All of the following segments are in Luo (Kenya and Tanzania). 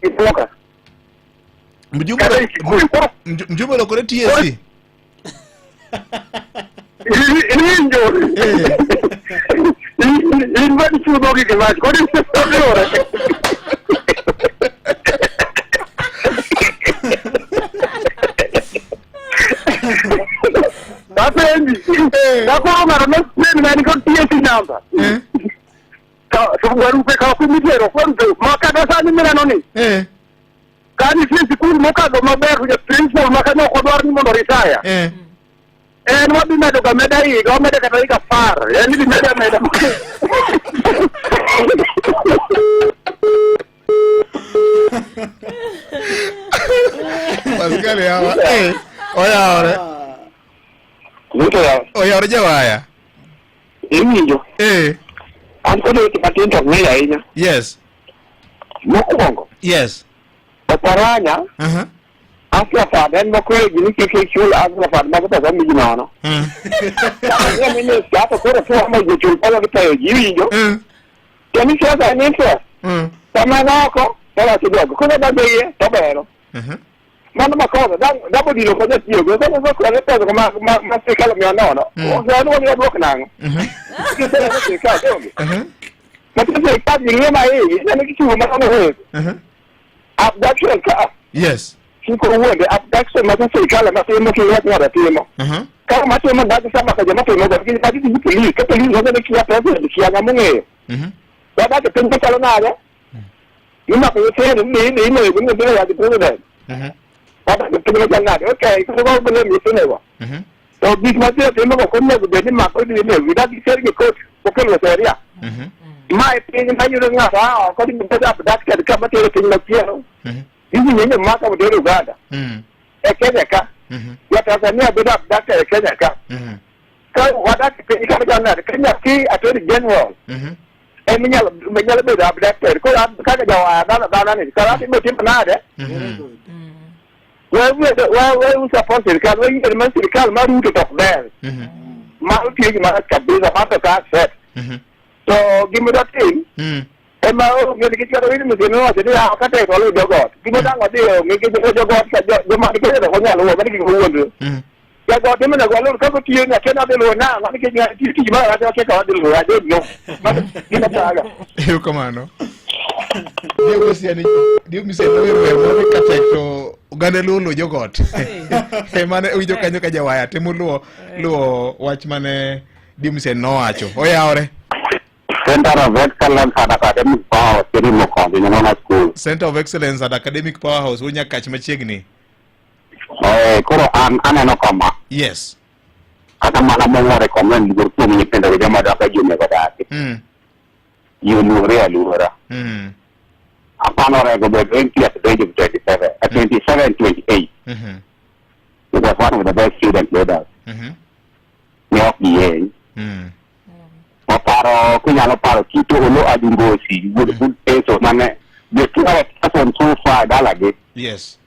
Ipoka. Mjumbe Kata e sikul. Koro mjumbe olokore TSC. Iwinjo. Eh. In ma ichudho gi gimach. Koro iwinjo. Apenji. Eh. Ka koro ng'ato ne ne ni kod TSC number. Eh. To barupe ka ok mitero barupe ma kata sani mineno ni Eh. ka nitie sikul mokadho maber to ja principal ma kanyo ok odwar ni mondo retire. Eh. En wadhi medo ga meda higa, wamedo kata higa 10. En idhi medo ameda. Pascal yawa. Eh. Oyawore. Ruto ya, Oyawore jawaya. iwinjo. Eh. An kod weche matin to ok ng'eny ahinya. Yes. Mokwongo, Yes. Oparanya, Afya Fund en mokwero ji ni kik ichul Afya Fund mago pesa miji nono. Kama ni ni siasa koro tuo ma ji chul pesa gitayo ji iwinjo. To ni siasa en interest. Sama oko to wacho jogo. Koro donjo iye to bero. Mano makosa dabo dino konya tiyo go. Koro koro koro pesa ko ma sirkal omiyo nono. Ok an wani odwok nang'o. Kisera ni sirkal donge. Matiyo sirkal ji ng'iyo ma iye, ineno kichiwo mano wego. Abduction ka Yes. chiko wuonde abduction ma sirkal ema timo kiwach ng'ato timo. Ka matimo dag sama ka joma timo go nikech magi gi police ka police wacho ni kia president kia ng'ama ong'eyo. Wadak e piny machalo nade? Imako nyithindo ni ni inego ni nyithindo yagi president. Wadak e piny machalo nade? Okay, koro go blame nyithindo go. To gik ma tiyo timo go onego bed ni mako ni inego dak giter gi court okelo sheria. Ma e piny ma yudo ng'ato a oko ni bedo abducted kama tero piny machielo. Hizi nyenye maka mtero Uganda. E Kenya ka. Ya Tanzania bedo abducted e Kenya ka. Ka wadak e piny kama chalo nade? Kenya ki attorney general. Em inyalo inyalo bedo abducted. Koro kaka jawaya dhano dhano ni kara timo timo nade? We support sirkal, we yier mar sirkal mar Ruto to ok ber. Mano tiyo gima rach kabisa, mano to ka accept. To gima dwa tim ema onge nikech kata Winnie Museveni nowacho ni ah, ka tek to waluw jogot. Gima dang' wadhi onge nikech jogot ka joma nikech ok onyal luwo, mano gik mowuondre. Jagot ema onego waluw kaka otiyo ni akia ni adhi luwo nang'o nikech ng'ato tiyo tich mar rach wakia ka wadhi luwo, I don't know. Mano gima thaga. Erokamano. Diego Misiani, Diego Misiani nower wer moro ni katek to oganda luo luwo jogot. Eh, mane winjo kanyo ka jawaya temo luwo luwo wach mane Diego Misiani nowacho. Oyawore. Center of Excellence and Academic Power Siri Mokondi Nyanona School. Center of Excellence and Academic Powerhouse Wunyakach machiegni. Eh, koro an aneno kama Yes. kata mana mong'o recommend luor kuom nyithindo gi joma dak e ji onego odagi. Ji oluore aluora. Apano onego bed MP at the age of 27, 27, 28. He was one of the best student leaders. Ne ok giyeny. Waparo kinyalo paro Tito Olo Adungosi wuod wuod Peso mane the clearest person so far dalagi. Yes.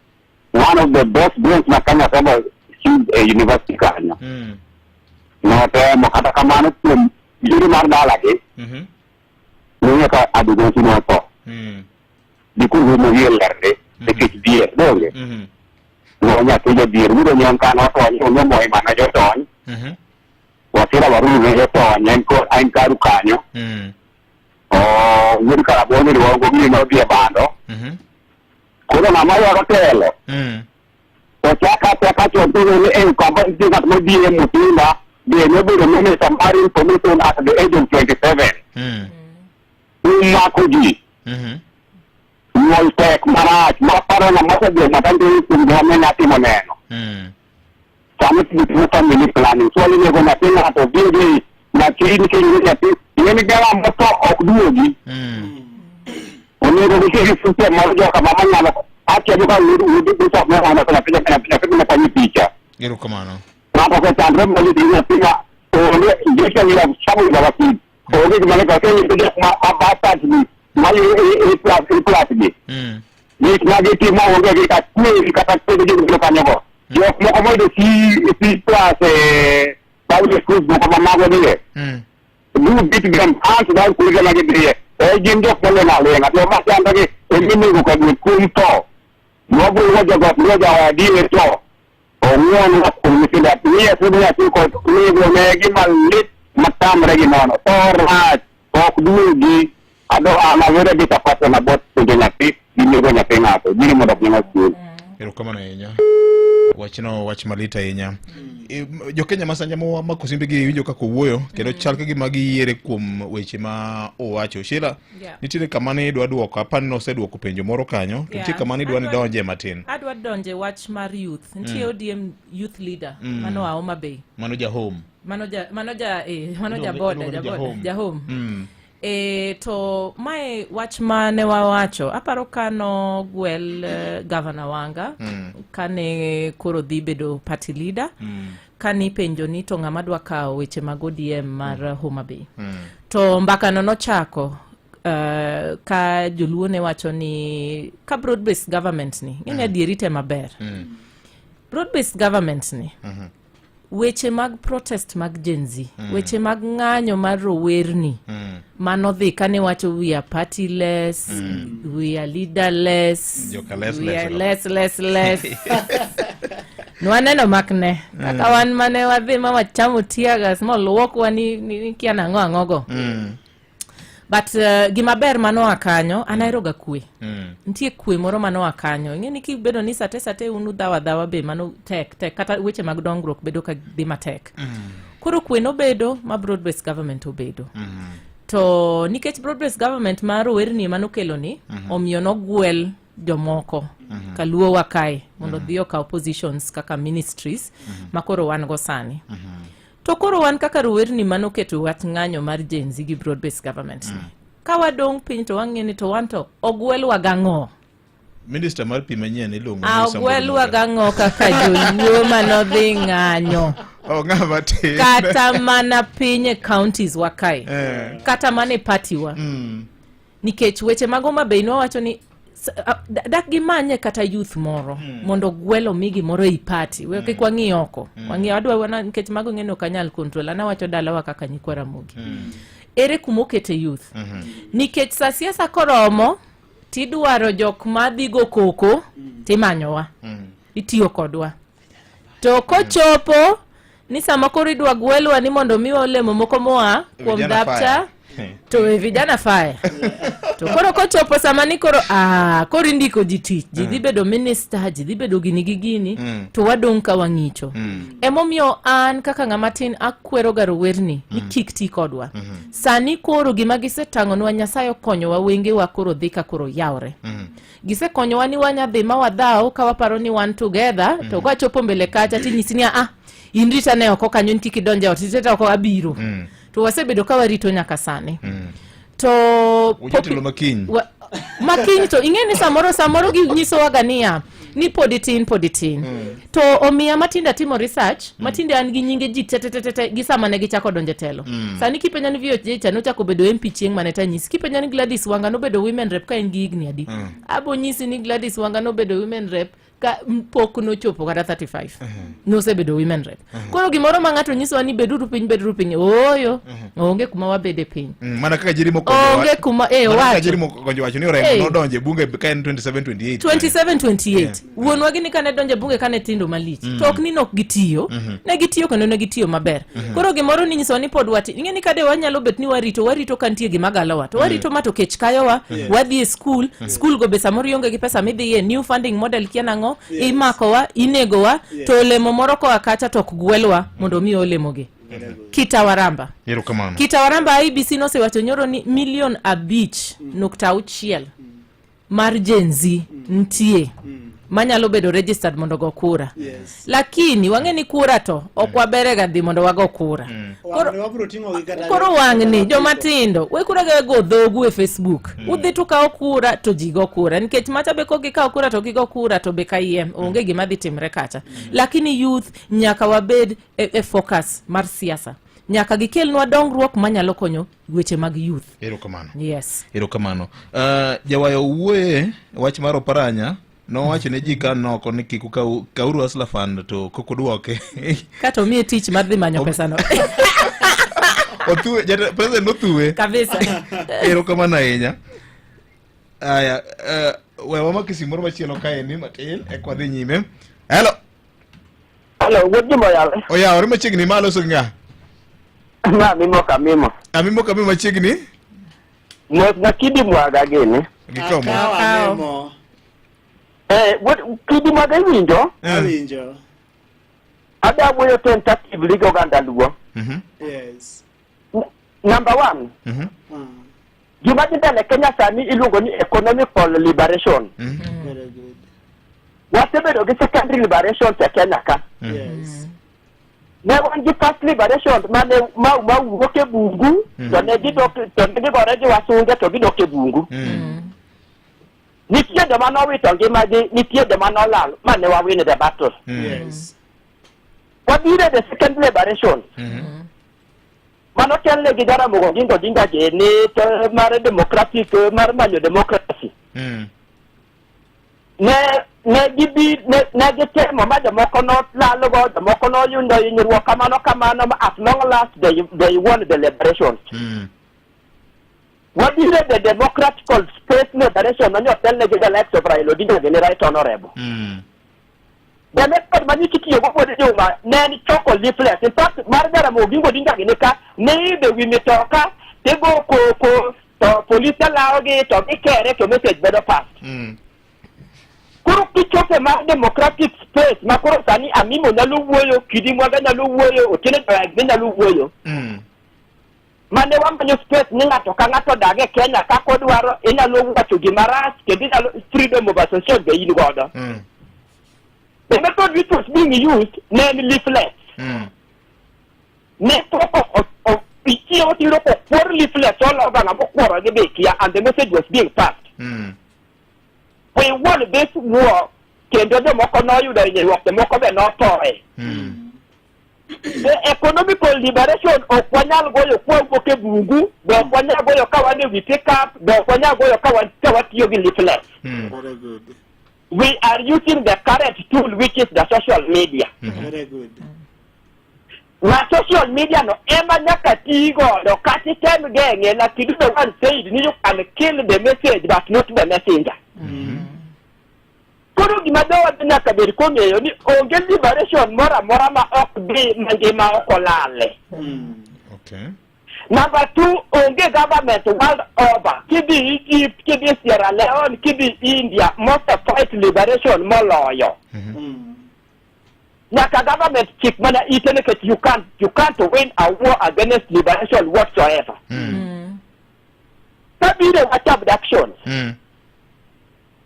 One of the best brains ma Kenya ever seen e university kanyo. Notemo kata kamano kuom yuri mar dalagi nong'e ka Adungosi notho. Dikurumo wie lerne nikech dhier donge. No nyathi jadhier wuod Onyonka notony onge moe mana jotony. Wasira Waruru ne jotony en ko en karu kanyo. Oh, wuod Karabuon iluongo ni nodhi e bando. Koro ng'ama dwaro telo to chaka achaka chon to ni en kamba nitie ng'at modhi e Mutinda be nobedo minister mar information at the age of 27. Umako ji. Nyuol tek marach maparo ng'ama osebedo matanjo kuom gima ne nyatimo neno. Sama timo family planning so onego nyathi ng'ato dhi gi nyathi nikech nyathi ing'e ni gara motho ok duogi. Onego giket gi system mar joka mama nyalo akia joka wuod wuod wuod moro ma nyathi nyathi nyathi nyathi picha. Erokamano. Ng'ato osechandre malich gi nyathi ma onge injection ya chamo gi vaccine. Onge gima ne kaka nyiso jok ma bastards gi ma i plus i plus gi. Gik ma gitimo onge gi kata kwe kata kwe gi jok kanyo go. Jok moko moyudo C C plus e public schools moko ma mago nie. Do beat them hands down kuonde ma gidhiye. Eh, gin jok moling' aling'a to ma chandogi en ginego ka dwe kum tho nwagolo jogot luo jawa adier to ong'won kuom nyithindo miye sud nyathi kod nego ne gima lit matamre gi nono tho rach ok duogi ado an awere gi kapasa na bot puonjo nyathi gi nego nyathi ng'ato gini mondo ok nyalo skul Erokamano ahinya. Wachno wach malit ahinya. E, Jo-Kenya ma sanja mako simbegi winjo kaka owuoyo kendo chal ka gima giyiere kuom weche ma owacho. Sheila, Yeah. nitiere kama ne idwa duoko, apani noseduoko penjo moro kanyo, to nitie Yeah. kama ne idwa ni Adwa- donje matin. Adwa donje wach mar youth. Nitie ODM youth leader mano a Homa Bay. Mano ja home. Mano ja mano ja eh mano ja Iluongo- boda iluongo ja ni boda jahome. ja home. Mm. E, to mae wach mane wawacho aparo ka nogwel eh, Governor Wanga kane koro dhi bedo party leader kane ipenjo ni to ng'ama dwa kawo weche mag ODM mar mm. Homa Bay to mbakano nochako uh, ka joluo ne wacho ni ka broad based government ni ng'eni adieri te maber broad based government ni weche mag protest mag Gen Z weche mag ng'anyo mar rowerni manodhi kane wacho we are partyless we are leaderless Joka less, we less are go. less less less nwaneno makne kaka wan mane wadhi ma wachamo teargas moluokwa ni, ni, ni kia nang'o ang'ogo but uh, gima ber manoa kanyo an aheroga kwe nitie kwe moro manoa kanyo ing'e ni kibedo ni sate sate unu dhawa dhawa be mano tek tek kata weche mag dongruok bedo ka dhi matek koro kwe nobedo ma broad based government obedo to nikech broad based government ma rowerni ema nokelo ni omiyo nogwel jomoko kaluowa kae mondo odhi okaw positions kaka ministries ma koro wan go sani to koro wan kaka rowerni manoketo wach ng'anyo mar Gen Z gi broad based government ni ka wadong' piny to wang'e ni to wan to ogwelwa gang'o Minister mar pi manyien iluongo ni Samuel ogwelwa Morgan. gang'o kaka joluo manodhi ng'anyo Oh, ng'ama tin. kata mana piny e counties wa kae Eh. kata mana e party wa nikech weche mag Homa Bay nwawacho ni dak gimanye kata youth moro mondo gwel omi gimoro ei party we kik wang'i oko wang'i adwa wana nikech mago ng'eno ok anyal control an awacho dalawa kaka nyikwa Ramogi ere kuma okete youth nikech sa siasa koromo tidwaro jok madhi go koko timanyowa itiyo kodwa to kochopo ni sama koro idwa gwelwa ni mondo miwa olemo moko moa kuom Vijana dapcha fire. to e vijana fire to koro kochopo sama ni koro ah, koro indiko ji tich ji dhi bedo minister ji dhi bedo gini gi gini to wadong' ka wang'icho emomiyo an kaka ng'ama tin akweroga rowerni ni kik ti kodwa sani koro gima gisetang'onwa nyasaye okonyowa wengewa koro dhi ka koro yawre gisekonyowa ni wanya dhi ma wadhaw ka waparo ni wan together to kwachopo mbele kacha tinyisi ni ah in rita ne oko kanyo in kik idonj e ot rita oko abiro to wasebedo ka warito nyaka sani to Ujatelo makiny. Makiny to ing'e ni samoro samoro ginyisowaga niya ni pod itin pod itin to omiya matinde atimo research matinde an gi nyinge ji tetetetete gi sama ne gichako donjo e telo sani kipenja ni VOJ cha nochako bedo MP chieng' mane tanyisi kipenja ni Gladys Wanga nobedo women rep ka en gi higni adi abo nyisi ni Gladys Wanga nobedo women rep ka pok nochopo kata 35 nosebedo women rep koro gimoro ma ng'ato nyisowa ni beduru piny beduru piny ooyo onge kuma wabede piny Mana kaka Jerry Mokonjo onge kuma eh, mana kaka wacho Jerry Mokonjo wacho ni Orengo Eh. nodonjo e bunge ka en 27 28 27 28 wuonwa gini kane donjo e bunge kane tindo malich to ok ni nok gitiyo ne gitiyo kendo ne gitiyo maber koro gimoro ni nyisowa ni pod wati ing'e ni kade wanyalo bet ni warito warito ka nitie gima galowa to warito ma to kech kayowa wadhi e skul skul go be samoro ionge gi pesa midhiye new funding model kia nang'o imakowa inegowa to olemo moro koa kacha to ok gwelwa mondo omi olemogi kitawaramba Erokamano. Kitawaramba IEBC nosewacho nyoro ni milion 5.6 mar Gen Z nitie manyalo bedo registered mondo go kura. Lakini wang'e ni kura to ok waberega dhi mondo wago kura. Koro, Wang'ni wabiro ting'ogi kata koro wang'ni joma tindo we kura ga go dhogu e Facebook. Udhi to ukawo kura to ji go kura nikech macha be kok gikawo kura to gigo kura to be kayiem onge gima dhi timre kacha. Lakini youth nyaka wabed e, e focus mar siasa nyaka gikelnwa dongruok manyalo konyo weche mag youth. Erokamano. Yes. Erokamano. Jawayo wuoye wach mar Oparanya nowacho ne ji ka noko ni kik ukaw kauru Hustler Fund to kok udwoke. Kata omiye tich mar dhi manyo pesano. Othuwe, president nothuwe. Kabisa. Erokamano ahinya. Aya, we wamak simu moro machielo kaendi matin eka wadhi nyime. Hello. Hello, wuod Juma oyawre. Oyawre machiegni ma aloso gi ng'a? Ma Mimo Kamimo. Amimo Kamimo machiegni? Mos na Kidi Mwaga gini. Gikomo. Akawa Akawo. Memo. Eh, wuod Kidi Mwaga iwinjo? Awinjo. Adwa wuoyo tentatively gi oganda Luo. Yes. Number one, Gima dhi mbele Kenya sani iluongo ni economical liberation. Very good. Wasebedo gi secondary liberation e Kenya ka. Yes. Ne wan gi first liberation mane ma ma wuok e bungu to ne gidok to ne gigore gi wasunge to gidok e bungu. Nitie joma nowito ngimagi, nitie joma nolal ma ne wawin the battle. Yes. Wabiro e the second liberation. Mano telne gi Jaramogi Oginga Odinga gini to mar democratic mar manyo democracy. Ne ne gibi ne, ne gitemo ma jomoko nolalogo jomoko noyudo hinyruok kamano kamano ma at long last they won the liberation. Wabiro e the democratical space liberation mane otelne gi the likes of Raila Odinga gini right honorable. The method ma nyichi tiyogo wuod Juma ne en choko leaflets. In fact, mar Jaramogi Oginga Odinga gini ka, ne iidho wi mitoka, tigo koko, to polise lawogi, to gikere, to message bedo passed. Koro kichopo mar democratic space ma koro sani Amimo nyalo wuoyo, Kidi Mwaga nyalo wuoyo, Otieno Joyag nyalo wuoyo. Mane wamanyo space ni ng'ato ka ng'ato odag e Kenya kaka odwaro, inyalo wacho gima rach kendo inyalo freedom of association be in godo. The method which was being used ne en leaflets. Ne pok ichiewo tiyudo kokwor leaflets all over ng'ama okworo gi be kia and the message was being passed. We won this war kendo jomoko noyudo hinyruok jomoko be nothoe. The economical liberation ok wanyal goyo kwawuok e bungu, be ok wanyal goyo ka wan e wi pickup, be ok wanyal goyo ka wan ka watiyo gi leaflets. Very good. We are using the current tool which is the social media. Very good. Ma social media no ema nyaka ti godo kata item geng'e lakini the one said ni you can kill the message but not the messenger. Koro gima dhowa nyaka bed kong'eyo ni onge liberation moro amora ma ok dhi mangima ok olale. Okay. Number two, onge government world over. Kidhi Egypt, kidhi Sierra Leone, kidhi India, mose fight liberation moloyo. Nyaka government chik mana ite nikech you can't win a war against liberation whatsoever. Kabiro wach abductions.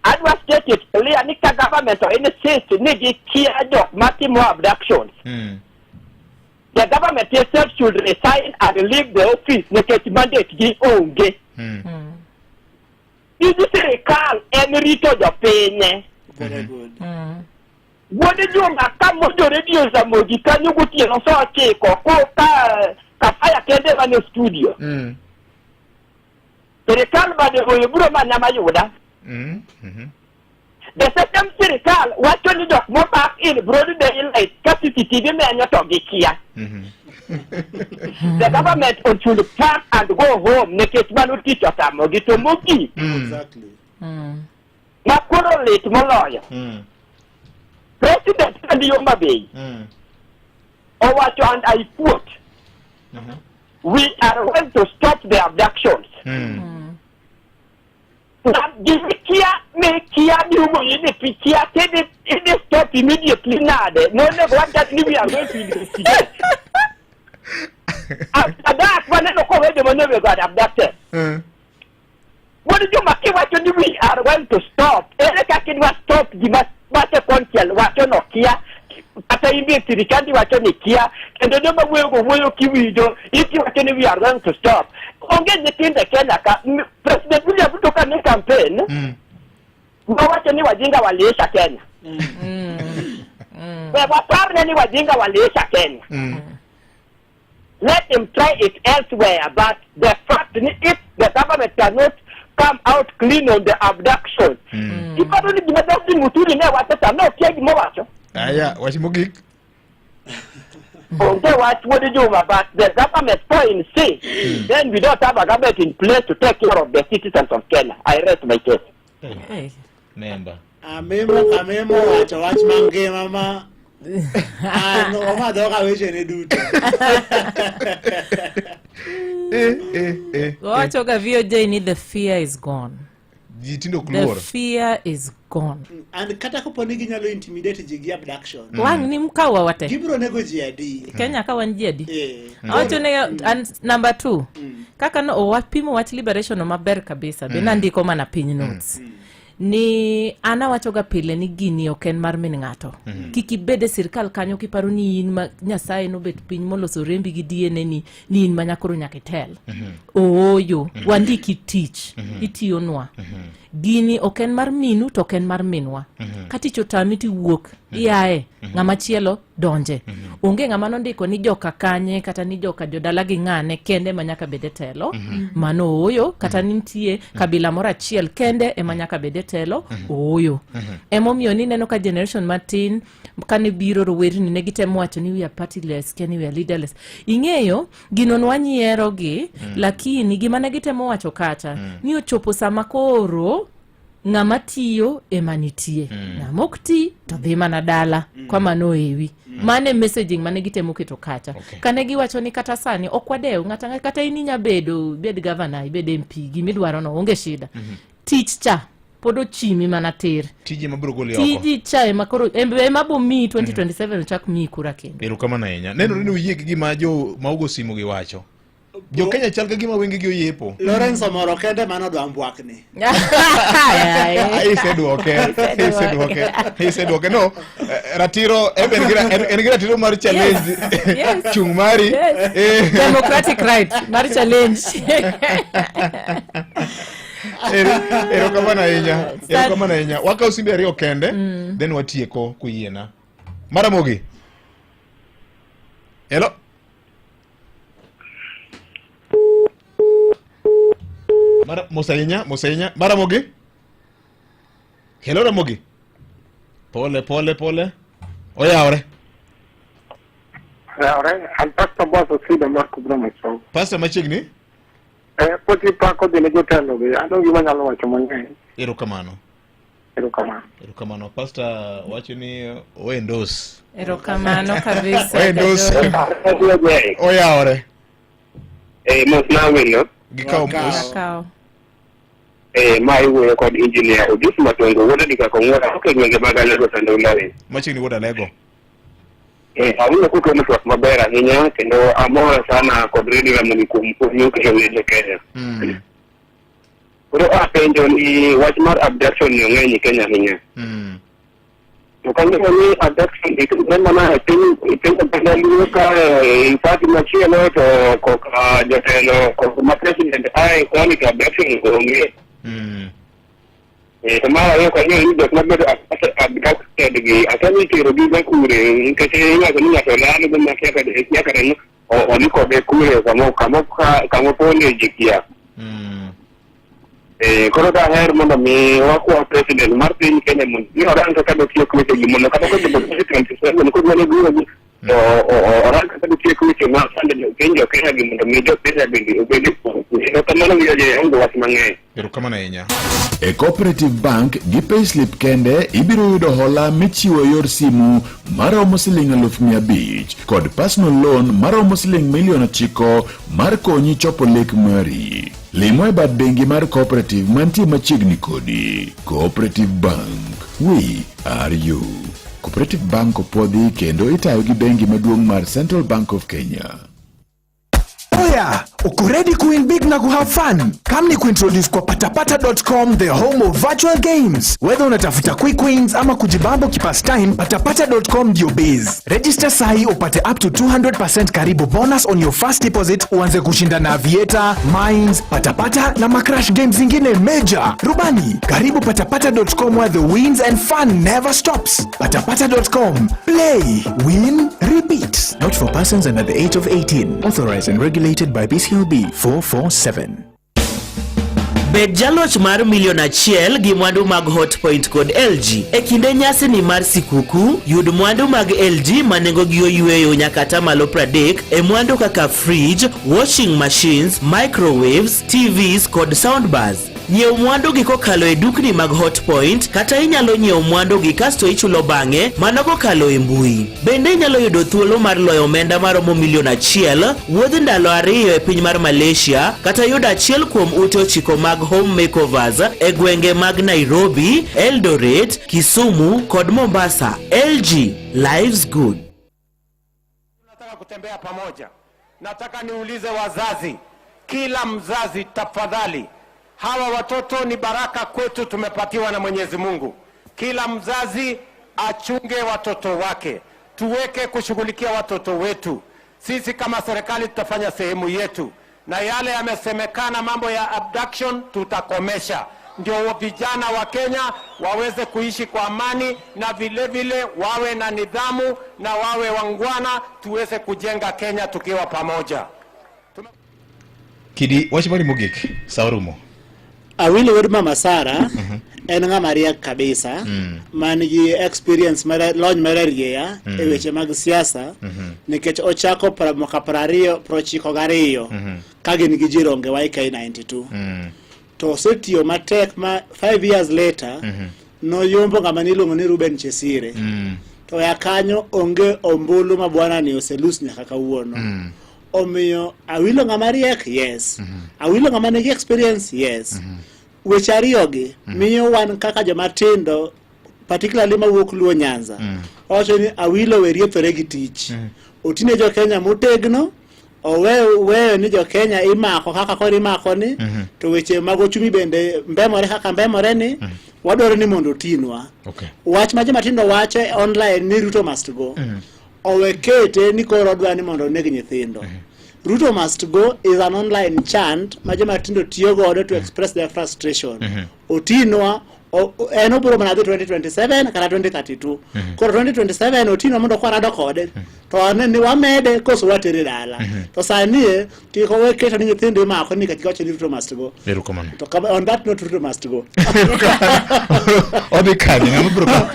Adwa state it clear ni ka government o insist ni gikia jok matimo abductions. The government itself should resign and leave the office nikech mandate gi onge. Tij sirikal en rito jopinye. Very good. Wuod Juma ka mojo radio Ramogi kanyo gotieno saa ochiko ko ka Kafaya kende mane studio. Sirikal bade oyo biro manya mayuda. The second sirikal wacho ni jok momak in broad daylight ka CCTV menyo to gikia. The government should pack and go home nikech mano tich otamogi to mogik Exactly. Ma koro lit moloyo. President Kandi Homa Bay owacho and I quote, "We are going to stop the abductions." Na gimikia me kia ni umo yini pikia tedi idhi stop immediately nade nonego wachak ni we are going to investigate. After that waneno kowe joma ne we got abducted. Wuod Juma kiwacho ni we are going to stop, ere kaka idwa stop gima bathe konchiel wacho nokia kata in be sirikandi wacho ni kia kendo joma wuoyogo wuoyo kiwinjo ikiwacho ni we are going to stop. Onge nyithindo e Kenya ka President William Ruto ka ne campaign nowacho ni wajinga waliisha Kenya. We waparne ni wajinga waliisha Kenya. Let him try it elsewhere, but the fact ni if the government cannot come out clean on the abduction, iparo ni gima Justin Muturi ne wacho cha ne okia gima owacho. Aya, wach mogik. Onge wach wuod Juma, but the government so insist, then we don't have a government in place to take care of the citizens of Kenya. I rest my case. Hey. Nemba. Amemo amemo wacho wach mangima ma an omadhoga wechene duto. Eh, eh, eh. Wawachoga VOJ ni the fear is gone. Ji tinde ok The luor. fear is gone. And kata kapo ni ginyalo intimidate ji gi abduction. Wang' ni mkawa wate. Gibiro nego ji adi? Kenya ka wan ji adi. Eh. Awacho ni and number 2. Kaka no wapimo wach liberation no maber kabisa. Be nandiko mana piny notes. Ni an awachoga pile ni gini ok en mar min ng'ato. Kik ibed e sirkal kanyo kiparo ni in ma Nyasaye nobet piny moloso rembi gi DNA ni ni in ma nyakoro nyaka itel. Ooyo, wandiki tich, itiyonwa. Gini ok en mar minu to ok en mar minwa. Ka tich otami tiwuok, iaye, ng'ama chielo donje. Onge ng'ama nondiko ni joka kanye kata ni joka jodala gi ng'ane kende ma nyaka bed e telo. Mano ooyo, kata ni nitie kabila moro achiel kende ema nyaka bed e telo. Ooyo. Emomiyo nineno ka generation matin kane biro rowerni ne gitemo wacho ni we are partyless, kia ni we are leaderless. Ing'eyo gino nwanyiero gi, lakini gima ne gitemo wacho kacha ni ochopo sama koro ng'ama tiyo ema nitie, ng'ama ok ti to dhi mana dala kwa mano ewi. Mano e messaging mane gitemo keto kacha. Kane giwacho ni kata sani ok wadew ng'ata ang'ata, kata in inya bedo ibed governor, ibed MP, gimidwaro no onge shida. Tich cha pod ochimi mana tir. Tiji mabiro goli oko. Tiji cha ema koro ema bo miyi 2027 ochak miyi kura kendo. Erokamano ahinya. Nenore ni uyie gi gima jo maogo simo gi wacho. Jo Kenya chal ka gima wengegi oyepo. Lawrence Omoro kende mano dwa mbwakni. Iseduoke, iseduoke, iseduoke. No, ratiro en gi en gi ratiro mar challenge Yes. chung' mari. Yes. Eh. Democratic right mar challenge. Erokamano ahinya. Erokamano ahinya. Wakawo simbe ariyo kende, then watieko kuyiena. Maramogi. Hello. Mara mos ahinya, mos ahinya. Maramogi. Hello Ramogi. Pole pole pole. Oyawre. Oyawre, an Pastor Boaz Osida mar Kubra Machogo. Pastor machiegni? Pod ipako dhi ne jotelo gi, an onge gima anyalo wacho mang'eny. Erokamano. Erokamano. Erokamano. Pastor wacho ni o endorse. Erokamano kabisa. O endorse. Oyawre. Mos na welo. Gikawo mos. Kawo. Ma iwuoyo kod engineer Odis Matongo wuod Odika Kong'wera ok e gwenge mag Alego Sando Ulawe. Machiegni wuod Alego. Awinjo kukelo twak maber ahinya kendo amor sana kod Radio Ramogi kuom puonj mukelo ne jo Kenya. Koro apenjo ni wach mar abduction ni ong'eny e Kenya ahinya. To kang'eyo ni abduction itimore mana e piny e piny oganda Luo ka e party machielo to koka jotelo koka ma president ae koni to abduction onge. To mar ariyo kang'eyo ni jok mabedo abducted gi akia ni itero gi ga kure nikech iwacho ni ng'ato lal go makia kata kia kata ni odhi kode kure kamo kamo kamo ponde ji kia. Koro daher mondo mi wakwa president mar piny Kenya mondo mi orang kaka dotiek weche gi mondo kata kochopo 2027 kodwaro biro gi to orang kaka dotiek weche ma sando jopiny jo Kenya gi mondo mi jo Kenya bende obed e kwe. Erokamano wiya je onge wach mang'eny. Erokamano ahinya. E Cooperative Bank gi payslip kende ibiro yudo hola michiwo e yor simu maromo siling 500,000 kod personal loan maromo siling 9 million mar konyi chopo lek mari. Limwa e bad bengi mar Cooperative mantie machiegni kodi. Cooperative Bank. We are you. Cooperative Bank opuodhi kendo itayo gi bengi maduong' mar Central Bank of Kenya. Oya, uko ready kuwin big na kuhave fun? Come ni kuintroduce kwa patapata.com, the home of virtual games. Whether unatafuta quick wins ama kujibamba ukipastime, patapata.com ndio base. Register sahi upate up to 200% karibu bonus on your first deposit, uanze kushinda na Aviator, Mines, Patapata na macrash games zingine major. Rubani, karibu patapata.com where the wins and fun never stops. Patapata.com. Play, win, repeat. Not for persons under the age of 18. Authorized and regulated by BCLB 447. Bed jaloch mar milion achiel gi mwandu mag Hotpoint kod LG. E kinde nyasini mar sikuku, yud mwandu mag LG ma nengogi oyweyo nyaka atamalo 30 e mwandu kaka fridge, washing machines, microwaves, TVs kod soundbars. Nyiew mwandu gi kokalo e dukni mag Hotpoint kata inyalo nyiewo mwandu gi kasto ichulo bang'e mana kokalo e mbui. Bende inyalo yudo thuolo mar loyo omenda maromo milion achiel, wuodh ndalo ariyo e piny mar Malaysia kata yudo achiel kuom ute ochiko mag home makeovers e gwenge mag Nairobi, Eldoret, Kisumu kod Mombasa. LG, life's good. Tunataka kutembea pamoja. Nataka niulize wazazi, kila mzazi tafadhali, hawa watoto ni baraka kwetu, tumepatiwa na Mwenyezi Mungu. Kila mzazi achunge watoto wake, tuweke kushughulikia watoto wetu. Sisi kama serikali tutafanya sehemu yetu, na yale yamesemekana mambo ya abduction tutakomesha, ndio vijana wa Kenya waweze kuishi kwa amani na vile vile wawe na nidhamu na wawe wangwana, tuweze kujenga Kenya tukiwa pamoja. Kidi, wach mari mogik, sa orumo. Awilo wuod Mama Sara en ng'ama riek kabisa man gi experience mar lony mar arieya e weche mag siasa nikech ochako mwaka 92 ka gin gi Jironge YK92 to osetiyo matek ma 5 years later noyombo ng'ama niluongo ni Ruben Chesire to ya kanyo onge ombulu ma bwana ni oselus nyaka kawuono. Omiyo Awilo ng'ama riek, yes. Awilo ng'ama nigi experience, yes. Weche ariyogi miyo wan kaka joma tindo particularly mawuok Luo Nyanza wacho ni Awilo we riethore gi tich. Otine jo Kenya motegno, owe weyo ni jo Kenya imako kaka koro imako ni to weche mag ochumi bende mbemore kaka mbemore ni wadwaro ni mondo otinwa. Wach ma joma tindo wacho e online ni Ruto must go. Owe kete ni koro odwa ni mondo oneg nyithindo. Ruto must go is an online chant ma joma tindo tiyo godo to express their frustration. Otinwa en obiro mana dhi 2027 kata 2032. Koro 2027 otinwa mondo kwarado kode to wane ni wamede koso watere dala. To sani e kik owe keto ni nyithindo imako ni nikech giwacho ni Ruto must go. Erokamano. To kama, on that note Ruto must go. Odhi kanye? Ng'ama biro kawo?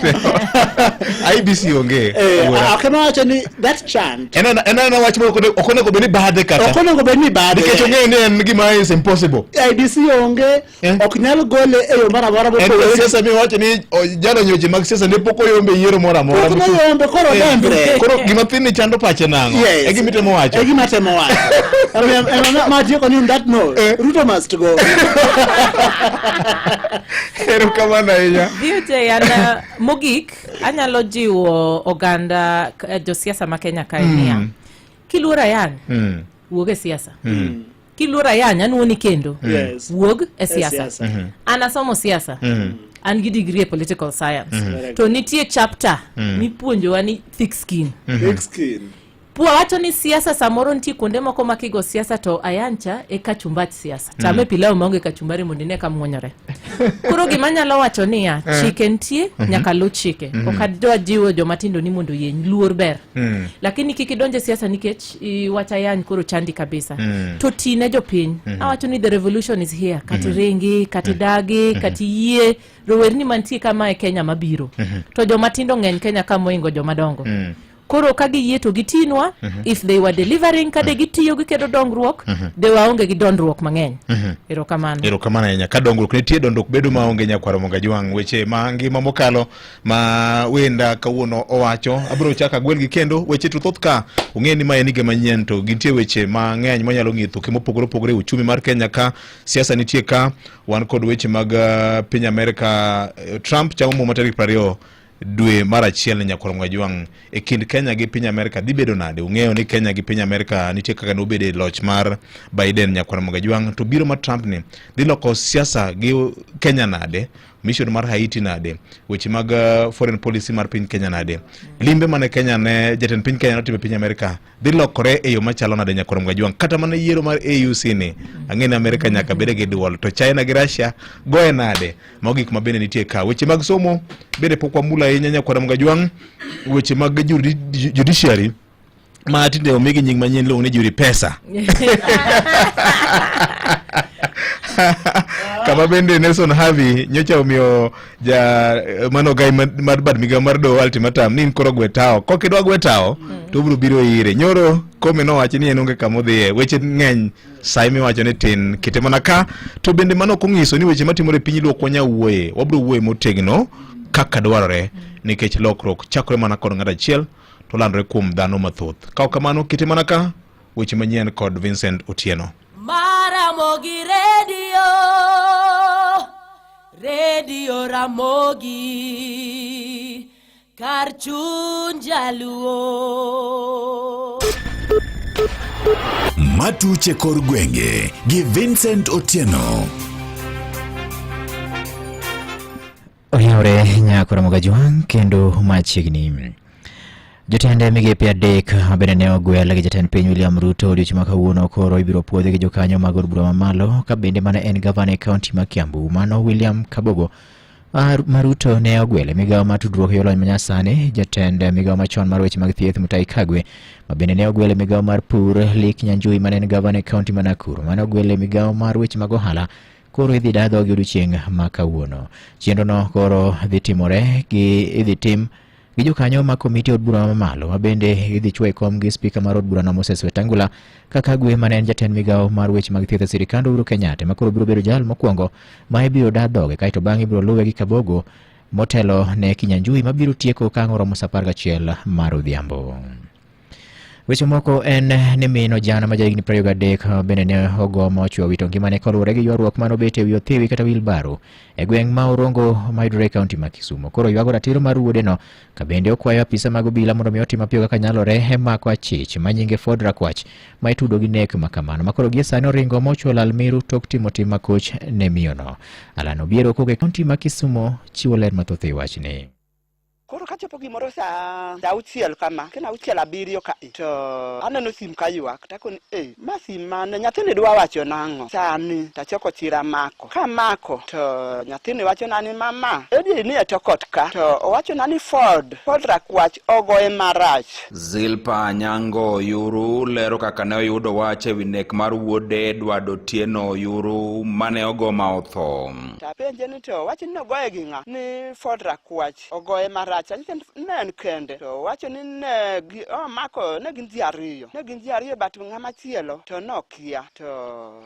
IBC onge. Wuora. Ok ema wacho ni that chant. En en wach ma ok onego bed ni badhe kata. Ok onego bed ni badhe. Nikech ong'eyo ni en gima is impossible. IBC onge, ok nyal gole e yo moro amora En mopogore. siasa miwacho ni jalony weche mag siasa ne pok oyombe yiero moro amora. Pok noyombe, koro odembre. Koro gima thin ni chando pache nang'o? Yes. E gima itemo wacho. E gima atemo wacho. Omiyo, ema matieko ni on that note, Ruto must go. Erokamano ahinya. BOJ, an mogik anyalo jiwo oganda josiasa ma Kenya kae niya, kiluoro ayany, wuog e siasa. Kiluoro ayany, anuoni kendo. Wuog e siasa. Siasa. An asomo siasa. An gi degree e political science. To nitie chapter mipuonjowa ni thick skin. Thick skin. Pua wacho ni siasa samoro nitie kuonde moko ma kigo siasa to ayancha e kachumbach siasa. Chame pilau maonge kachumbari mondo ine ka muonyore. Koro gima anyalo wacho niya, chike nitie, nyaka luw chike. Ok adwa jiwo joma tindo ni mondo oyeny, luor ber. Lakini kik idonj e siasa nikech iwach ayany koro chandi kabisa. To ti ne jopiny. Awacho ni the revolution is here. Kata iringi, kata idagi, kata iyie, rowerni mantie kama e Kenya mabiro. To joma tindo ng'eny Kenya ka moingo joma dongo. Koro ka giyie to gitinwa, if they were delivering, ka de gitiyo giketo dongruok, de waonge gi dondruok mang'eny. Erokamano. Erokamano ahinya. Ka dongruok nitie, dondruok bedo maonge nyakwaro Mongajwang'. Weche ma ngima mokalo ma wenda kawuono owacho, abiro chako agwelgi kendo. Weche to thoth ka ung'e ni ma en higa manyien to gintie weche mang'eny manyalo ng'iyo tuke mopogore opogore, uchumi mar Kenya ka, siasa nitie ka, wan kod weche mag piny Amerika, Trump chamo muma tarik 20 dwe mar achiel nyakwar Mongajwang' e kind Kenya gi piny Amerika dhi bedo nade? Ung'eyo ni Kenya gi piny Amerika nitie kaka nobedo e loch mar Biden nyakwar Mongajwang', to biro mar Trump ni dhi loko siasa gi Kenya nade? Mission mar Haiti nade? Weche mag foreign policy mar piny Kenya nade? Limbe mane Kenya ne jatend piny Kenya notimo e piny Amerika dhi lokore e yo machalo nade nyakwar Mongajwang'? Kata mana yiero mar AUC ni ang'e ni Amerika nyaka bede gi duol, to China gi Russia goye nade? Mago gik ma bende nitie ka. Weche mag somo bende pok wamulo ahinya nyakwar Mongajwang'. Weche mag judiciary ma tinde omigi nying manyien iluongo ni juri pesa. Kama bende Nelson Havi nyocha omiyo ja eh, mano gai mar bad migawo mar doho ultimatum ni in koro gwe tawo. Kok idwa gwe tawo to obiro biro ire. Nyoro Koome nowacho ni en onge kama odhiye. Weche ng'eny sai miwacho ni tin kite mana ka to bende mano ok onyiso ni weche matimore e piny luo ok wanyal wuoye. Wabiro wuoye motegno kaka dwarore nikech lokruok chakore mana kod ng'ato achiel to landore kuom dhano mathoth. Ka ok kamano kite mana ka weche manyien kod Vincent Otieno. Maramogi Radio, Radio Ramogi, kar chuny jaluo. Matuche kor gwenge gi Vincent Otieno. Oyawre nyako Ramogi Ajwang' kendo machiegni. Jotend migepe adek mabende ne ogwel gi jatend piny William Ruto odiochieng' ma kawuono koro ibiro puodhi gi jokanyo mag od bura mamalo ka bende mane en gavana e kaunti ma Kiambu mano William Kabogo ma Ruto ne ogwel e migawo mar tudruok e lony manyasani jatend migawo machon mar weche mag thieth Mutahi Kagwe ma bende ne ogwel e migawo mar pur Lee Kinyanjui mane en gavana e kaunti ma Nakuru mane ogwel e migawo mar weche mag ohala koro idhi daa dhogi odiochieng' ma kawuono. Chenrono koro dhi timore gi idhi tim gi jokanyo ma komiti od bura mamalo ma bende idhi chwo e kom gi spika mar od burano Moses Wetangula ka Kagwe mane en jatend migawo mar weche mag thieth e sirikand Uhuru Kenyatta ma koro biro bedo jal mokwongo ma ibiro daa dhoge kaeto bang'e ibiro luwe gi Kabogo motelo ne Kinyanjui mabiro tieko ka ang' oromo saa 11 mar odhiambo. Weche moko en ni min ojana ma jahigni 23 bende ne ogo mochwe owito ngimane kaluwore gi ywaruok mane obet e wi othiwi kata wilbaro e gweng' ma Orongo mayudore e kaunti ma Kisumu. Koro ywago ratiro mar wuodeno ka bende okwayo apisa mag obila mondo mi otim mapiyo kaka nyalore e mako achich ma nyinge Ford Rakwach ma itudo gi nek ma kamano ma koro gie sani oringo mochwe olal miru tok timo tim makoch ne miyono. Alan Obiero kowuok e kaunti ma Kisumu chiwo ler mathoth e wachni. Koro kachopo gimoro saa saa auchiel kama, kena auchiel abiriyo ka to aneno sim ka ywak takoni eh, ma sim mane nyathini dwa wacho nang'o sani tachoko chir amako kamako to nyathini wachona ni mama Eddie ni e tokot ka to owachona ni Ford Ford Rakwach ogoye marach. Zilpa Anyango Oyuru lero kaka ne oyudo wach e wi nek mar wuode Edward Otieno Oyuru mane ogo ma otho. Tapenje ni to owacho ni nogoye gi ng'a? Ni Ford Rakwach ogoye marach. Anyise ni ne en kende. To owacho ni ne gi omako ne gin ji ariyo. Ne gin ji ariyo but ng'ama chielo to nokia. To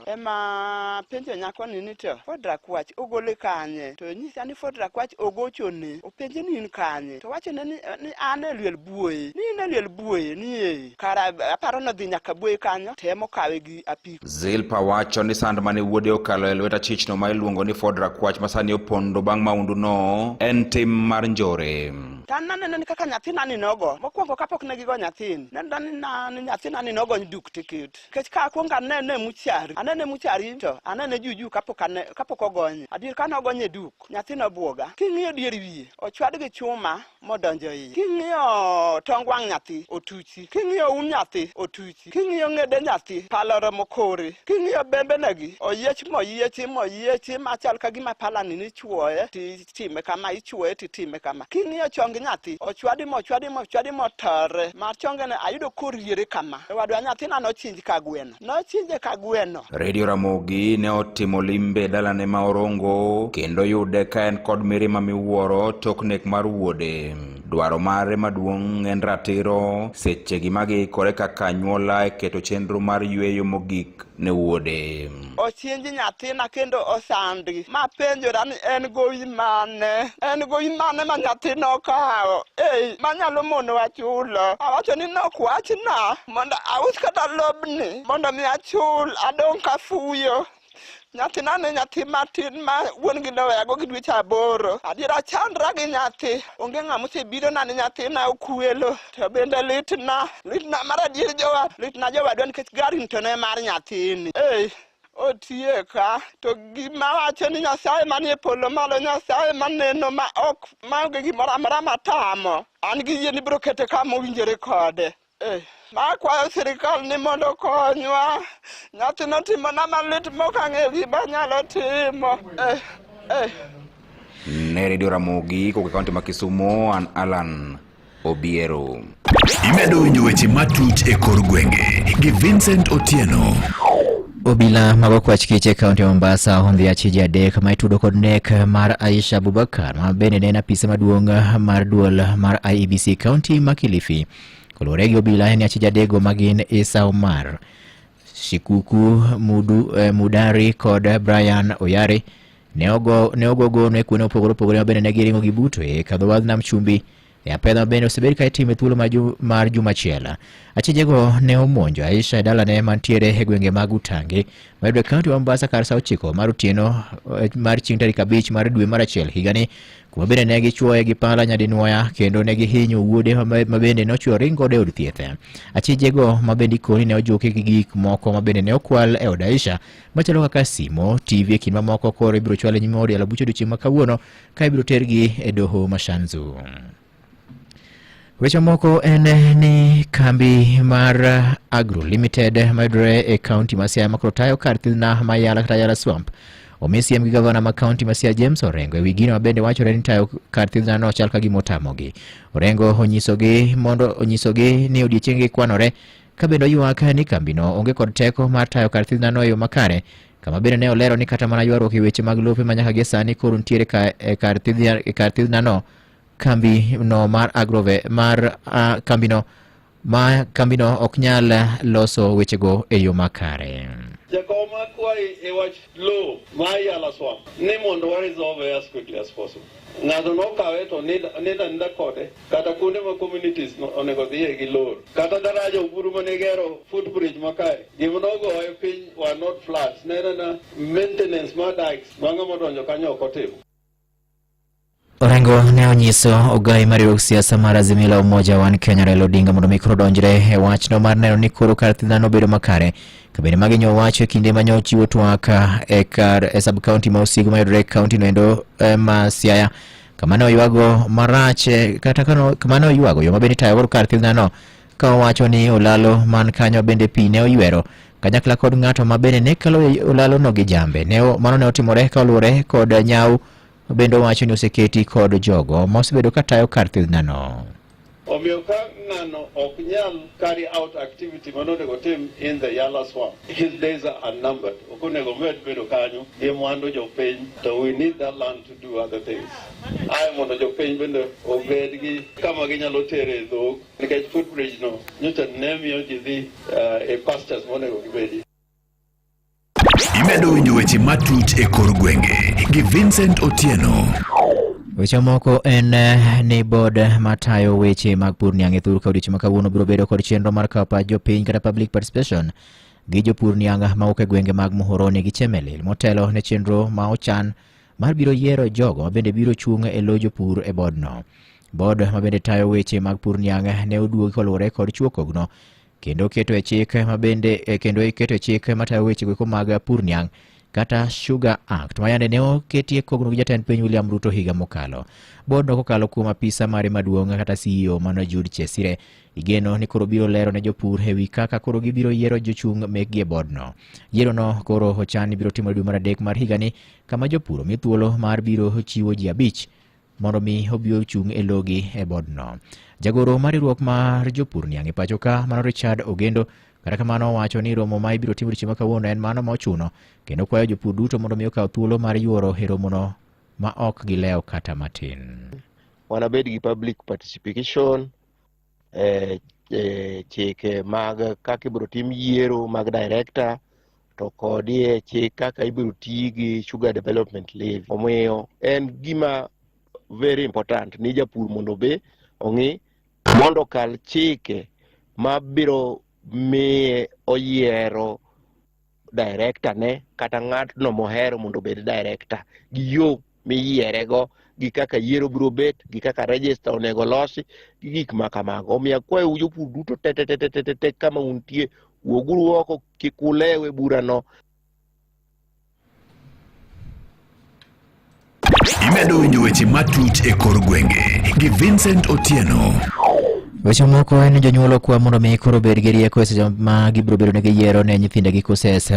ema penjo nyakoni ni to Ford Rakwach ogole kanye? To onyisa ni Ford Rakwach ogochone. Openje ni in kanye? To owachone ni, ni an e liel Buoye. Ni in e liel Buoye? Ni ee. Kara aparo nodhi nyaka Buoye kanyo to emokawe gi apiko. Zilpa wacho ni sand mane wuode okalo e lwet achichno ma iluongo ni Ford Rakwach ma sani opondo bang' mahunduno en tim mar njore. To an naneno ni kaka nyathinani nogo, mokwongo kapok ne gigo nyathini, nenore ni na ni nyathinani nogony duk tikit. Nikech ka akwongo anene e muchari, anene e muchari to anene juju kapok ane, kapok ogonye. Adier kane ogonye e duk, nyathi nobwoga. King'iyo dier wiye, ochwad gi chuma modonjo iye. King'iyo tong wang' nyathi, otuchi. King'iyo um nyathi, otuchi. King'iyo ng'ede nyathi, pala oromo kore. King'iyo bembenegi, oyiech moyiechi moyiechi machal ka gima palani nichuoye titime kama, ichuoye titime kama. King'iyo chong nyathi, ochwadi mochwadi mochwadi motore, ma chongene ayudo koriere kama. E wadwa nyathina nochinj ka gweno. Nochinje ka gweno. Radio Ramogi ne otimo limbe e dalane ma Orongo kendo yude ka en kod mirima miwuoro tok nek mar wuode. Dwaro mare maduong' en ratiro sechegi ma giikore kaka anyuola e keto chenro mar yueyo mogik ne wuode. Ochinj nyathina kendo osandi. Mapenjora ni en gowi mane? En gowi mane ma nyathina okawo? Ei, manyalo monowa chulo. Awacho ni nokwachna mondo aus kata lobni mondo mi achul adong' kafuyo. Nyathina ne nyathi matin ma wuon gi noweyago gi dweche aboro. Adiera chandra gi nyathi. Onge ng'ama osebirona ni nyathina okwelo. To bende litna, litna mar adier jowa, litna jowadwa nikech gari to ne mar nyathini. Ei, otieka. To gima wacho ni Nyasaye manie polo malo, Nyasaye maneno ma ok maonge gimoro amora matamo. An gi yie ni biro kete kama owinjore kode. Eh, makwayo sirikal ni mondo okonywa. Nyathi notimona malit mok ang'eyo gima anyalo timo. Eh, eh. Ne Radio Ramogi kowuok e kaunti ma Kisumu, an Alan Obiero. Imedo winjo weche matuch e kor gwenge gi Vincent Otieno. Obila mag okwach kich e kaunti ya Mombasa ondhi achije adek ma itudo kod nek mar Aisha Abubakar ma bende ne en apisa maduong' mar duol mar IEBC kaunti ma Kilifi. Koluwore gi obila en ni achije adekgo ma gin Isa Omar, Shikuku Mudu, eh, Mudari kod Brian Oyari ne ogo ne ogo gono e kuonde mopogore opogore ma bende ne giringo gibuto e kadho wadh nam chumbi E apedha bende osebed ka itime thuolo mar ju- mar juma achiel. Achijego ne omonjo Aisha e dalane mantiere e gwenge mag Utange mayudore e kaunti ma Mombasa kar sa 9 mar otieno mar chieng' tarik 5 mar dwe mar achiel higani, kuma bende ne gichuoye gi pala nyadinwoya kendo ne gihinyo wuode ma bende nochwe oring godo e od thieth. Achijego ma bende ikoni ne ojuki gi gik moko ma bende ne okwal e od Aisha machalo kaka simo, TV e kind mamoko koro ibiro chwal e nyim od yalo buche odiochieng' ma kawuono ka ibiro tergi e doho ma Shanzu. Weche moko en ni kambi mar Agro Limited mayudore e kaunti ma Siaya makoro tayo kar thidhna ma Yala kata Yala Swamp omi siem gi gavana ma kaunti ma Siaya James Orengo ewi gino ma bende wachore ni tayo kar thidhna no chal ka gima otamogi. Orengo onyisogi mondo onyisogi ni odiechienge kwanore ka bende oywak ni kambino onge kod teko mar tayo kar thidhna no e yo makare kama bende ne olero ni kata mana ywaruok e weche mag lope ma nyaka gie sani koro nitiere ka, e kar thidhna e kar thidhnano kambi no mar agrove mar uh, kambino ma kambino ok nyal loso wechego e yo makare. Jakom akwayi e wach lowo ma Yala Swamp ni mondo wa resolve as quickly as possible. Ng'ato nokawe to nindo aninda kode kata kuonde ma communities onego dhiye gi lor. Kata daraja Oburu mane gero footbridge ma kae, gima nogoye piny were not floods, ne en mana maintenance mar dikes ma ng'ama odonjo kanyo ok otimo. Orengo ne onyiso ogai mar riwruog siasa mar Azimio la Umoja One Kenya Raila Odinga mondo mi koro odonjre e wachno mar neno ni koro kar thidhano obedo makare. Kabende magi nyo wacho e kinde ma nyo chiwo twak e kar e sub county ma Osigo mayudore e county no endo ma Siaya kama ne oywago marach kata kama ne oywago yo ma bende itayo godo kar thidhano ka owacho ni olalo man kanyo bende pi ne oywero kanyakla kod ng'ato ma bende ne kalo olalo no gi jambe. Ne mano ne otimore ka oluwore kod nyaw bende owacho ni oseketi kod jogo ma osebedo ka tayo kar thidhnano. Omiyo ka ng'ano ok nyal carry out activity mane onego otim in the Yala Swamp, his days are numbered. Ok onego omed bedo kanyo gi mwandu jopiny, to we need that land to do other things. Ae mondo jopiny bende obed gi kama ginyalo tere dhok, nikech footbridge no nyocha ne miyo ji dhi e pastures monego gibedie. Imedo winjo weche matuch e kor gwenge gi Vincent Otieno. Weche moko en ni board matayo weche mag pur niang' e thur ka odiechieng' ma kawuono biro bedo kod chenro mar kawo pach jopiny kata public participation gi jopur niang' mawuok e gwenge mag Muhoroni gi Chemelil motelo ne chenro ma ochan mar biro yiero jogo ma bende biro chung' e lo jopur e boardno. Board ma bende tayo weche mag pur niang' ne oduogi koluwore kod chuo kogno kendo keto e chik ma bende kendo keto e chik matayo weche goeko mag pur niang' kata Sugar Act ma yande ne oketie kogno gi jatend piny William Ruto higa mokalo. Boardno kokalo kuom apisa mare maduong' kata CEO mano Jude Chesire igeno ni koro biro lero ne jopur e wi kaka koro gibiro yiero jochung' mekgi e boardno. Yierono koro ochan ni biro timore dwe mar adek mar higani kama jopur omi thuolo mar biro chiwo ji 5 mondo mi obi ochung' e logi e bodno. Jagoro mar riwruok mar jopur niang' e pacho ka mano Richard Ogendo kata kamano owacho ni romo ma ibiro tim odiechieng' ma kawuono en mano ma ochuno kendo kwayo jopur duto mondo mi okaw thuolo mar yuoro e romono ma ok gilewo kata matin. Wanabed gi public participation e, e chike mag kaka ibiro tim yiero mag director to kod e chik kaka ibiro ti gi sugar development levy. Omiyo en gima very important ni japur mondo obe ong'i mondo okal chike mabiro miye oyiero director ne kata ng'atno mohero mondo obed director gi yo miyierego gi kaka yiero biro bet gi kaka register onego losi gi gik ma kamago. Omiyo akwayou jopur duto te te te te te te kama untie, wuoguru oko kik ulew e burano. Imedo winjo weche matuch e kor gwenge gi Vincent Otieno. Weche moko en ni jonyuol okwa mondo mi koro obed gi rieko e seche ma gibiro bedo ni giyiero ne nyithindegi courses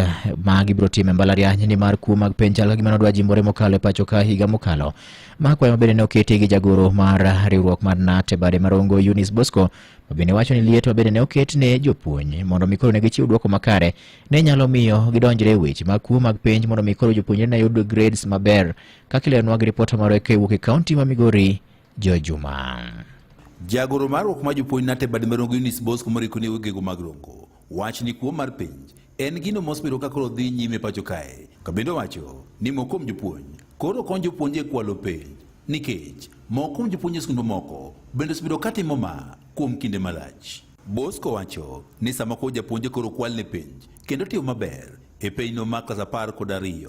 ma gibiro timo e mbalariany nimar kuo mag penj chal ka gima nodwa jimbore mokalo e pacho ka higa mokalo. Ma kwayo mabende ne oketi gi jagoro mar riwruok mar KNUT e bade marongo Eunice Bosco ma bende wacho ni liet mabende ne oket ne jopuonj mondo mi koro ne gichiw dwoko makare ne nyalo miyo gidonjre e weche mag kuo mag penj mondo mi koro jopuonjre ne yud grades maber kaka ileronwa gi ripota marwa kowuok e kaunti ma Migori Joy Juma. Jagoro mar riwruok mar jopuonj KNUT e bade marongo Eunice Bosco moriko ne wegego mag Rongo wach ni kuo mar penj en gino mosebedo ka koro dhi nyime pacho kae ka bende owacho ni moko kuom jopuonj koro konyo jopuonje e kwalo penj nikech moko kuom jopuonj e skunde mamoko bende osebedo ka timo ma kuom kinde malach. Bosco wacho ni sama koro japuonje koro kwal ne penj kendo timo maber e penjno mar klas 12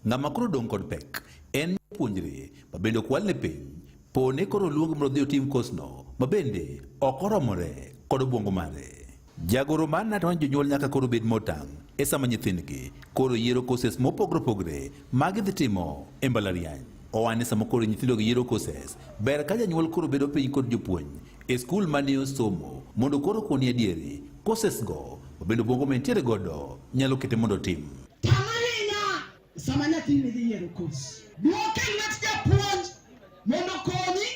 ng'ama koro dong' kod pek en japuonjre ma bende okwal ne penj po ne koro oluonge mondo odhi otim kosno ma bende ok oromore kod obwongo mare. Jagoro mar KNUT wacho jonyuol nyaka koro bed motang' e sama nyithindgi koro yiero courses mopogore opogore ma gidhi timo e mbalariany. Owacho ni sama koro nyithindo gi yiero courses, ber ka janyuol koro bedo piny kod jopuonj e skul mane osomo mondo koro okoni adieri courses go ma bende obwongo ma entiere godo nyalo kete mondo otim. Tang' ahinya sama nyathini dhi yiero kos. Dwoke e lwet japuonj mondo okonyi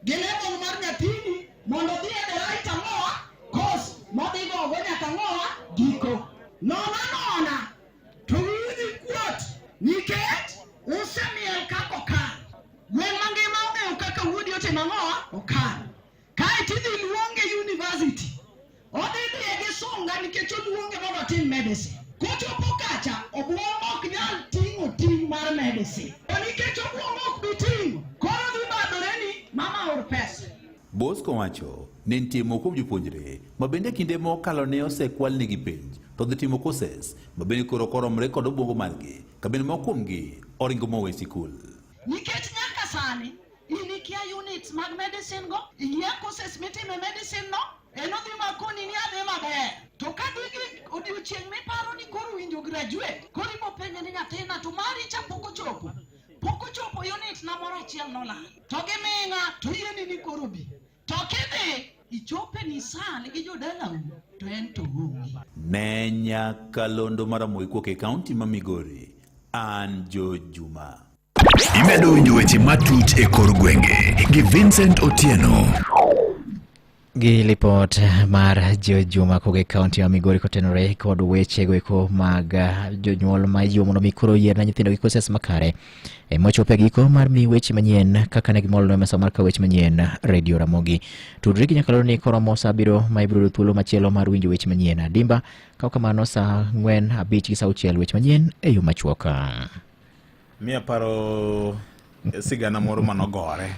gi level mar nyathini mondo odhi e the right ang'owa course modhi gogo nyaka ang'owa giko. Nona nona to wiu dhi kuot nikech usemiel kaka okal. Gweng' mangima ong'eyo kaka wuodi otimo ang'owa okal. Kae to idhi luonge university. Odhi dhiye gi sunga nikech oluonge mondo otim medicine. Kochopo kacha, obwongo ok nyal ting'o ting' mar medicine. To nikech obwongo ok bi ting'o, koro odhi badhore ni mama or pesa. Bosco wacho ni nitie moko kuom jopuonjre ma bende kinde mokalo ne osekwalnegi penj to dhi timo courses ma bende koro ok oromre kod obwongo margi ka bende moko kuomgi oringo mowe sikul. Nikech nyaka sani In ikia units mag medicine go, ikia courses mitime medicine no, en odhi makoni ni adhi maber. To ka dhi gi odiochieng' miparo ni koro winjo graduate, koro ibo penje ni nyathina to mari cha pok ochopo. Pok ochopo unit na moro achiel nolal. To gi ming'a to yieni ni koro bi. To kidhi ichope ni sani gi jodalau to en to onge. Ne nyakalondo mar Ramogi kuok e kaunti ma Migori, an George Juma. Imedo winjo weche matut e kor gwenge gi Vincent Otieno. Gi lipot mar Joe Juma kowuok e kaunti ma Migori kotenore kod weche goeko mag eh, jonyuol ma ijiwo mondo mi koro oyier ne nyithindo gi courses makare. E mochopo e giko mar mi weche manyien kaka ne gimolno e mesa mar ka weche manyien Radio Ramogi. Tudri gi nyakalondo ni koromo sa abiriyo ma ibiro yudo thuolo machielo mar winjo weche manyien. Adimba kaw kamano sa ang'wen abich gi sa auchiel weche manyien e yo machuok. Mi aparo sigana moro manogore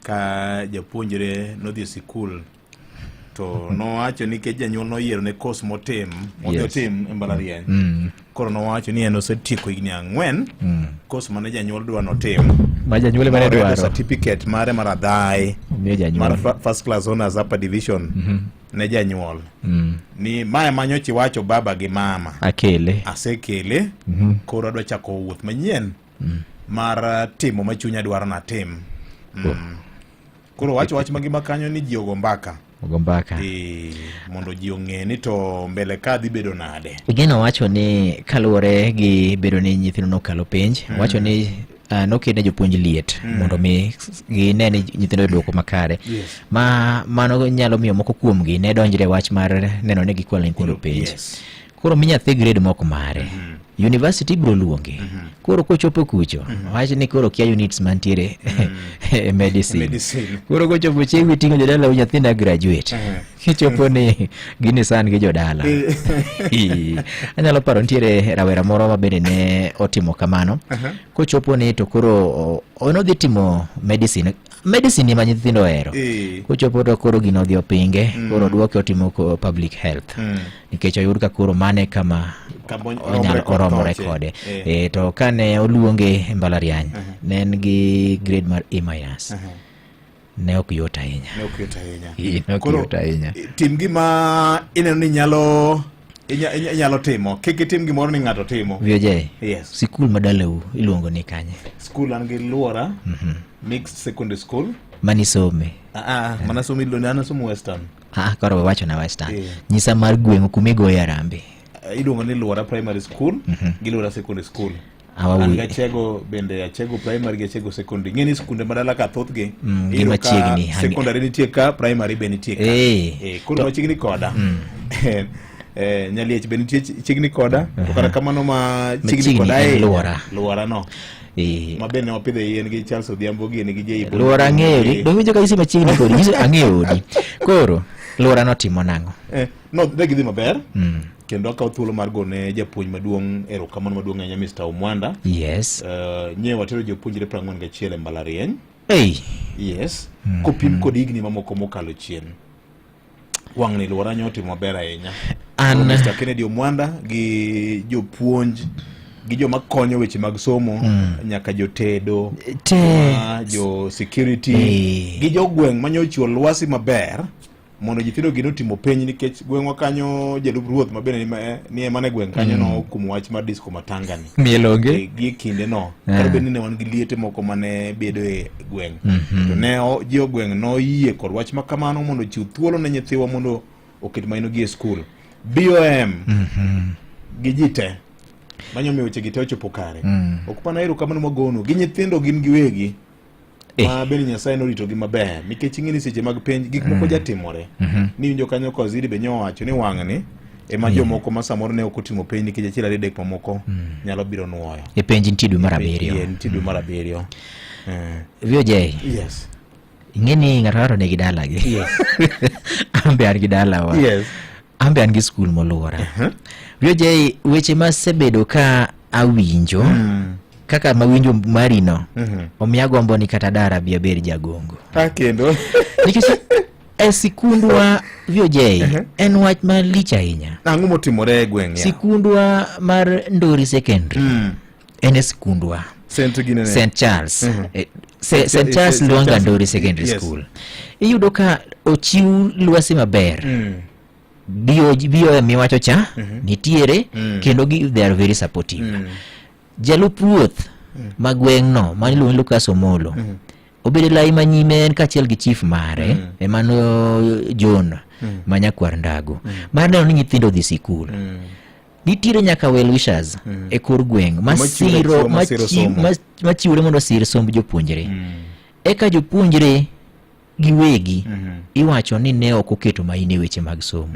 ka japuonjre nodhi e sikul to nowacho nikech janyuol noyiero ne kos motim modhi Yes. otim e mbalariany koro nowacho ni en osetieko higni ang'wen kos mane janyuol dwa notim Ma janyuol ema ne Noyudo dwaro. certificate mare mar adhayi Omiyo janyuol. mar first class honors upper division ne janyuol ni mae ma nyocha iwacho baba gi mama akele asekele koro adwa chako wuoth manyien mar timo ma chunya dwaro natim Koro wacho wach magima kanyo ni ji ogo mbaka ogo mbaka e, mondo ji ong'e ni to mbele ka dhi bedo nade Igeno wacho ni kaluwore gi bedo ni nyithindo nokalo penj wacho ni noketne jopuonj liet mondo mi gine ni nyithindo oyudo dwoko makare Yes. ma mano nyalo miyo moko kuomgi ne donjre e wach mar neno ni gikwalo nyithindo penj Yes. koro mi nyathi grade mok mare university biro luonge koro kochopo kucho wach ni koro kia units mantiere e medicine Medicine. koro kochopo chieng' miting'o jodala nyathina graduate kichopo ni gini san gi jodala Ii. anyalo paro nitiere rawera moro ma bende ne otimo kamano kochopo ni to koro nodhi timo medicine medicine ema nyithindo ohero kochopo to koro gino odhi opinge koro oduoke otimo public health nikech oyud ka koro mane kama Kama onyalo oromre kod oromore thoche. kode to kane oluonge e mbalariany ne en gi grade mar A minus ne ok yot ahinya ne ok yot ahinya Ii, ne ok Koro, yot ahinya tim gima ineno ni nyalo inyalo timo kik itim gimoro ni ng'ato timo VJ Yes. sikul ma dalau iluongo ni kanye skul an gi luora mixed secondary school manisome Ah, ah, mana somo iluongo ni an asomo western. Ah, koro we wacho na Western. Eh. Nyisa mar gweng'u kuma igoye arambe. Eh, Iluongo ni Luora Primary School gi Luora Secondary School. Awa An wi- gi Achego bende Achego Primary gi Achego Secondary. Ing'e ni skunde ma dala ka thothgi Mm, gi iyudo ka machiegni, hangi- Secondary nitie ka, primary be nitie ka. Eh. Eh, koro machiegni koda. Eh, Nyaliech be nitie chiegni koda. To kata kamano ma chiegni Machiegni koda en ahinya, Luora. Luora no. Eh. Ma bende wapidhe yien gi Charles Odhiambo gini gi Jay Luora ang'eyo ni dong winjo ka isi machiegni kodi nyiso ang'eyo odi. Koro Luora notimo nang'o? Eh, no, ne gidhi maber. Kendo akawo thuolo mar gone japuonj maduong' erokamano maduong' ahinya Mr. Omwanda. Yes. Nye watero jopuonjre 41 e mbalariany. Ei. Yes. Kopim kod higni mamoko mokalo chien. Wang'ni Luora nyo otimo maber ahinya. An- Mr. Kennedy Omwanda gi jopuonj gi joma konyo weche mag somo nyaka jotedo Te. joma- jo security Eh. gi jogweng' manyo chiwo lwasi maber mondo nyithindo gi notimo penj nikech gweng'wa kanyo jalup ruoth ma bende ni- ni ema ne gweng' kanyo nokumo wach mar disco matanga ni Miel onge. E, gi kinde no Ah. kata bed ni ne wan gi liete moko mane bedo e gweng' Mhm. to ne jo gweng' noyie kod wach ma kamano mondo ochiw thuolo ne nyithiwa mondo oket maino gi e skul BOM gi ji te manyo miyo weche gi te ochopo kare ok mana erokamano magonu gi nyithindo gin giwegi Eh. ma bende Nyasaye noritogi maber nikech ing'e ni seche mag penj gik moko jatimore ni winjo kanyo ka waziri be nyowacho ni wang'ni ema jomoko ma samoro ne ok otimo penj nikech achiel ariyo adek mamoko nyalo biro nuoyo E penj nitie dwe mar abiriyo. Yeah, nitie dwe mar abiriyo Eh, VOJ. yes Ing'e ni ng'ato ng'ato nigi dalagi. Yes. An be an gi dalawa. Yes. An be an gi skul moluora. VOJ weche masebedo ka awinjo kaka mawinjo marino omiya gombo ni kata dara bi abed jagongo. Ah, kendo Nikech e sikundwa VOJ en wach malich ahinya. Ang'o motimore e gweng' ya? Sikundwa mar Ndori Secondary en e sikundwa St. ginene. St. Charles. Eh, St. St. Charles St. Lwanga Charles. Ndori Secondary Yes. School. Iyudo ka ochiw lwasi maber. BOM miwacho cha nitiere kendo gi, they are very supportive. Jalup ruoth ma gweng'no ma iluongo ni Lucas Omolo obedo e lai manyime en kaachiel gi chief mare emano John ma nyakwar Ndago mar neno ni nyithindo odhi sikul. Nitiere nyaka well wishers e kor gweng' Machiwre masiro chiwo, masiro somo. machiwre mondo osir somb jopuonjre. Eka jopuonjre giwegi iwacho ni ne ok oketo maino e weche mag somo.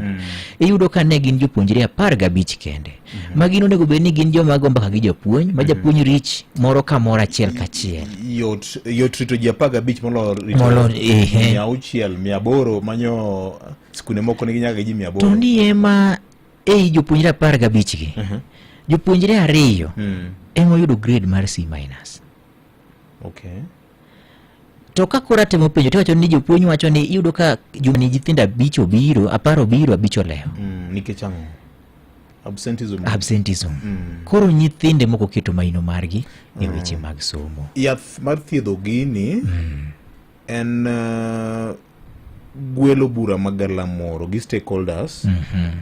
Iyudo ka ne gin jopuonjre 15 kende. Ma gin onego bed ni gin joma go mbaka gi japuonj, ma japuonj reach moro ka moro achiel kachiel. Yot yot rito ji 15 moloyo rito Molo- ehe. 600 800 manyo skunde moko nigi nyaka gi ji 800. To ni ema ei jopuonjre 15 gi, jopuonjre ariyo ema oyudo grade mar C minus. Okay. To ka koro atemo penjo tiwacho ni jopuonj wacho ni iyudo ka jumani nyithindo 5 obiro, 10 obiro, 5 olewo. Nikech ang'o? Absenteeism. Absenteeism. Koro nyithinde moko oketo maino margi e weche mag somo. Yath mar thiedho gini en gwelo bura magalamoro gi stakeholders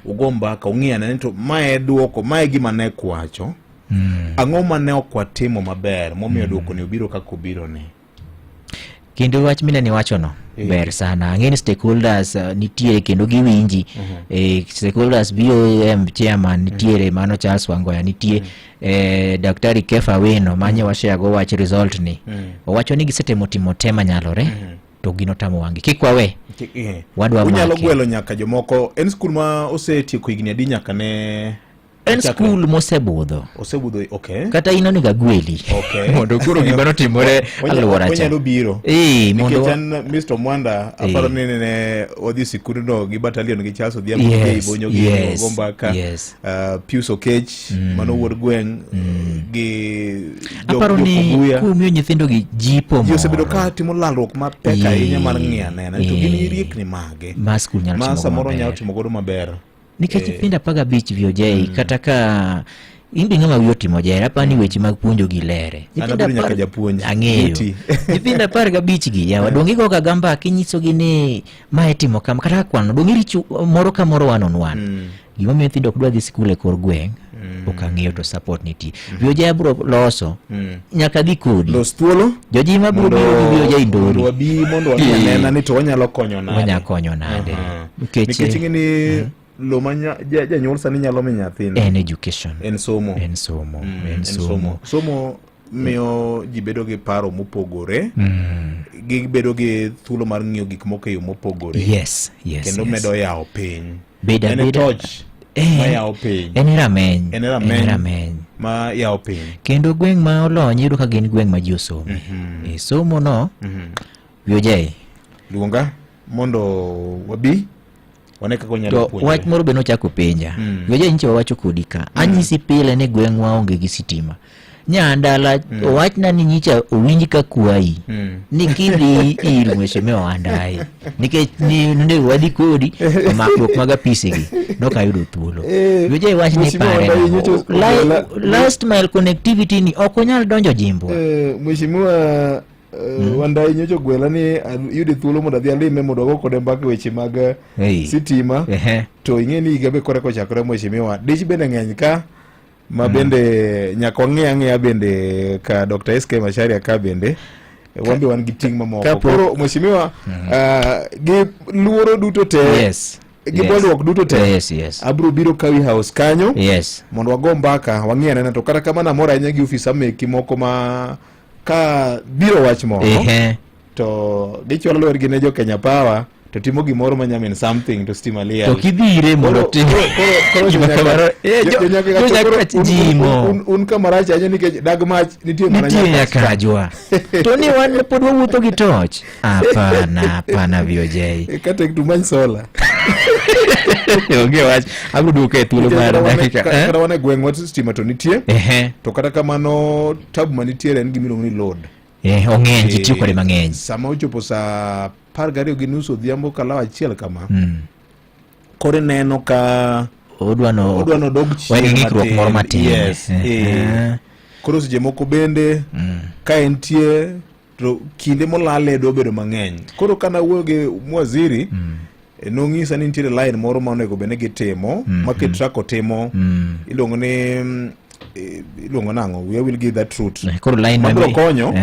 ugo mbaka ung'i ane ni to mae duoko mae gima ne kwacho ang'o ma ne ok watimo maber momiyo duoko ni obiro kaka obiro ni Kendo wach minene iwachono ber sana. Ang'e ni stakeholders nitie kendo giwinji. Stakeholders BOM chairman nitiere mano Charles Wangoya nitie Daktari Kefa Wino manye washare go wach result ni. Owacho ni gisetemo timo te manyalore to gino tamo wang'gi. Kik wawe. Wadwa Unyalo make. gwelo nyaka jomoko en skul ma osetieko higni adi nyaka ne En ochakre? skul mosebudho. Osebudho, okay. Kata in onego agweli. Okay. Mondo koro gima notimore alwora cha. Onyalo biro. Mondo Nikech an Mr. Mwanda aparo ni ne odhi sikundno gi battalion gi Charles Odhiambo gi Bonyo gi go mbaka. Pius Okech mano wuod gweng' gi Aparo ni kumiyo nyithindo gi jipo Ji osebedo ka timo lalruok mapek ahinya mar ng'iyo anena to gin riekni mage ma skul nyalo ma timo samoro maber. nyalo timo godo maber. Nikech nyithindo 15 VOJ kata ka in be ng'ama wiyi otimo jera aparo ni weche mag puonjo gi lere. An abedo nyaka japuonj. Ang'eyo. Duty. Nyithindo 15 gi yawa donge igo ga mbaka inyisogi ni mae timo kama kata ka kwano donge iricho moro ka moro one on one. Gimomiyo nyithindo ok dwa dhi sikul e kor gweng' ok ang'eyo to support nitie. VOJ abro loso nyaka dhi kodi. Los thuolo. Jojima bro biro gi VOJ Ndori. Mondo wabi mondo wang'i anena ni to wanyalo konyo nade. Wanyalo konyo nade. Nikech Nikech ing'e ni lo ma janyuol sani nyalo mi nyathine en education. En somo. En somo. En En somo. somo. Somo miyo ji bedo gi paro mopogore. Gibedo gi thuolo mar ng'iyo gik moko e yo mopogore. Yes, yes, Kendo yes. medo yawo piny. Bedo En e abeda- toch Eh, ma yawo piny. En e rameny. En e rameny. En e rameny. Ma yawo piny. Kendo gweng' ma olony iyudo ka gin gweng' ma ji osomo. E somo no, VOJ. Luonga mondo wabi wane kaka wanyalo To puonjore. wach moro be nochako penja. VOJ nyicha wawacho kodi ka. Anyisi pile ni gweng'wa onge gi sitima. Nyandala owachna ni nyicha owinj ka kwayi ni kidhi ir mheshimiwa Wandayi nikech ni onego wadhi kodi to makruok mag apisegi nokayudo thuolo. VOJ wach ni Mheshimiwa pare Wandayi nang'o? nyocha ogwela- Last mile connectivity ni ok onyal donjo jimbwa. Mheshimiwa Wandayi nyocha ogwela ni ayude thuolo mondo adhi alime mondo wago kode mbaka e weche mag sitima. To ing'e ni higa be kore kochakore mheshimiwa dich bende ng'eny ka ma bende nyaka wang'i ang'iya bende ka Dr. SK Macharia ka bende wan be wan gi ting' mamoko. Koro mheshimiwa gi luoro duto te gi bolruok duto te Yes, yes. abro biro Kawi House kanyo Yes. mondo wago mbaka wang'i anena to kata kamano amor ahinya gi ofisa meki moko ma ka biro wach moro to gichwalo lwetgi ne jo Kenya Power to timo gimoro ma nyamin something to stima liel. To kidhire mondo Koro- tim- koro- koro Gima jonyaka- kamano- jonyaka kacho jonyaka koro kacho jimo. un kama rach ahinya nikech dag mach nitie mana Nitie Nyakach ka. Nyakajwa. To ni wan pod wawuotho gi toch. Hapana, hapana VOJ. Ka tek to umany sola. Onge wach. Abiro duoke e thuolo Nikech mar kata wan e- dakika. kata wan e gweng'wa stima to nitie. To kata kamano tabu manitiere en gima iluongo ni load. Ong'eny, ji tiyo kode mang'eny. Sama ochopo saa 12:30 odhiambo kalaw achiel kama. Koro ineno ka odwa no dog chien wan gi ng'ikruok moro matin. Yes. Koro seche moko bende ka entie to kinde molale dwa bedo mang'eny. Koro kana wuoyo gi mwaziri nong'isa ni nitiere line moro ma onego bed ni gitimo ma Ketraco timo iluongo ni iluongo nang'o we will give that route Koro line mabiro konyo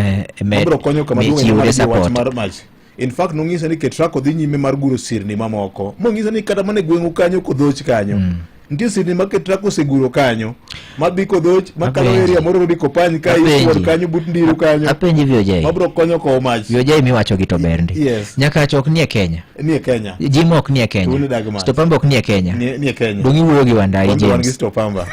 mabiro konyo kama duong' michiwore mar jiwo wach support. mar mach. In fact nong'isa ni Ketraco dhi nyime mar guro sirni mamoko mong'isa ni kata mana e gweng'u kanyo Kodhoch kanyo nitie sirni ma Ketraco oseguro kanyo madhi Kodhoch makalo Apenji. area moro rodi Kopany ka Apenji. Isuor kanyo but Ndiru kanyo Apenji VOJ. mabiro konyo kowo mach VOJ miwacho gi to ber ndi. Yes. Nyakach ok nie Kenya. Nie Kenya. Jimo ok nie Kenya. To un dag mach. Stopamba ok nie Kenya. Nie Kenya. Dong' iwuoyo gi Wandayi Wan be wan gi James. Stopamba.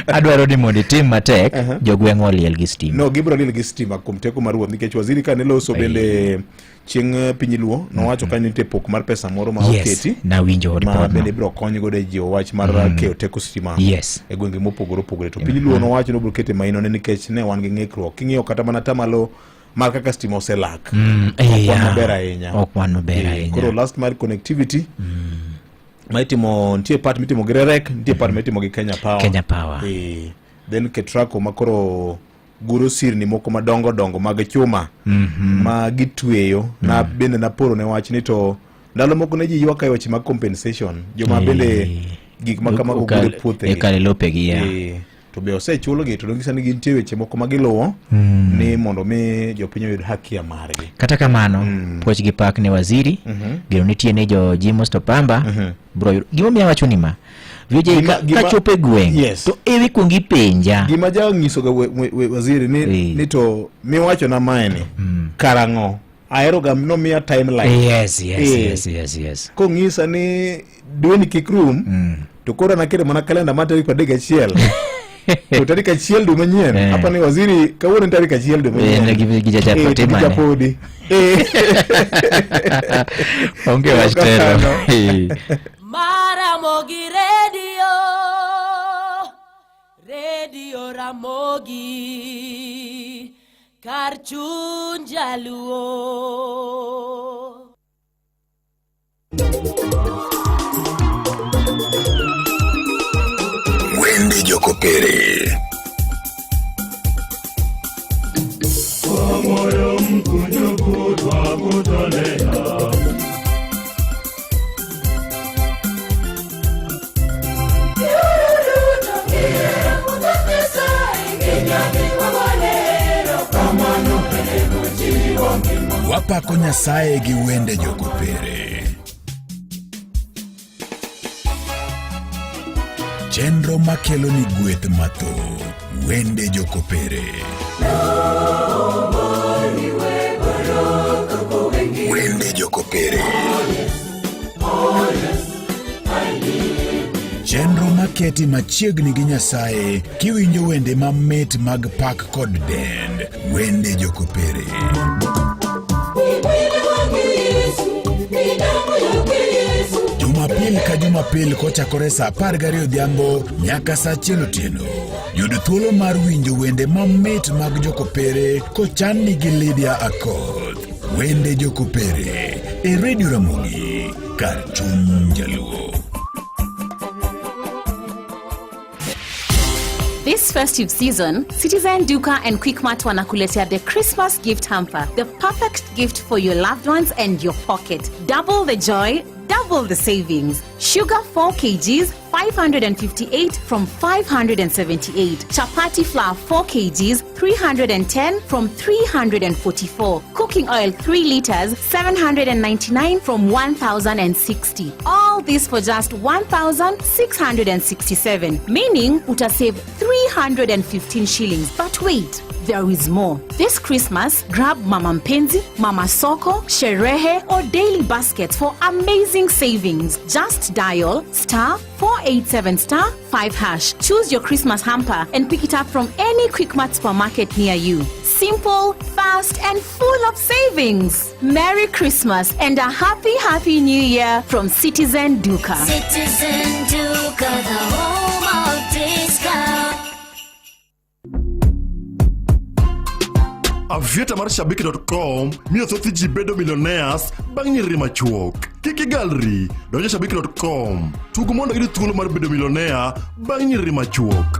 Adwaro ni mondo itim matek jogweng'wa oliel gi stima. No, gibiro liel gi stima kuom teko mar ruoth nikech waziri kane loso bende chieng' piny Luo nowacho ka nitie pok mar pesa moro ma Yes, oketi nawinjo ma ripodno. bende ibiro kony godo e jiwo wach mar keyo teko stima Yes. e gwenge mopogore opogore to piny Luo nowacho ni obiro kete maino ne nikech ne wan gi ng'ikruok king'iyo kata mana tamalo mar kaka stima oselak ok wan maber ahinya Ok wan maber ahinya. Koro last mile connectivity ma itimo nitie part mitimo gi REREC nitie part mitimo gi Kenya Power Kenya Power. Then Ketraco ma koro guro sirni moko madongo dongo mag chuma ma gitweyo na bende naporo ne wach ni to ndalo moko ne ji ywak e weche mag compensation joma bende gik ma kamago guro e puothegi Ekale lopegi ya. To be osechulgi to dong' ni gintie weche moko ma giluwo ni mondo mi jopiny oyud hakia margi. Kata kamano, puoch gi pak ne waziri, geno nitie ni jo Jimo Stopamba bro yudo. Gimomiyo awacho ni ma, VJ kachopo e gweng' Yes. to ewi kuong ipenja. Gima janyiso ga waziri ni to miwacho na mae ni karang'o ahero ga nomiya timeline. Yes, yes, yes, yes, yes. Kong'isa ni dweni kik rum to koro naketo mana kalenda mar tarik 31 to tarik 1 dwe manyien apa ni waziri kawuono en tarik 1 dwe manyien. Gi jachapo To gi timane. japodi. Onge wach telo. Maramogi Radio, Radio Ramogi, kar chuny jaluo. Wende Jokopere. Kwa moyo mkunjufu twakutolea. Wapako Nyasaye gi wende jokopere. Chenro makelo ni gweth mathoth. Wende jokopere. Wende jokopere. Chenro maketi machiegni gi Nyasaye kiwinjo wende mamit mag pak kod dend. Wende Jokopere. Jumapil ka Jumapil kochakore saa 12 odhiambo nyaka saa 1 otieno. Yud thuolo mar winjo wende mamit mag Jokopere kochanni gi Lydia Akoth. Wende Jokopere e Radio Ramogi kar chuny Jaluo. This festive season, Citizen Duka and Quickmart wanakuletea the Christmas gift hamper, the perfect gift for your loved ones and your pocket. Double the joy, double the savings. Sugar 4 kgs, 558 from 578. Chapati flour 4 kgs, 310 from 344. Cooking oil 3 liters, 799 from 1060. All this for just 1667, meaning utasave 315 shillings. But wait, there is more. This Christmas, grab Mama Mpenzi, Mama Soko, Sherehe, or Daily Baskets for amazing savings. Just dial star 487 star 5 hash. Choose your Christmas hamper and pick it up from any Quickmart supermarket near you. Simple, fast, and full of savings. Merry Christmas and a happy, happy New Year from Citizen Duka. Citizen Duka, the home of discount. Avieta mar shabiki.com miyo thoth ji bedo millionaires bang' nyiriri machuok. Kik igalri, donj e shabiki.com. Tug mondo iyud thuolo mar bedo millionaire bang' nyiriri machuok.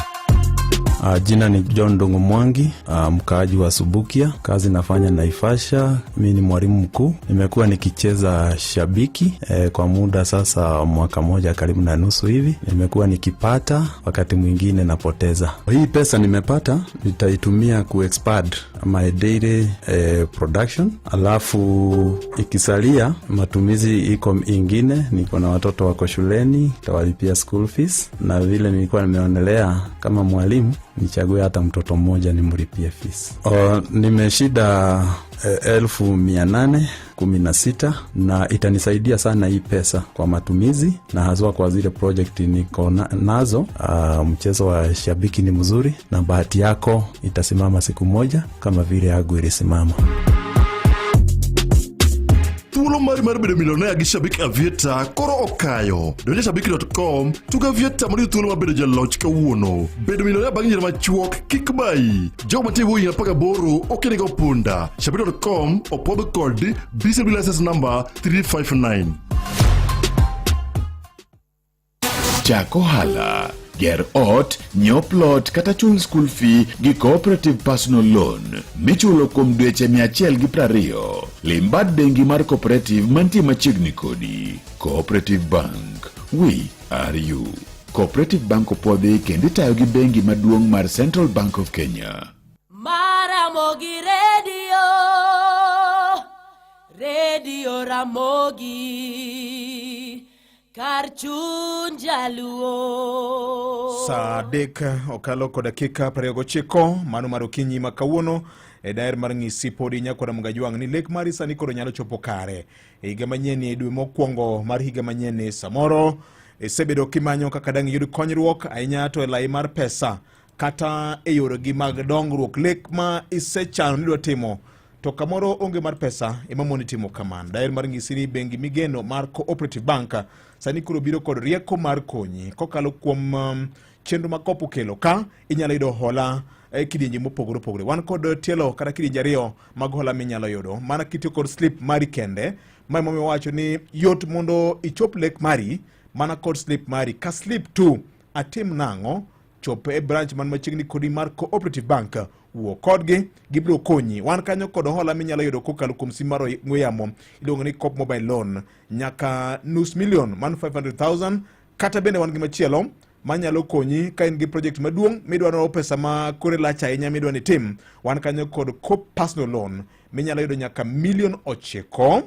Jina ni John Ndungu Mwangi, mkaaji wa Subukia. Kazi nafanya Naivasha, mi ni mwalimu mkuu. Nimekuwa nikicheza shabiki kwa muda sasa mwaka moja karibu na nusu hivi. Nimekuwa nikipata, wakati mwingine napoteza. Hii pesa nimepata nitaitumia kuexpand my daily production, alafu ikisalia matumizi iko ingine, niko na watoto wako shuleni, tawalipia school fees, na vile nilikuwa nimeonelea kama mwalimu nichague hata mtoto mmoja nimlipie fees. Nimeshinda 816,000 na itanisaidia sana hii pesa kwa matumizi na haswa kwa zile project niko nazo. Mchezo wa shabiki ni mzuri na bahati yako itasimama siku moja kama vile yangu ilisimama. Thuolo mari mar bedo milionea gi Shabik Avieta koro okayo. Donj e shabiki.com, tug Avieta mondo iyud thuolo mar bedo jaloch kawuono. Bedo milionea bang' nyiri machuok kik bayi. Jogo mantie e bwo higni 18 ok onego punda. Shabiki.com opwodh kod BCB license number 359. Chak ohala, ger ot, nyiew plot kata chul school fee gi Cooperative Personal Loan michulo kuom dweche 120. Lim bad bengi mar Cooperative mantie machiegni kodi. Cooperative Bank, we are you. Cooperative Bank opwodhi kendo itayo gi bengi maduong' mar Central Bank of Kenya. Maramogi Radio, Radio Ramogi, kar chuny Jaluo. Saa 3 okalo kod dakika 29 mano mar okinyi ma kawuono e daer mar ng'isi podi nyakwara Mgajwang' ni lek mari sani koro nyalo chopo kare e higa manyien e dwe mokwongo mar higa manyien ni samoro isebedo kimanyo kaka dang' iyud konyruok ahinya to e lai mar pesa kata e yoregi mag dongruok lek ma isechano ni idwa timo to kamoro onge mar pesa ema moni timo kamano. Daher mar ng'isi ni bengi migeno mar Cooperative Bank sani koro biro kod rieko mar konyi kokalo kuom chenro ma Coop okelo ka inyalo yudo hola e kidienje mopogore opogore. Wan kod tielo kata kidienje ariyo mag hola minyalo yudo mana kitiyo kod slip mari kende. Ma emomiyo wacho ni yot mondo ichop lek mari mana kod slip mari. Ka slip tu atim nang'o? Chop e branch man machiegni kodi mar Cooperative Bank, wuo kodgi, gibiro konyi. Wan kanyo kod hola minyalo yudo kokalo kuom sim mar ong'we yamo iluongo ni Coop Mobile Loan nyaka nus milion man 500,000 kata bende wan gi machielo manyalo konyi ka in gi project maduong' midwaro pesa ma kore lach ahinya midwa ni tim. Wan kanyo kod Coop Personal Loan minyalo yudo nyaka milion 9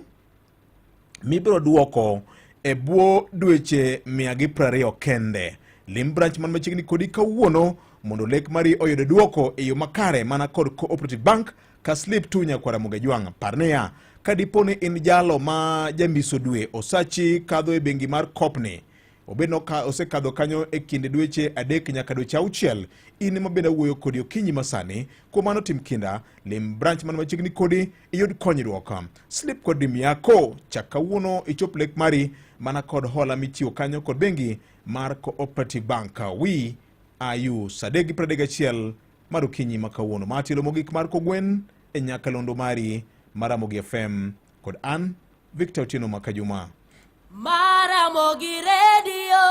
mibiro duoko e bwo dweche 120 kende. Lim branch man machiegni kodi kawuono mondo lek mari oyud duoko e yo makare mana kod Cooperative Bank ka slip tu nyakwara Mugejwang'. Par niya, ka dipo ni in jalo ma jamiso dwe osachi kadho e bengi mar Kopni, obed no ka osekadho kanyo e kind dweche 3 nyaka dweche 6, in ema bende awuoyo kodi okinyi masani. Kuom mano tim kinda, lim branch man machiegni kodi iyud konyruok. Slip kod dim yako, chak kawuono ichop lek mari mana kod hola michiwo kanyo kod bengi mar Cooperative Bank. We are you. Saa 3:31 mar okinyi ma kawuono. Ma tielo mogik mar Kogwen e nyakalondo mari mar Ramogi FM kod an Victor Otieno Makajuma. Maramogi Radio,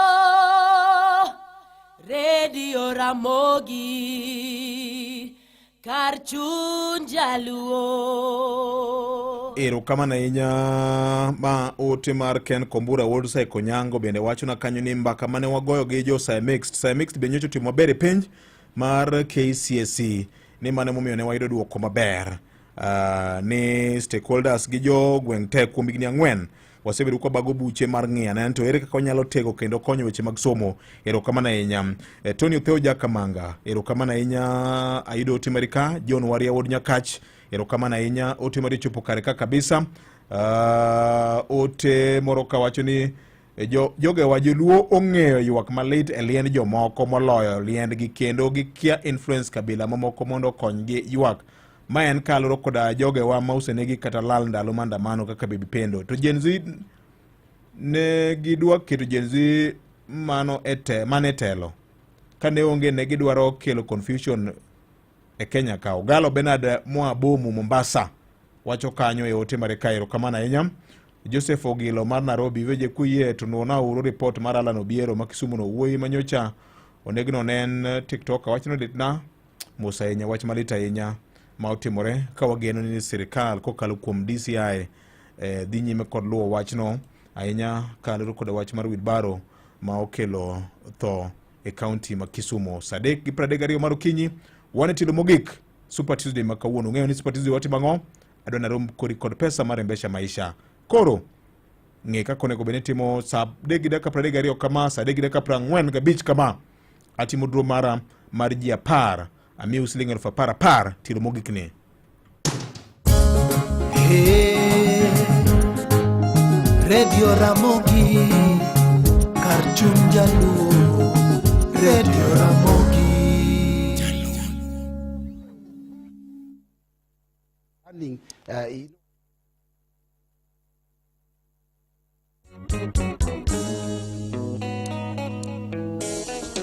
Radio Ramogi, kar chuny jaluo. Erokamano ahinya ma ote mar Ken Kombura Wuod Saiko Nyango bende wachona kanyo ni mbaka mane wagoyo gi jo Sci-Mixed. Sci-Mixed be nyocha otimo maber e penj mar KCSE ni mano emomiyo ne wayudo duoko maber. Ni stakeholders gi jo gweng' te kuom higni 4 wasebedo kwa bago buche mar ng'iyo anena to ere kaka wanyalo tego kendo konyo weche mag somo. Erokamano ahinya. Tony Otheo Jakamanga, erokamano ahinya. Ayudo ote mari ka. John Waria Wuod Nyakach, erokamano ahinya. Ote mari ochopo kare ka kabisa. Ote moro ka wacho ni jogewa joluo ong'eyo ywak malit e liend jomoko moloyo liendgi kendo gikia influence kabila mamoko mondo okonygi ywak. Ma en kaluro koda jogewa ma osenegi kata lal ndalo maandamano kaka Baby Pendo. To Gen Z ne gidwa keto Gen Z mano e te, mane e telo. Kane onge ne gidwaro kelo confusion e Kenya ka. Ogalo Bernard moa Bomu Mombasa wacho kanyo e ote mare ka, erokamano ahinya. Joseph Ogilo mar Nairobi weje kuyie to nuona uru report mar Alan Obiero ma Kisumu no wuoyi manyocha onegno ne en TikTok wachno litna mos ahinya, wach malit ahinya ma otimore ka wageno ni sirikal kokalo kuom DCI dhi nyime kod luwo wachno ahinya kaluwore kod wach mar wheelbarrow ma okelo tho e kaunti ma Kisumu. Saa 3:32 mar okinyi wan e tielo mogik Super Tuesday ma kawuono. Ung'eyo ni Super Tuesday watimo ang'o? Adwa narom kodi kod pesa mar Embesha Maisha. Koro ng'e kaka onego bed ni itimo saa 3:32 kama, saa 3:45 kama. Atimo draw mara mar ji 10, amiu siling 10,000 10 tielo mogik ni. Hey, Radio Ramogi, kar chuny jaluo, Radio Ramogi.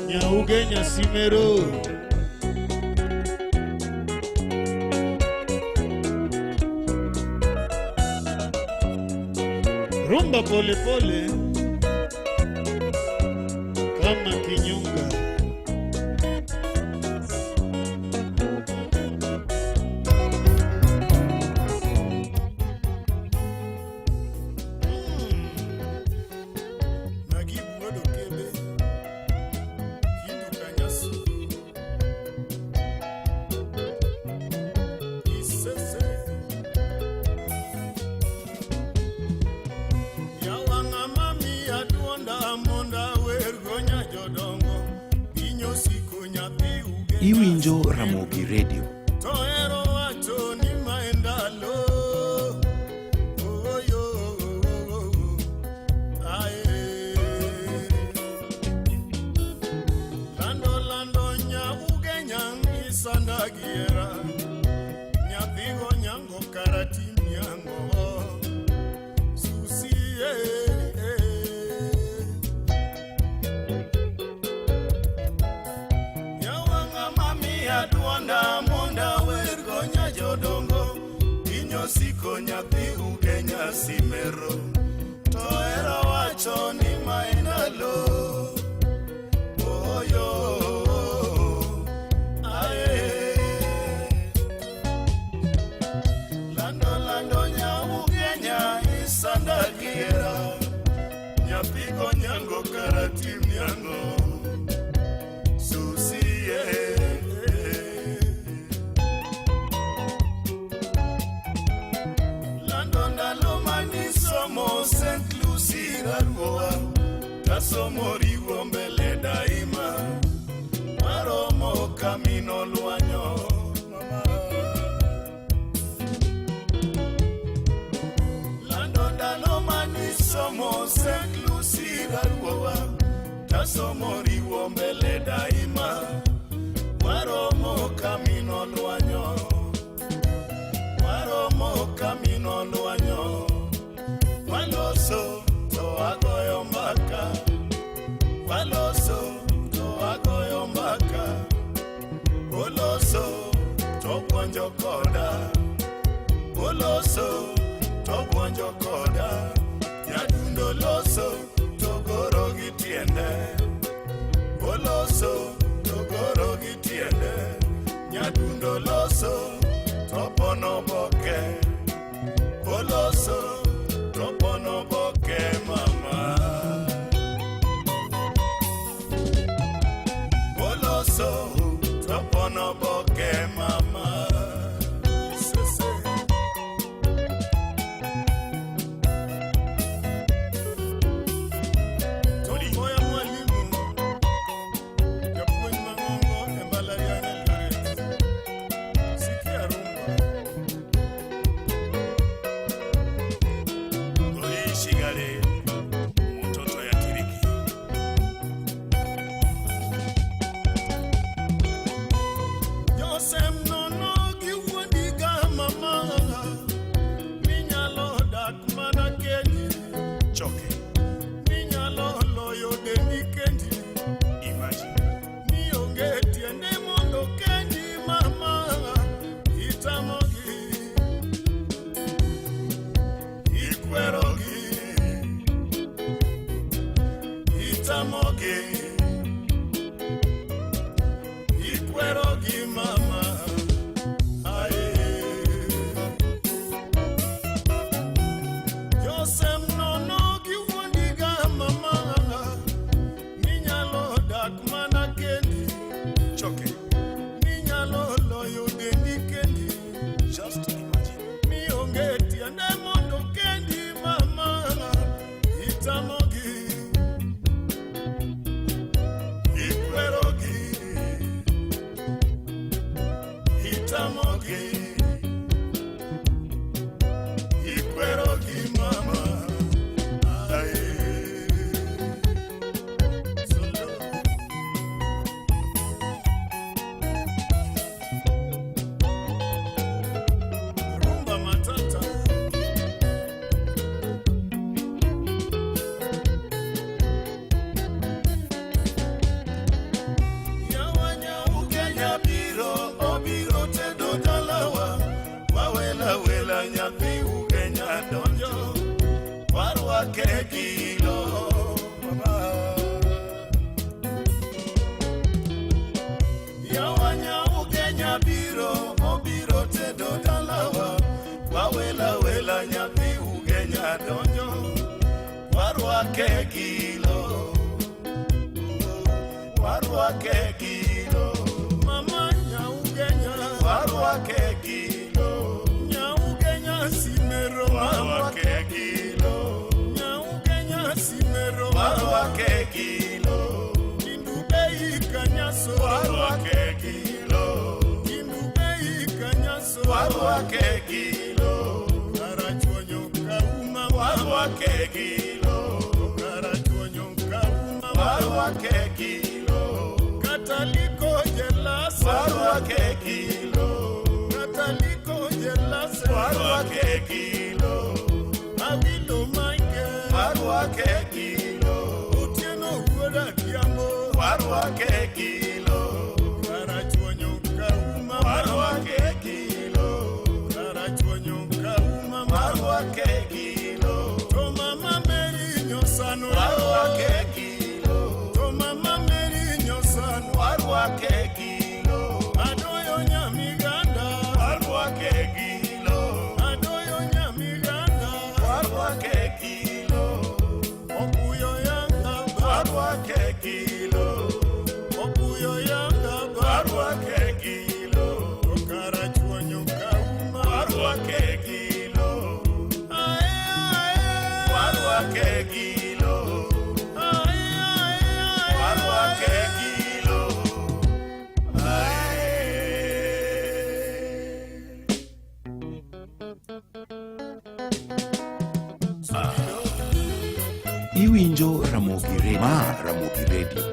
Nyauge Nyasimero. Rumba pole pole kama kinyunga. Iwinjo Ramogi Radio. Tohero wacho ni mae ndalo oyo ae lando lando nyauge nyang' isanda giera nyathigo nyango karati nyango susi Nyawang'a mamiya duonda monda wergo nya jodongo inyosiko nyathi uge nyasimero to hera wacho ni mae ndalo oyo ae lando lando nyauge nya isanda giera nyathigo nyango karatim nyango Susie. Tasomo riwo mbele daima Waromo kamino lwanyo Lando ndalo manisomo St. Lucy raruowa Tasomo riwo mbele daima Waromo kamino lwanyo Waromo kamino lwanyo Waloso to agoyo mbaka Waloso to agoyo mbaka Oloso to puonjo koda Oloso to puonjo koda Nyadundo loso to goro gi tiende Oloso to goro gi tiende Nyadundo loso to pono boke Oloso to pono boke mama Oloso to pono boke mama Sese. Tony Moya mwalimu japuonj mang'ongo e mbalariany Eldoret Sikia rumba Oishigale mtoto ya Tiriki. Josem nono gi wuondiga mama Ninyalo dak mana kendi Choke. Ninyalo loyo dendi kendi Imagine. Ni onge tiende mondo kendi mama Itamogi Ikwerogi Itamogi Ikwerogi mama Aye Josem nono gi wuondiga mama Ninyalo dak mana kendi Choke. Ninyalo loyo dendi kendi Just imagine. Ni onge tiende mondo kendi mama Itamogi Ikwerogi Itamogi Ikwerogi mama Aye. Solo. Rumba matata Yawa Ugenya biro obiro tedo dalawa Wawela wela nyathi Ugenya donjo Warwake gilo mama Yawa Ugenya biro obiro tedo dalawa Wawela wela nyathi Ugenya donjo Warwake gilo Warwake gilo Mama Nyaugenya Warwake gilo Nyaugenya simero Warwake gilo. Nyaugenya simero Warwake gilo. Kindubei kanyaso Warwake gilo. Kindubei kanyaso Warwake gilo. Karachuonyo kauma Warwake gilo. Karachuonyo kauma Warwake gilo. Kataliko jelasa Warwake gilo. Kataliko jelasa Warwake gilo. Awilo Michael Warwake gilo. Otieno wuoda Kiambo Warwake gilo. Karachuonyo kauma Warwake gilo. Karachuonyo kauma Warwake gilo. To mama Mary Nyosano Warwake gilo. To mama Mary Nyosano Warwake gilo. Adoyo nyamiganda Warwake gilo. Adoyo nyamiganda Warwake gilo. Okuyo yanga Warwake gilo. Okuyo yanga Warwake gilo. Karachuonyo kauma Warwake gilo. Ae ae Warwake gilo. Ae Iwinjo Ramogi Radio. Ma Ramogi Radio.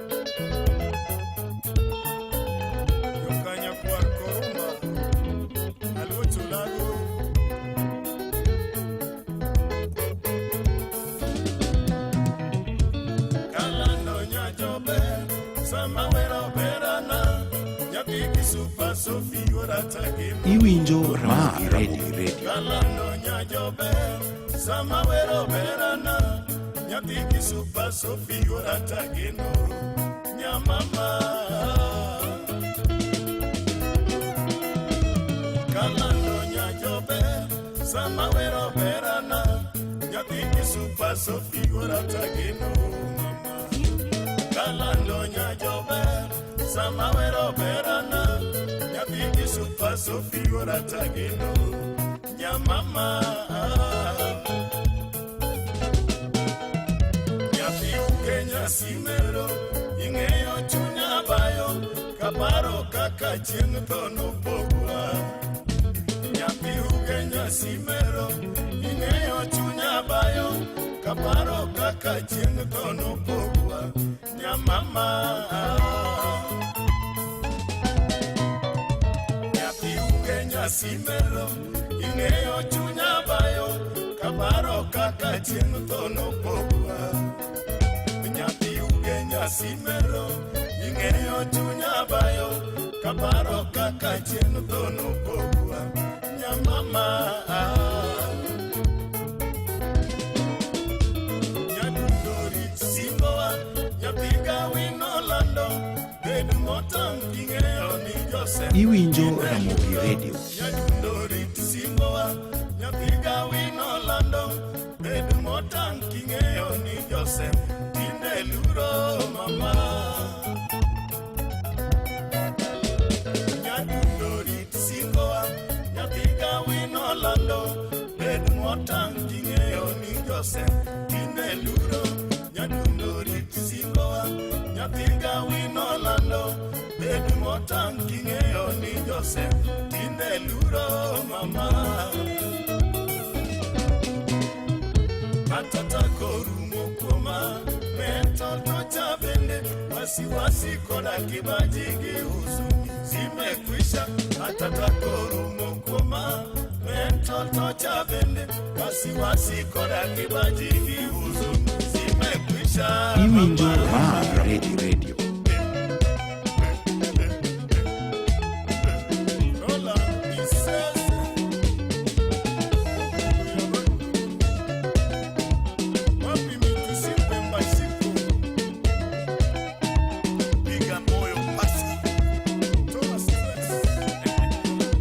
Jokanyakwar Koruma, Aluoch Ulago. Kalando nyajober, sama wero berana, nyathi kisupa Sofi orata geno. Iwinjo Ramogi Radio. Kalando nyajober, sama wero berana, nyathi kisupa Sofi orata geno. Nyamama. Kalando nyajober, sama wero berana, nyathi kisupa Sofi orata geno. Mama. Kalando nyajober, sama wero berana, nyathi kisupa Sofi orata geno. Nyamama. Nyathi Kenya simero, ing'eyo chunya bayo, kaparo kaka chieng' tho nopogwa. Nyathi Kenya simero, ing'eyo chunya bayo, kaparo kaka chieng' tho nopogwa. Nyamama. Nyathi Kenya simero, ing'eyo chunya bayo, kaparo kaka chieng' tho nopogwa. Nyathi Ugenya simero, ing'eyo chunya bayo, kaparo kaka chieng' tho nopogwa. Nyamama. Nyadundo rit singowa, nyathi gawino lando, bed motang' king'eyo ni Joseph. Iwinjo Ramogi Radio. Nyadundo rit singowa, nyathi gawino lando, bed motang' king'eyo ni Joseph tinde luro mama. Nyadundo rit singowa, nyathi gawino lando, bed motang' king'eyo ni Joseph tinde luro. Nyadundo rit singowa, nyathi gawino lando, bed motang' king'eyo ni Joseph tinde luro mama. Matata korumo kuoma, mental torture bende, wasiwasi koda kibaji gi huzuni zimekwisha. Matata korumo kuoma, mental torture bende, wasiwasi koda kibaji gi huzuni zimekwisha. Iwinjo Ma Ramogi Radio. Rola Isese. Wapi mitusimpe mbasiku. Piga moyo pasi. Toa stress.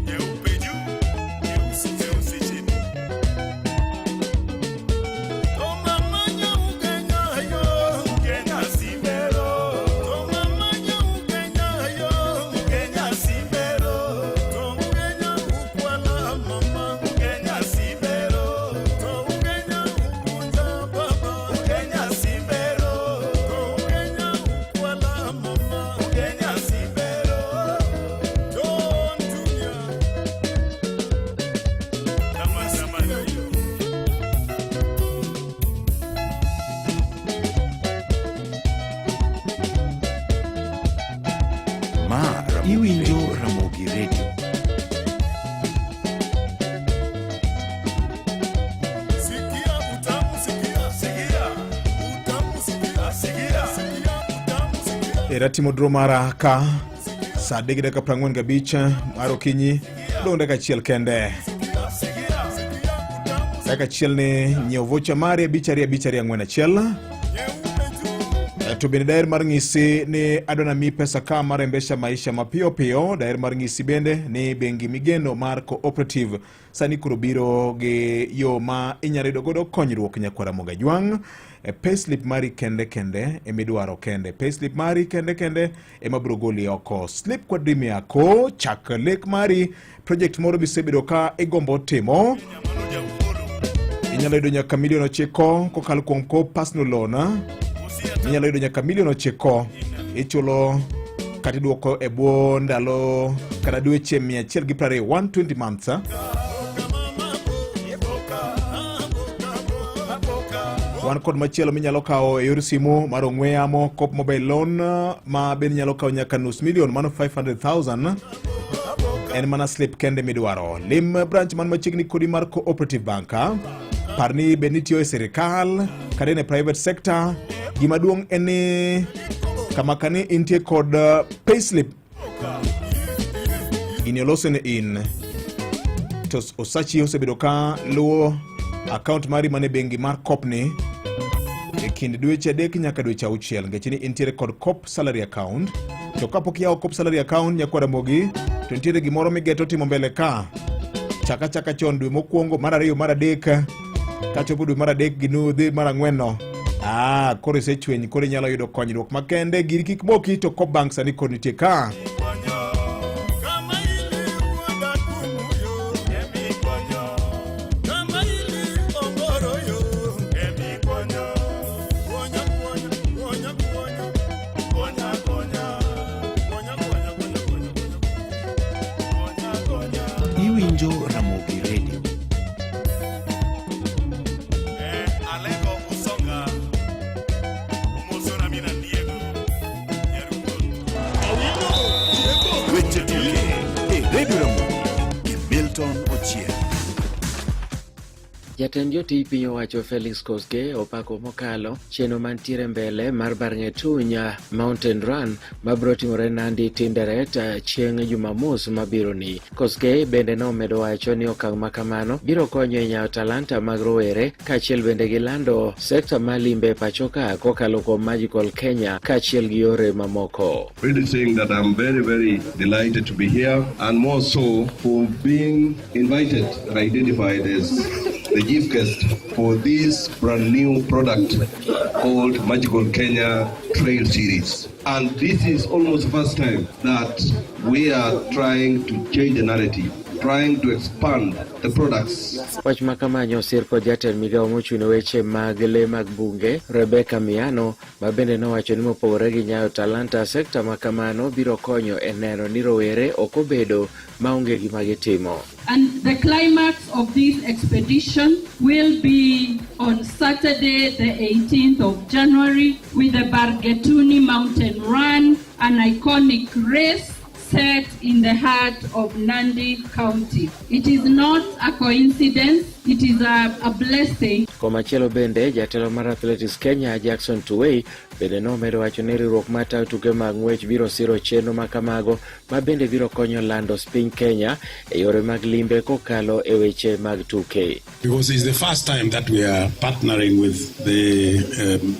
Nyeupe juu, nyeusi nyeusi chini. Toma manya ugenya yo, ugenya simero. Toma manya ugenya yo, ugenya simero. To ugenya ukwala mama, ugenya simero. To ugenya ukunja baba, ugenya simero. To ugenya ukwala mama, ugenya simero. John Junior. Kama zamani hiyo. Ma Ramogi Iwinjo Ramogi Radio. Sikia utamu, sikia, sikia utamu, sikia, sikia, sikia utamu, sikia. Era timo dro mara ka sa 3:45 mar okinyi dong' dakika achiel kende. Dakika achiel ni nyiew vocha mari 5 2 5 2 4 1. To bende daher mar ng'isi ni adwa namiyi pesa ka mar Embesha Maisha mapiyo piyo. Daher mar ng'isi bende ni bengi migeno mar Cooperative sani koro biro gi yo ma inyalo yudo godo konyruok nyakwara Ramogi Ajwang'. Payslip mari kende kende emidwaro kende. Payslip mari kende kende ema biro goli oko. Slip kwa dream yako, chak lek mari, project moro misebedo ka igombo timo. Inyalo yudo nyaka milion 9 kokalo kuom ko personal loan. Inyalo yudo nyaka milion 9 ichulo kata iduoko e bwo ndalo kata dweche 120, 120 months. Wan kod machielo minyalo kawo e yor simu mar ong'we yamo Coop Mobile Loan ma bende nyalo kawo nyaka nus milion mano 500,000 en mana slip kende midwaro. Lim branch man machiegni kodi mar Cooperative Bank. Par ni bed ni itiyo e sirikal kata in e private sector, gima duong' en ni kama kani intie kod payslip gini olose ne in to osachi osebedo ka luwo akaont mari mane bengi mar Coop ni e kind dweche 3 nyaka dweche 6 nikech ni intiere kod Coop salary account. To kapok iyawo Coop salary account nyakwar Ramogi, to nitiere gimoro migeto timo mbele ka chaka chaka chon dwe mokwongo mar 2 mar 3 kachopo dwe mar 3 gi nudhi mar 4 no koro isechweny, koro inyalo yudo konyruok makende. Giri kik moki to Coop Bank sani kod nitie ka. Iwinjo Ramogi Radio. Alego Usonga, Omosona mina Diego, Weche tuke e Radio Ramogi gi Milton Ochieng. Jatend jotij piny owacho Felix Koskei opako mokalo chenro mantiere mbele mar Barngetuny Mountain Run mabiro timore Nandi Tinderet chieng' Jumamos mabiro ni. Koskei bende nomedo wacho ni okang' ma kamano biro konyo e nyayo talanta mag rowere kaachiel bende gi lando sekta mar limbe e pacho ka kokalo kuom Magical Kenya kaachiel gi yore mamoko. Really saying that I'm very, very delighted to be here, and more so for being invited and identified as the chief guest for this brand new product called Magical Kenya Trail Series. And this is almost the first time that we are trying to change the narrative, trying to expand the products. Wach ma kama nyosir kod jatend migawo mochung' ne weche mag le mag bunge Rebecca Miano ma bende nowacho ni mopogore gi nyayo talanta, sekta ma kamano biro konyo e neno ni rowere ok obedo maonge gima gitimo. And the climax of this expedition will be on Saturday, the 18th of January, with the Bargetuni Mountain Run, an iconic race set in the heart of Nandi County. It is not a coincidence, it is a blessing. Komachielo bende, jatelo mar Athletics Kenya Jackson Tuwei bende nomedo wacho ni riwruok mar tayo tuke mag ng'wech biro siro chenro ma kamago ma bende biro konyo lando piny Kenya e yore mag limbe kokalo e weche mag tuke. Because it's the first time that we are partnering with the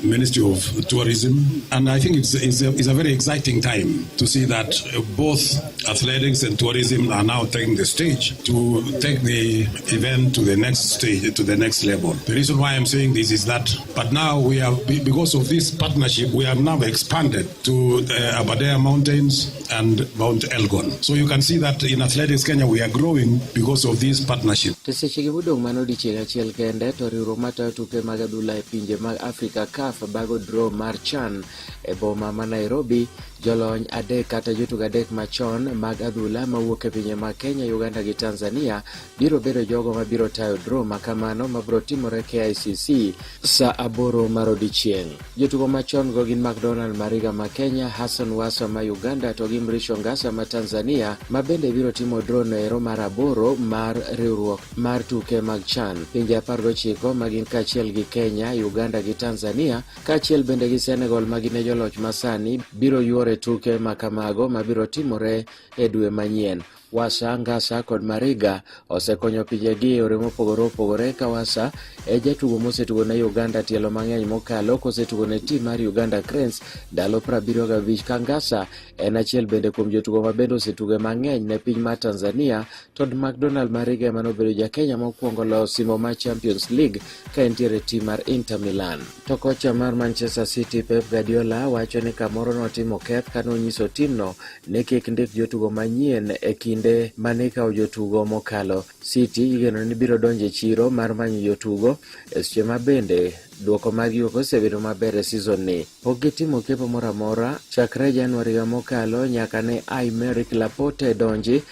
Ministry of Tourism, and I think it's a very exciting time to see that both athletics and tourism are now taking the stage to take the event to the next stage, to the next level. The reason why I'm saying this is that, but now we have, because of this partnership, we have now expanded to the Aberdare Mountains and Mount Elgon. So you can see that in Athletics Kenya we are growing because of this partnership. To sechegi modong' mana odiechieng' achiel kende to riwruok matayo tuke mag adhula e pinje mag Afrika CAF bago draw mar CHAN e boma ma Nairobi. Jolony 3 kata jotugo 3 machon mag adhula mawuok e pinje mag Kenya, Uganda gi Tanzania biro bedo jogo mabiro tayo draw ma kamano mabiro timore KICC sa 8 mar odiechieng'. Jotugo machon go gin McDonald Mariga ma Kenya, Hassan Wasa ma Uganda to gi Mrisho Ngasa ma Tanzania ma bende biro timo draw no ero mar 8 mar riwruok mar tuke mag CHAN. Pinje 19 ma gin kaachiel gi Kenya, Uganda gi Tanzania kaachiel bende gi Senegal ma gin e joloch masani biro yuore tuke ma kamago ma biro timore e dwe manyien. Wasa, Ngasa kod Mariga osekonyo pinjegi e yore mopogore opogore ka Wasa e jatugo mosetugo ne Uganda tielo mang'eny mokalo kosetugo ne tim mar Uganda Cranes ndalo 75 ka Ngasa en achiel bende kuom jotugo ma bende osetugo mang'eny ne piny mar Tanzania. To McDonald Mariga ema nobedo ja Kenya mokwongo loyo simo mar Champions League ka entiere tim mar Inter Milan. To kocha mar Manchester City Pep Guardiola wacho ni kamoro notimo keth ka nonyiso timno ni kik ndik jotugo manyien e kinde mane ikawo jotugo mokalo. City igeno ni biro donjo e chiro mar manyo jotugo e seche ma bende duoko mag ok osebedo maber e season ni. Pok gitimo kepo moro amora chakre Januari higa mokalo nyaka ne Aymeric Laporte donji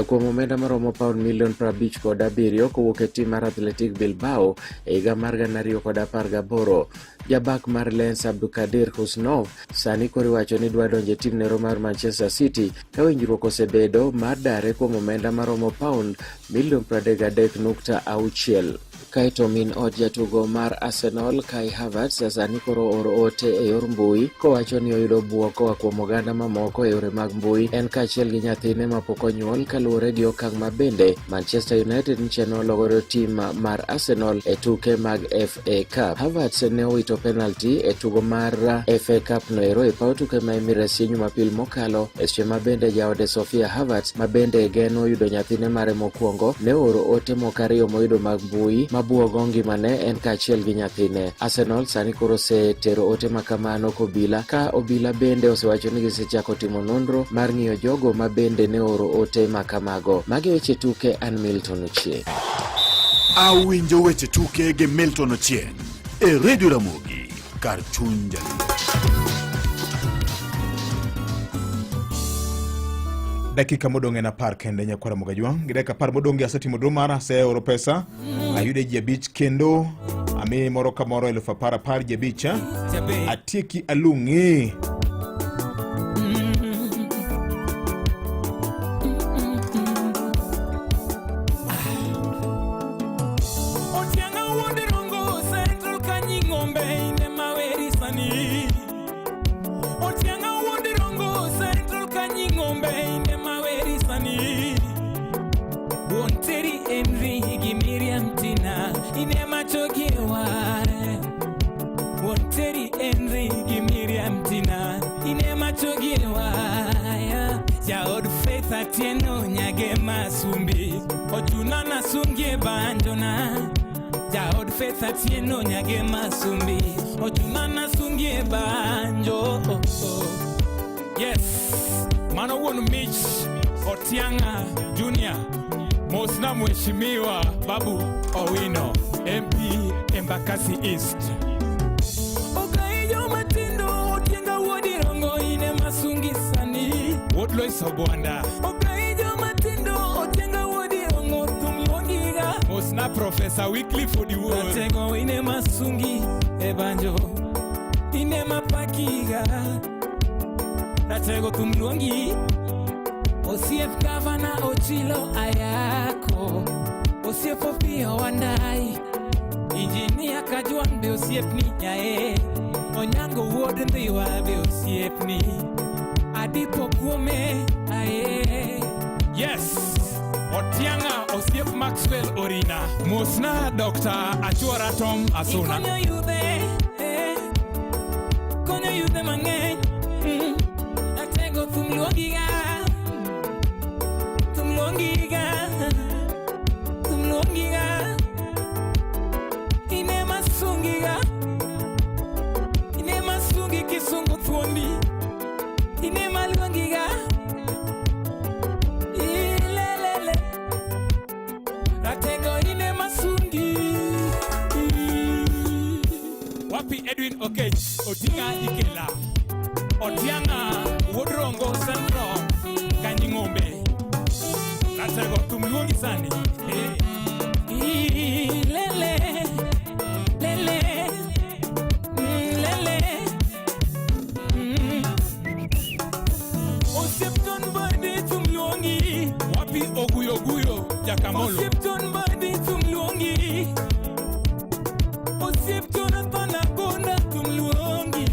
kuom omenda maromo paund milion 57 kowuok e tim mar Athletic Bilbao e higa mar 2018. Jabak mar Lens Abdukadir Husnov sani koro iwacho ni dwa donjo e tim nero mar Manchester City ka winjruok osebedo mar dare kuom omenda maromo paund milion 33.6. Kaeto min od jatugo mar Arsenal Kai Havertz sani koro ooro ote e yor mbui kowacho ni oyudo bwok koa kuom oganda mamoko e yore mag mbui en kaachiel gi nyathine mapok onyuol kaluwore gi okang' ma bende Manchester United nyicha nologodo tim mar Arsenal e tuke mag FA Cup. Havertz ne owito penalty e tugo mar FA Cup noero e paw tuke ma Emirates chieng' Jumapil mokalo e seche ma bende jaode Sofia Havertz ma bende geno yudo nyathine mare mokwongo ne ooro ote moko ariyo moyudo mag mbui mabuogo ngimane en kaachiel gi nyathine. Arsenal sani koro osetero ote ma kamano kobila ka obila bende osewacho ni gisechako timo nonro mar ng'iyo jogo ma bende ne ooro ote ma kamago. Magi weche tuke an Milton Ochieng. Awinjo weche tuke gi Milton Ochieng e Radio Ramogi kar chuny Jaluo. Dakika modong' en 10 kende nyakwara Mogajwang'. Gi dakika 10 modong' gi asetimo draw mara, aseoro pesa, ayude ji 5 kendo amiyi moro ka moro 10,000 10,000 ji 5. Atieki alung'i. Otianga wuod Rongo Central Kanying'ombe ine maweri sani. Otianga wuod Rongo Central Kanying'ombe ine maweri sani. Wuon Terry Henry gi Miriam Tina ine machogi ware. Wuon Terry Henry gi Miriam Tina ine machogi waya. Jaod Faith Atieno nyage masumbi ochuna nasungie banjona. Jaod Faith Atieno nyage masumbi ochuna nasungie banjo. Yes, mano wuon Mich Otianga Junior. Mosna Mheshimiwa Babu Owino MP Embakasi East. Okaijo matindo Otienga wuod Rongo ine masungi sani. Wuod Lois Ogwanda. Okaijo matindo Otienga wuod Rongo thum luongiga. Mosna Professor Wycliffe Odiwuor. Ratego ine masungi e banjo ine mapakiga. Ratego thum luongi. Osiep gavana Ochilo Ayako. Osiep Opiyo Wandayi. Injinia Kajwang' be osiepni nyae. Onyango wuod Ndhiwa be osiepni. Adipo kuome ae. Yes, Otianga osiep Maxwell Orina. Mosna Dr. Achuora Tom Asuna. Ikonyo yudhe, konyo yudhe mang'eny. Atego thum luongiga, thum luongiga, thum luongiga. Ine masungiga, ine masungi kisungu thuondi. Ine maluongiga, ilelele. Ratego ine masungi. Wapi Edwin Okech, Otinga Ikela. Otianga wuod Rongo Central, Kanying'ombe. Ratego thum luongi sani. Hey. Lele, lele, lele. Osiep John Mbadi thum luongi. Wapi Oguyo Oguyo Jakamolo. Osiep John Mbadi thum luongi. Osiep Jonathan Agonda thum luongi.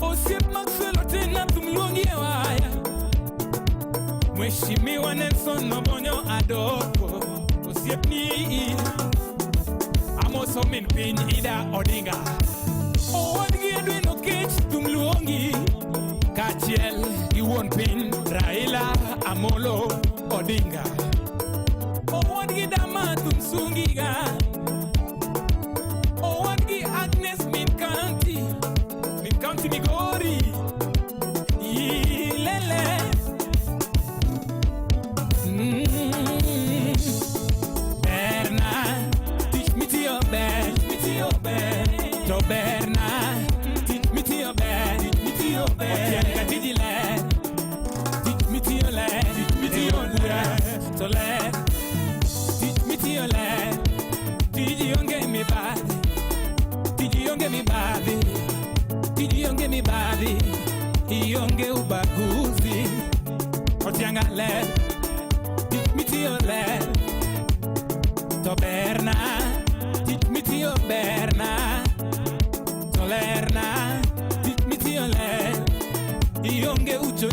Osiep Maxwell Otena thum luongi e waya. Mheshimiwa Nelson Obonyo Adoko. Osiepni amoso min piny Ida Odinga. Owadgi Edwin Okech thum luongi. Kaachiel gi wuon piny Raila Amolo Odinga. Owadgi Dama thum sungiga. Owadgi Agnes min county. Min county Migori. Ilele.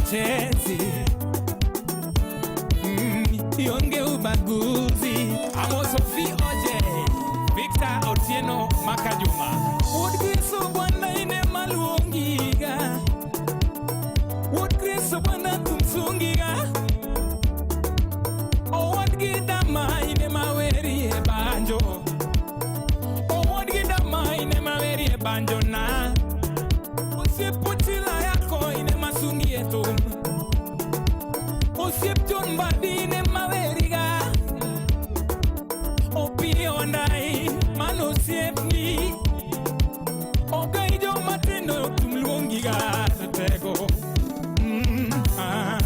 uchochezi ionge ubaguzi. Amosofi Oje, Victor Otieno Makajuma. Wuod Kristo Bwana ine maluongiga. Wuod Kristo Bwana tumsungiga. Owadgi dama ine maweri e banjo. Owadgi dama ine maweri e banjo na. Osiep Ochila yako ine masungi e thum. Osiep John Mbadi ine maweriga. Opiyo Wandayi mano osiepni. Ogai joma tindo thum luongiga ratego. Ah.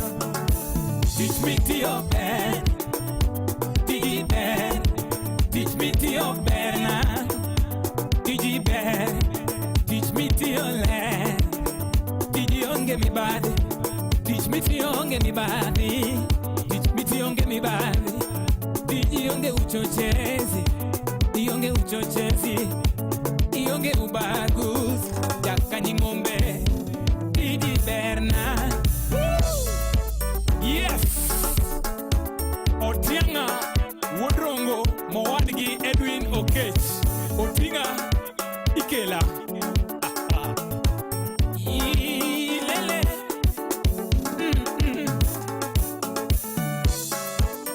Teach me tiyo ber, tiji ber, teach me tiyo ber na, tiji ber, teach me tiyo ler, tiji onge mibadhi, teach me tiyo onge mibadhi, teach me tiyo onge mibadhi, tiji onge uchochezi, ionge uchochezi, ionge ubaguzi, jakanyi ng'ombe, tiji ber na. Yes! Otianga Wuodrongo mowadgi Edwin Okech. Otinga Ikela. Ah, ah. Ilele.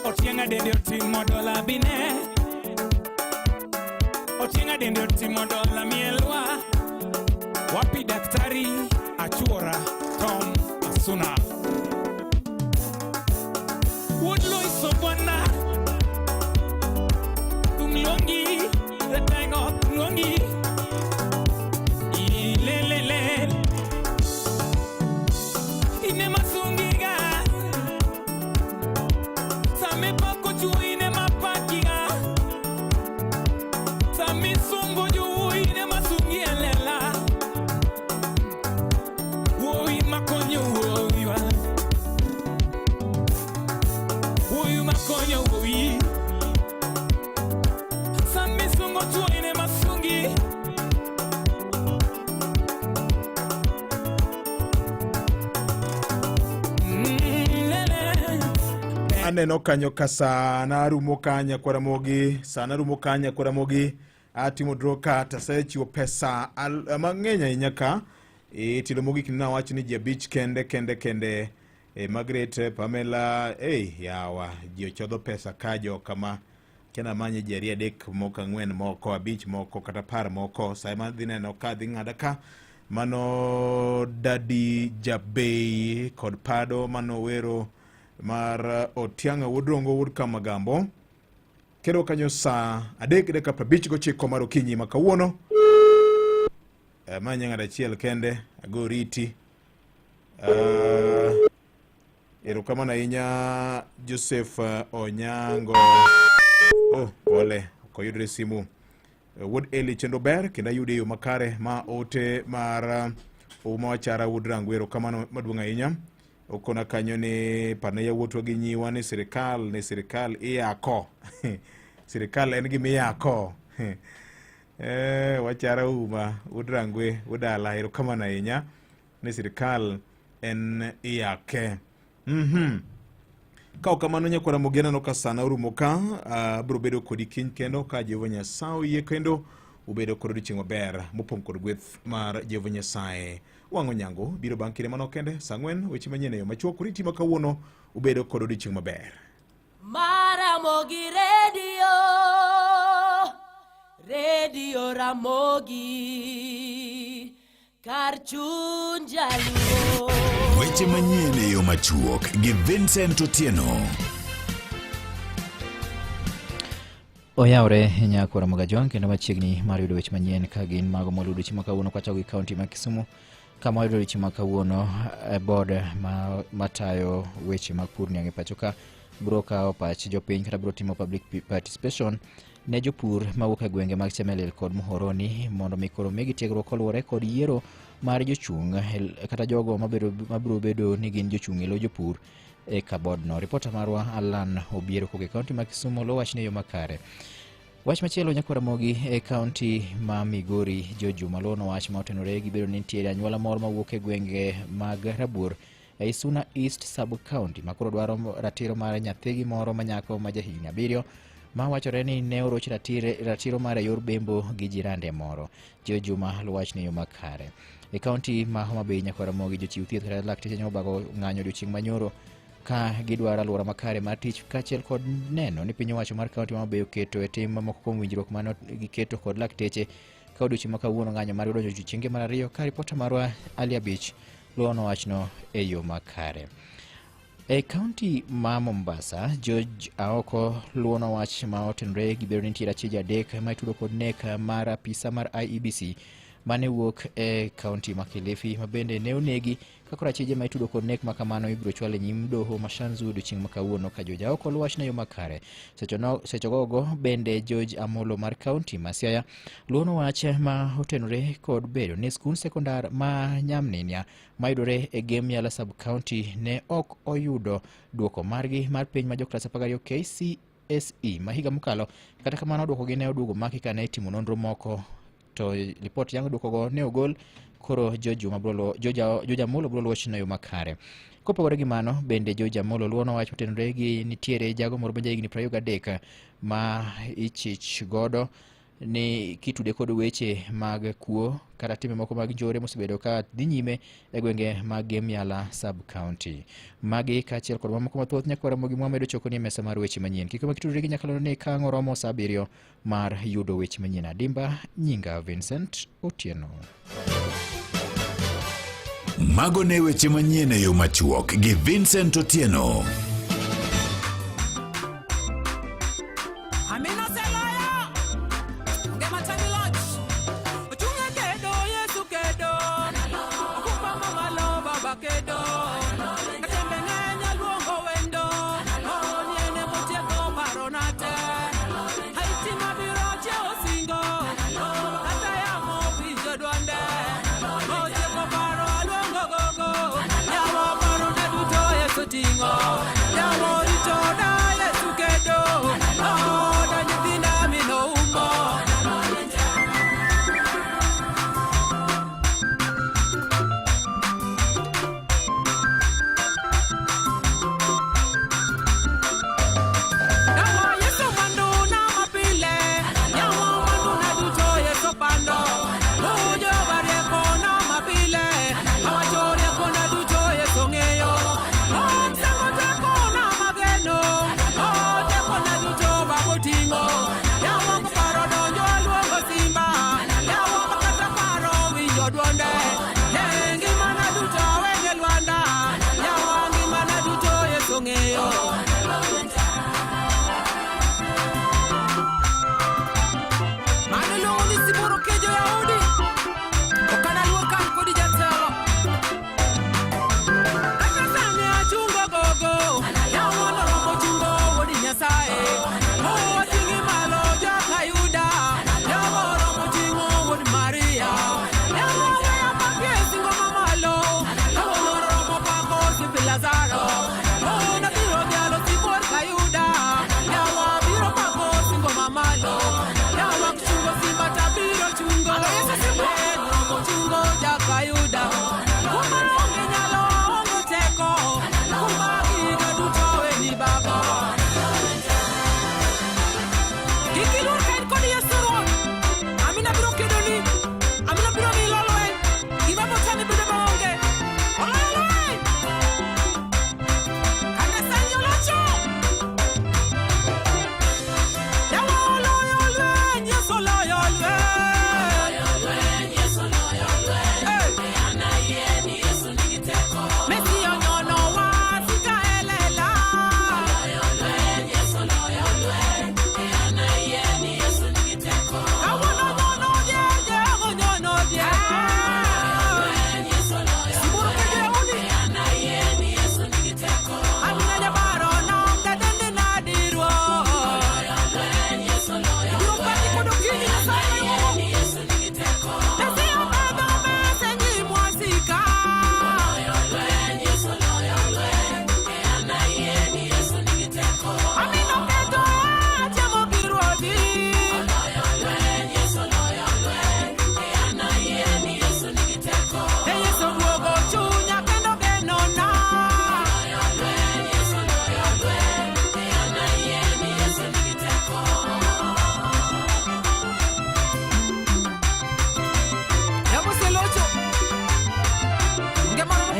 Otianga dende otimo dola bine. Otianga dende otimo dola mielwa. Wapi daktari Achuora Tom Asuna. Wuod Loiso Bwana Tumlongi Retengo Tumlongi Ilelele Ine masungiga Same pako juu ine mapakiga Sami sungo juu ine masungi elela Woi makonyo woi wa Wuoyi makonyo wuoyi Sami sungo chuo ine masungi Lele. Aneno kanyo ka sana rumo kanya kwaramogi, sana rumo kanya kwaramogi. Atimo draw ka tasechiwo pesa mang'eny ahinya ka. E, tilo mogik nawach ni ji abich kende kende kende. E, Margaret, Pamela, ei yawa, ji ochodho pesa ka jo kama. Kena manye ji ariyo adek moko ang'wen moko abich moko kata 10 moko. Sa ema dhi neno ka dhi ng'ada ka. Mano Dadi Jabei kod Pado mano wero mar Otianga Wuod Rongo Wuod Kamagambo. Kendo kanyo saa 3:59 mar okinyi ma kawuono. Manye ng'ato achiel kende ago riti. Erokamano ahinya Joseph Onyango. Oh, pole, ok oyudre simu. Wuod Eli chenro ber kendo ayude e yo makare ma ote mar Ouma Wachara Wuod Rango. Erokamano maduong' ahinya. Okona kanyo ni parne yawuotwa gi nyiwa ni sirikal iyako. Sirikal en gima iyako. Wachara Ouma Wuod Rangwe Wuod Dala, erokamano ahinya ni sirikal en iyake. Ka ok kamano nyakwara Ramogi aneno ka sana orumo ka, abiro bedo kodi kiny kendo ka Jehova Nyasaye oyie kendo ubedo kod odiochieng' maber mopong' kod gweth mar Jehova Nyasaye. Wang'o nyango biro bang' kinde manok kende saa 4 weche manyien e yo machuok. Riti ma kawuono ubedo kod odiochieng' maber. Maramogi Radio, Radio Ramogi, kar chuny jaluo. Weche manyien e yo machuok gi Vincent Otieno. Oyawre nyako Ramogi Ajwang' kendo machiegni mar yudo weche manyien ka gin mago moludo chieng' ma kawuono kwachako gi kaunti ma Kisumu kama wayudo weche ma kawuono board matayo weche mag pur niang' e pacho ka biro kawo pach jopiny kata biro timo public participation ne jopur mawuok e gwenge mag Chemelil kod Muhoroni mondo mi koro migi tiegruok koluwore kod yiero mar jochung' kata jogo mabiro bedo ni gin jochung' e lo jopur e kabodno. Ripota marwa Alan Obiero kowuok e kaunti ma Kisumu lo wachni e yo makare. Wach machielo nyakwa Ramogi e kaunti ma Migori, George Juma Luo nowach ma otenore gi bedo ni nitiere anyuola moro mawuok e gwenge mag Rabuor e Suna East Sub County ma koro dwaro ratiro mar nyathigi moro ma nyako ma jahigni 7 ma wachore ni ne oroch ratiro mare e yor bembo gi jirande moro. Joe Juma luwo wachni e yo makare. E kaunti ma Homa Bay, Nyakwar Ramogi, jochiw thieth kata lakteche nyo obago ng'anyo odiochieng' manyoro ka gidwaro alwora makare mar tich kaachiel kod neno ni piny owacho mar kaunti ma Homa Bay oketo e tim moko kuom winjruok mane giketo kod lakteche ka odiochieng' ma kawuono ng'anyo margi odonjo odiochienge mar 2 ka ripota marwa Ali Abich luwono wachno e yo makare. E kaunti ma Mombasa, George Aoko luwono wach ma otenore gi bedo ni nitiere achije 3 ma itudo kod nek mar apisa mar IEBC mane wuok e kaunti ma Kilifi ma bende ne onegi ka koro achije ma itudo kod nek ma kamano ibiro chwal e nyim doho ma Shanzu odiochieng' ma kawuono ka George Aoko luwo wachno e yo makare. Sechegogo bende George Amolo mar kaunti ma Siaya luwono wach ma otenore kod bedo ni skund sekondar ma Nyamninia mayudore e Gem Yala Sub County ne ok oyudo duoko margi mar penj ma joklas 12 KCSE ma higa mokalo. Kata kamano duokogi ne oduogo maki ka ne itimo nonro moko to lipot yango duokogo ne ogol koro George Amolo biro luwo wachno e yo makare. Kopogore gi mano bende George Amolo luwo wach motenore gi nitiere jago moro ma jahigni 23 ma ichich godo ni kitude kod weche mag kuo kata timbe moko mag njore mosebedo ka dhi nyime e gwenge mag Gem Yala Sub County. Magi kaachiel kod mamoko mathoth Nyakwar Ramogi mwamedo choko ni e mesa mar weche manyien. Kik makitudore gi nyakalondo ni ka ang' oromo saa 7 mar yudo weche manyien. Adimba nyinga Vincent Otieno. Mago ne weche manyien e yo machuok gi Vincent Otieno. Amina Selaya, ngema chani loch. Ochunge kedo, Yesu kedo. Okumba mamalo, baba kedo. Katembe ng'eny aluongo wendo. Oniene motieko parona te. Haiti mabiro chiewo singo. Kata yamo winjo dwonde. Otieko paro aluongo gogo. Yawa parona duto Yesu ting'o.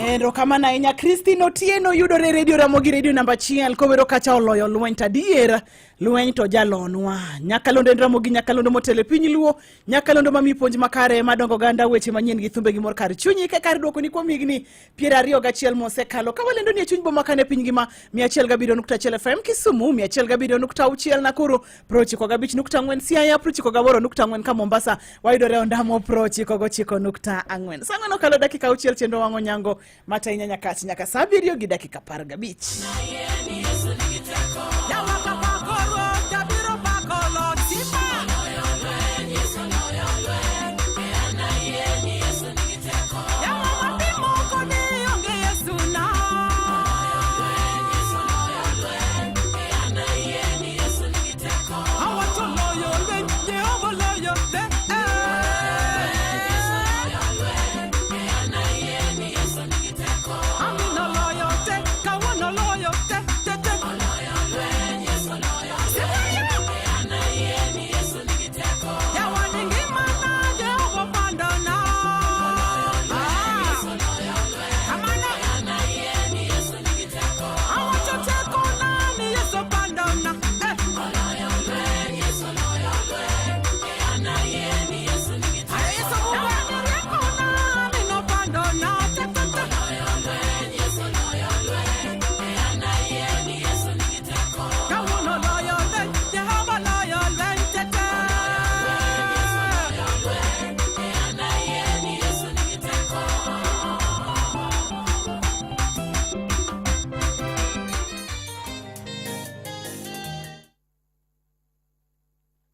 Erokamano ahinya Christine Otieno yudore Radio Ramogi Radio namba achiel kowero kacha oloyo lweny to adier lweny to jalonwa. Nyakalondo en Ramogi Nyakalondo motelo e piny Luo, Nyakalondo mamiyi puonj makare madongo oganda weche manyien gi thumbe gi mor kar chunyi ka kar duoko ni kuom higni 21 mosekalo ka walendo ni e chuny boma kane piny ngima 107.1 FM Kisumu 107.6 Nakuru 95.4 Siaya 98.4 ka Mombasa wayudore ondamo 99.4 Saa ang'wen okalo dakika auchiel chenro wang'o nyango matayi nyakach nyaka saa abiriyo gi dakika 15.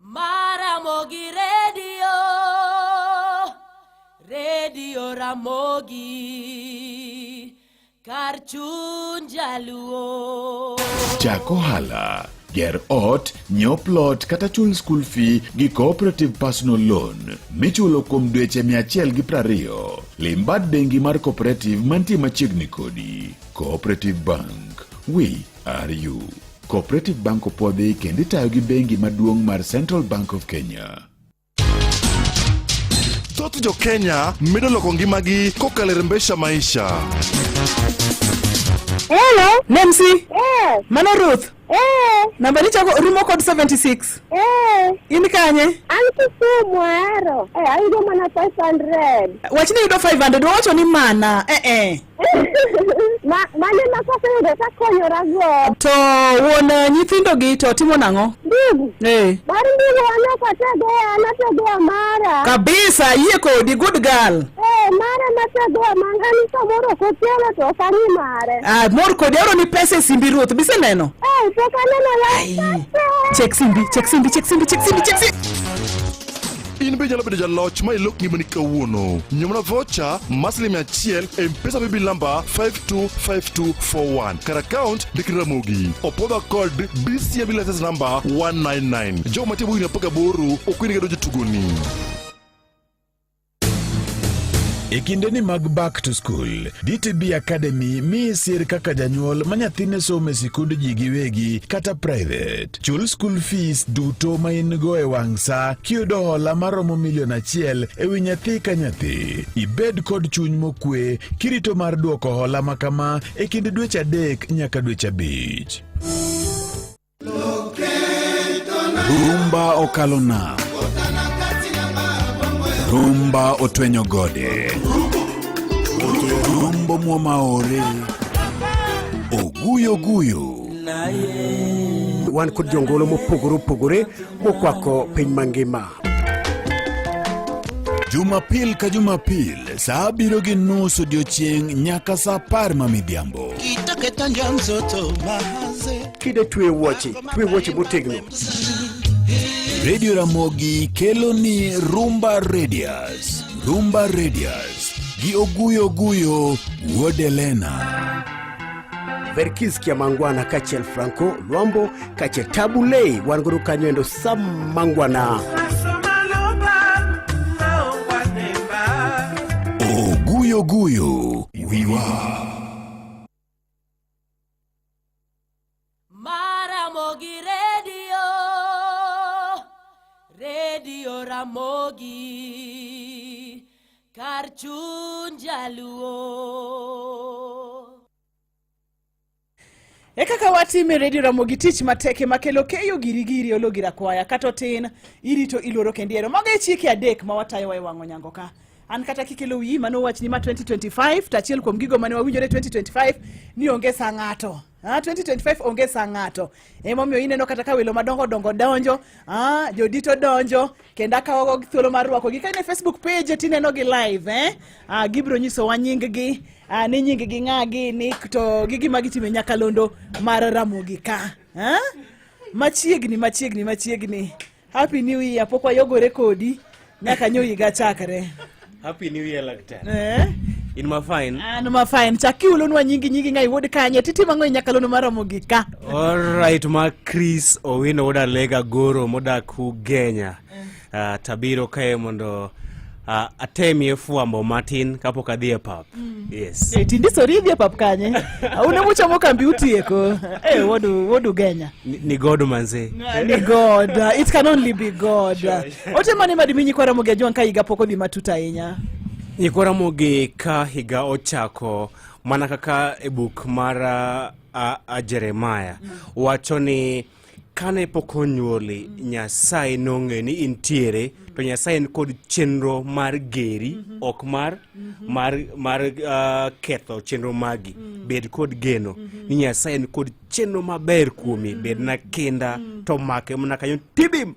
Maramogi Radio, Radio Ramogi, kar chuny jaluo. Chak ohala, ger ot, nyiew plot kata chul school fee gi Cooperative Personal Loan michulo kuom dweche 120. Lim bad bengi mar Cooperative mantie machiegni kodi. Cooperative Bank, we are you. Cooperative Bank opuodhi kendo itayo gi bengi maduong' mar Central Bank of Kenya. Thoth jo Kenya medo loko ngimagi kokalo e Rembesha Maisha. Hello. Nemsi. Eh. Mano Ruth. Eh. Namba ni chako rumo kod 76. Eh. In kanye? An Kisumu ahero. Eh, ayudo mana 500. Wachni yudo 500 wawacho ni mana. Eh eh. Ma mane ma kaseyudo takonyora go. To wuon nyithindo gi to timo nang'o? Ndugu. Eh. Mar ndugu an ok ategea, an ategea mara. Kabisa yie kodi good girl. Eh, mara mategea ma an samoro ok okelo to ok ang'i mare. Ah, mor kodi aoro ni pesa e simbi Ruth. Biseneno? Eh, pok aneno la. Check simbi, check simbi, check simbi, check simbi, check simbi. In be inyalo bedo jaloch ma ilok ngimani kawuono. Nyiew mana vocha mar siling 100 e M-Pesa Paybill namba 525241. Kar account ndik Ramogi. Opwodhwa kod BCMB license number 199. Jogo mantie bwo higni 18 ok oyienegi donjo e tugoni. E kindeni mag back to school, DTB Academy miyi sir kaka janyuol ma nyathine somo e sikund ji giwegi kata private. Chul school fees duto ma in go e wang' sa kiyudo hola maromo milion achiel e wi nyathi ka nyathi. Ibed kod chuny mokwe kirito mar duoko hola ma kama e kind dweche adek nyaka dweche abich. Rumba okalo nam. Rumba otwenyo gode. Rumbo mwoma ore. Oguyo guyo. Wan kod jongolo mopogore opogore mokwako piny mangima. Jumapil ka Jumapil, saa abiriyo gi nus odiochieng' nyaka saa apar ma midhiambo. Kide twe wuoche, twe wuoche motegno. Radio Ramogi kelo ni Rumba Radius. Rumba Radius gi Oguyo Guyo wuod Elena. Verkis Kiamangwana kaachiel Franco Luambo kaachiel Tabu Ley wan godo kanyo endo Sam Mangwana. Oguyo Guyo wiwa. Maramogi Radio, Radio Ramogi, Kar chuny jaluo. E kaka watime Radio Ramogi tich matek ema kelo keyo girigiri olo gira kwaya kata otin irito iluoro kendo ihero. Mago e chike adek ma watayowa e wang' onyango ka. An kata kikelo wiyi mano wachni ma 2025 to achiel kuom gigo mane wawinjore 2025 ni onge sa ng'ato. 2025 onge sa ng'ato. Emomiyo ineno kata ka welo madongo dongo donjo, jodito donjo, kendo akawo thuolo mar rwakogi. Ka in e Facebook page tineno gi live, eh? Gibiro nyisowa nying-gi, ni nying-gi ng'a gini, to gi gima gitimo e nyakalondo mar Ramogi ka. Machiegni, machiegni, machiegni. Happy New Year, pok wayogore kodi nyaka nyo higa chakre. Happy New Year laktar. Eh? In ma fine. An ma fine. Chak kiulonwa nyingi nyingi ng'a iwuod kanye titimo ang'o e nyakalondo mar Ramogi ka? All right, ma Chris Owino wuod Alega Goro modak Ugenya. Tabiro kae mondo atemie fwambo matin kapok adhi e pap. Yes. Eh, tindisori idhi e pap kanye? Un emuchamo kambi utieko. Eh, wuod Ugenya. Ni God manze. Ni God. It can only be God. Ote mane madimi nyikwa Ramogi Ajwang' ka higa pok odhi matut ahinya? Nyikwa Ramogi ka higa ochako mana kaka e buk mar Jeremiah wacho ni kane pok onyuoli Nyasaye nong'eyo ni intiere to Nyasaye ni kod chenro mar geri ok mar ketho chenro magi. Bed kod geno ni Nyasaye ni kod chenro maber kuomi, bed na kinda to make mana kanyo tibim.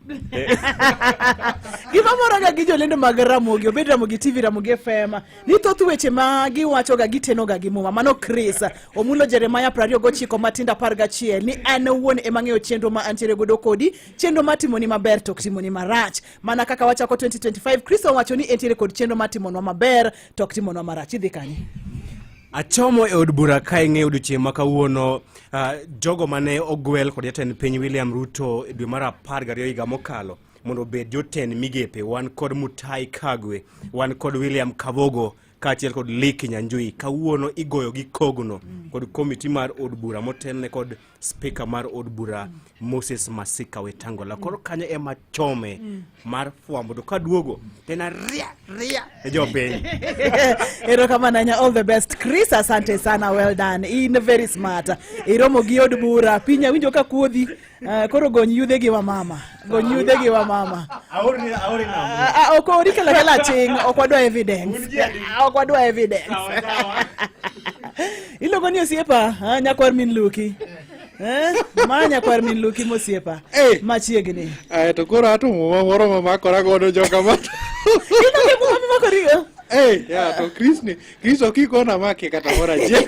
Gima moraga gi jolendo mag Ramogi, obed Ramogi TV, Ramogi FM, ni thoth weche ma giwachoga gitenoga gi muma. Mano Chris omulo Jeremiah 29 matindo 11 ni an owuon ema ang'eyo chenro ma antiere godo kodi, chenro ma timoni maber to ok timoni marach. Mana kaka wachako 2025, Chris owacho ni entiere kod chenro ma timonwa maber to ok timonwa marach. Idhi kanye? Achomo e od bura ka ing'eyo odiochieng' ma kawuono, jogo mane ogwel kod jatend piny William Ruto e dwe mar 12 higa mokalo mondo obed jotend migepe. Wan kod Mutahi Kagwe, wan kod William Kabogo kaachiel kod Lee Kinyanjui. Kawuono igoyo gi kogno kod komiti mar od bura motelne kod spika mar od bura Moses Masika Wetangula. Koro kanyo ema chome mar fwambo to kaduogo to en ria ria e jopiny. Erokamano ahinya, all the best Chris, asante sana, well done, in very smart. Iromo gi od bura, piny awinjo ka kuodhi. Koro gony yudhe gi wa mama, gony yudhe gi wa mama. Ok ori kela kela ching, ok wadwa evidence. Ok wadwa evidence. Iluongo ni osiepa, nyakwar min Luki. Ma nyakwar min Luki mosiepa. Machiegni. To koro ato muma moro mamakora godo joka ma. Iluongo muma mimakorigo? Ya, to Chris ni, Chris ok ikona make kata moro achiel.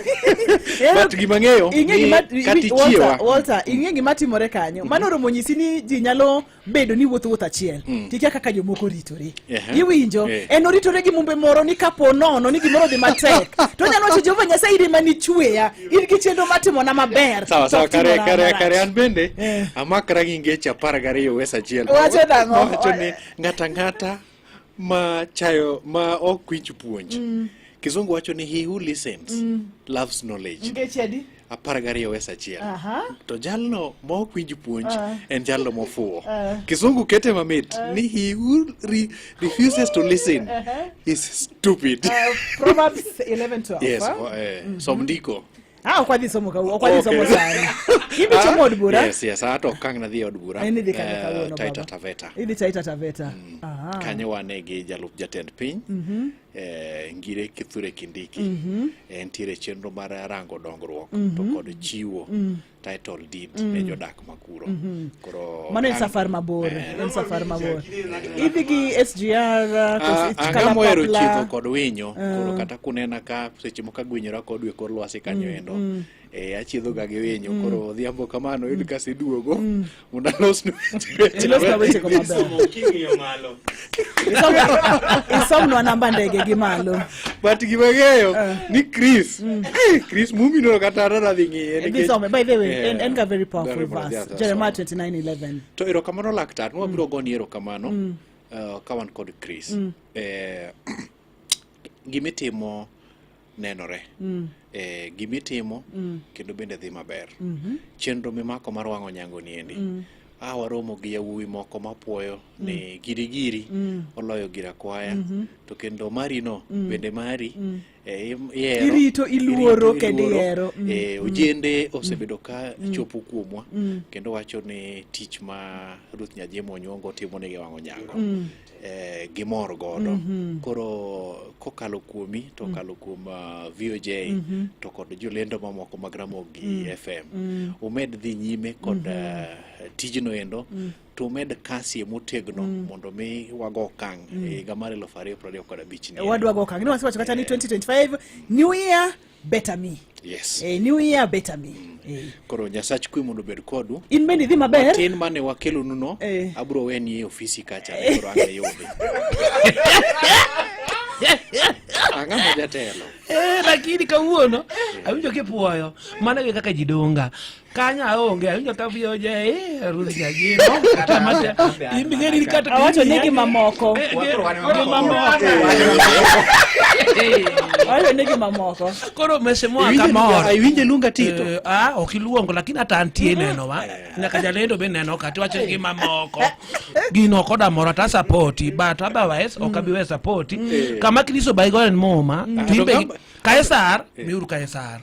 But gima ng'eyo ni kata ichiewa. Walter, ing'e gima timore kanyo. Mano oromo nyisi ni ji nyalo bedo ni wuotho wuoth achiel. Tikia kaka jomoko ritore. Iwinjo? En oritore gi mumbe moro ni kapo nono ni gimoro dhi matek. To onyalo wacho Jehova Nyasaye in ema nichweya. In gi chenro mar timona maber. Sawa, sawa, To ok timona marach. kare an bende amakra gi ngeche 12 wes achiel. Wacho nang'o? Wacho ni ng'ata ang'ata ma chayo ma ok winj puonj. Kizungu wacho ni he who listens loves knowledge. Ngeche adi? 12 wes achiel. To jalno ma ok winj puonj en jalno mofuwo. Kizungu kete mamit ni he who refuses to listen is stupid. Proverbs 11:12. Yes, som ndiko. Ok wadhi somo kawuono, ok wadhi somo sani. Idhi chomo od bura? Yes, yes, ato ok ang' nadhi e od bura. In idhi kanye kawuono, Taita baba? Taveta. Idhi Taita Taveta. Kanyo wane gi jalup jatend piny. Ngire Kithure Kindiki. Entiere chenro mar rango dongruok to kod chiwo title deed ne jodak makuro. Koro Mano en safar mabor, en safar mabor. Idhi gi SGR, Ang'o mohero chiedho kod winyo, koro kata kunena ka seche moko agwinyora kod e kor lwasi kanyo endo. Achiedho ga gi winyo, koro odhiambo kamano yud kaseduogo mondo alosnu weche. Ilosna weche go maber. King'iyo malo. Isomnwa namba ndege gi malo. But gima ng'eyo ni Chris, Chris mumi no kata an adhi ng'iye nikech- Idhi some, by the way, en ga very powerful Very powerful, verse. yeah, Jeremiah 29:11. To erokamano laktar, nwabiro goni erokamano ka wan kod Chris. Gimitimo nenore. Gimitimo kendo bende dhi maber. Chenro mimako mar wang'o nyango ni endi. A waromo gi yawuowi moko mapuoyo ni giri giri oloyo gira kwaya to kendo mari no bende mari ihero, Irito, iluoro, irito, kendo iluoro. ihero. Ojende osebedo ka chopo kuomwa kendo wacho ni tich ma Ruth Nyajemo Onyongo timo negi wang' onyango gimor godo. Koro kokalo kuomi to okalo kuom VOJ to kod jolendo mamoko mag Ramogi FM umed dhi nyime kod tijno endo to umed kasie motegno mondo mi wago okang' e higa mar 2025 ni. Wadwa go okang'. Niwasewacho kata ni 2025 new year better me. Yes. New year better me. Koro Nyasach kwe mondo obed kodu. In bende idhi maber? Matin mane wakelonu no abro weni e ofisi kacha ne koro ang' iyudi. Ang'ama jatelo. Lakini kawuono awinjo kipuoyo mano e kaka ji donga kanyo aonge awinjo ka VOJ Ruth Nyagino kata mate iming'eni kata Awacho ni gi mamoko. Gi mamoko. Awacho ni gi mamoko. Koro mheshimiwa Iwinje kamor. Lunga- iwinje Lunga Tito? Ok iluongo lakini hata antie nenowa nyaka jalendo be neno ka tiwacho gi mamoko gino ok odamoro ta sapoti but otherwise ok abi we sapoti kama Kristo baigo en muma to imbe To gamba- Kaisar miuru Kaisar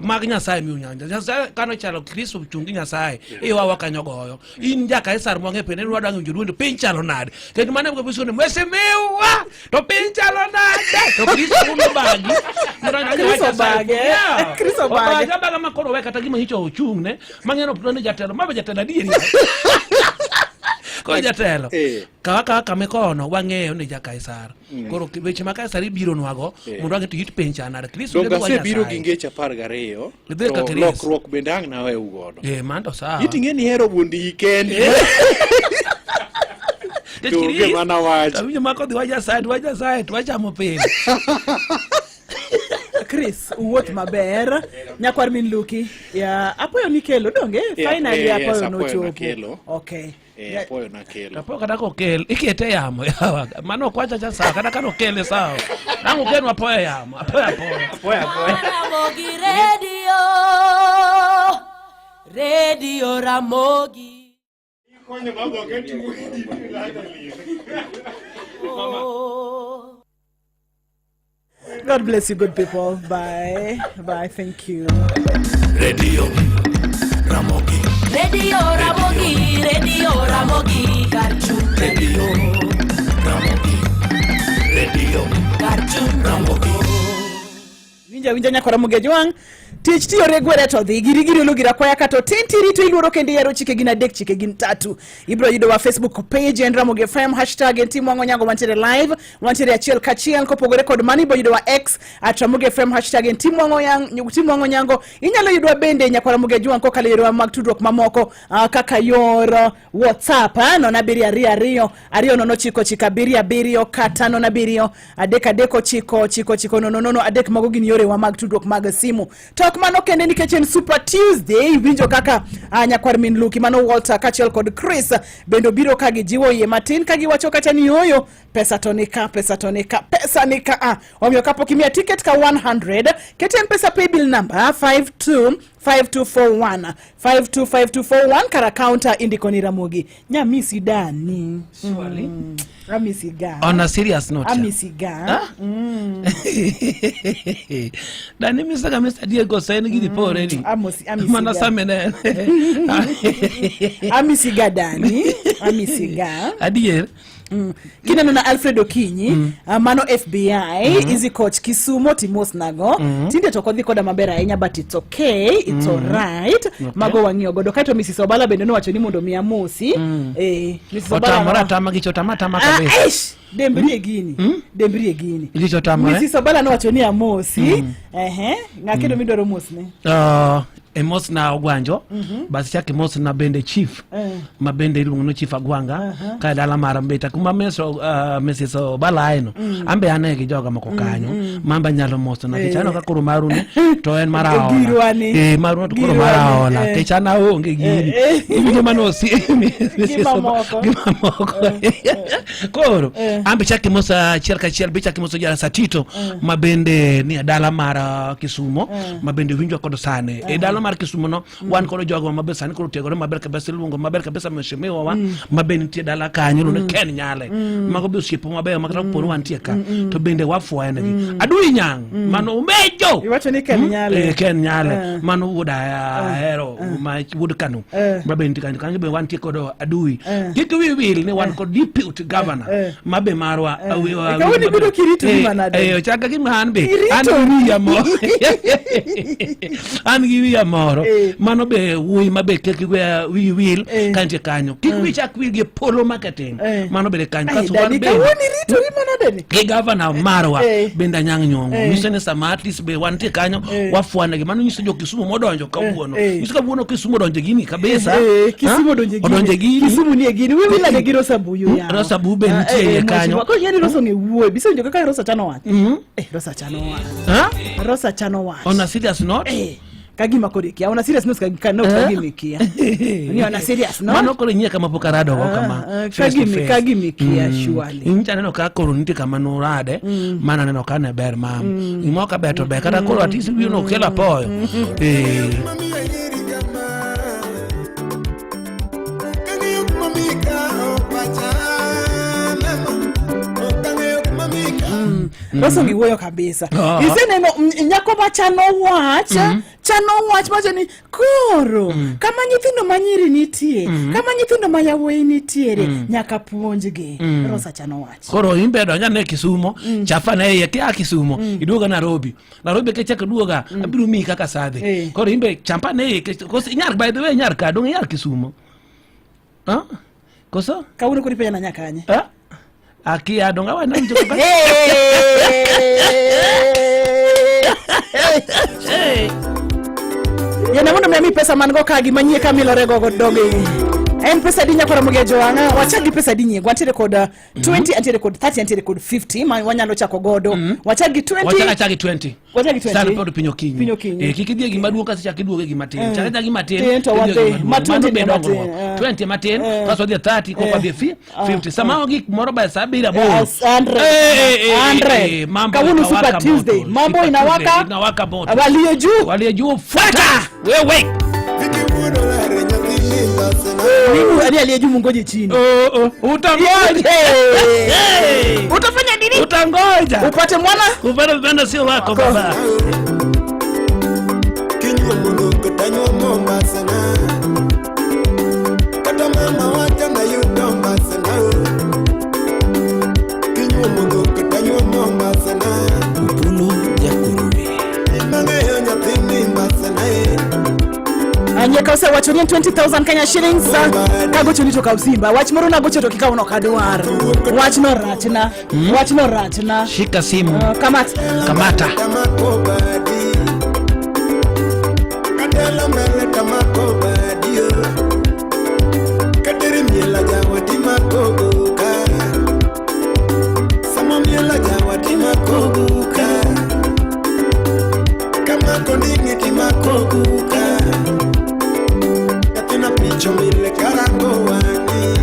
mag Nyasaye miuru Nyasaye. Nyasaye kano chalo Kristo chung gi Nyasaye iwawa kanyo goyo in ja Kaisar mwang'e pene wadwa ng'eyo joluo piny chalo nade kendo mano ema biso ni mheshimiwa to piny chalo nade to Kristo uno bagi Kristo bage. Kristo bage. Obaga baga ma koro we kata gima nyicho ochung' ne mang'eno ni jatelo ma be jatelo adieri koro jatelo kawa kawa kama ikono wang'eyo ni ja Kaisar koro weche ma Kaisar ibiro nwago mondo wang'e to it piny chalo nade Kristo Donge lendo wa asebiro gi Nyasaye ngeche 12 Idhi to ka Chris. lokruok bende ang' naweu godo. Mano to sawa. Iting'e ni ihero buondi kendi. Nikech To onge Chris, mana wach. awinjo ma kodhi wa Nyasaye to wa Nyasaye to wachamo piny. Chris, uwuoth maber. Nyakwar min Luki. Ya, apoyo nikelo donge? Finally Yes, apoyo apoyo nochopo. nakelo. Okay. Apoyo nakelo. Apoyo kata kokel ikete e yamo yawa. Mano ok wachacha sawa kata kano okele sawa. Ang' okelnwa apoyo e yamo. Apoyo apoyo. Apoyo apoyo. Ramogi Radio. Radio Ramogi. Oh. God bless you, good people. Bye. Bye. Thank you. Radio Ramogi. Radio Ramogi, Radio Ramogi, Karchun Radio Ramogi. Radio Karchun Ramogi. Winja winja nyakwara Mugejwang'. Tich tiyore gwere to dhi giri giri olu gira kwaya kato tin tirito iluoro kendo ihero chike gin adek chike gin tatu. Ibiro yudowa Facebook page en Ramogi FM hashtag en Tim Wang'o Nyango wantiere live wantiere achiel kachiel kopogore kod mano ibiro yudowa X at Ramogi FM hashtag en Tim Wang'o Yang- Tim Wang'o Nyango. Inyalo yudwa bende nyakwara Mugejwang' kokalo e yorewa mag tudruok mamoko kaka yor WhatsApp 0 7 2 2 0 9 9 7 7 kata 0 7 3 3 9 9 9 0 0 3. Mago gin yorewa mag tudruok mag simu. To ok mano kende nikech en Super Tuesday, iwinjo kaka nyakwar min Luki mano Walter kaachiel kod Chris bende obiro ka gijiwo yie matin ka giwacho kata ni oyo pesa to nika pesa to nika pesa nika a. Omiyo kapok imiya ticket ka 100 ket M-Pesa paybill number 525241 525241 kar counter indiko ni Ramogi. Nyamisi dani. Surely. Amisi ga. On a serious note. Amisi ga. Dani misa ka Mr. Diego sen gini pore ni. Amosi amisi Mana ga. samene. Amisi ga dani. Amisi ga. Adier. Kineno na Alfred Okinyi mano FBI Easy Coach Kisumo Timos nago tinde to ok odhi koda maber ahinya but it's okay it's alright. Mago wang'iyo godo kaeto Mrs. Obala bende nowacho ni mondo mi amosi. Mrs. Obala Otamore atama gicho tama atama kabisa. Eish, dembrie gini dembrie gini Gicho otamore. Mrs. Obala nowacho ni amosi. Ehe, ng'a kendo midwaro mosne? Emos na Ogwanjo. Bas chak emos na bende chief ma bende iluongo ni Chief Agwanga ka e dala mar Mbita kuma Mrs. Obala aeno ambe ane gi joga moko kanyo ma ambe anyalo moso na nikech aneno ka koro maru ni to en mar aola. Girwa ni. Maru to koro Girwa mar ni, aola nikech an aonge gini. Iwinjo mano Mrs. Gi mamoko. Gi mamoko. Koro ambe chak imoso achiel kachiel be chak imoso jara Satito ma bende ni e dala mar Kisumo ma bende winjo kod sani e dala mar mar Kisumo no wan kod jogo maber sani koro tiegore maber kabisa iluongo maber kabisa mheshimiwa wa ma be nitie dala kanyo iluongo ni Ken Nyale mago be osiepe mabeyo ma kata koponi wantie ka to bende wafwayo negi Adui Nyang' mano umejo Iwacho ni Ken Nyale. Eh, Ken Nyale Eh. mano wuod Ahero ma wuod Kano ma be nitie kanyo kanyo be wantie kod Adui kik wi wil ni wan kod deputy governor ma be marwa Kawuono ibiro kirito manade? Eh, chaka gima an be an gi wiya moro an gi wiya moro mano be wuoyi ma be kik wiyi wil ka nitie kanyo kik wiyi chak wil gi polo marketing mano bende kanyo Ai, kasto wan Dani, bende kawuono iritori manade ni? gi gavana marwa bende Anyang' Nyong'o nyiso ni sama at least be wantie kanyo wafwanegi mano nyiso jo Kisumu modonjo kawuono nyiso kawuono Kisumu odonjo e gini kabisa Kisumu Ha? odonjo e gini. odonjo e gini Kisumu nie gini. Wi wilane gi Rosa Buyu yawa. Rosa Buyu be Ah, nitie eh, iye eh, kanyo. mheshimiwa. Koro yani Rosa ong'e wuoyo. Bisewinjo kaka Rosa chano wach. Eh, Rosa chano wach. Ha? Rosa chano wach. On a serious note Eh, kagima koro ikia. On a serious note ka note kagima ikia. Ni on a serious note. mano koro inyie kama pok aradogo Ah, kama ah, face to face. kagima ikia surely. Nyicha aneno ka koro nitie kama nurade mana aneno ka ne ber mam gimoro ka ber to ber kata koro atisi wiyo no kelo apoyo Eh. Rosa ong'e wuoyo kabisa. Ah. Iseneno nyako ma chano wach, chano wach mawacho ni koro kama nyithindo manyiri nitie, kama nyithindo ma yawuoyi nitiere, nyaka puonjgi. Rosa chano wach. Koro in be donja ne Kisumo chafa ne iye kia Kisumo iduoga Nairobi Nairobi kichako duoga abiro miyi kaka sadhi koro in be champa ne iye koso inyar by the way inyar ka dong inyar Kisumo. Ah? Koso Kawuono koro ipenja na nyaka kanye? Ah? Akia dong awa nawinjo kaka Hey! Yene mondo mi ami pesa man go ka gima nyie ka milore go doge. En pesa adi nyakora mogejo wang'a? Wachak gi pesa adi nyie? Wantiere kod 20, antiere kod 30, antiere kod 50 ma wanyalo chako godo. Wachak gi 20. Wachak achak gi 20. Wachak gi 20. Sani pod piny okinyi. Piny okinyi. Eh, kik idhi e gima duong' kasto ichak iduogo e gima tin. Chak achak gi matin. Tin to idhi e wadhi. gima duong'. Ma 20 Mano be ni matin, dongruok. 20 matin, kasto wadhi e 30, koka wadhi e 50. Sama ogik moro by saa abiriyo aboro. Yes, 100. Eh, eh, eh, 100. eh, mambo Kawuono inawaka Super Tuesday. moto. Mambo Super inawaka. Tuesday, inawaka moto. Walio juu. Walio juu fuata. Wewe. Mimi ali aliye juu mungoje chini. Oh, oh. Utangoja. Hey. Utafanya nini? Utangoja. Upate mwana? Upate mpendo sio wako baba. Kinyuomo Mombasa na kata mama wacha na yudo Mombasa na kinyuomo dhok tanyuomo Mombasa na Upolo Jakuruwe mang'eyo nyathini Mombasa na e Anyeka osewacho ni en 20,000 Kenya shillings kagochoni to kaw simba wach moro nagocho to kikaw no ok adwar wachno rachna wachno rachna Shika simu. Kamata Kamata. Tamako badi kadala mbele tamako badi yo kadiri miela jawa timako goka sama miela jawa timako goka kamako ndingi timako goka katina picho mile karango wang'i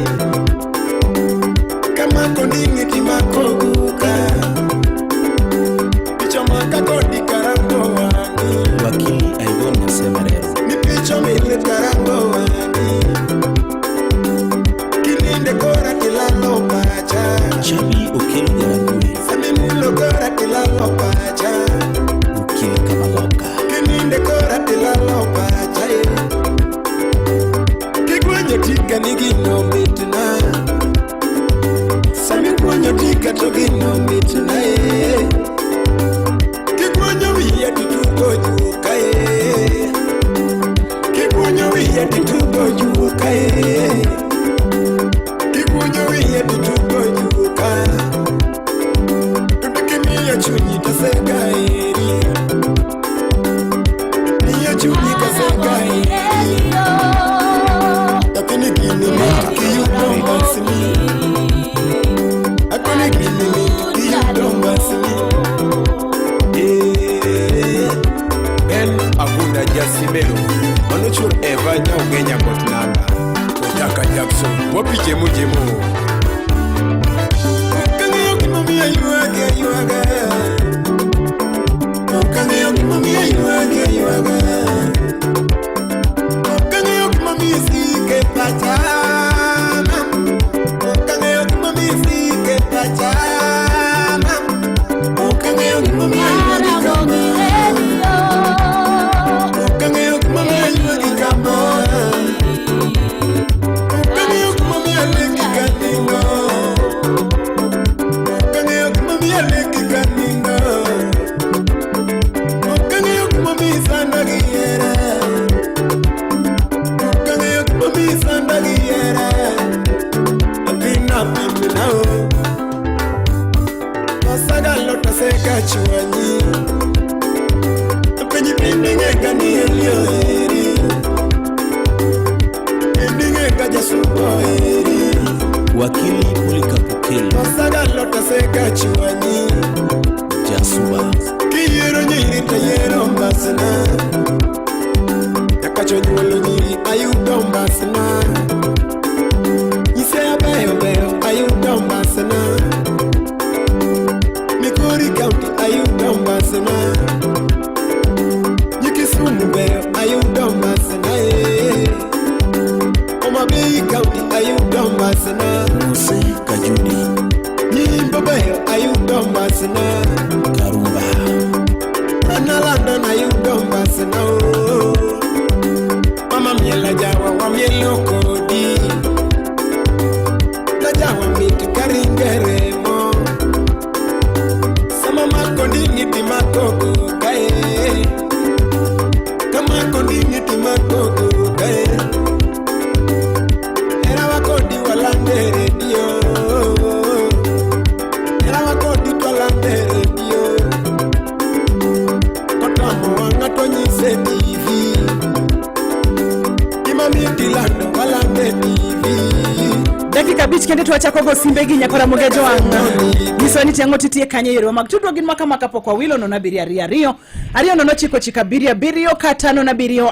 kamako ndingi timako goka picho maka kodi karango wang'i Wakili Ivon Nyasemerero ni picho mile karango wang'i kininde kora tilalo pacha Chabi Okelo Jaragwe samimulo kora tilalo pacha Okil Kamaloka kininde kora tilalo pacha e kigwenyo tika ni gino mitna samigwenyo tika to gino mitna e kigwenyo wiya titugo juoka e kigwenyo wiya titugo juoka e kigwenyo wiya titugo juoka to kimiyo chunyi tasega eri miyo chunyi kasega eri lakini gini mit kiyudo mbasni akoni gini mit kiyudo taseka chwanyi Penji pindi ng'e ni Eli oheri Pindi ng'e ka jasuko oheri Wakili Polycarp Okello Osagalo taseka chwanyi Jasuba Kiyiero nyiri tayiero mbasna Nyakacho nyuolo nyiri ayudo mbasna Nyise abeyo beyo ayudo mbasna Migori County ayudo mbasna Nyikisumu beyo ayudo mbasna eh. Homa Bay County ayudo mbasna Mose Kajudi Nyimbo beyo ayudo mbasna Karumba Ana London ayudo mbasna oh. Mama miela jawa wamielo kodi Tajawa mit karingere mo Sama mako dingi timakoko kae Kamako dingi timakoko kae Era wakodi walande redio Era wakodi twalande redio Kotamo wanga tonyise TV Imamiti lando walande TV dakika abich kende to wachako go simbe gi nyakora mogejo wang' nyiso ni tiang'o titie kanye yorewa mag tudruok gin makama kapok wawilo 0 7 2 2 2 0 9 9 7 7 kata 0 7 3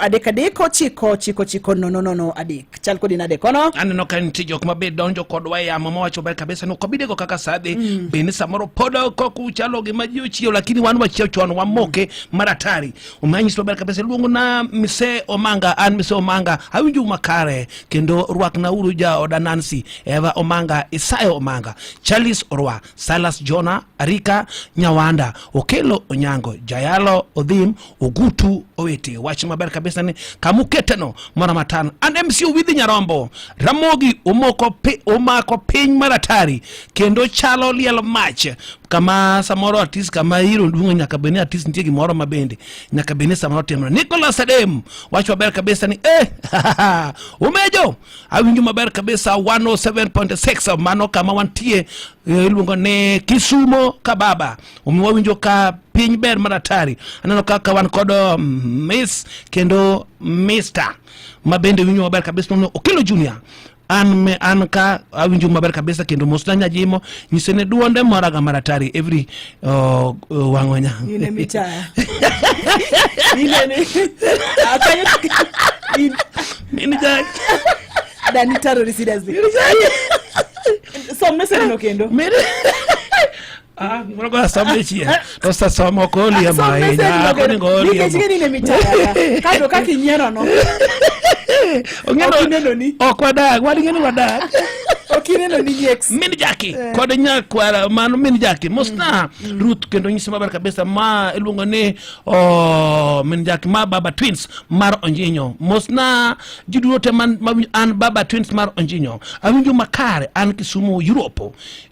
3 9 9 9 0 0 3 chal kodi nade kono aneno ka nitie jok ma be donjo kodwa e yamo mawacho ber kabisa ni ok wabidego kaka sadhi bende samoro pod ok uchalo gima ji ochiew lakini wan wachiew chon wamoke mar atari omanyiso maber kabisa iluongo na mise omanga an mise omanga awinjo makare kendo rwakna uru jaoda nancy eva omanga isayo omanga charles orwa silas jona arika nyawanda okelo onyango jayalo odhim ogutu owete wach maber kabisa ni kamuketeno mora matan an mc owidhi nyarombo ramogi omoko pi, omako piny mar atari kendo chalo liel mach kama samoro artist kama iro duong' nyaka bed ni artist nitie gimoro ma bende nyaka bed ni samoro timore Nicholas Adem wach maber kabisa ni eh umejo awinjo maber kabisa 107.6 mano kama wantie iluongo ni Kisumo kababa omiyo wawinjo ka piny ber mar atari aneno kaka wan kod miss kendo mister ma bende winjo maber kabisa no Okello Junior an me an ka awinjo maber kabisa kendo mosna nyajimo nyise ne duonde moraga mar atari every wang'o nya in emichaya inene akanyo in min jak dani taro seriously som message no kendo Ah, gimoro go asome chien to sasomo ok oliemo Som message ahinya no ok kendo. onego oliemo Nikech ing'e ni in emichaya kato kaka inyiero no Ong'eno- Ok ineno ni. ok wadak wan ing'e ni wadak ok ineno ni nyeks min jaki kod nyakwara mano min jaki mosna Ruth kendo nyise maber kabisa ma iluongo ni oh, min jaki ma baba twins mar onjinyo mosna ji duto te man ma an baba twins mar onjinyo awinjo makare an Kisumu Europe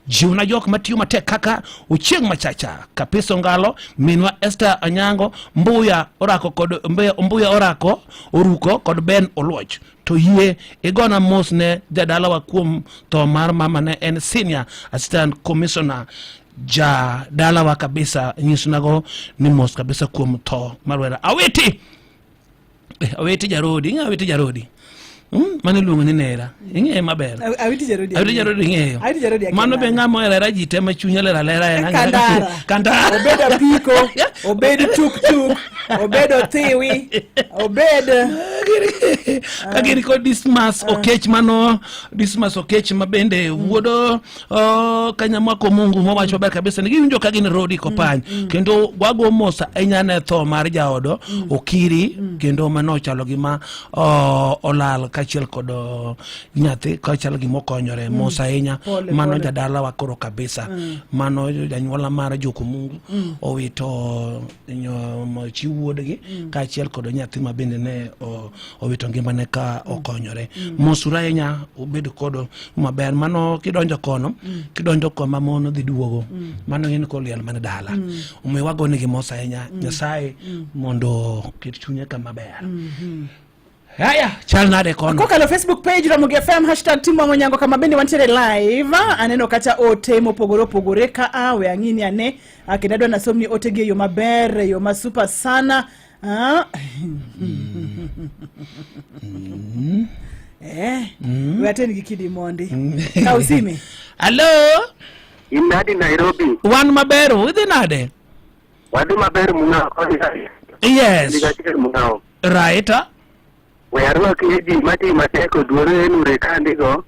jiwna jok matiyo matek kaka Ochieng' Machacha Kapiso Ngalo minwa Esther Anyango Mbuya Orako kod Mbuya Orako Oruko kod Ben Oluoch to yie igona mos ne jadalawa kuom tho mar mama ne en senior assistant commissioner jadalawa kabisa nyisnago ni mos kabisa kuom tho mar wera awiti awiti jarodi ing'e awiti jarodi Mano iluongo ni nera ing'eye maber awiti jarodi awiti jarodi ing'eyo Awiti Jarodi akia mano be nade. ng'ama ohero hera ji te ma chunye ler alera en ang'e- Kandara. kandara obed apiko obed tuktuk obed othiwi obed ka gin kod Dismas Okech mano Dismas Okech ma bende wuodo Kanyamwako Mungu mowacho maber kabisa ni giwinjo ka gin rodi kopany kendo wago mos ahinya ne tho mar jaodo Okiri kendo mano ochalo gima olal kaachiel kod nyathi kachalo gima okonyore mos ahinya Pole, mano pole. jadalawa koro kabisa mano janyuola mar Joko Mungu owito chi wuodgi kaachiel kod nyathi ma bende ne owito ngimane ka okonyore mosuru ahinya ubed kod maber mano kidonjo kono kidonjo koma mon dhi duogo mano en koliel mana dala omiyo wagonegi mos ahinya Nyasaye mondo oket chunye kama ber. Haya, chal nade kono? Kokalo Facebook page Ramogi FM hashtag Tim Wang'o Nyango kama bende wantiere live. Aneno kacha ote mopogore opogore ka a we ang'ini ane. Ah, Kendo adwa nasomni ote gi e yo maber, e yo ma super sana. Ah. Eh, we aten gi kidi mondi. Kaw sime. Hello? Inadi Nairobi. Wan maber, udhi nade? Wadhi maber mung'ao. Yes. Ndigachiel mung'ao. Right. ah? We arwak e ji mati matek oduore enure kandigo.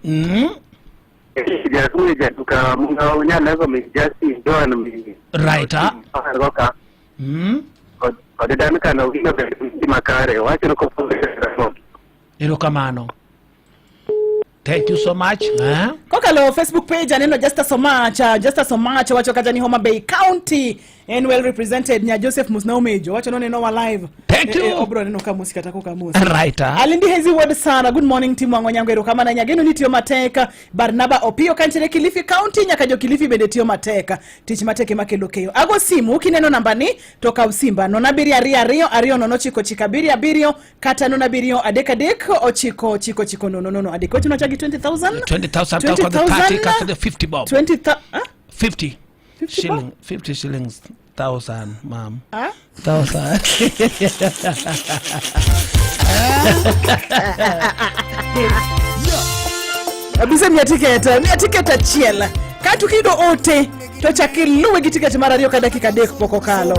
Jakuwe jaduka mung'ao nyalego mi Justin Joan mi. Right. ah? Argo ka. Kod kod Duncan Owino bende winji makare. Wachno kopogore Ramogi. Erokamano. Thank you so much. Eh? Kokalo Facebook page aneno Justus Omacha, Justus Omacha wacho kacha ni Homa Bay County en well represented nya Joseph Musnaumejo wacho noneno wa live. Thank you. Eh, obro neno ka mosi kata koka mosi. Right. ah? Alindi Hezi Ward sana. Good morning team Wang'o Nyango erokamano nyageno ni tiyo matek. Barnaba Opiyo kantiere Kilifi County nyaka jo Kilifi bende tiyo matek. Tich matek ema kelo keyo. Ago simu kineno namba ni to kaw simba 0 7 2 2 0 9 9 7 7 kata 0 7 3 3 9 9 9 0 0 3. Wacho nachagi 20,000 20,000 kaka 30 kaka 50 bob. 20,000 ah? 50 50 shilling 50 shillings thousand ma'am. Ah? Thousand. Abise miya tiket, miya tiket achiel. Kato kiyudo ote to chak iluwe gi tiket mar ariyo ka dakika adek pok okalo.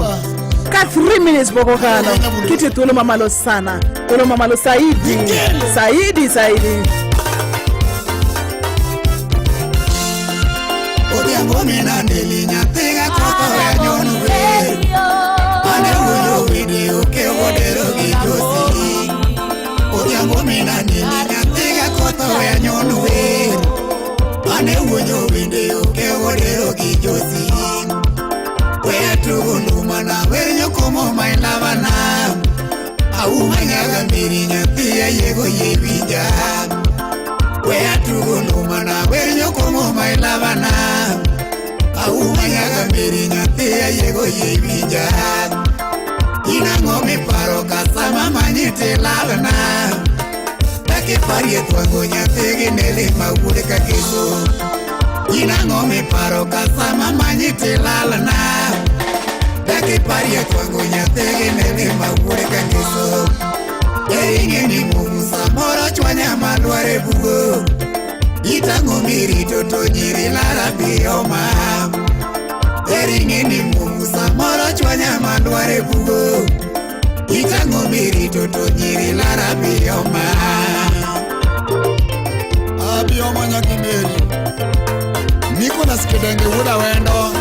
Ka 3 minutes pok okalo. Kite thuolo mamalo sana. Thuolo mamalo saidi. Saidi saidi. Odhiambo minandeli nyathiga kotho e nyon wer Mane wuoyo wende oke odero gi josi Odhiambo minandeli nyathiga kotho e nyon wer Mane wuoyo wende oke odero gi josi Weya tugo nduma na wer nyokomo my lavana Auma nyaga mbiri nyathi ayiego yie winja Weya tugo nduma na wer nyokomo my lavana Auma nyaga mbiri nyathi ayiego yie winja In ang'o miparo ka sama manyi tilalna Dakiparie twango nyathi gi neli ma wuod kakeso In ang'o miparo ka sama manyi tilalna Dakiparie twango nyathi gi neli ma wuod kakeso Eri ing'e ni Mungu samoro chwanya madware bugo Itang'o mirito to nyiri lara bioma Eri ing'e ni Mungu samoro chwanya madware bugo Itang'o mirito to nyiri lara bioma Abioma nyakimeri Nicholas Kidenge wuod Awendo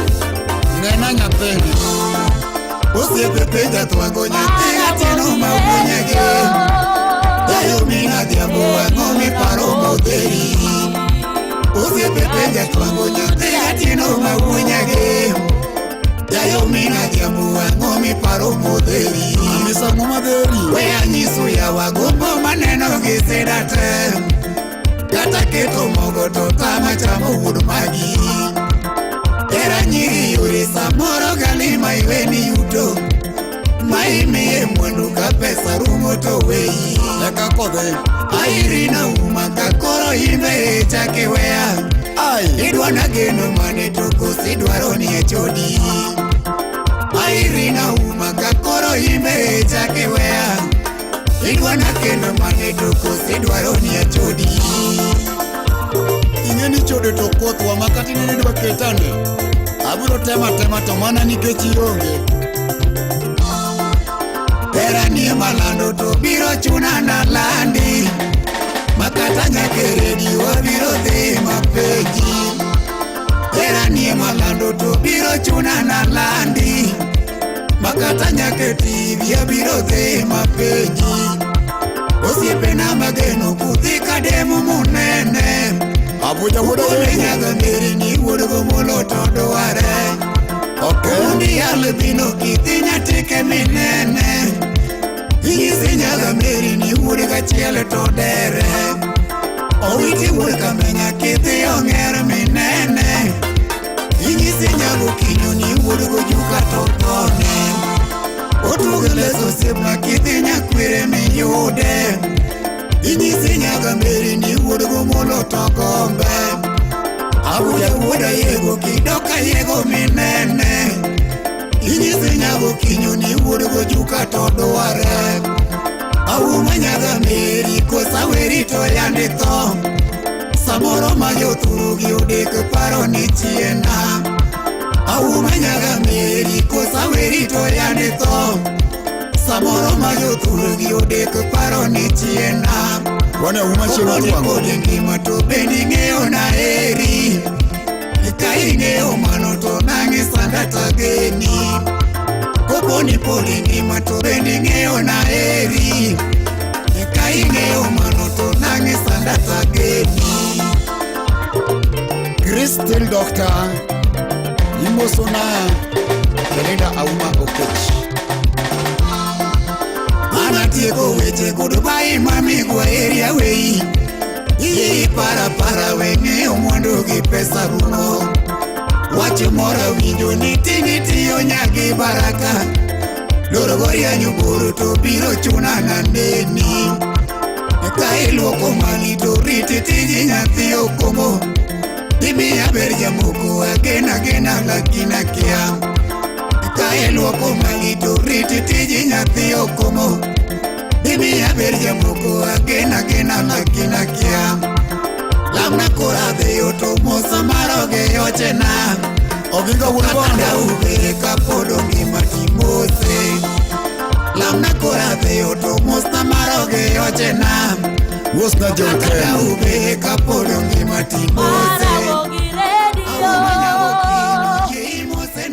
Nena nyathini Osiepe penja twango nyathi atieno ma wuonyege Dayo min adhiambo ang'o miparo modheri Osiepe penja twango nyathi atieno ma wuonyege Dayo min adhiambo ang'o miparo modheri Amisa ang'o madheri We anyiso yawa gombo maneno gi sida te Kata keto mogo to tama chamo wuod magi Era nyiri yore samoro galima iweni yuto Ma imiye mwandu ka pesa rumo to weyi Eka kodhi Airina uma ka koro imbe chake weya Ai Idwa na geno mane to kosi dwaro ni e chodi Airina uma ka koro imbe chake weya Idwa na kendo mane to kosi dwaro ni e chodi Ing'e ni chode to kothwa ma kata inene idwa ketane Abiro tema tema to mana nikech ionge Hera nie malando to biro chuna na landi Makata nyaka e redio wabiro dhi mapeji Hera nie malando to biro chuna na landi Makata nyaka e TV abiro dhi mapeji Osiepena mageno kudhi kademo munene Abuja wuod Wuod Awendo nyaga mberi ni wuod gomolo to dware Okay Undi albino kidhi nyatike minene Inyisi nyaga meri ni wuod kachiel to dere Owiti wuod kamenya kidhi ong'er minene Inyisi nyago kinyo ni wuod gojuka to thone Otug leso osiepna kidhi nyakwere miyude Inyisi nyaka mberi ni wuod gumulo to gombe. Abuja wuoda yego kidoka yego minene. Inyisi nyago kinyo ni wuod gojuka to dware. Auma nyaga meri kosa weri to yande tho. Samoro ma jothuru gi odek paro ni chiena. Auma nyaga meri kosa weri to yande tho. Samoro ma jothuru gi odek paro ni chiena. Wane auma chieng' Koponi otwang'o. kod ngima to bende ing'eyo na heri. Ka ing'eyo mano to nang'i sanda tageni. Koponi pod ingima to bende ing'eyo na heri. Ka ing'eyo mano to nang'i sanda tageni. Crystal Doctor Imosona Belinda Auma Okech. Anatieko weche goodbye mami kwaheri awei. Iyi para para we ng'eyo mwandu gi pesa rumo. Wach moro winjo ni tini tiyo nyagi baraka. Loro gorianyo buru to biro chuna naneni. Ka iluoko mali to riti tiji nyathi okomo. Imiya ber jamoko agena agena lakini akia. Ka iluoko mali to riti tiji nyathi okomo. Imiya ber jamoko agena agena lakini akia. Lamna kora dhiyo to mosa maroge yochena. Oginga wuod Bondo. Kata ubere kapod ongima timose. Lamna kora dhiyo to mosa maroge yochena. Wosna John Kata Ken. ubere kapod ongima timose. Ramogi Radio.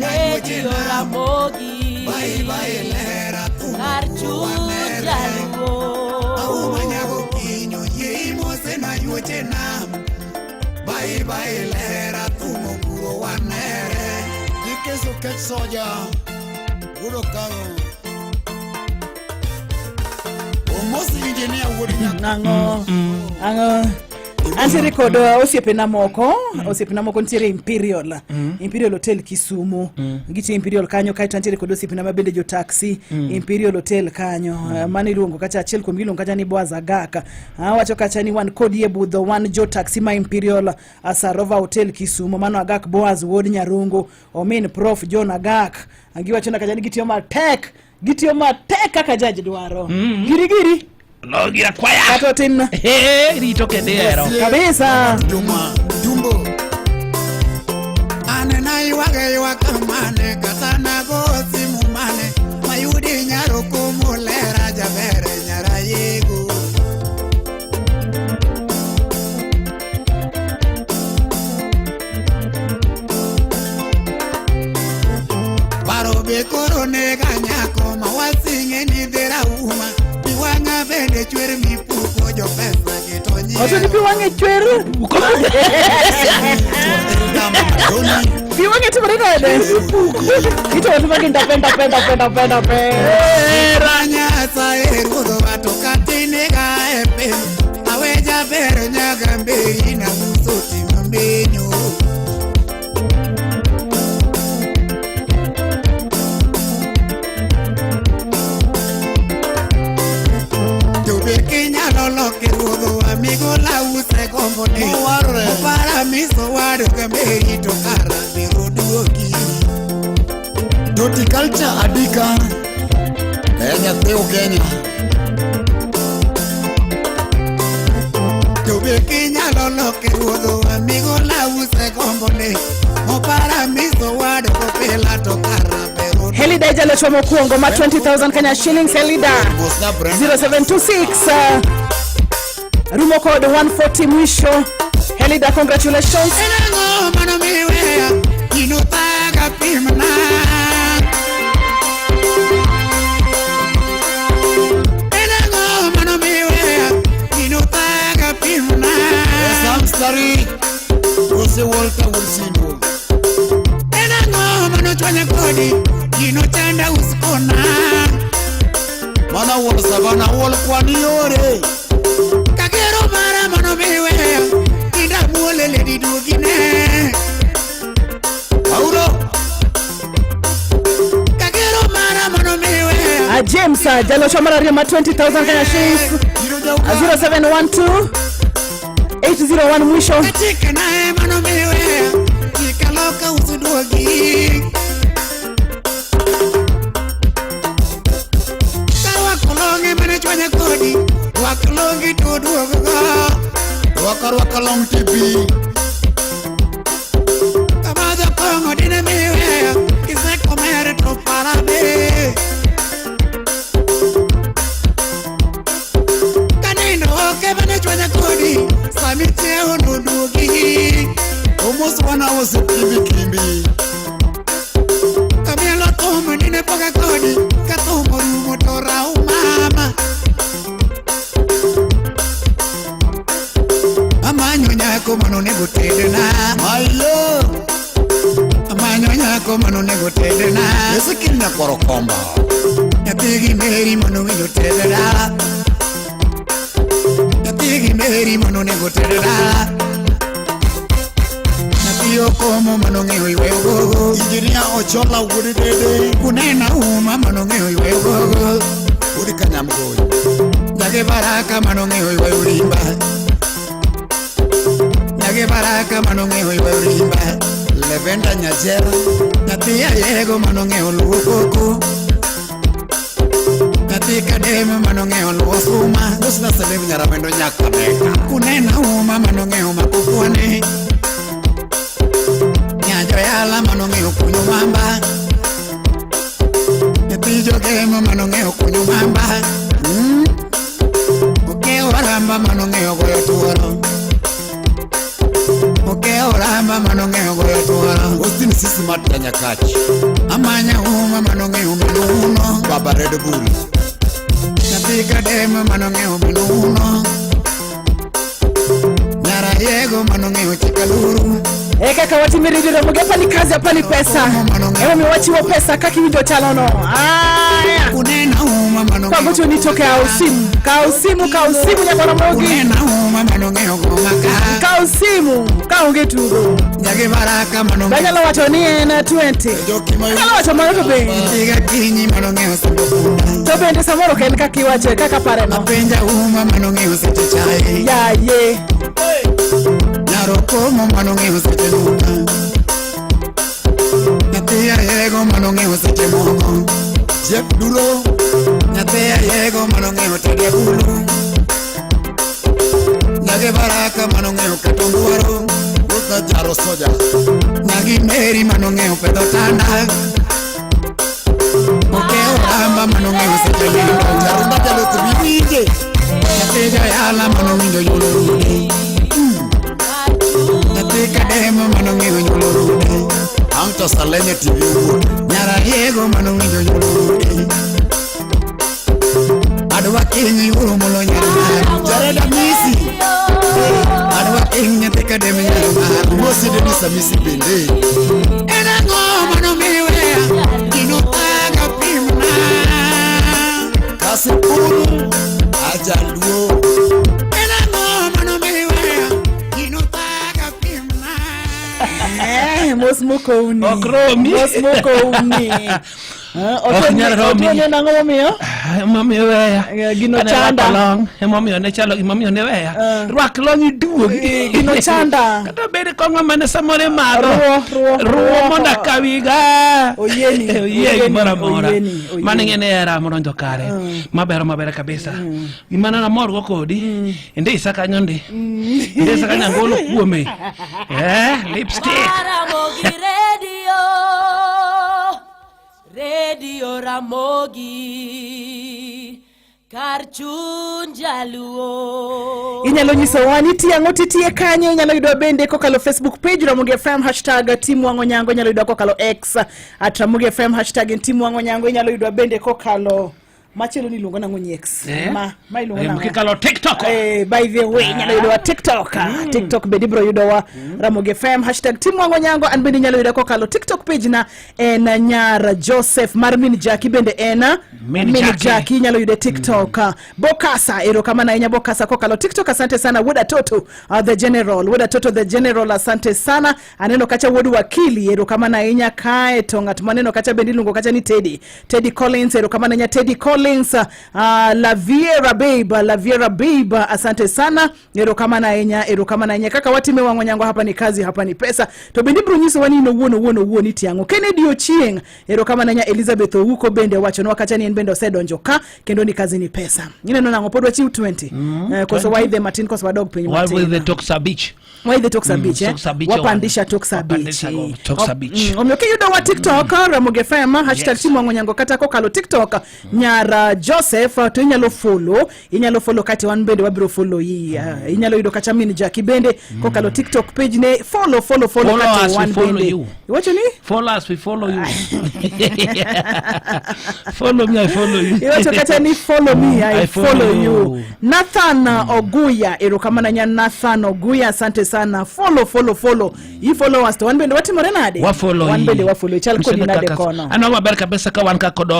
Radio Ramogi. Bye bye lera Kar chuny jaluo. Auma nyago kinyo yie imose na yuochena. Bye bye lera thumo kuro wanere. Dikes Okech Soja. Wuod Okang'o. Omosi engineer wuod Nyaka. Ang'o? Ang'o? Antiere kod osiepena moko, osiepena moko nitiere Imperial. Imperial Hotel Kisumu. Gitiyo Imperial kanyo kaeto antiere kod osiepena ma bende jo taxi Imperial Hotel kanyo. Mano iluongo kacha achiel kuom gi iluongo kacha ni Boaz Agaka. Awacho kacha ni wan kodi e budho wan jo taxi ma Imperial Sarova Hotel Kisumu. Mano Agak Boaz wuod Nyarungu, omin Prof John Agak. Giwacho na kacha ni gitiyo matek, gitiyo matek kaka judge dwaro. Giri giri. No, gira kwaya. Kata otin. He, rito kendo ihero. Kabisa. Juma Jumbo. An naywage ywak mane kata nago simu mane mayudi nyaro kumulera jaber nyara yego. Paro be koro nega nyako ma wasing'e ni dhi rauma pi wang'a bende chwer mipuko jopesa gi to Wacho ni pi wang'e chwer. Pi wang'e timore nade? Ito watu magi ndape ndape ndape ndape ndape. Era Nyasaye ruodhwa to katiniga e piny awe jaber nyaga mberi na uso timo menyo. To be kinyalo loke ruodhwa migola use gombo ne Owarre. opara miso wadu ga mberi to kara biro duogi. Horticulture Adika. Eh, nyathi Ugenya. To be kinyalo loke ruodhwa migola use gombo ne opara miso wadu kopila to kara biro Helida jalocho mokwongo ma 20,000 Kenya shillings Helida. Mosna Brenda. 0726 rumo kod 140 mwisho. Helida, congratulations. Enang'o mano miweya inothaga pimna. Enang'o mano miweya inothaga pimna. Sam Stari. Jose Walter Wilson. Enang'o mano chwanya kodi inochanda uskona. Mana wuon Savana wuol kwani yore. Kagero mara mano miweya inda muolele diduogine. Paulo. Kagero mara mano miweya James jalocho mar ariyo ma 20,000 Kenya shillings. 0712 801 mwisho. Katika naye mano miweya Nikaloka usuduogi Karwako longe mane chwanya kodi Rwak longi to duogogo Rwaka rwaka long tibi Kamadho kong'o dine miweya Kisekomere to parabe Kanindo ok mane chwanya kodi Sami chiewo noduogi Omos wana ose kimbi kimbi Kamielo thum dine poga kodi Ka thum orumo to rau mama Amanyo nyako manonego tedna Mayo Amanyo nyako manonego tedna Ezekiel nyakwaro komba Nyathigi Meri manowinjo ted dala Nyathigi Meri manonego ted dala Nyathi Okomo manong'eyo yweyo gogo Injinia Ochola wuod dede Kunena uma manong'eyo yweyo gogo Wuod Kanyamgoyi Nyage Baraka manong'eyo yweyo rimba Nyage Baraka manong'eyo yweyo rimba Levenda Nyajera Nyathi Ayego manong'eyo luwo koko Nyathi Kadem manong'eyo luwo suma Husna Salim Nyaramendo Nyakameka Kunena uma manong'eyo mako fuone Nyajoyala manong'eyo kunyo mamba Nyathi Jogemo manong'eyo kunyo mamba Okewo Ramba manong'eyo goyo tuoro Okewo Ramba manong'eyo goyo tuoro Austin Sisi Martin Nyakach Amanya uma manong'eyo minuno Baba Red Bull Nyathi Kadem manong'eyo minuno Nyarayego manong'eyo chikaluru E kaka watime redio Ramogi, hapa ni kazi, hapa ni pesa. Emomiyo wachiwo pesa kaka iwinjo chalono. Aya. Kunena uma manong'eyo Kwagocho ni to kaw simu, kaw simu, kaw simu nyaka Ramogi. Kunena uma manong'eyo goma ka Kaw simu ka onge tugo. Nyage Baraka manong'eyo Banyalo wacho ni en 20. Anyalo wacho mano to bende. Nyathi Gakinyi manong'eyo sombo punda To bende samoro ok en kaka iwache, kaka pareno. Apenja uma manong'eyo seche chae Yaye. Nyarokomo manong'eyo seche nyuka Nyathi Ayego manong'eyo seche moko Jeff Duro Nyathi Ayego manong'eyo tede agulu Nyage Baraka manong'eyo keto ngwaro Husna Jaro Soja Nyagi Meri manong'eyo pedho tanda Okewo Ramba manong'eyo seche nindo Jarunda Jaluth Biwinje Nyathi Joyala manowinjo nyulo rude Nyathi Kademo manong'eyo nyulo rude Anto Salenye TV owuok Nyarayego manowinjo nyulo rude Adwa kiny yuoro mulo nyar maru Jared Amisi Adwa kiny nyathi Kademo nyar maru Mosi Dennis Amisi bende En ang'o manomiyo weya gino thaga pimna Kasipul Ajaluo En ang'o manomiyo weya gino thaga pimna Eh, mos mokouni. Ok romi. Mos mokouni. Ok nyal romi. Otuone nang'o momiyo? Emomiyo weya. Gino Kane chanda. rwako long, emomiyo ne chalo gimomiyo ne weya. Rwak long iduogi. Gino chanda. Kata bed kong'o mane samoro imadho. Ruo, ruo, Ruo ruo. mondo akawiga. Oyieni, Oyie oyieni, gimoro amora. oyieni, oyieni. Mano ing'e ni hera modonjo kare. Mabero maber kabisa. Gima ne amorgo kodi. Indisa kanyo ndi. Indisa kanyo angolo kuome. Eh, lipstick. Ramogi Radio, Radio Ramogi, kar chuny jaluo. Inyalo nyisowa ni tiang'o titiye kanye. Inyalo yudwa bende kokalo Facebook page Ramogi FM hashtag Tim Wang'o Nyango. Inyalo yudwa kokalo X at Ramogi FM hashtag en Tim Wang'o Nyango. Inyalo yudwa bende kokalo machielo ni iluongo nang'o nyieks Eh? ma iluongo Eh, nang'o? kikalo TikTok. Eh, by the way inyalo yudowa TikTok. TikTok bende ibiro yudowa Ramogi FM hashtag Tim Wang'o Nyango. An bende inyalo yuda kokalo TikTok page na en Nyar Joseph mar min Jackie bende en Min Jackie. Jackie inyalo yude TikTok. Bokasa erokamano ahinya Bokasa kokalo TikTok, asante sana. Wuod Atoto the general, Wuod Atoto the general, asante sana. Aneno kacha Wuod Wakili, erokamano ahinya. Kae to ng'at maneno kacha bende iluongo kacha ni Teddy, Teddy Collins, erokamano ahinya Teddy Collins. Collins, Laviera Babe, Laviera Babe, asante sana. Erokamano ahinya, erokamano ahinya. Kaka watime wang'o nyango hapa ni kazi, hapa ni pesa. To bende ibiro nyisowa ni in owuon owuon owuon itiang'o. Kennedy Ochieng, erokamano ahinya. Elizabeth Ouko bende owachonwa kacha ni en bende osedonjo ka kendo ni kazi ni pesa. Ineno nang'o pod wachiw 20? Koso 20. waidhe matin koso wadog piny Why will matin. the Toksa Beach? Waidhe Toksa Beach, eh? Toksa Beach, Wapandisha Toksa Beach. Wapandisha go Toksa Beach. Omiyo kiyudo wa TikTok, Ramogi FM, hashtag Tim Wang'o Nyango kata kokalo TikTok nyara Joseph, to inyalo follow, inyalo follow kati wan bende wabiro follow yi. Inyalo yudo kacha min Jackie bende kokalo TikTok page ne follow follow follow Follow kati us, we wan follow bende. you. Iwacho ni? Follow us, we follow you. Follow me, I follow you. Iwacho kata ni follow me, I follow you. Nathan Oguya, erokamano nya Nathan Oguya, asante sana. Follow follow follow. I follow us to wan bende watimore nade? Wa follow Wan yi. bende wa follow. Chal kodi Msene nade kaka- kono. Aneno maber kabisa ka wan ka kod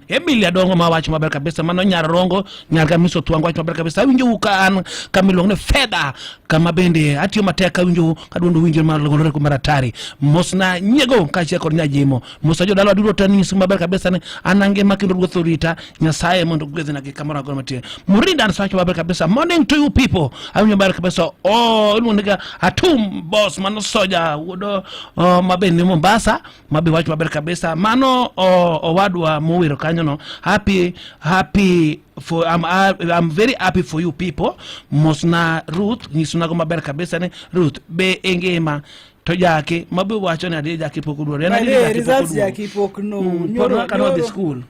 Emilia Dongo ma wacho maber kabisa mano nyar Rongo nyar Kamiso Twango wacho maber kabisa awinjou ka an kama iluongo ni fedha kama bende atiyo matek awinjou ka duond winjo mar logolore mar atari mosna nyiego kaachiel kod nyajimo mosna jodalawa duto te nyiso maber kabisa ni an angima kendo ruoth orita Nyasaye mondo ogwedhna gi kamoro amora matie Murinda an sacho maber kabisa morning to you people awinjo maber kabisa oh iluongo ni ga Atum boss mano soja wuodo oh, mabe ni Mombasa mabe wacho maber kabisa mano oh, owadwa mowero kanyono happy happy for I'm very happy for you people mosna Ruth nyisnago maber kabisa ni Ruth be engima to Jaki mabe wacho ni adier Jaki pok oduogo En By adier the way, Jaki pok results oduogo. Jaki pok no. Pod Nyoro- kaka nodhi nyoro- skul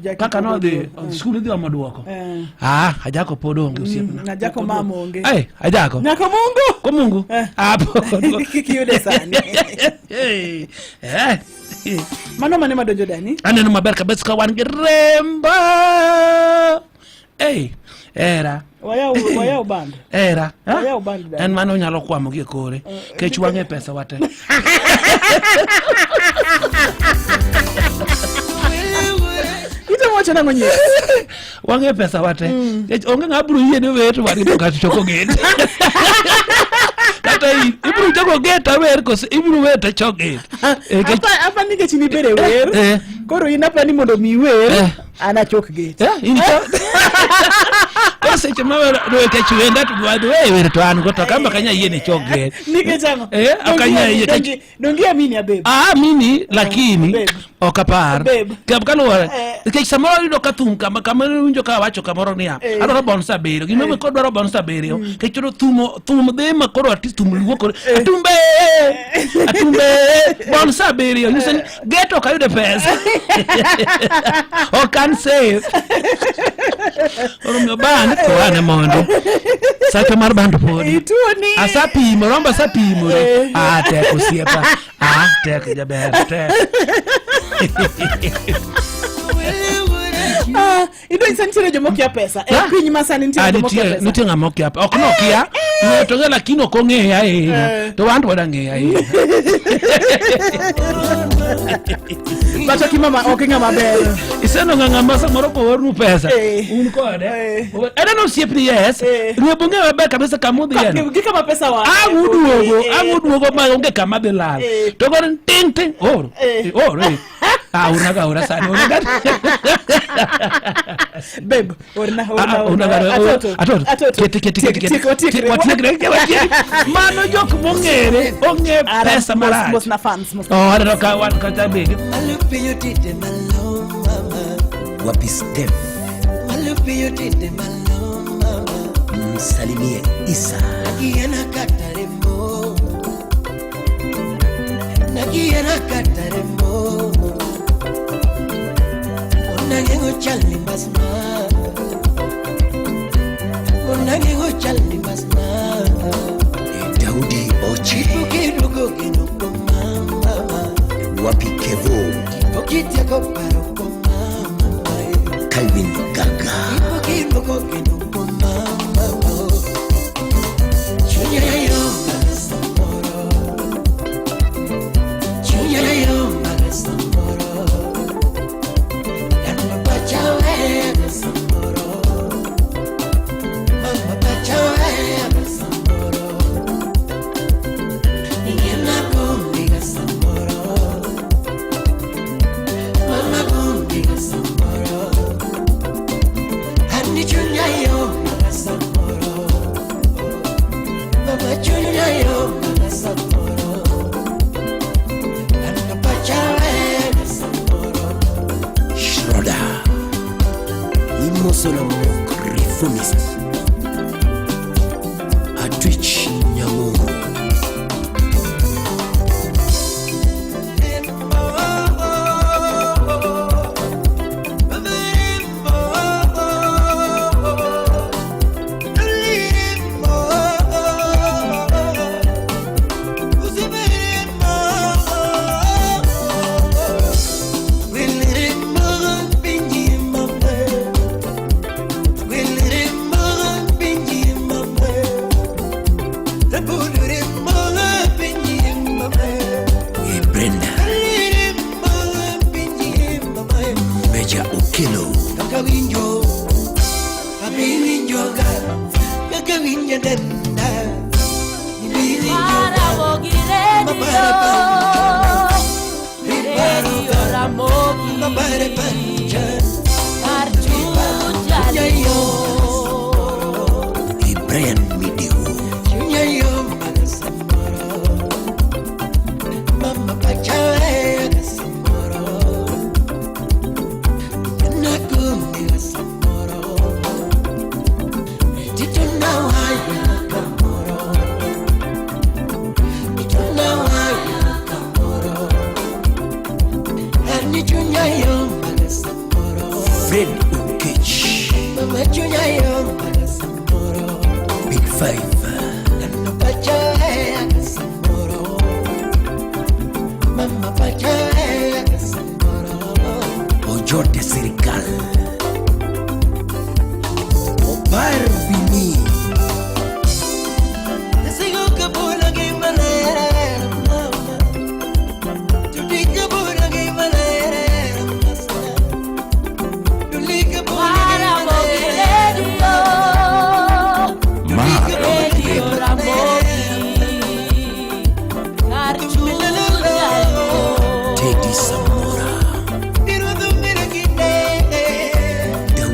Jaki kaka pok nodhi oduogo. skul idhi omo duoko Eh. ah Ajako pod onge osiepna Ajako mama onge. Ai, Ajako Nyaka Mungu. Ko Mungu ah pod Kik iyude sani. Eh, eh. Mano mane madonjo dani? Aneno maber kabisa ka wan gi rembo. Ei, era. Wayaw wayaw band. Era. Ha? Wayaw band dani. En mano nyalo kwamo gi e kore. Kech wang'e pesa wate. Itemo wacho nang'o nyier? Wang'e pesa wate. Kech onge ng'a biro yie ni wer to wadgi to kata choko gate. Kata in ibiro choko gate awer kose ibiro wer to chok gate. Eh, kech- Apa nikech nibere wer. Eh. Koro in apa ni mondo mi wer. An achok gate. Eh, in cho. Koro seche ma wer no kech wenda to dwa dwa wer to an go to kamba kanya yie ni chok gate. Nikech ang'o? Eh, ok anyal yie kech- Dongi amini ya babe. Ah, amini lakini Babe. ok apar. Babe. Kab kaluwore. Eh. Nikech samoro iyudo ka thum kama kama iwinjo ka awacho kamoro niya, Eh. adwaro bon sa abiriyo. Gima omiyo koro dwaro bon sa abiriyo, nikech koro thum thum dhi ma koro ati thum luo koro atumbe atumbe bon sa abiriyo nyiso ni geto ok ayude pesa. Ok an safe. Koro omiyo band to ane mondo. Sacha mar band podi. Ituoni. Asapimo, rombo asapimore. Eh. Ah, tek osiepa. Ah, tek jaber, tek. Ah, idwa nyisa nitiere joma okia pesa. E piny ma sani nitiere Ah, joma okia nitie pesa. nitie ng'ama okia ok nokia ng'ato ng'e lakini ok ong'eya ahinya Eh. to wan to wadang'eya ahinya But ok imama ok ing'ama ber. Iseno ng'a ng'ama samoro koornu pesa Eh. un kode aneno osiepni yes ng'eyo ong'eyo maber kabisa kama udhiyeno Gi kama pesa wa. ang' uduogo ang' uduogo ma onge kama dhi lal Eh. to koro ting ting oro Eh. oro eh. Ah, ornaga ora sani ornaga Babe, orna Ah, orna ah, ornaga orna. ora- Atoto. atoto Atoto. keti keti keti Tiek- watiekre. watiekre watiekre mano jok mong'ere ong'e Ara, pesa mos- marach mos na fans, mos na oh aneno ka wan kata bege Malupiyo tinde malo mama Wapi Steph? Malupiyo tinde malo mama Msalimie Isa. Nagiena kataremo Nagiena kataremo Onangengo chalni basma Onangengo chalni basma Daudi Ochi. Ipukidugo geno mama Wapi Kevo? Okitieko paro mama Calvin Gaga. Ipukidugo geno mama Chunya yo samoro Chunya yo samoro Mama pachawe samoro Mama pachawe samoro Ningena kumbiga samoro Mama kumbiga samoro Benson Amok Reformist. Atwich Nyamungu. Brenda Major Okelo. Ramogi Radio, Radio Ramogi, kar chuny jaluo. Brian Midiwo. Fred Ukech. Big Five. Ojote Serikal. Obar Bini. Ramogi Radio, Radio Ramogi, kar chuny jaluo. Teddy Samora.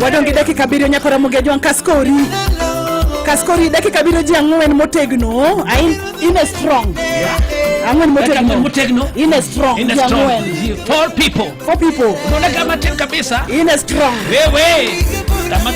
Wadong' gi dakika abiriyo nyaka Ramogi Ajwang' kaskori. Kaskori dakika abiriyo ji ang'wen motegno. Ain in a strong. Ang'wen Dakika ang'wen motegno. motegno. In a strong. In a Ji strong. ang'wen. Four people. Four people. Unaona kama team kabisa. In a strong. Wewe. Kama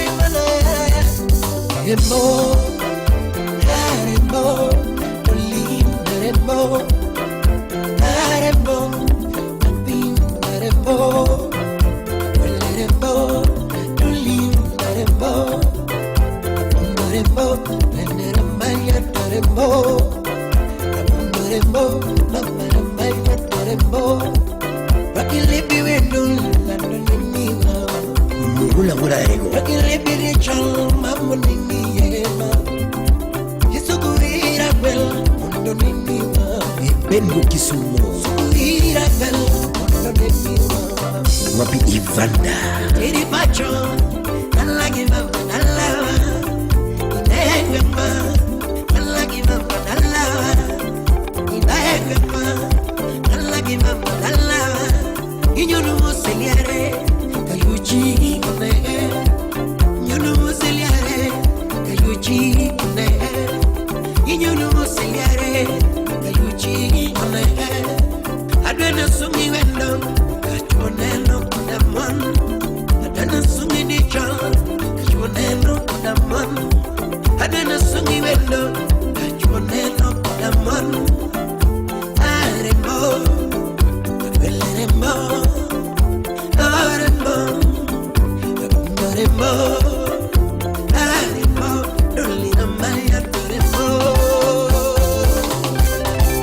Mungula ngula ego. Bengo Kisumu. Wapi Ivanda.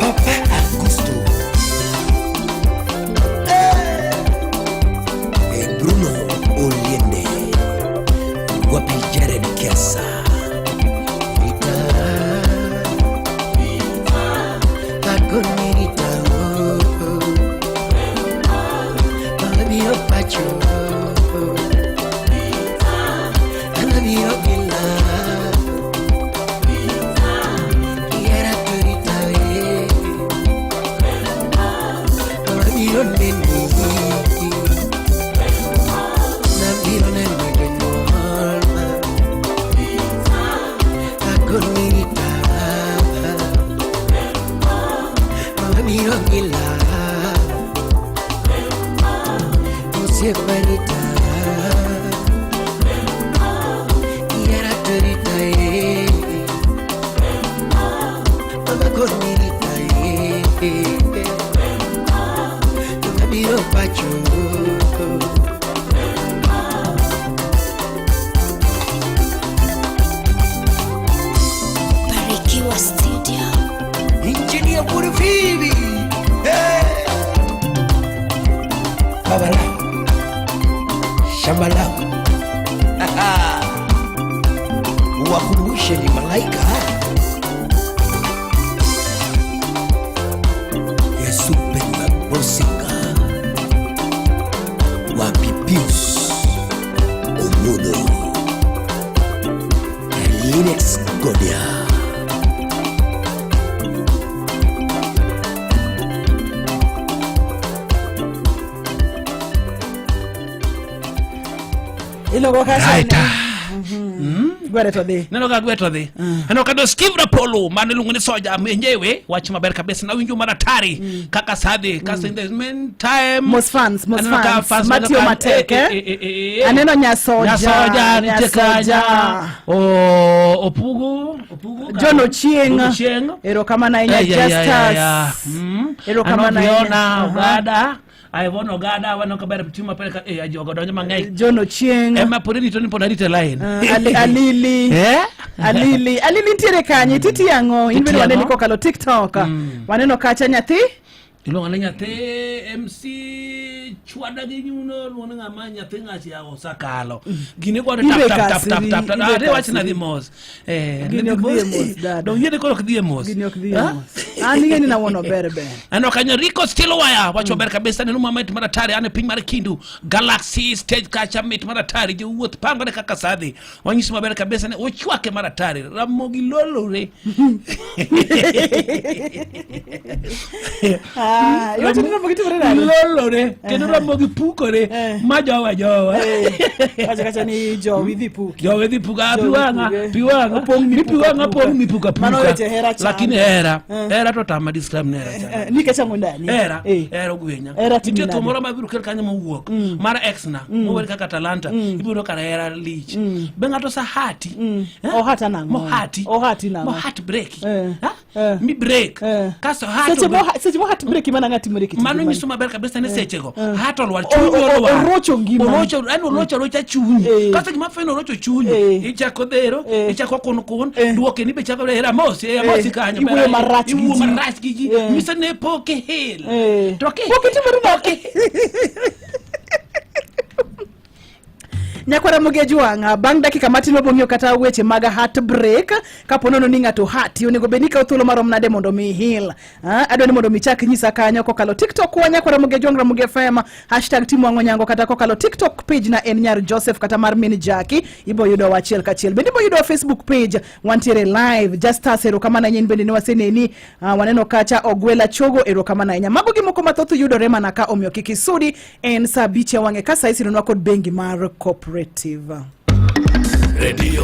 Papa Augusto. Bruno Oliende. Wapi Jared Kiasa. wacho. Barikiwa Studio. Engineer Burvivi. Hey. Baba lao. Shamba lao. Wakumbushe ni malaika. Yesu Penda Bosinga. Wapi Pius Omudo. Linux Godia. Iluongo kacha Right. Gwere to dhi. Neno ka gwe to dhi. Aneno ka do Steve Rapolo mane iluongo ni soja mwenyewe wacho maber kabisa na winjo mar atari kaka sadhi kasa in the meantime Mos fans, mos Aneno ka fans. fans Matiyo aneno ka- matek, eh, eh? eh, eh, eh, eh. Aneno Nyasoja, Nyasoja nitie Nyasoja. kanya. O Opugu, Opugu. John Ochieng. John Ochieng. Erokamano ahinya Eh, ya, ya, ya, ya. Justus. Mm. Erokamano Ano ahinya. Fiona, Aha. Ogada. Ivon Ogada, waneno kaber timo maber ka eh ajogo donjo mang'eny. John Ochieng. Ema pod irito ni pod arito e line. Alili. Eh? Alili. Alili nitiere kanye? Titi ang'o? In Titi bende waneni ang'o? kokalo TikTok. Waneno kacha nyathi. Iluongo ni nyathi MC chwada gi nyuno luongo ni ng'ama nyathi ng'achi yawo osakalo. Gini godo tap Ibe tap tap kasiri, tap tap tap. ibe Ah, de wach na kasiri. dhi mos. Eh, Gini ne ok dhi dhi e mos. mos, dada. Dong yiene koro ok dhi e mos. Gini ok dhi e Ah? mos. An ing'e ni nawuono ber ber. Aneno kanyo Rico Stilwire wacho maber kabisa neno mama mit mar atari an e piny mar Kindu Galaxy stage kacha mit mar atari jowuoth pangore kaka sadhi wanyiso maber kabisa ni ochwake mar atari Ramogi lolore Ah, iwacho ni Ramogi timore nade? lolore kendo Ramogi pukore ma jowa jowa Wacho kacha ni jowi dhi puki. jowe dhi puka pi Jowi wang'a puke. pi wang'a Opong' ni pi mipuka wang'a puka. pong' mipuka puka Mano weche hera chande. lakini hera Eh. hera to tama describe ni hera chande Eh, Nikech ang'o ndani? hera Eh. hera ogwenya Hera timi nitie nade? thum moro mabiro kel kanyo mowuok mar ex na mower kaka talanta ibiro kara hera lich be ng'ato sahati Ohata nang'o? mohati Ohati nang'o? mohat break Eh. Ha? Eh. mi break Eh. kasto hat Seche obe- mo seche mo hat break mana ng'ati more kit mano ngimani. nyiso maber kabisa ni Eh. sechego Eh. hat olwar O- chunyi olwar orocho ngimani. Orocho yani orocho arocha chunyi Eh. kasto gima fwenyo orocho chunyi Eh. ichako dhero ichako kun kun duoke ni be chako hera mosi Eh. mosi kanyo Iwuoyo bera- marach gi iwuoyo ji. marach gi ji Eh. nyiso ne pok ihil Eh. to ki Pok itimore nade? Nyakwara Ramogi Ajwang', bang' dakika matin wabong'iyo kata weche mag heartbreak kapo nono ni ng'ato hati onego bed ni ikawo thuolo marom nade mondo mi heal. Ah, adwa ni mondo mi chak nyisa kanyo kokalo TikTok wa Nyakwara Ramogi Ajwang' Ramogi FM hashtag Timo Wang'o Nyango kata kokalo TikTok page na en Nyar Joseph kata mar Min Jackie ibo yudo wa achiel kachiel. Bende ibo yudo wa Facebook page wantiere live Justus erokamano ahinya in bende ne waseneni. Waneno kacha Ogwela Chogo erokamano ahinya. Mago gi moko mathoth yudore mana ka omiyo kik isudi en saa abich e wang'e ka saa isironwa kod bengi mar Cooperative. Radio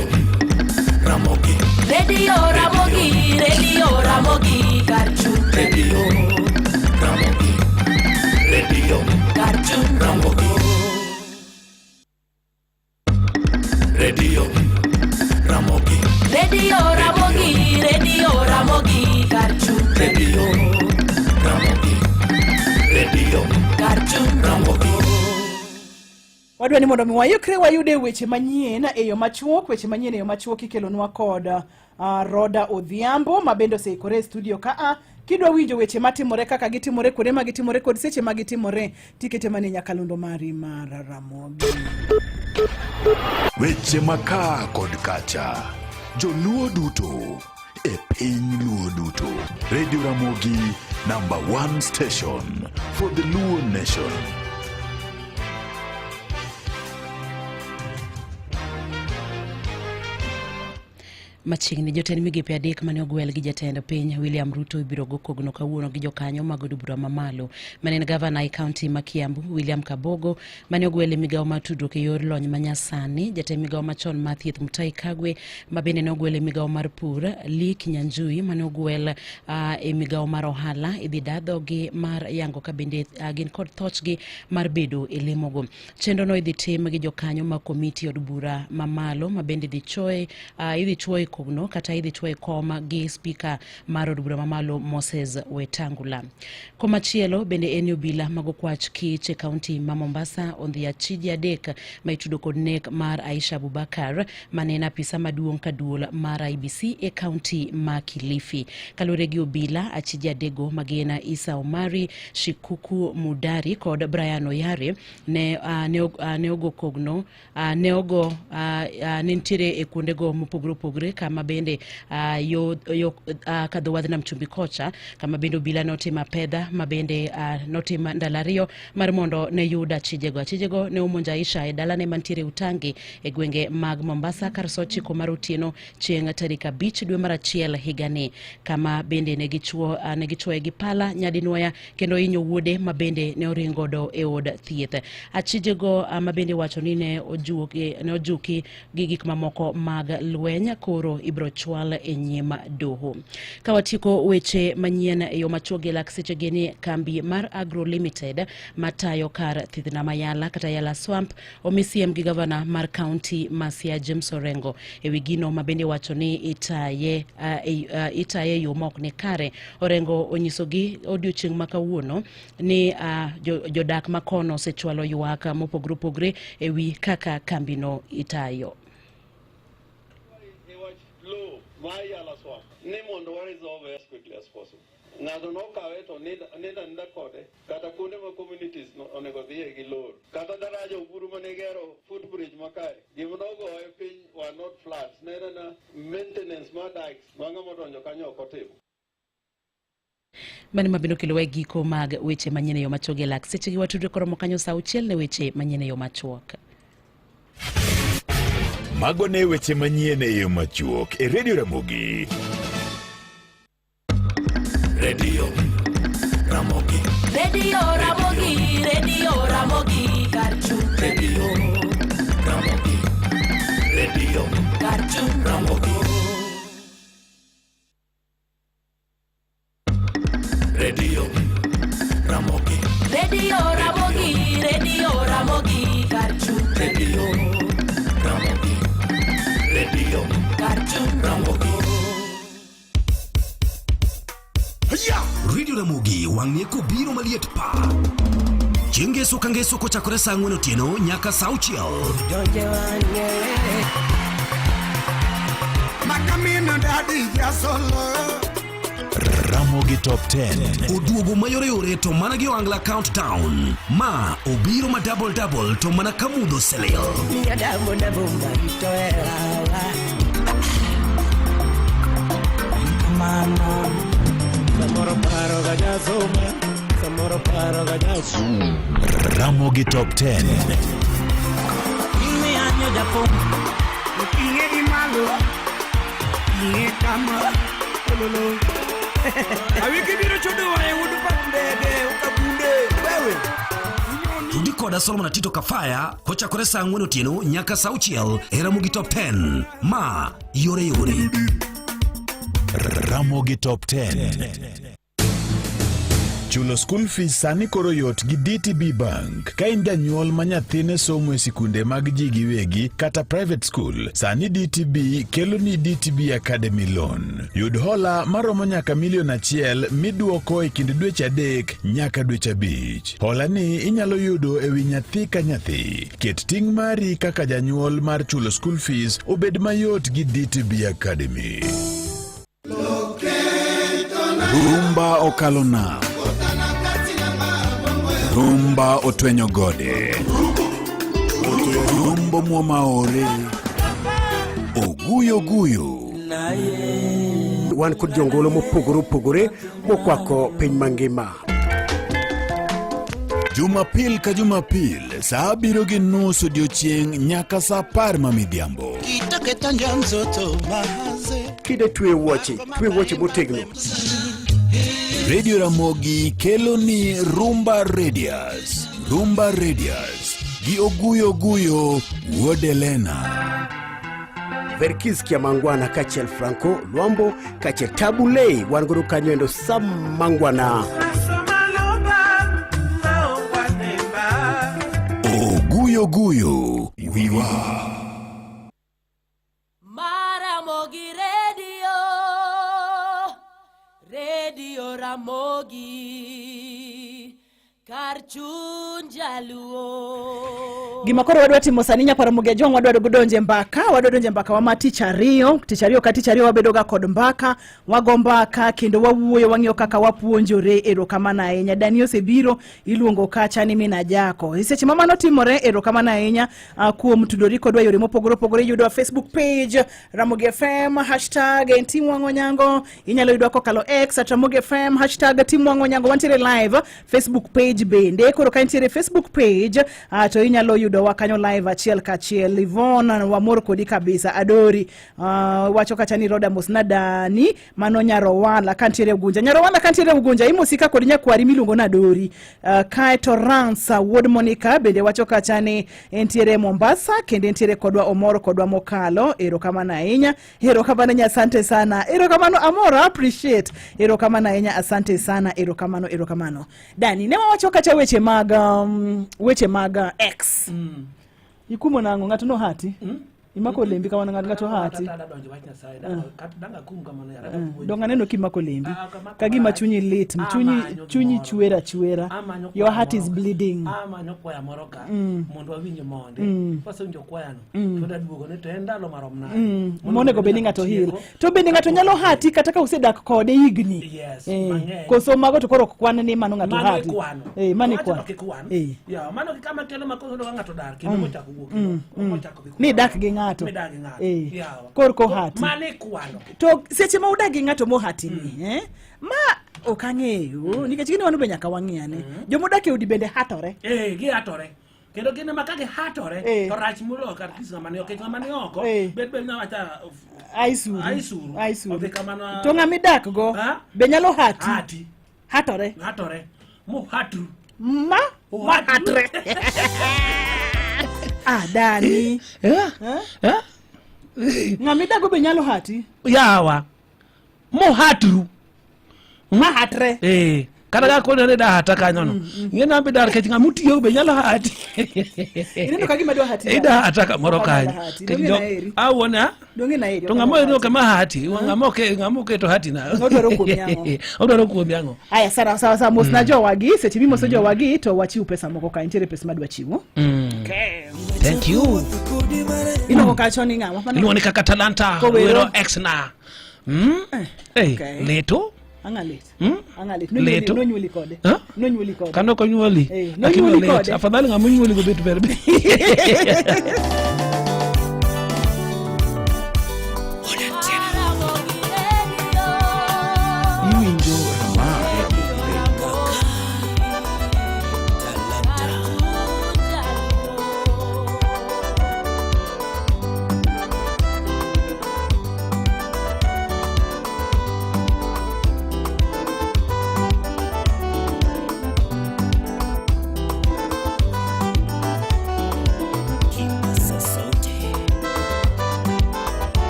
Ramogi Radio Ramogi, Radio Ramogi, Karchun, Radio Ramogi Radio Karchun, Ramogi Radio Ramogi Radio Ramogi, Radio Ramogi, Karchun, Radio Ramogi Radio Karchun, Ramogi Wadwa ni mondo mi waikre wayude weche manyien e yo machuok, weche manyien e yo machuok ikelonwa kod Roda Odhiambo ma bende oseikore e studio kaa. Kidwa winjo weche matimore kaka gitimore, kuonde ma gitimore kod seche ma gitimore, tikete mana e nyakalondo mari mar Ramogi. Weche makaa kod kacha, joluo duto e piny luo duto. Radio Ramogi number one station for the Luo nation. Machiegni jotend migepe adek mane ogwel gi jatend piny William Ruto ibiro go kogno kawuono gi jokanyo mag od bura mamalo mane en gavana e kaunti ma Kiambu William Kabogo mane ogwel e migawo mar tudruok e yor lony manyasani, jatend migawo machon mar thieth Mutahi Kagwe ma bende ne ogwel e migawo mar pur Lee Kinyanjui mane ogwel e migawo mar ohala idhi daa dhogi mar yango ka bende gin kod thochgi mar bedo e lemogo. Chenrono idhi tim gi jokanyo mag komiti od bura mamalo ma bende idhi chuoye kogno kata idhi chwo e kom gi spika mar od bura mamalo Moses Wetangula. Komachielo bende en obila mag okwach kich e kaunti ma Mombasa ondhi achije adek ma itudo kod nek mar Aisha Abubakar mane en apisa maduong' ka duol mar IEBC e kaunti ma Kilifi. Kaluwore gi obila, achije adekgo ma gin Isa Omari, Shikuku Mudari kod Brian Oyare ne, ne, ne ogo kogno ne ogo ne nitiere e kuondego mopogore opogore kama bende yo, yo kadho wadh nam chumbi kocha kama bende obila notimo apedha ma bende notimo ndalo ariyo mar mondo ne yud achijego. Achijego ne omonjo Aisha e dalane mantiere Utangi e gwenge mag Mombasa kar saa 9 mar otieno chieng' tarik 5 dwe mar 1 higani, kama bende ne gichuoye gi pala nyadinwoya kendo hinyo wuode ma bende ne oring godo e od thieth. Achijego ma bende wacho ni ne ojuki gi gik mamoko mag lweny koro ibiro chwal e nyim doho. Ka watieko weche manyien e yo machuok gi lak sechegi ni kambi mar Agro Limited matayo kar thidhna ma Yala kata Yala Swamp omi siem gi gavana mar kaunti ma Siaya James Orengo ewi gino ma bende wacho ni itaye e yo ma ok ni kare. Orengo onyisogi odiochieng' ma kawuono ni jodak ma kono osechwalo ywak mopogore opogore ewi kaka kambino itayo. Ni mondo wa resolve as quickly as possible. Ng'ato nokawe to ninda kode kata kuonde ma communities onego dhiye gi lor kata daraja Oburu mane gero footbridge makae gima nogoye piny were not floods, ne en mana maintenance mar dikes ma ng'ama odonjo kanyo ok otimo. Mano mabiro kelo e giko mag weche manyien e yo machuok e lak sechegi watudre koromo kanyo saa 6 ne weche manyien e yo machuok. Mago ne weche manyien e yo machuok e Radio Ramogi. Radio Ramogi. Radio Ramogi, Radio Ramogi, Karchu. Radio Ramogi. Radio Karchu. Ramogi. Radio Ramogi. Radio Ramogi, Radio Ramogi, Karchu. Radio Ramogi. Radio Karchu. Ramogi. Radio Ramogi wang'e kobiro maliet pa. Chieng' ngeso ka ngeso kochakore saa 4 otieno nyaka saa 6. Ramogi Top 10. Oduogo mayoreyore to mana gi Ohangla Countdown. Ma obiro ma double double to mana ka mudho oselil. Ramogi Top 10. Tudi koda Solomon Atito Kafaya kochakore saa 4 otieno nyaka saa 6 e Ramogi Top 10. Ma yore yore. Ramogi Top 10. Chulo school fees sani koro yot gi DTB Bank. Ka in janyuol ma nyathine somo e sikunde mag ji giwegi kata private school, sani DTB kelo ni DTB Academy Loan. Yud hola maromo nyaka milion 1 miduoko e kind dweche 3 nyaka dweche 5. Hola ni inyalo yudo e wi nyathi ka nyathi. Ket ting' mari kaka janyuol mar chulo school fees obed mayot gi DTB Academy. Rumba okalo nam. Rumba otwenyo gode. Rumbo muomaore. Oguyo guyo. Wan kod jongolo mopogore opogore mokwako piny mangima. Jumapil ka Jumapil, saa 7:30 odiochieng' nyaka saa 10 ma midhiambo. Kide twe wuoche motegno. Radio Ramogi kelo ni Rumba Radius. Rumba Radius gi Oguyo Guyo wuod Elena. Verkis Kiamangwana kaachiel Franco Luambo kaachiel Tabu Ley wan godo kanyo endo Sam Mangwana. Oguyo Guyo wiwa. Maramogi. jaluo. Gima koro wadwa timo sani nyakwar Ramogi Ajwang' wadwa donjo e mbaka, wadwa donjo e mbaka wa ma tich ariyo, tich ariyo ka tich ariyo wabedo ga kod mbaka, wago mbaka kendo wawuoyo wang'iyo kaka wapuonjore. Erokamano ahinya. Dani osebiro iluongo kacha ni min Ajako. E seche ma mano timore, erokamano ahinya kuom tudori kodwa e yore mopogore opogore. Iyudowa Facebook page Ramogi FM hashtag en Tim Wang' Onyango. Inyalo yudwa kokalo X at Ramogi FM hashtag Tim Wang' Onyango. Wantiere live Facebook page bende. Koro ka intiere Facebook page to inyalo yudowa kanyo live achiel kachiel. Yvonne, wamor kodi kabisa. Adori wacho kacha ni Roda mos na Dani mano Nyarowala kantiere Ugunja. Nyarowala kantiere Ugunja imosika kod nyakwari miluongo na Adori. Kaeto Ransa wuod Monica bende wacho kacha ni entiere Mombasa kendo entiere kodwa, omor kodwa mokalo. Erokamano ahinya. Erokamano ahinya, asante sana. Erokamano, amor, appreciate. Erokamano ahinya, asante sana. Erokamano, erokamano. Dani, ne wawacho kacha weche mag ex. Ikumo nang'o? Ng'ato no hati? Imako lembi kamano ng'ato hati. Dong aneno kimako lembi. Ka gima chunyi lit, chunyi chwer achwera. Your heart is bleeding. Amanyo kwaya moro ka mondo wawinj monde. Kwasewinjo kwayano to daduogo ni to en ndalo marom nade. Monego bed ni ng'ato hil. To bende ng'ato nyalo hati kata ka usedak kode higni. Yes, mang'eny. Koso mago to koro ok kwan ni mano ng'ato Mano hati. ikwano. Mano Wacho ikwano. ok ikwan. Ya, mano kama kelo makosa ka ng'ato dar kendo mochako wuok. Mochako dhi Ni dak gi ng'ato. Midak gi ng'ato. Yawa. Korko hati. Mano ikwano. To seche ma udak gi ng'ato mohati ni, ma ok ang'eyo nikech gini wan be nyaka wang'i ane. Jomodak e udi bende hatore. Gihatore. Kendo gin ema ka gihatore to rach moloyo kar kis ng'ama ni oko. Ng'ama ni oko bet bed nawacha Aisuru. Aisuru. Aisuru. Odhi kamano. To ng'ama idak go be nyalo hati. Hati. Hatore. Hatore. Mohatru. Ma hatre. Ah, Dani. Ng'ama idak go be nyalo hati. Yawa. Mohatru. Ma hatre. Kata ka kone ni dahata kanyo no. Ing'e ni an be dar kech ng'ama otiyo be nyalo hati. Ineno ka gima dwa hati. Idahata kamoro Ok kanyo. anyal hati. Kech Donge jo- naeri. Awuone a? Donge naeri. To ng'ama oero kama hati, ng'ama oke ng'ama oketo hati na. Odwaro kuomi ang'o? Odwaro kuomi ang'o? Aya, sawa sawa sawa, mosna jowagi. Seche mimoso jowagi to wachiw pesa moko ka nitiere pesa madwa chiwo. Thank you. Iluongo kacho ni ng'awa? Iluongo ni kaka Talanta Kowero. wero ex na. Leto. Ang'a lit. Ang'a lit. Leto. Nonyuoli kode. Huh? Nonyuoli kode. Kano ok onyuoli. Lakini Nonyuoli olit. kode. Afadhali ng'ama onyuoli go bet ber. Iwinjo Ramaa Ramogi Radio. Kipaza sauti.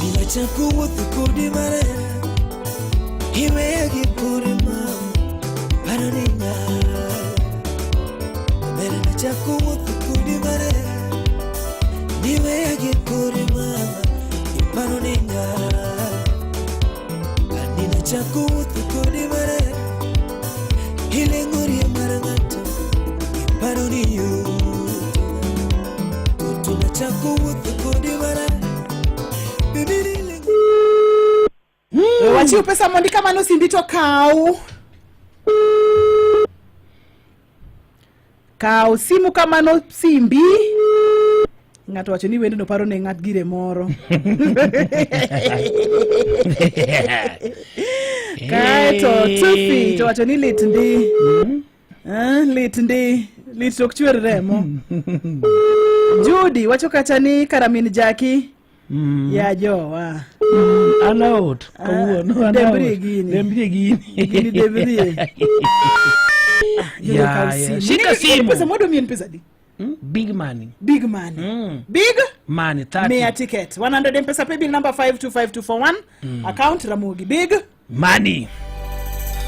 Bila chako wuoth kodi maler Iweya gi pur ma paro ni nyalo Ber nachako wuoth kodi maler Niweya gi pur mama Iparo ni nyalo Kani nachako wuoth kodi maler Ileng'orie mar ng'ato Iparo ni yot Toto nachako wuoth kodi maler Wachiw pesa mondi kamano simbi to kaw. Kaw simu kamano simbi. Ng'ato wacho ni wendno paro ne ng'at gire moro. Kaeto Tufi to wacho ni lit ndi. Lit ndi. Lit to ok chwer remo. Judy wacho kacha ni karamin Jaki. Ya jowa. An out kawuono. An Dembrie out. gini. Dembrie gini. Gini dembrie. Ya, ya. Shika simu. Pesa modo mien pesa di. Big money. Big money. Big money 30. Mia ticket. 100 M-Pesa paybill number 525241. Account Ramogi. Big money.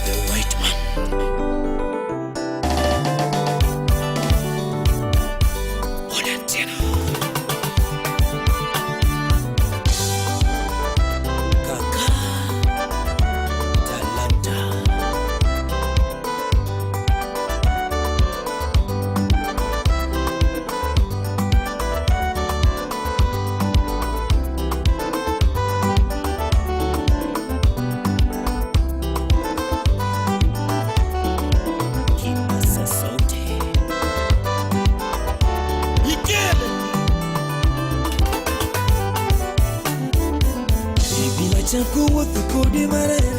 The white man. Kaka Talanta. kodi marera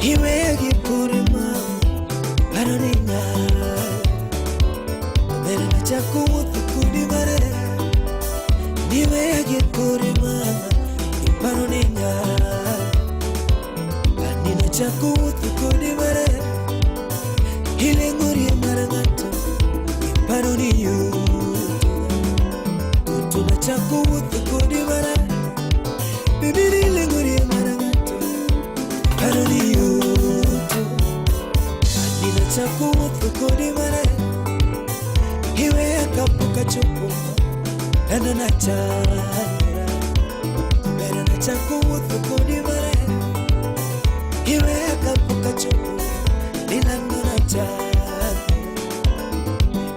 Iweya gi kore ma Paro ni nyalo Bere nachako wuotho kodi marera Niweya gi kore mama Iparo ni nyalo Ani nachako wuotho kodi marera Ileng'orie mar ng'ato Iparo ni yuto Toto nachako wuotho kodi marera Baby nileng'orie mar ng'ato Iparo ni yuto Ani nachako wuotho kodi marera Iweya kapok achopo Nano nachandra Bero nachako wuotho kodi marera Iweya kapok achopo Nilando nachandra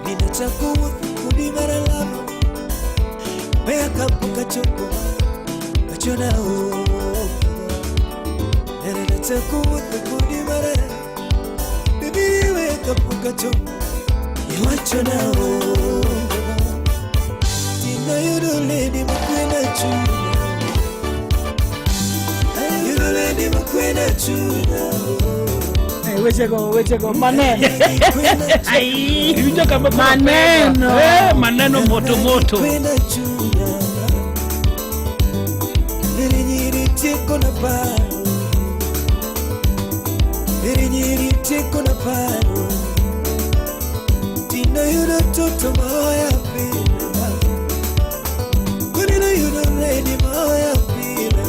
Ninachako wuotho kodi maralamo Weya kapok achopo Achona onge Bero nachako wuotho kodi marera Baby iweya kapok achopo Iwachona onge Tinayudo lady makwena chunya Ayudo lady makwena chunya Wechego wechego maneno. Ai. Iwinjo kama koro Maneno. pesa. Eh, maneno moto moto. Kwenda chunya Lady nyiri tieko na paro Lady nyiri tieko na paro Tinayudo toto maoya pila Kunina yudo lady maoya pila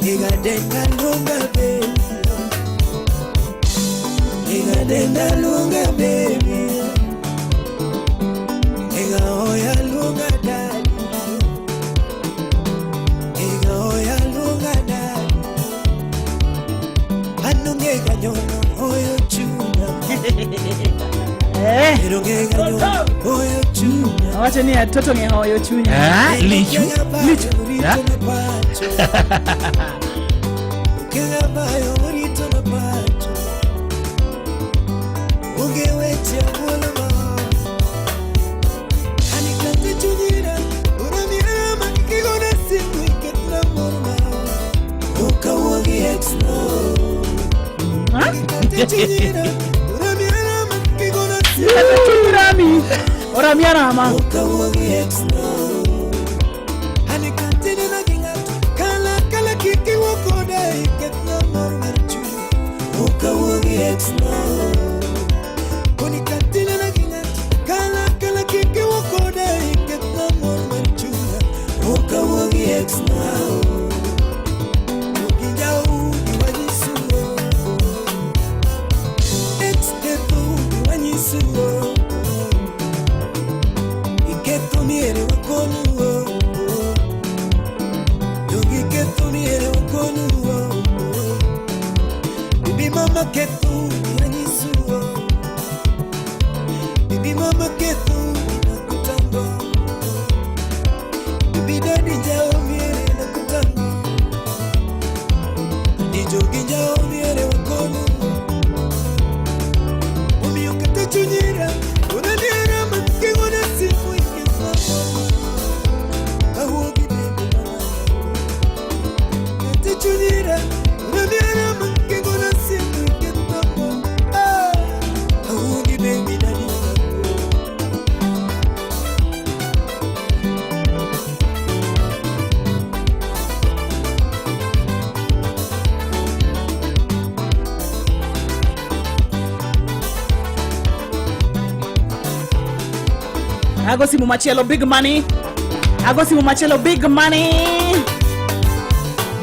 Igadenda lunga baby Igadenda lunga baby Iga oya lunga daddy Iga oya lunga daddy Anunge kanyono oyo chunya Eh. Anunge kanyono oyo chunya Awacho ni toto ng'e hoyo chunya. Eh, lichu. Lichu. Eh? Kega bayo rito na pacho Onge weche abuolo ma Anikate chunyira Unamiera makikigona simu iketna mor ma Okawuogi ex no Anikate chunyira Unamiera makikigona simu Kata chuny rami. Orami arama. Okawuogi ex no Anikate nena gi ng'ato Kala kala kik iwuo koda iketna mor mar chuny Okawuogi ex no Onikatile na gi ng'ato Kala kala kik iwuo koda iketna mor mar chunya Okawuogi ex no Okinjau giwanyisuo Ex ketho giwanyisuo Iketho miere wakonuo Donge iketho miere wakonuo Bibi mama ketho giwanyisuo Bibi mama ketho nakutango Bibi daddy jao miere nakutango Andi jogi jao miere wakonu Omiyo kata chunyira Unaniera makigona simu iketna Kawuogi baby mama Kata chunyira Unaniera makigona simu iketna Ah Kawuogi baby daddy. Ago simu machielo big money. Ago simu machielo big money.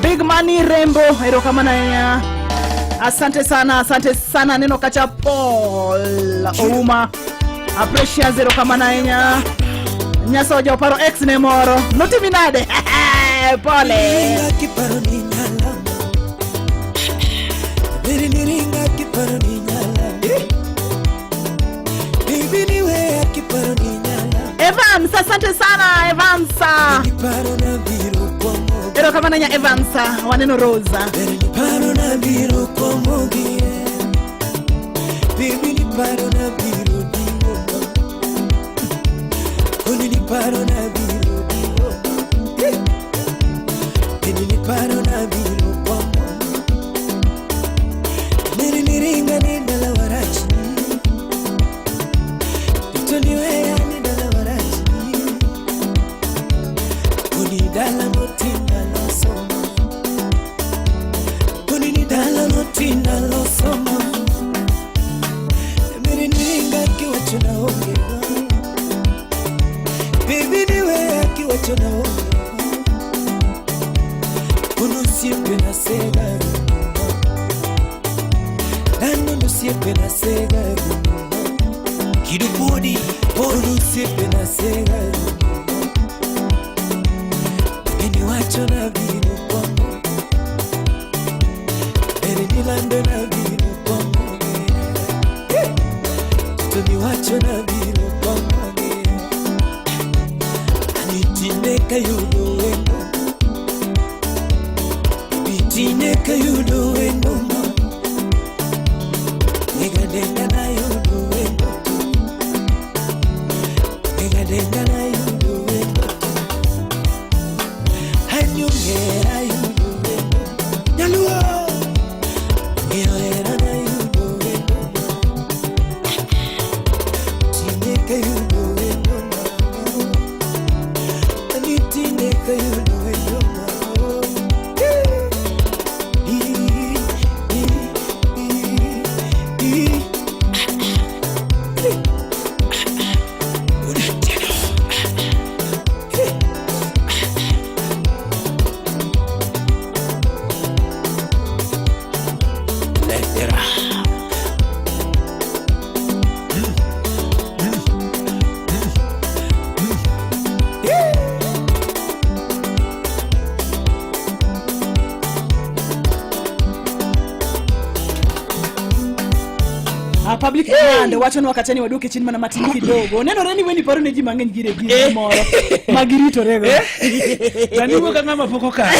Big money Rembo, erokamano ahinya. Asante sana, asante sana neno kacha Paul Ouma. Precious erokamano ahinya. Nyasoja oparo ex ne moro. Notimi nade? Pole. Ringa kiparo ni nyala Beri ni ringa kiparo ni nyala Baby ni weya kiparo ni nyala Evans, asante sana Evans. Kiparo na biro kuomo Erokamano ahinya Evans. Waneno Rosa. Paro na biro kuomo Baby ni paro na biro dingo Koni ni paro na biro dingo Baby ni paro wacho na onge Kono osiepe na sega Nanono osiepe na sega Kido podi Kono osiepe na sega Bende wacho na biro kwangu Bende nilando na biro kwangu To miwacho na biro kwangu Anitinde kayudo wendo Bitine kayudo wendo ma Nega denga na yudo wendo Nega denga na yudo wendo Hanyongera yudo wendo Nyaluo Ngeo na yudo wendo Tine kayudo wendo ma Anitine kayudo wendo ma Letera. Ah, public demand wacho ni wakachani waduoke chien mana matin kidogo nenore ni weni paro ne ji mang'eny gire gire moro ma giritorego Sani wuok ka ng'ama pok okalo.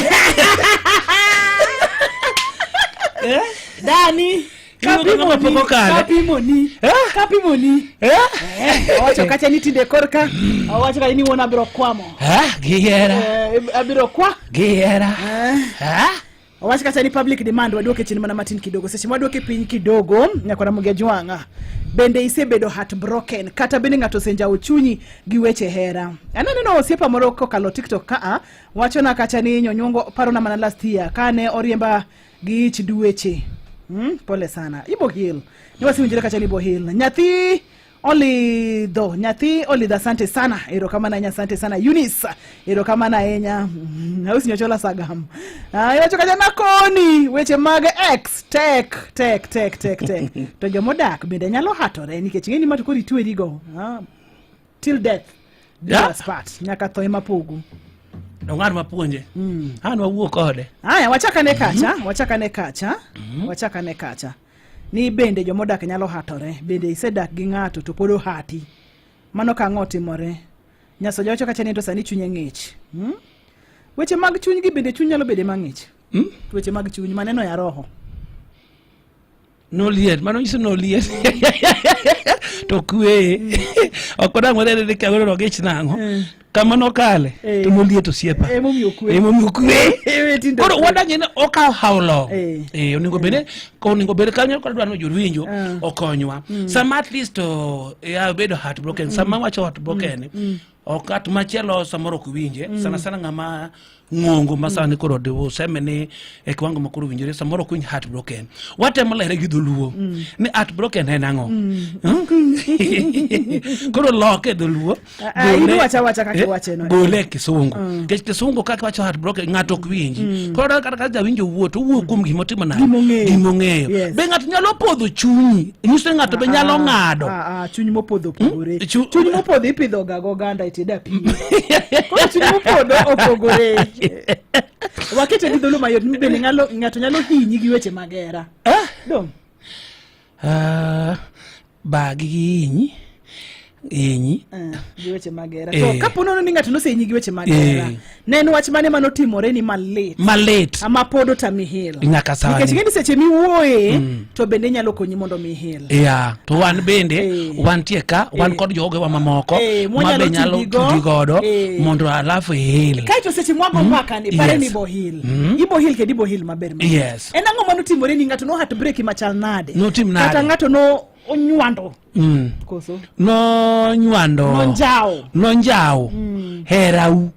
Dani Iwuok ka ng'ama pok okalo. kapimoni kapimoni Eh, owacho kacha ni tinde korka owacho kacha ni wuon abiro kwamo Ah, gihera. Eh, abiro kwa Gihera. Ah? Owach kacha ni public demand waduoke chien mana matin kidogo seche mwaduoke piny kidogo nyakwara Mugia Jwang'a bende isebedo heartbroken kata bende ng'ato osenjawo chunyi gi weche hera ananeno osiepa moro kokalo tiktok kaa wachona kacha ni nyonyuongo parona mana last year kane oriemba gi ich dweche Pole sana ibo heal ni wasewinjore kacha ni ibo heal nyathi olidho nyathi olidho asante sana erokamano ahinya asante sana Eunice erokamano ahinya ausi nyochola sagam Ah, iwacho kacha nakoni weche mag x tek tek tek tek tek to jomodak bende nyalo hatore nikech ing'e ni ma to koro itwerigo Ah, till death do Yeah. us part nyaka tho ema pogu Dong an mapuonje. An wawuo kode. Aya, wachakane kacha, wachakane kacha, wachakane kacha. Ni bende jomodak nyalo hatore, bende isedak gi ng'ato to pod ohati. Mano ka ang'o otimore? Nyasoja wacho kacha ni to sani chunye ng'ich. Weche mag chuny gi bende chuny nyalo bede mang'ich. Weche mag chuny maneno ya roho. Noliet, mano nyiso noliet. To kweye. Ok odang' wadere ni kawero rogich nang'o. Kama nokale Eh. to noliet osiepa. Emomiyo okwe. Emomiyo okwe. Eh, tinde Koro okwe. wadang'e ni okawo how long. Eh. Eh, onego bed ni onego bed kanyo kod dwaro ni jowinjo Ah. okonywa. Sama at least to ya bedo heartbroken. Sama wacho heartbroken ok at machielo samoro ok winje sana sana ng'ama ng'ongo ma sani koro oseme ni e kiwango ma koro winjore samoro ok winj heartbroken watemo lere gi dholuo ni heartbroken en ang'o koro loke e dholuo Ah, ah, gole- in iwacho awacha kaka Eh, iwache no. gole e kisungu nikech kisungu kaka iwacho heartbroken ng'ato ok winji koro kata ka jawinjo wuo to owuo kuom gimotimo nade Gimong'eyo. gimong'eyo Yes. be ng'ato nyalo podho chunyi nyiso ni ng'ato be nyalo Ah, ng'ado ah, ah, chuny mopodho opogore Chu- chuny mopodho ipidho ga goganda e tie dapi koro chuny mopodho opogore wakete gi dholuo mayot ni bende ng'alo- ng'ato nyalo hinyi gi weche mag hera dong Ah, bagi gi inyi inyi Eh, gi weche mag hera Eh. to kapo nono ni ng'ato nosehinyi gi weche mag Eh. hera ne en wach mane manotimore ni malit malit ama pod otami hil Nyaka sani. nikech ing'e ni seche miwuoye to bende nyalo konyi mondo mi hil ya to wan bende Eh. wantie ka wan Eh. kod jogewa mamoko Eh, ma mwanyalo be nyalo tudigo. tudi godo Eh. mondo alafu ihil kaeto seche mwago mbaka ni pare Yes. ni ibo hil ibo hil kendo ibo hil maber maber. Yes. en ang'o manotimore ni ng'ato no heartbreak machal nade Notim nade? kata ng'ato no onywando Koso. Nonywando. Nonjawo. Nonjawo. Herau.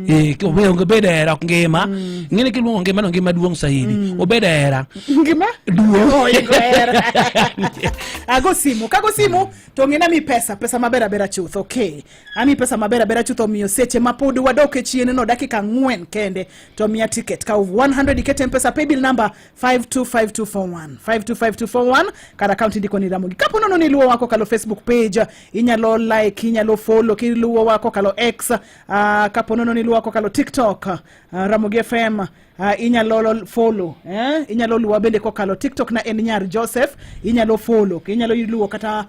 Eh, obe onge bedo hera ok ngima. Ng'eni kiluongo ngima no ngima duong' saidi. Obedo hera. Ngima? Duong'. Oingo hera. Ago simu. Kago simu to ng'e nami pesa, pesa maber abera chuth. Okay. Ami pesa maber abera chuth omiyo seche ma pod wadok e chien no dakika 4 kende to miya ticket. Kaw 100 iket M-Pesa paybill number 525241 525241 kar account indiko ni Ramogi. Kapo nono ni iluwowa kokalo Facebook page, inyalo like, inyalo follow kiluwowa kokalo X, kapo nono ni iluwowa kokalo TikTok, Ramogi FM, inyalo follow, eh? Inyalo luwa bende kokalo TikTok na en Nyar Joseph, inyalo follow, inyalo luwo kata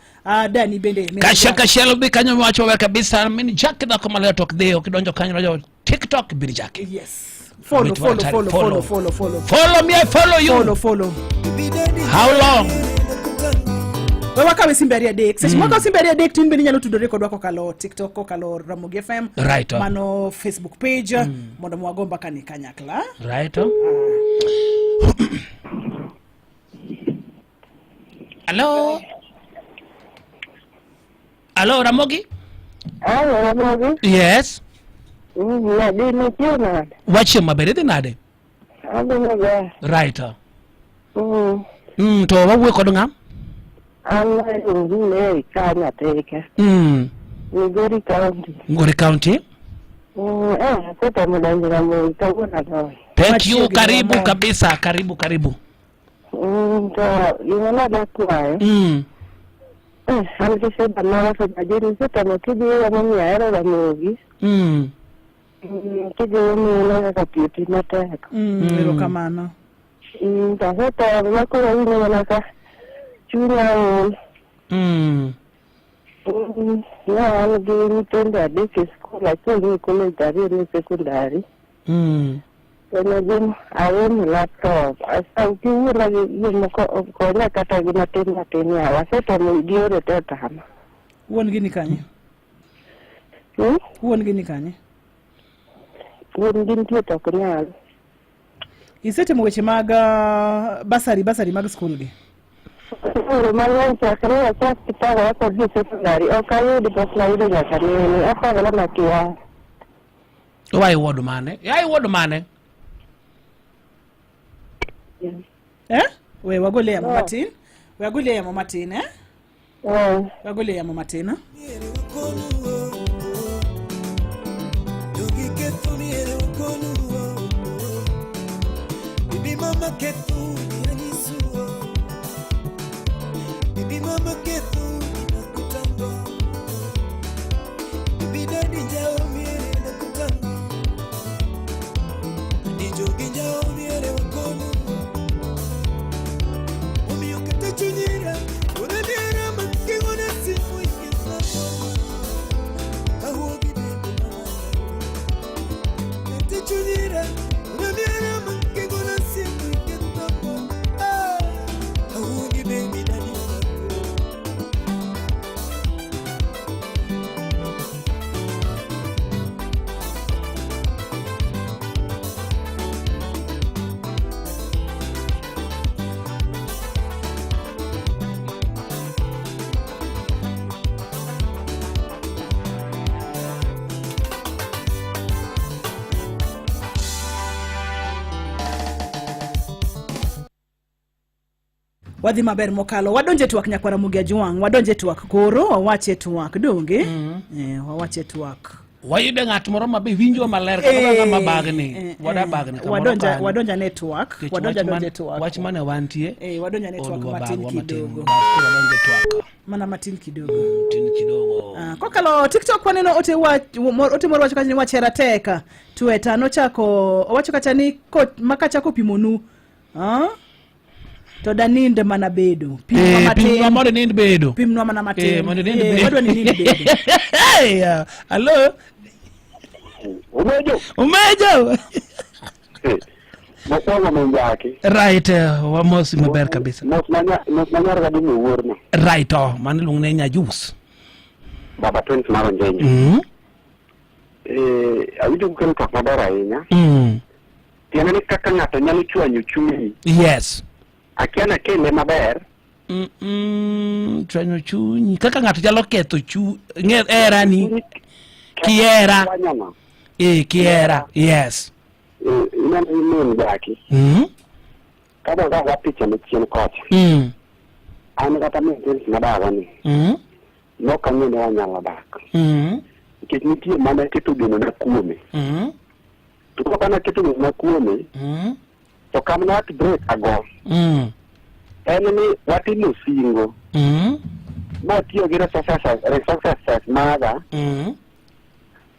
Dani bende. Kasha kasha bi kanyo wacho maber kabisa. Min Jack dhako maler to ok dhi ok donjo kanyo donjo TikTok bir Jack. Yes. Follow, follow, follow, follow, follow, follow. Follow me, I follow you. Follow, follow. How long? We wakawe simbe ariyo adek seche moko simbe ariyo adek to in bende inyalo tudori kodwa kokalo tiktok kokalo ramogi fm Right. mano facebook page mondo wago mbaka ni kanyakla Right. Hello. Hello, Ramogi? Alo, Ramogi. Yes. Nadi nitie nade? Wachie maber idhi nade? Adhi maber. Right. To wawuoyo kod ng'a? An iluongi Mary ka Nyatike. Migori County. Migori County. Asetemo donjo Ramogi kawuono adonjo. Thank you, karibu kabisa, karibu karibu. To gima nadwa kwayo. An gi shida moro to ajeri isetemo kijiwo momiyo ahero Ramogi. Kijiwo mine kaka tiyo tich matek. Erokamano. To asetemo ma koro awinjo mana ka chunya ol. Ne an gi nyithindo adek e skul, achiel ni e college to ariyo ni e sekondari. To ne gin aomo laptop. Kiwuona gi gimoko konya kata gi matin matin yawa. Asetemo gi yore te otama. Wuon gi ni kanye? Wuon gi ni kanye? Wuon gi nitie to ok nyal. Isetimo weche mag basari basari mag skul gi? Oro mang'eny chakre achak pagora kod ji sekondari ok ayudi pok nayudo nyaka nene apagora makia. Oa iwuod mane? Ya iwuod mane? Eh? We wagole yamo matin. We wagole yamo matin eh? Wagole yamo matin. Eh? Bibi mama kethu anisuo Bibi mama kethu nakutambo Bibi daddy njao miere nakutambo Nijogi njao miere wakonu Omiyo kata chunyira Unaniera makingona simu ikifamo Ahuogi baby mama Kata chunyira Unaniera makingona simu ikifamo Ahuogi baby daddy. Wadhi maber mokalo wadonje twak nyakwara Ramogi Ajwang' wadonje twak koro wawache twak donge wawache twak Wayude ng'at moro ma be winjo maler kata Eh, ng'ama bagni. eh, Wada eh. bagni kamoro Wadonja kanyo. wadonja ne twak Nikech wadonja wach man- donje twak Wach mane wantie. Wadonja ne twak Odwa matin bagwa matin. kidogo Bas koro wadonje twak. mana matin kidogo Matin kidogo. Kokalo TikTok waneno ote wach ote moro wacho kacha ni wach hera tek Twitter nochako owacho kacha ni makachako pimonu To danind mana bedo pimnwa matin Pimnwa mondo inind bedo. Pimnwa mana matin Mondo inind bedo. Wadwa ni inind bedo. Hey, hello. Umejo. Umejo. Mokwongo minjaki. Right, wamosi maber kabisa. Mos manyar gadi miwuorno. Right, oh, mano iluongo ni Nyajus. Baba Twins mar Onjenyo. Awinjo kukelo twak maber ahinya. Tiende ni kaka ng'ato nyalo chwanyo chunyi. Yes. Akia nakele maber. mm, mm, chwanyo chunyi kaka ng'ato nyalo ketho chu ng'e herani kihera Chwanyono. eh kihera yes Eh, Ineno ni min jaki. mm Kata ka wa picha ne chien kocha. mm An kata min twins madawa ni. mm Nok ang'e ni wanyalo dak. mm Nikech nitie mana keto geno na kuome. mm To kok an aketo geno na kuome, mm to kamna at break ago. mm En ni watimo singo. mm Matiyo gi resources, resources maga. mm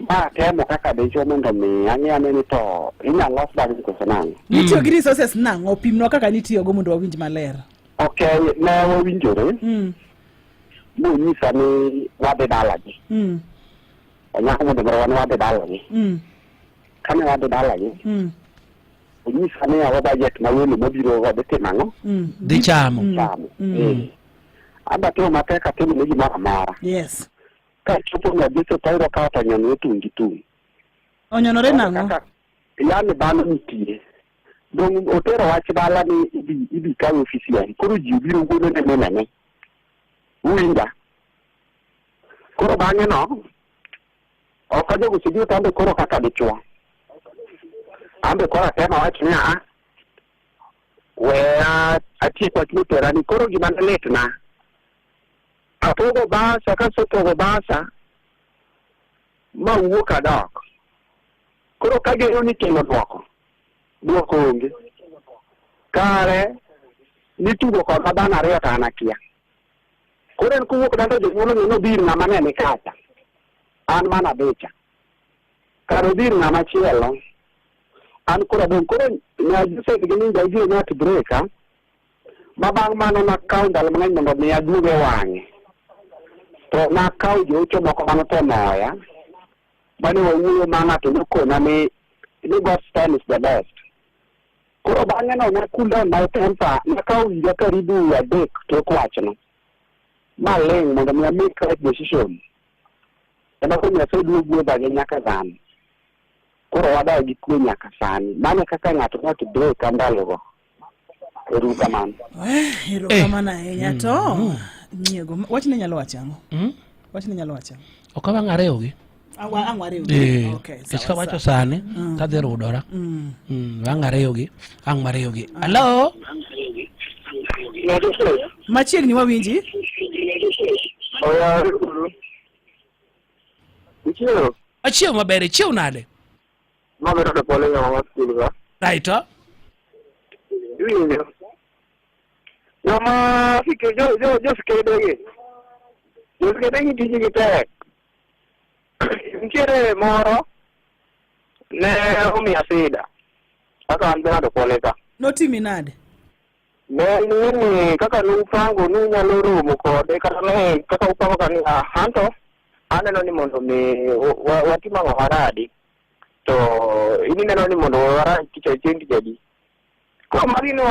Ma atemo kaka dichuo mondo mi ang'e ane ni to inyalo los dagni koso nang'o. Nitiyo gi resources nang'o? Pimnwa kaka nitiyogo mondo wawinj maler. Okay, ne wawinjore. Monyisa ni wadhi dalagi. Onyako mondo moro wan wadhi dalagi. Kane wadhi dalagi, onyisa ni awa budget ma welo mabiro go dhi timo ang'o? Dhi chamo. Chamo. Eh. Aba timo matek atimo ne gimoro amora. Yes. Kachopo Nyabiso to ayudo ka ot onyonore tung' gi tung'. Onyonore nang'o? Kaka yani dhano nitie. Dong' otero wach dala ni ibi ibi kawe officially. Koro ji obiro wuono ne minene. Uwinja? Koro bang'e no, ok ajogo sijui to ambe koro kaka dichuo. Ambe koro atemo awach ni aa, weya atiek wach motera ni koro gima ne litna. Apogo basa, kasepogo basa, mawuok adok. Koro kageno ni kelo dwoko, dwoko onge. Kare nitugo koda dhano ariyo to an akia. Koro en kowuok dala to jonyuol ong'eyo ni odhi ir ng'ama ne ni kacha. An mana adhicha. Kare odhi ir ng'ama chielo. An koro adong'. Koro nya Joseph gi Ninja ibiro ne at break ma bang' mano nakawo ndalo mang'eny mondo mi aduog e wang'e. To nakawo joocho moko manotemo hoya, mane wawuoyo ma ng'ato nokona ni ni God's time is the best. Koro bang'e no na cool down my temper, nakawo higa karibu adek tok wachno. Maling' mondo mi a make right decision. Ema koro Nyasaye duogo gwedha gi nyaka sani. Koro wadak gi kwe nyaka sani. Mano e kaka ng'ato not break ka ndalogo. Ero uru kamano. Eh, erokamano ahinya to nyiego wachne nyalo wacho ang'o wachne nyalo wacho ang'o ok awang' ariwgi Ang' wariwgi Eh, okay nikech sawa, kawacho sawa. sani tadhi rudora wang' ariwgi ang' mariwgi alo machiegni wawinji Ichiewo? Achiewo maber, ichiewo nade? Maber to pole nyama mar skul ka. Right. oh. Iwinjo? Joma sike jo jo jo skede gi. Jo skede gi tijgi tek. Nitiere moro ne omiya sida. Kaka an Bernard Opole ka. Notimi nade? Ne ni kaka nupango ni unyalo romo kode kata ne kaka upango ka ni ah, anto aneno ni mondo mi watim ang'o waradi to in ineno ni mondo warad tich chieng' tich adi koro magi ni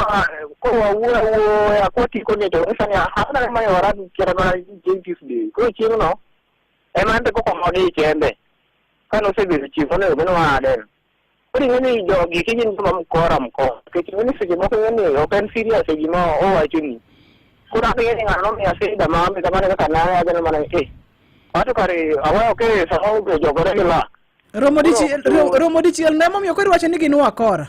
koro wawuoyo awuoya kwatieko ni to nyisa ni ah, aneno ni warad kata mana chieng' Tuesday koro chieng'no ema en be koko modich en be kane osebedo chieng' onego bed ni warade Koro ing'e ni jogi ki gin joma mkora mkora nikech ing'e ni seche moko ing'e ni ok en serious e gima owachoni. Koro an ing'e ni ng'ano nomiya sida ma ambe kamano kaka ne ageno mana ni eh wato kare aweyo ke sama ojogore gi lak. Romo dichiel romo dichiel ne momiyo koro iwacho ni gin wakora.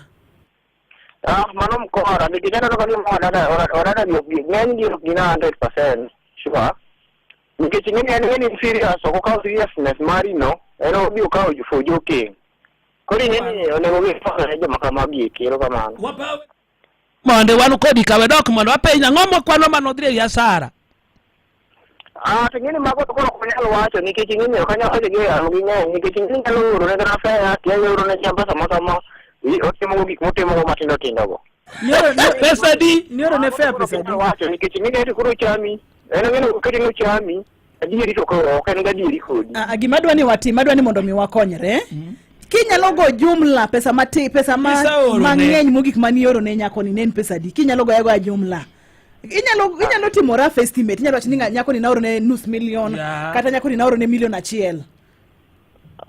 Ah, mano mkora nikech aneno ka gima wadada wadada gi ok gi ng'eny gi ok gin 100% sure. Nikech ing'e ni en ing'e ni en serious ok okaw seriousness mari no en odhi okawo for joking. Koro ing'e ni onego gifweny joma kamagi eki, erokamano. Mondo wan kodi ka wedok mondo wapenj ang'o mokwano mane odhi e asara. Ah, to ing'e ni mago to koro ok anyal wacho nikech ing'e ni ok anyal wacho gi an gi ng'eny nikech ing'e ni inyalo oro ne kata fea, inyalo oro ne chamba sama kama otimogo gik motimogo matindo tindo go. Pesa di? Nioro ne fea pesa di? Wacho nikech ing'e ni koro chami, en ing'e ni oketi ni ochami, adieri to koro ok en gadieri kodi. Ah, gima adwa ni watim adwa ni mondo mi wakonyre kinyalo go jumla pesa mati pesa ma Iseoro ne. mang'eny mogik manioro ne nyakoni ne en pesa adi kinyalo goya goya jumla inyalo inyalo timo rough estimate inyalo wacho ni ng'a- nyakoni naoro ne nus million Yeah. kata nyakoni naoro ne milion achiel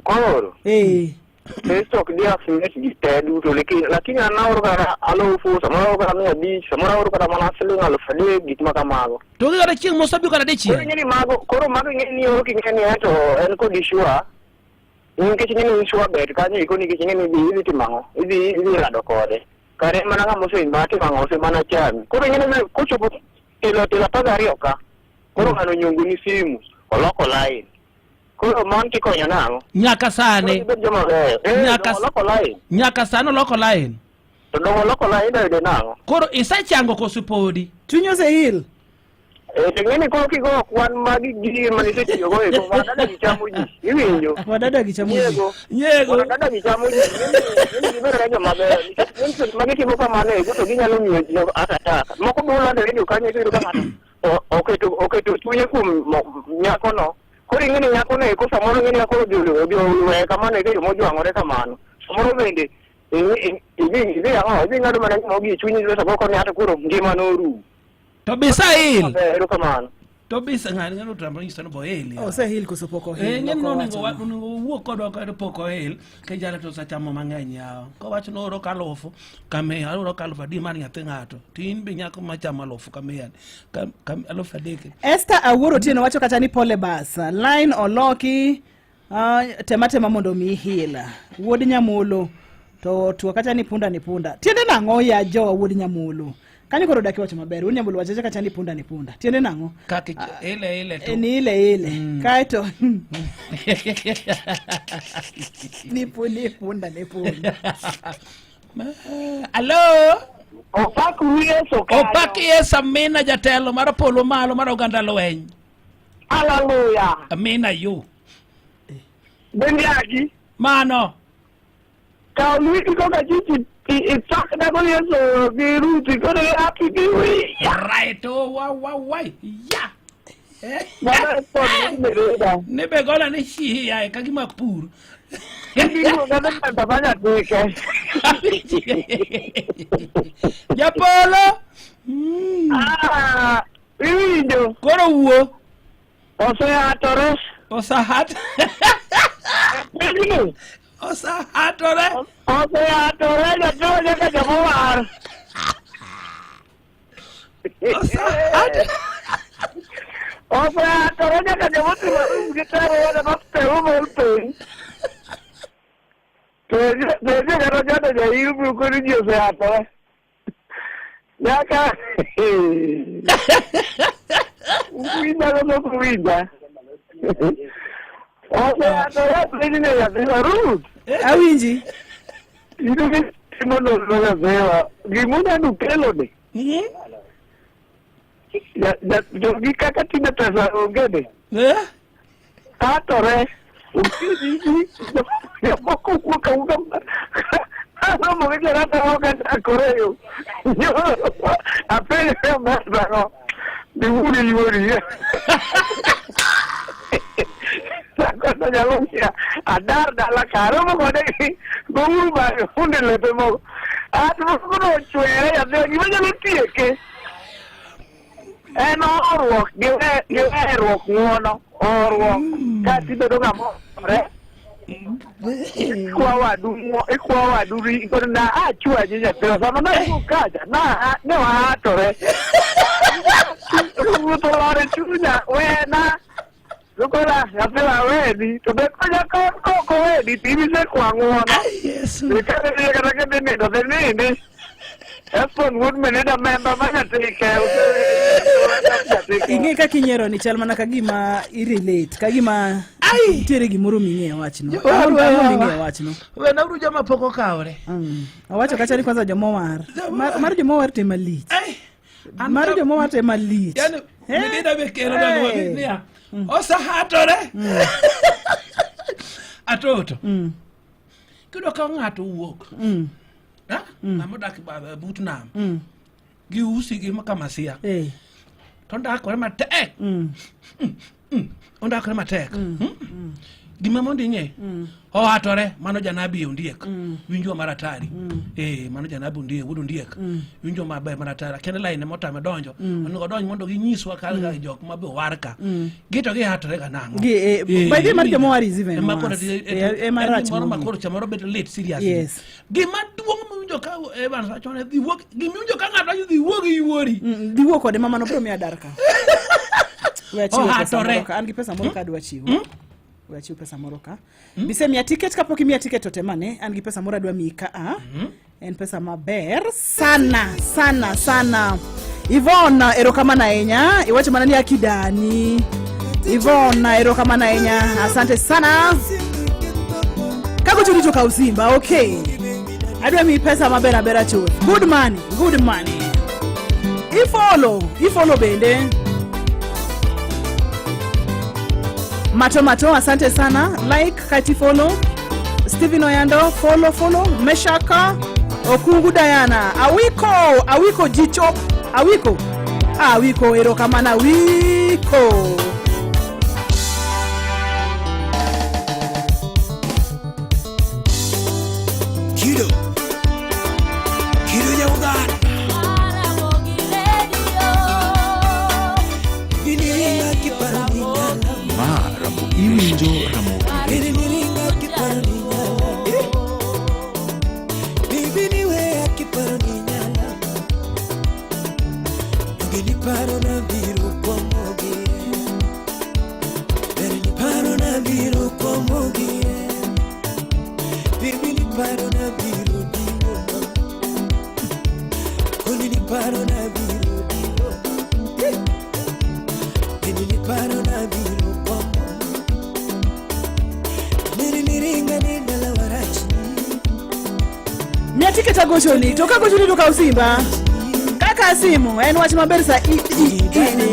Koro eh Pesa ok di affiliate gi te duto lakini lakini an aoro kata alufu, samoro aoro kata 500, samoro aoro kata mana siling 3000 gik ma kamago. To onge kata chieng' mosabiro kata Koro dichiel. ing'e ni mago koro mago ing'e ni oro king'e ni en to en kodi sure. Nikech ing'e ni sure bet kanyo iko nikech ing'e ni idhi idhi timo ang'o? Idhi idhi rado kode. Kare en mana ng'ama ose ma timo ang'o ose mana chami. Koro ing'e ni kochopo telo telo 12 ka. Koro ng'ano onyongo ni simu oloko line. Koro mon tikonyo nang'o? Nyaka sani. Koro gibed joma beyo. Eh, Nyaka dongo oloko line. Nyaka sani oloko line. To dongo oloko line ida yude nang'o? Koro isechango koso podi? Chuny oseil. Eh, to ing'e ni koro kigo kwan magi gi mane isetiyogo e go wadada gi chamo ji. Iwinjo? Wadada gi chamo ji. Nyiego. Nyiego. Wadada gi chamo ji. Ing'e ni gibedo ga joma beyo. Nikech seche ma gitimo kamano eko to ginyalo miyo ji heart attack. Moko be ulando e redio kanyo iyudo ka ng'ato oketo oketo chunye kuom nyakono. Koro ing'e ni nyakono eko samoro ing'e ni koro odhi odhi oweye kamano eko yo mojwang'ore kamano. Samoro bende idhi idhi ang'o idhi ng'ado mana gima ogi e chunyi to samoro koni hata koro ngima norumo. To bisail. Maber, erokamano. To bisa ng'ani ng'ani otamre nyiso ni boil. ya. Oseil koso pok oil? Eh, ng'eni Ok nonego owacho. onego owuo kodwa kod pok oil ke jalo to osechamo mang'eny yawa kowacho ni ooro kalufu kamiya aoro kalufu adi mar nyathi ng'ato to in be nyako machamo alufu kamiya 3000 Esther Awuor Otieno wacho kata ni pole bas. Line oloki tema tema mondo omi hila. Wuod Nyamolo to tuo kata ni punda ni punda. Tiende nang'o ya jowa wuod Nyamolo? Kanyo koro dak iwacho maber. Wuod Nyamolo wacho kata ni punda ni punda. Tiende nang'o? Kaka ile ile to. Ni ile ile. Kaeto ni ni punda ni punda. Hello? Opak Yesu kanyo. Opak Yesu amina jatelo mar polo malo mar oganda lweny. Hallelujah. Amina yu. Bendiagi. Mano. Kaw lweti koka chichi ichak dago Yesu gi Ruthi koro i happy new year. Right oh wa wa wa. Ya. Mano e pod Mereda. Ne be gola ne shi ya ka gima pur. Iluonga ni pesa ma nyathike. Japolo. Ah, iwinjo. Koro wuo. Osehatore. Osehat. Pinyni. Osehatore. Osehatore jatuo nyaka jomowar. Osehatore. Osehatore nyaka jomotimo arus gi tero wada mapeu piny. Penjo kata jodo jairu koro ji osehatore. Nyaka winja koso ok winja. Osehatore pinyni nyathina Ruth. Awinji. In timo nonro nyathewa. Gima kelo ni. Jogi kaka tinde pesa onge ni. Hatore. Okinyi jomoko wuok awuoka aromo gi jarata moro kachakore yo. Apenjo ni omenda no. Diwuori yuori. Sako nyalo miya adar dala ka aromo kode gi gouru bang'e funde lepe moko. At moko nochwere nyathi gima nyalo tieke. En horuok gi weruok ng'uono horuok ka tibedo ng'ama ohore ikwa wadu ikwa wadu ri kod na achwaji nyathina sama nawuok kacha na ne wahatore ruoth olore chunya wena Lukola nyathina weni to be konya kok oweni to in isekwa ng'uono ikane kata kidhi nindo dhi nindi Eston wuod Meneda memba ma nyathike Ing'e kaka inyiero ni chal mana ka gima i-relate, ka gima nitiere gimoro ming'eyo wachno. Jowadwa. Ang'o ming'eyo wachno? Wenauru joma pok okawore. Owacho kacha ni kwanza jomowar. Mar jomowar te malich. Mar jomowar te malich. Yani midida be kelo dongo Eh. niya. Osehatore. Atoto. Kiyudo ka ng'ato wuok. Ha? Ng'ama odak but nam. Gi usi gi kamasia. To ondakore matek. Ondakore matek. Gima mondo ing'e ohatore mano janabi ondiek winjwa mar atari eh mano janabi ondiek wuod ondiek winjwa maber mar atari kende line motame donjo onego odonj mondo ginyiswa kaka jok ma be owar ka gito gihatore ga nang'o Gi- eh, by the way, mar joma owar is even Ema koro worse. ti- Eh, ema en rach gimoro ma mogik. koro samoro bet lit serious Yes. gima duong' mowinjo ka Evans wacho ne dhi wuok gima iwinjo ka ng'ato wacho dhi wuo gi yuori Dhi wuo kode mamano biro miya dar ka. We achiwo pesa Ohatore. moro ka. An gi pesa moro ka adwa chiwo. We achiw pesa moro ka. Bisemiya tiket kapok imiya tiket to temane. An gi pesa moro adwa miyi ka a. En pesa maber sana sana sana. Yvonne, erokamano ahinya. Iwacho mana ni akidani. Yvonne, erokamano ahinya. Asante sana. Kagochoni to kaw simba, okay. Adwa miyi pesa maber abera chuth. Good money, good money. Ifolo, ifolo bende. Mato mato, asante sana. Like, kati follow. Steven Oyando, follow follow. Meshaka Okungu Diana, Awiko, Awiko Jicho, Awiko. Awiko erokamano Awiko. Kido. Kido ya Uganda. Biniringa kiparo ni nyala. Ma Ramogi iwinjo Ramogi Biniringa kiparo ni nyala. Bibi niwe kiparo ni nyala. Bini paro na biro kuomogi. Bini paro na biro kuomogi. Bibi ni paro na biro dingo. Koni ni paro na biro dingo. Bini ni paro na biro kuomo. Niri niringa ni dala warachni. Miya tiket agochoni, to kagochoni to kaw simba. Kaka simu, en wach maber sa i i i ni.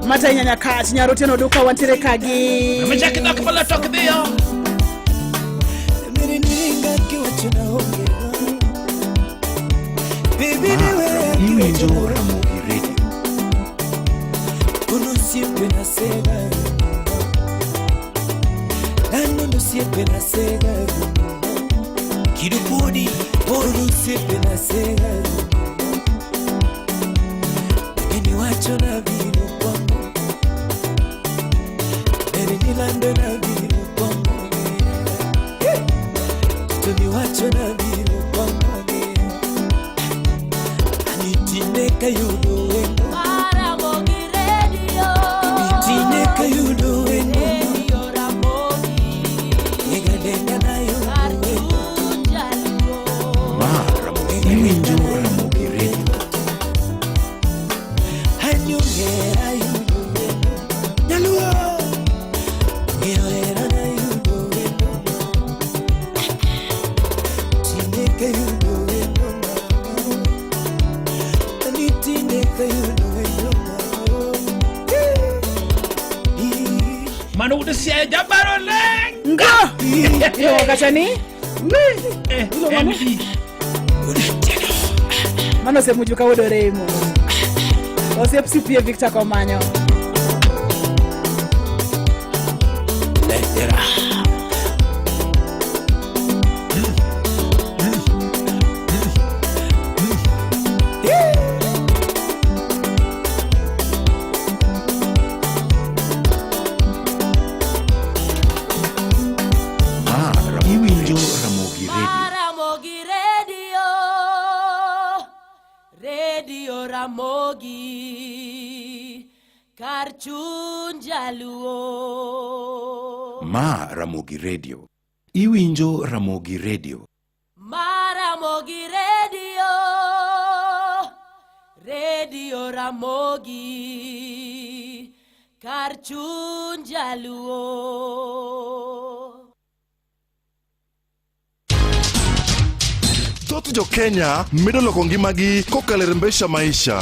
Mata inyanya kach, nyaro tieno duka wantiere kagi. Michaki dok malo tok dhiyo. Niri niringa kiwacho na onge. Bibi Ma niwe iwinjo Ramogi Radio. Uno siempre nasega. Nano no siempre nasega. Kido podi, uno siempre nasega. Lakini wacho na biro kwangu. Eri nilando na biro kwangu. Tuni wacho na biro kwangu. Anitine kayudo wendo. Ramogi Radio. Nitine kayudo wendo. Radio Ramogi. Nigadenda nayo wendo. Ma Ramogi iwinjo Ramogi Radio. Anyongera yudo wendo. Nyaluo. Ng'eyo hera na yudo wendo. Tinde kayudo wendo mama. Ani tinde kayudo wendo mama. Mano wuod Siaya jabaro leng. Ngo! Yo kacha ni? Eh, Iluongo ni? MD. Mano osemuju ka wuod Oremo. Osiep CPA Victor Komanyo. Letera. Ma Ramogi iwinjo Ramogi Radio. Ramogi Radio. Radio Ramogi. Kar chuny jaluo. Ma Ramogi Radio. Iwinjo Ramogi Radio. Maramogi Radio. Radio Ramogi. Kar chuny jaluo. Thoth jo-Kenya medo loko ngimagi kokalo e Rembesha Maisha.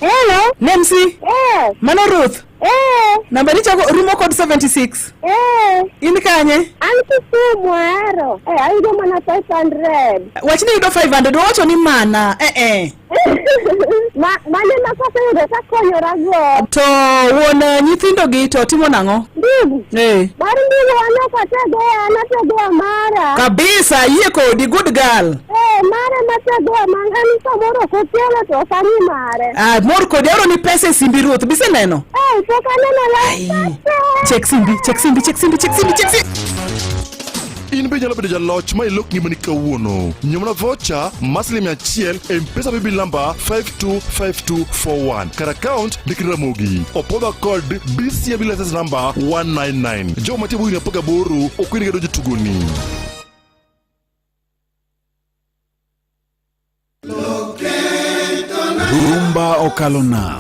Hello. Nemsi. Yes. Mano Ruth. Eh. Namba ni chako rumo kod 76. Eh. In kanye? An Kisumu ahero. Eh, ayudo mana 500. Wachni yudo 500 wawacho ni mana. Eh eh. Ma mane ma kaseyudo takonyora go. To wuon nyithindo gi to timo nang'o? Ndugu. Eh. Mar ndugu an ok ategea, an ategea mara. Kabisa yie kodi good girl. Eh, mara mategea ma an samoro ok okelo to ok ang'i mare. Ah, mor kodi aoro ni pesa e simbi ruoth. Biseneno? Eh, pok aneno la. Check simbi, check simbi, check simbi, check simbi, check simbi. In be inyalo bedo jaloch ma ilok ngimani kawuono. Nyiew mana vocha mar siling 100 e M-Pesa paybill number 525241 kar account ndik Ramogi. Opodha kod BCMB license number 199. Jogo mantie bwo higni 18 ok oyienegi donjo e tugoni. Rumba okalo nam.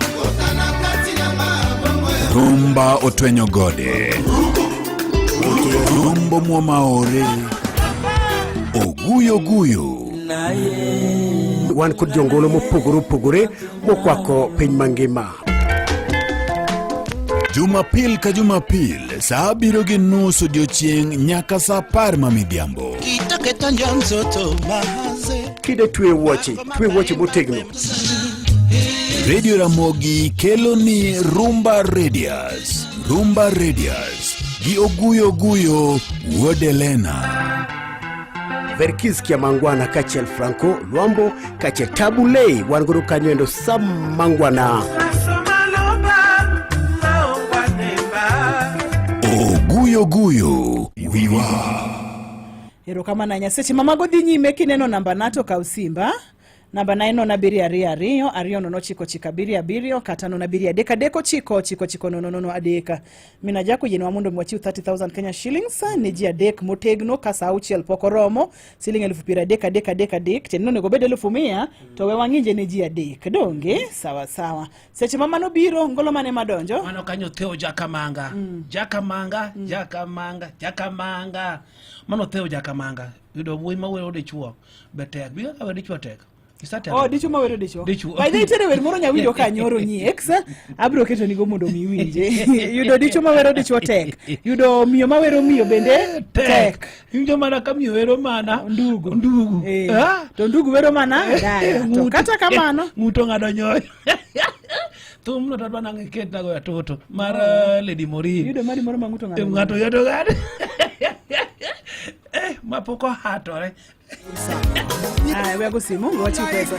Rumba otwenyo gode. Rumbo muomaore. Oguyo guyo. Wan kod jongolo mopogore opogore mokwako piny mangima. Jumapil ka Jumapil, saa abiriyo gi nus odiochieng' nyaka saa apar ma midhiambo. Kide twe wuoche, twe wuoche motegno. Radio Ramogi kelo ni Rumba Radius. Rumba Radius gi Oguyo Guyo wuod Elena. Verkis Kiamangwana kaachiel Franco Luambo kaachiel Tabu Ley wan godo kanyo endo Sam Mangwana. Oguyo Guyo wiwa. Erokamano ahinya. Seche ma mago dhi nyime kineno namba na to kaw simba. Namba na en 0 7 2 2 2 0 9 9 7 7 kata 0 7 3 3 9 9 9 0 0 3. Mina Jack oyienwa mondo mi wachiw 30,000 Kenya shillings ne ji adek motegno ka saa auchiel pok oromo siling 30,000 3 3 3 tiende ni onego obed 100,000 to we wang'inje ne ji adek donge sawa sawa seche ma mano biro ngolo mane madonjo mano kanyo Theo Jakamanga Jakamanga Jakamanga Jakamanga mano Theo Jakamanga yudo wuoyi mawero dichuo be tek bi kaka wero dichuo tek Isatemo. Oh, dichuo mawero dichuo. Dichuo. By the way, nitiere wer moro nyawinjo ka nyoro nyieks. Abiro keto nigo mondo mi iwinje. Yudo dichuo mawero dichuo tek. Yudo miyo mawero miyo bende tek. Iwinjo mana ka miyo wero mana ndugu. Ndugu. Eh. Ah. To ndugu wero mana daya. To Ng'uto. kata kamano ng'uto ng'ado nyoyo. Thumno to adwa nang' iketna go atoto mar Lady Morin. Yudo mari moro ma ng'uto ng'ado. Ng'ato yudo ng'ado. Eh, ma pok ohatore. Aya, we ago simu, wachiw pesa.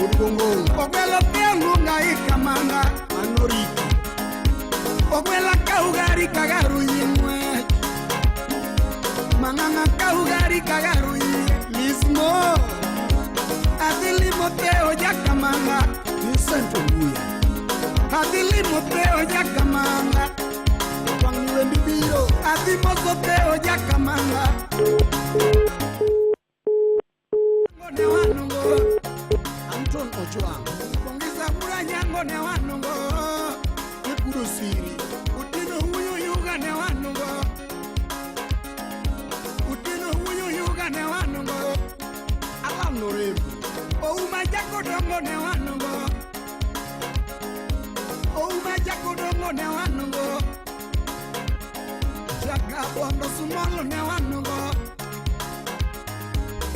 Ogwelo piangunga ikamanga manoriki Ogwela kaugari kagaru yimwe Manganga kaugari kagaru Lismo Adilimo teo jakamanga Vincent Oguya Adilimo teo jakamanga Wang'we bibiro Adimoso teo jakamanga Ne wanungo Anton Ojwang Pongeza Bura Nyango ne wanungo Ikudo Siri Utino huyu yuga ne wanungo Utino huyu yuga ne wanungo Alan Norem Ouma Jako Dongo ne wanungo Ouma Jako Dongo ne wanungo Jaga Bondo Sumolo ne wanungo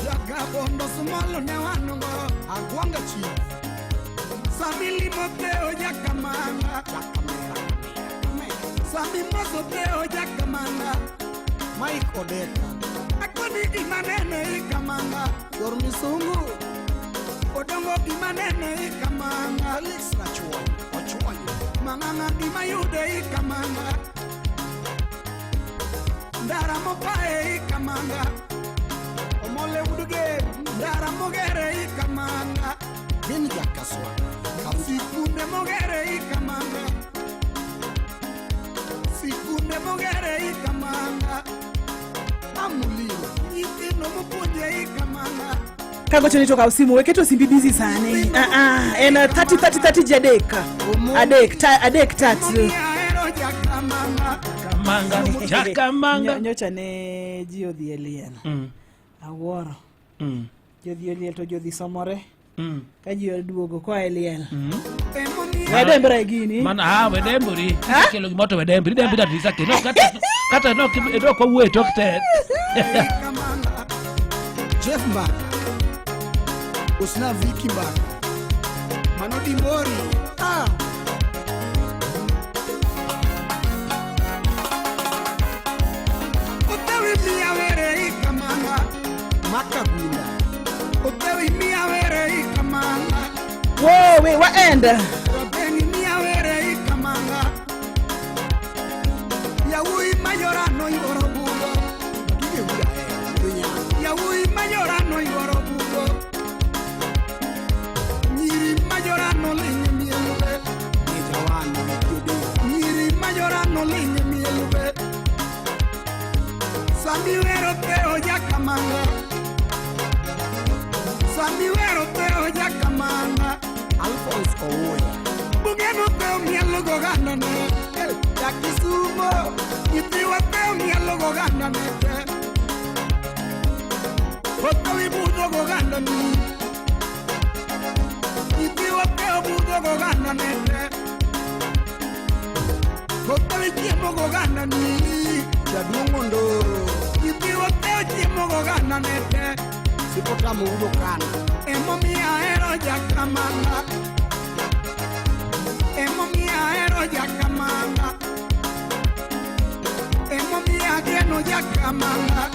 Jagabondo sumolo ne wanungo Agwanga chief Sami limo teo jakamanga Sami moso teo jakamanga Mike Odeka Akoni gimanene ikamanga Yor misungu Odongo gimanene ikamanga Alex Rachuon Ochuonyo Manganga gimayude ikamanga Ndara mopae ikamanga Omole uduge ndara mogere ikamanga Bin jakaswa Sikunde mogere ikamanga Sikunde mogere ikamanga Amuliro Nyithindo mopuonje ikamanga Kagocho ni to kaw simu weketo simbi busy sani. Ah ah, en 30 30 30 ji adek. Adek ta, adek tatu. Ahero jakamanga Manga, Jakamanga. Nyocha ne ji odhi e liel. Awuoro. Ji odhi e liel to ji odhi somore. Ka ji oduogo koa e liel. Wedembre gini. Mana ah wedembori. Kelo gimoro to wedembri. Idembri at least no kata kata no no kwa wuoyo tok te. Jeff Mbaka Usna Viki Mbaka Mano Dimbori ah. Otewi miya were ikamanga Makagunda Otewi miya were ikamanga Whoa, wait, what end? Rabeni miya were ikamanga Yawui mayora no iboro bugo Gige uda dunya Yawui mayora no iboro bugo Nyiri mayora no linge mielube Nijawani yude Nyiri mayora no linge mielube Sami wero teo yakamanga Sami wero teo yakamanga Alphonse Owoya Bugeno teo mielugo gandane Yakisumo Nyithiwa teo mielugo gandane Otewi budho go gandani Nyithiwa teo budho go gandane Otewi chiemo go gandani Jaduong' Ondoro Nyithiwa teo chiemo go gandane Sipotamo udo kana Emomiyo ahero jakamanga Emomiyo ahero jakamanga Emomiyo ageno jakamanga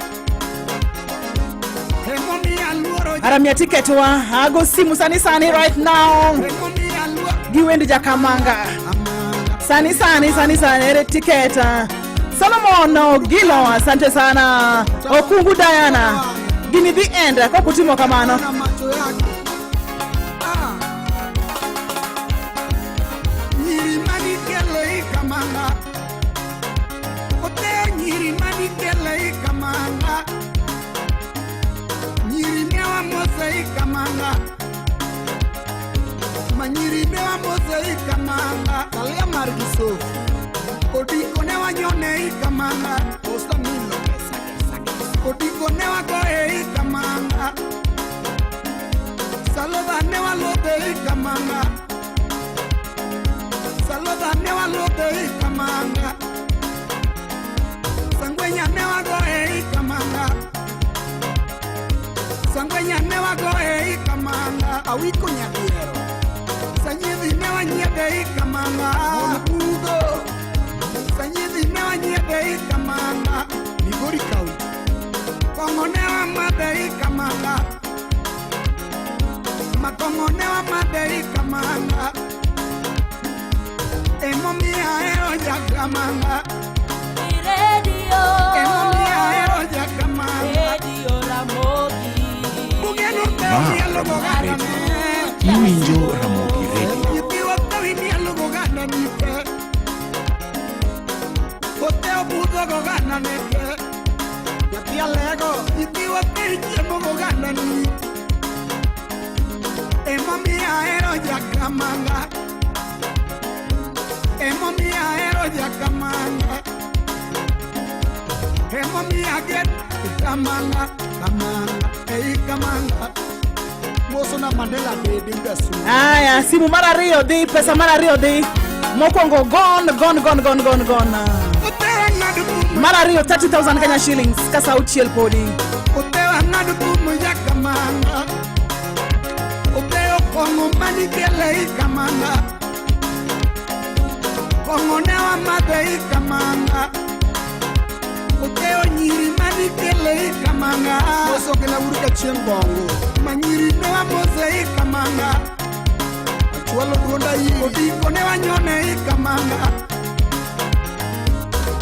Emomiyo aluoro Aramia ticket wa ago simu sani sani right now. Emomiyo aluoro Gi wend Jakamanga. Sani sani sani sani ere ticket. Solomon Ogilo, asante sana. Okungu Diana. Gini the end kwa kutimo kamano. na macho yake ah. Nyiri manikele ikamanga Oteo nyiri manikele ikamanga Nyiri mewa mose ikamanga Manyiri mewa mose ikamanga Kalia margiso Odiko ne wanyone ikamanga Osta milo Odiko ne wagoe ikamanga Saloda ne walode ikamanga Saloda ne walode ikamanga Sangwenya ne wagoe ikamanga Sangwenya ne wagoe ikamanga Awiko nyadiero Sanyithi ne wanyiede ikamanga Bugo Sanyithi ne wanyiede ikamanga Migori County Kongo ne wamadhe ikamanga Makongo ne wamadhe ikamanga Emomiyo ahero jakamanga Radio. Emomiyo ahero jakamanga Radio Ramogi. Bugeno teo Ma mielo Ramogi goganda Radio. ne Iwinjo Ramogi Radio. Nyithiwa teo mielo goganda ni te Oteo budho goganda ne te Nyathi alego Nyithiwa teo chiemo goganda ni Emomiyo ahero jakamanga Emomiyo ahero jakamanga Emomiyo ageno kamanga kamanga ei kamanga Moso na Mandela dede udasu Aya, simu mar ariyo dhi, pesa mar ariyo dhi. Mokwongo gone, gone, gone, gone, gone, gone. Mar ariyo 30,000 Kenya shillings kasa auchiel podi. Oteo ang'ado thum jakamanga Oteo kong'o manikele ikamanga Kong'o ne wamadhe ikamanga Oteo nyiri manikele ikamanga Moso gila uru ka chieng' bongo Manyiri ne wamose ikamanga Achwalo duonda iri Odiko ne wanyone ikamanga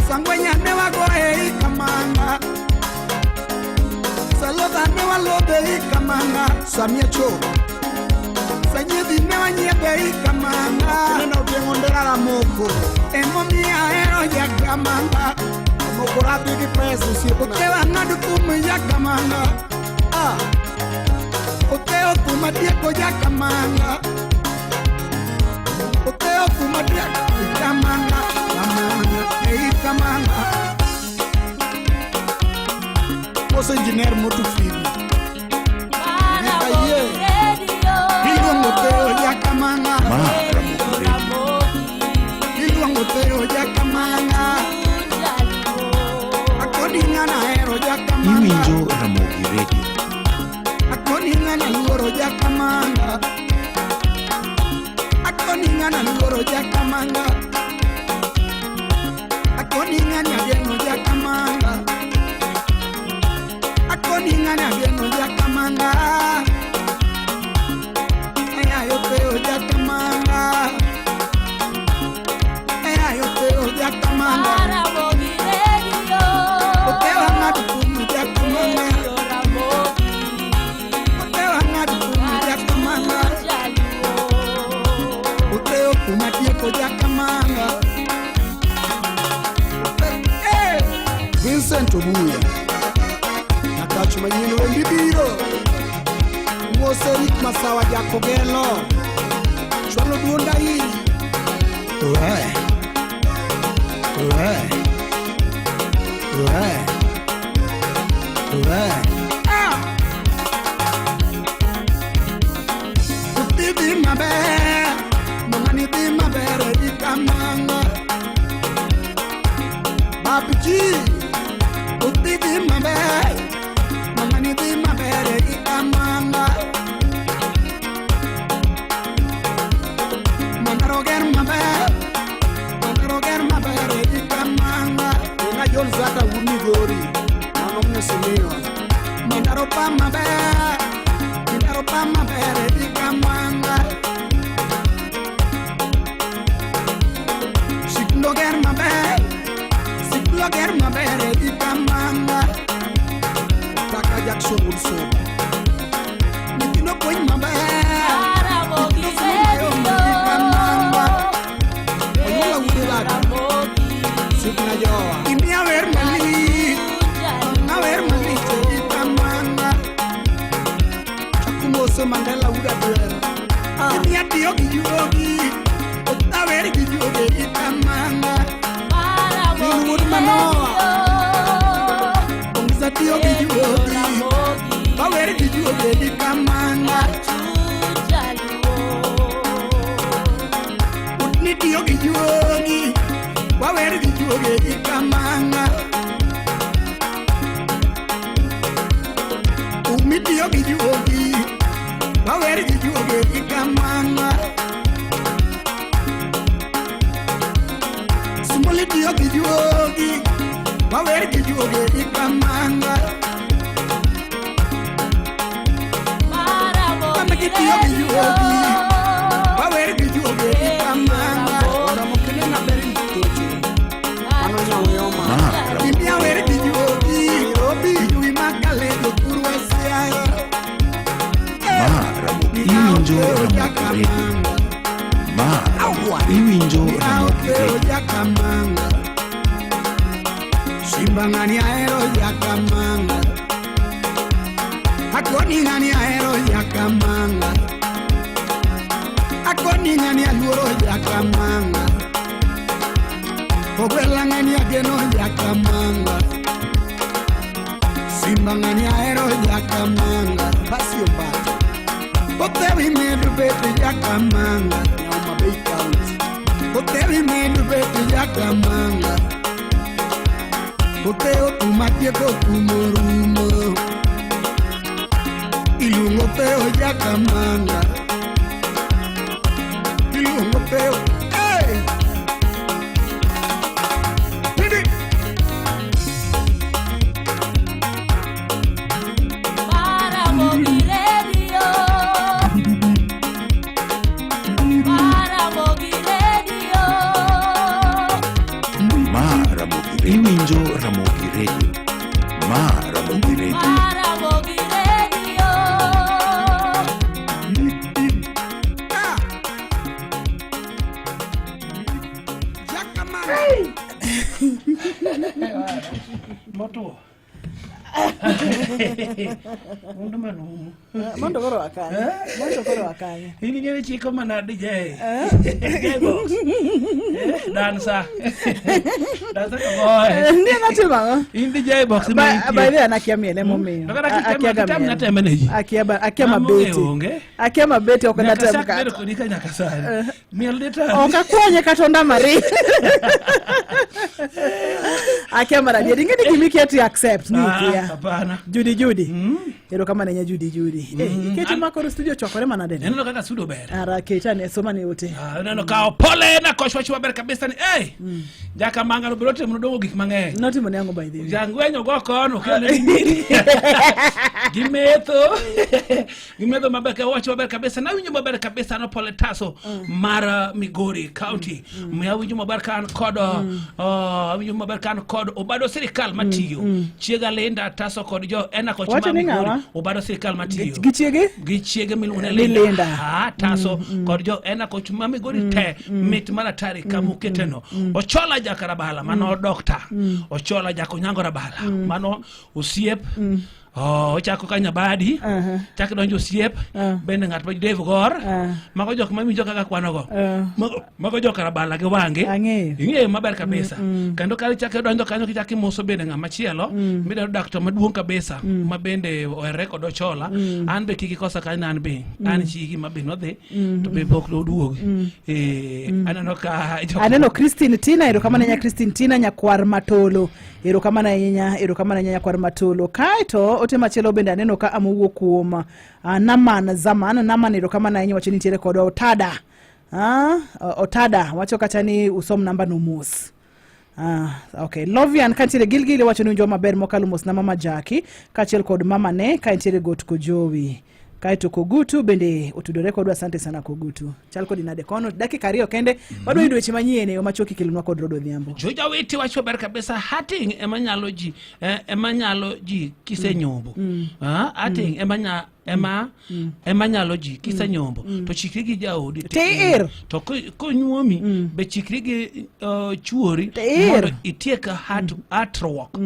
Sangwenya ne wagoye ikamanga Salodha ne walodhe ikamanga Samia cho Sanyiedhi ne wanyiedhe ikamanga Neno otieng'o ndera ramoko Emomiyo ahero jakamanga Ramoko radhi gi pesa osiepna Oteo ang'ado thum jakamanga ah. Oteo thum atieko jakamanga Oteo thum atieko ikamanga Kamanga ei kamanga Moso engineer motu fibi Nyaka yie Radio. Iluongo Oteo jakamanga Ma Ramogi Radio. aluoro jakamanga. Akoni ng'ani aluoro jakamanga. Akoni ng'ani ageno jakamanga. Akoni ng'ani ageno jakamanga. Ayayo peo jakamanga. Ayayo peo jakamanga. Ramogi Radio. Otewa ng'ato kuom jakamanga. Ramogi. Otewa ng'ato kuom jakamanga. Oteo kuma tieko jakamanga. Eh! Vincent Obuya Nyakach manyien wendi biro Mose Rick Masawa Jakogelo Chwalo duonda iri Oe Oe Oe Oe Ah! Dhi maber, mama ni dhi maber e dhi kamanga. Babji, uti dhi maber, mama ni dhi maber e dhi kamanga. Mandaro ger maber, mandaro ger maber e dhi kamanga. Onga John Zaka wuod Migori Mano mheshimiwa Mandaro pa maber, mandaro pa maber e dhi kamanga. Siklo ger maber, siklo ger maber e dhi kamanga. Kaka Jackson wuod Soba Nyithindo puonj maber, Ramogi nyithindo somo mayom e dhi kamanga. Onyuola wuod Laka Sipna Jowa Imiya wer malich, awer malich e dhi kamanga. Chakumose Mandela wuod Adwero Imiya tiyo gi juogi, awer gi juogi e dhi kamanga. Min wuod Manoa Ongisa tiyo gi juogi, awer gi juogi e dhi kamanga. Utni tiyo gi juogi, wawer gi juogi e dhi kamanga. Umi tiyo gi juogi, wawer gi juogi e dhi kamanga. Sumuli tiyo gi juogi, wawer gi juogi e dhi kamanga. Kamagi tiyo gi juogi, wawer gi juogi e dhi kamanga. Oromo kinena ber mtocho Mano nyaoyoma Imiya wer gi juogi, juogi makale jothurwa Siaya. Ma Ramogi iwinjo Ramogi Radio. Ma Ramogi iwinjo Ramogi Aokeo Radio. jakamanga. Simba ng'ani ahero jakamanga. Akoni ng'ani ahero jakamanga. Akoni ng'ani aluoro jakamanga. Ogwela ng'ani ageno jakamanga. Simba ng'ani ahero jakamanga. Basi Ombati Otewi medo bet jakamanga. Nyauma Bay County Otewi medo bet jakamanga. Oteo kuma tieko kumo rumo. Iluongo peo jakamanga. Iluongo peo. Hey! Pidi! Ramogi Radio. Ramogi Radio. Ma Ramogi Radio. Iwinjo Ramogi Radio. Ma Ramogi Radio. Ramogi Radio. Motwo. Mondo manumu. Mondo koro wakanye. Mondo koro wakanye. In ing'eyo chiko mana DJ. DJ box. Dansa. Dansa to boy. Ndiye natimo ang'o? In DJ box ema intie. By the way, an akia miel emomiyo. To kata kitem- Akia ga kitem miel. nateme ne ji. Akia ba- akia Mano mabeti. onge. Akia mabeti ok Nyaka natem chak bedo kata. kodi ka nyaka sani. Miel ditami. Ok akwonye kata onda mari. Akia mar adier. Ing'e ni gima ikia to i accept ni Ah, ikia. Hapana. Judy Judy. Erokamano ahinya Judy Judy. Eh, iketo ma koro studio ochwakore manade ni? Ineno kaka studio ber. Ara keta ne soma ne ote. Ah, ineno ka opole na koch wach maber kabisa ni hey, jaka manga no biro timo nodongo gik mang'eny. Notimo ne ang'o by the way? Jangwenyo go kono kelo ne nyiri. Gimetho. Gimetho maber ka wach maber kabisa. Nawinjo maber kabisa no pole taso mar Migori County. Mm. Awinjo maber ka an kod awinjo maber ka an kod obado sirikal matiyo. Chiega Linda Taso kod jo ena koch Wacho mar ni Migori. ng'awa? Obado sirikal matiyo. Gi chiege? Gi chiege miluongo ni Ni Linda. Linda. Ah, Taso kod jo ena koch ma Migori te mit mar atari kamuketeno. Ochola Jakarabala mano dokta. Ochola Jakonyango Rabala mano osiep. Oh, ochako ka nyabadi chak donjo osiep bende ng'at ma Dave Gor mago jok ma winjo kaka kwanogo mago jok Rabala gi wange ing'eyo maber kabisa kendo ka ichako idonjo kanyo kichako imoso bende ng'ama chielo midendo daktar maduong' kabisa ma bende oherre kod Ochola an be kik ikosa kanyo an be an chigi ma be nodhi to be pok noduogi aneno ka Aneno Christine Tina, erokamano ahinya Christine Tina nyakwar Matolo. Erokamano ahinya, erokamano ahinya nyakwar Matolo. Kaeto ote machielo bende aneno ka amowuok kuom Naman Zaman. Naman erokamano ahinya wacho ni nitiere kodwa Otada. Otada wacho kacha ni usom namba no mos. Okay. Lovian kantiere Gilgil wacho ni winjo maber mokalo mos na mama Jaki kaachiel kod mama ne ka entiere got Kojowi. Kaeto Kogutu bende otudore kodwa, asante sana Kogutu. Chal kodi nade kono dakika ariyo kende wadwa yudo weche manyien e yo machuok ikelonwa kod Rodo Odhiambo. Joja wete wacho ber kabisa hating ema nyalo ji ema nyalo ji kisenyombo. Hating ema nya ema ema nyalo ji kisenyombo to chikri gi jaodi to Tir. To konyuomi be chikri gi chuori Tir. mondo itiek hat hatruok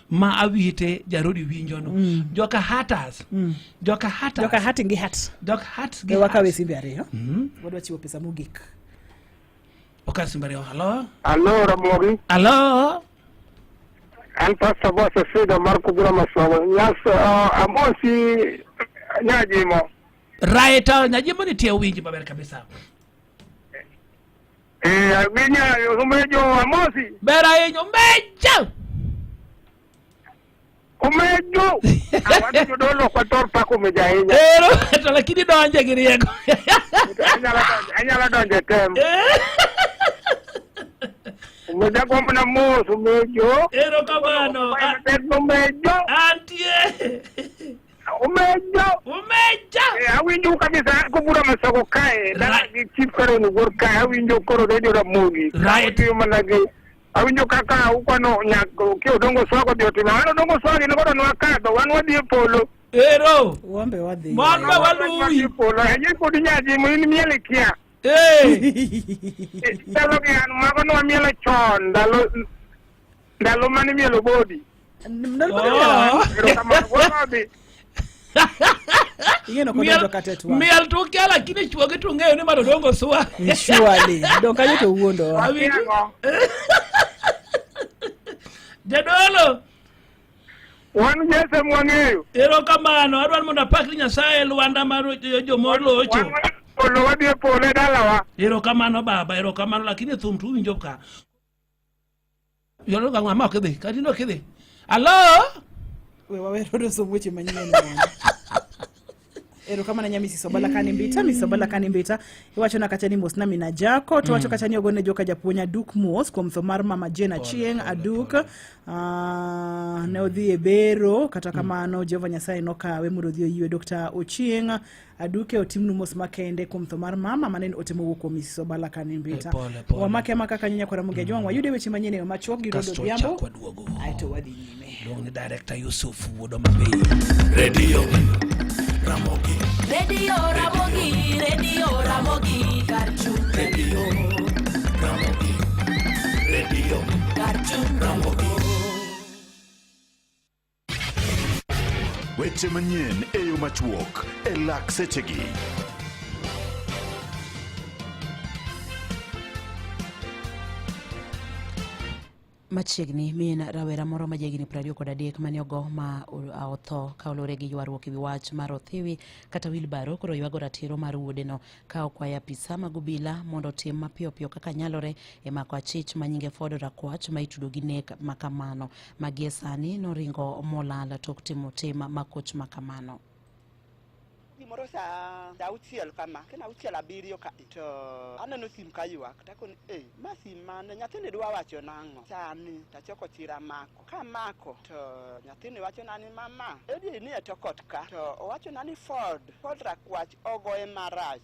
ma awite jarodi winjo no. Joka haters. Joka haters. Joka hating gi hat. Joka hat gi E wakawe hat. simbe ariyo. Wadwa chiwo pesa mogik. Okaw simbe ariyo. Halo. Alo Ramogi. Halo. An Pastor Boss Fido mar Kugura Masogo. Nyas amosi Nyajimo. Right, Nyajimo nitie winji maber kabisa. Awinya umejo amosi. Ber ahinya umejo. Umejo. Awacho jodolo ok wathor pako umejo ahinya. Ero, to lakini donje gi rieko. Anyalo donjo e tem. Umejo agombo na mos umejo. Erokamano. Umejo. Antie. Umejo. Umejo. Awinjo kabisa Kugura Masogo kae. Dala gi Chief Karen Owuor kae awinjo koro Radio Ramogi. Right. Awinjo mana gi awinjo kaka ukwano nyako ki Odongo Swago odhi otimo. An Odongo Swago ni koro nwakadho wan wadhi e polo. Ero. Wambe wadhi. Wan be waluwi. Wadhi e polo. Aye kodi nyajimo in miel ikia. Ndalo gi an mago nwamielo chon ndalo ndalo mane imielo bodi. Ndalo mane imielo? Erokamano, wadhi. Ing'eno kod donjo kata e twak. Miel to ukia lakini chuogi to ung'eyo ni mar Odongo Swa. Surely. Dong kanyo to wuondowa. Awinjo. Jadolo. Wan Jese mwang'eyo. Erokamano, adwaro mondo apakni Nyasaye lwanda mar jomolocho. Polo wadhi e polo e dalawa. Erokamano baba, erokamano lakini thum to uwinjo ka. Yolo ka ng'ama ok idhi, kata in ok idhi. Alo? We wawe Rodo som weche manyien mondo. Erokamano ahinya Mrs. Obala Kani Mbita, Mrs. Obala Kani Mbita. Iwacho na kacha ni mos na mina Jako, to wacho kacha ni ogone joka japuonj Aduk mos kuom tho mar mama Jane Achieng' Aduk. Ne odhi e bero, kata kamano Jehova Nyasaye nokawe mondo odhi oywe. Dr. Ochieng' Aduke otimnu mos makende kuom tho mar mama mane en ote mowuok kuom Mrs. Obala Kani Mbita. Pole, pole. Wamake amaka kanyo nyakwara Mugia Jwang' wayude weche manyien e yo machuok gi Rodo Kasto Odhiambo. chak waduogo. Aeto wadhi nyime. Luong ni Director Yusuf Wuod Homa Bay. Radio Ramogi. Radio Ramogi, Radio Ramogi, Karchu. Radio Ramogi. Radio Karchu. Ramogi. Weche manyien e yo machuok e lak sechegi. Machiegni min rawera moro ma jahigni 23 mane ogo ma otho ka oluwore gi ywaruok ewi wach mar othiwi kata wilbaro koro ywago ratiro mar wuodeno ka okwayo apisa mag obila mondo otim mapiyo piyo kaka nyalore e mako achich ma nyinge Ford Rakwach ma itudo gi nek ma kamano ma gie sani noringo molal tok timo tim makoch ma kamano. Gimoro saa auchiel kama, kena auchiel abiriyo ka to aneno sim ka ywak takoni eh, ma sim mane nyathini dwa wacho nang'o sani tachoko chir amako kamako to nyathini wachona ni mama Eddie ni e tokot ka to owachona ni Ford Ford Rakwach ogoye marach.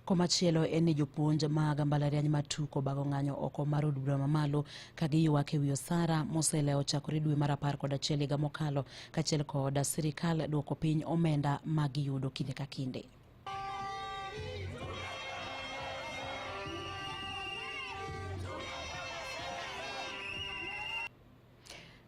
Komachielo en ni jopuonj mag mbalariany ma Tuko obago ng'anyo oko mar od bura mamalo ka giywak e wi osara moselewo chakore dwe mar 11 higa mokalo kaachiel kod sirikal duoko piny omenda ma giyudo kinde ka kinde.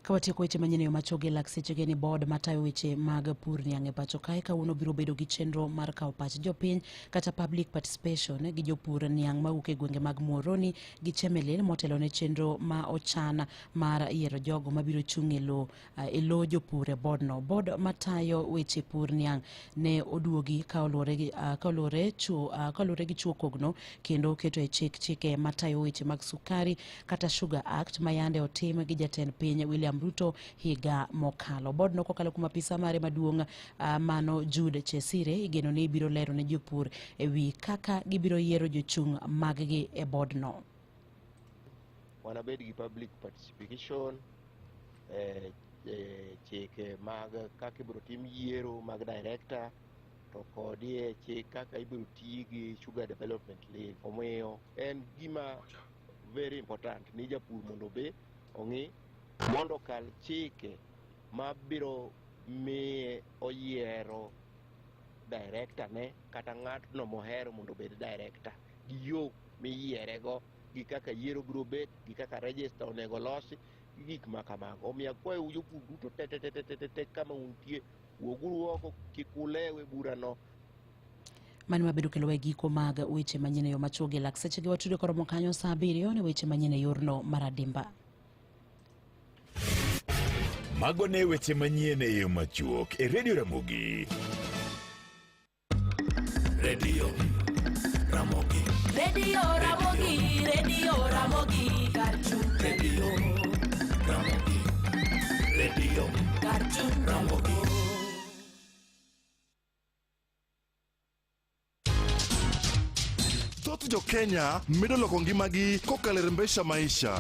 Ka watieko weche manyien e yo machuok gi lak sechege ni board matayo weche mag pur niang' e pacho kae kawuono biro bedo gi chenro mar kawo pach jopiny kata public participation gi jopur niang' mawuok e gwenge mag Muhoroni gi Chemelil motelo ne chenro ma ochan mar yiero jogo mabiro chung' e lo e lo jopur e board no. Board matayo weche pur niang' ne oduogi ka oluwore gi ka oluwore chuo ka oluwore gi chuo kogno kendo keto e chik chike matayo weche mag sukari kata Sugar Act ma yande otim gi jatend piny William Ruto higa mokalo. Board no kokalo kuom apisa mare maduong' mano Jude Chesire igeno ni biro lero ne jopur e wi kaka gibiro yiero jochung' maggi e board no. Wanabed gi public participation chike mag kaka ibiro tim yiero mag director to kod e chik kaka ibiro ti gi Sugar Development Levy. Omiyo en gima very important ni japur mondo obe ong'i mondo okal chike mabiro miye oyiero director ne kata ng'atno mohero mondo obed director gi yo miyierego gi kaka yiero biro bet gi kaka register onego losi gi gik ma kamago. Omiyo akwayou jopur duto te te te te te te kama untie, wuoguru oko kik ulew e burano. Mano mabedo kelo e giko mag weche manyien e yo machuok gi lak seche gi watudo koromo kanyo saa 7 ne weche manyien e yorno mar adimba. Mago ne weche manyien e yo machuok e Radio Ramogi. Radio Ramogi. Radio Ramogi, Radio Ramogi, Karchu. Radio Ramogi. Radio Karchu. Ramogi. Thoth jo Kenya medo loko ngimagi kokalo e Rembesha Maisha.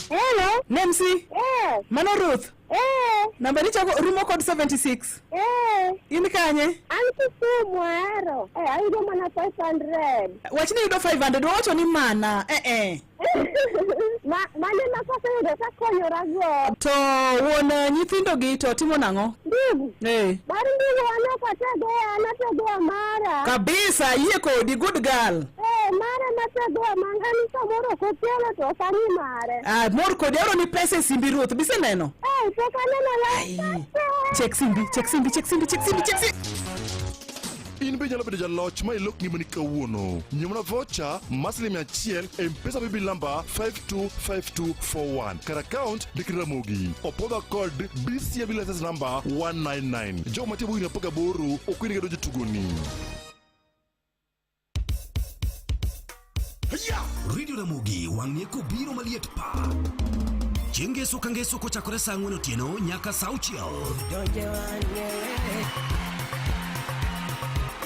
Hello. Nemsi. Eh. Mano Ruth. Eh. Namba ni chako rumo kod 76. Eh. In kanye? An Kisumu ahero. Eh, ayudo mana 500. Wach ni yudo 500 wawacho ni mana. Eh eh. Ma mane ma kaseyudo takonyora go. To wuon nyithindo gi to timo nang'o? Ndugu. Eh. Mar ndugu an ok ategea, an ategea mara. Kabisa, yie kodi, good girl. Eh, mara mategea mara an samoro ok okelo to ok ang'i mare. Ah, mor kodi aoro ni pesa e simbi Ruth, biseneno? Eh, pok aneno la. Check simbi, check simbi, check simbi, check simbi, check simbi. In be inyalo bedo jaloch ma ilok ngimani kawuono. Nyiewna vocha mar siling 100 e M-Pesa Paybill namba 525241 kar account ndik Ramogi. Opodha kod BCMB license number 199. Jogo mantie bwo higni 18 ok oyienegi donjo e tugoni. Radio Ramogi wang'e kobiro maliet pa. Chieng' ngeso ka ngeso kochakore saa 4 otieno nyaka saa 6.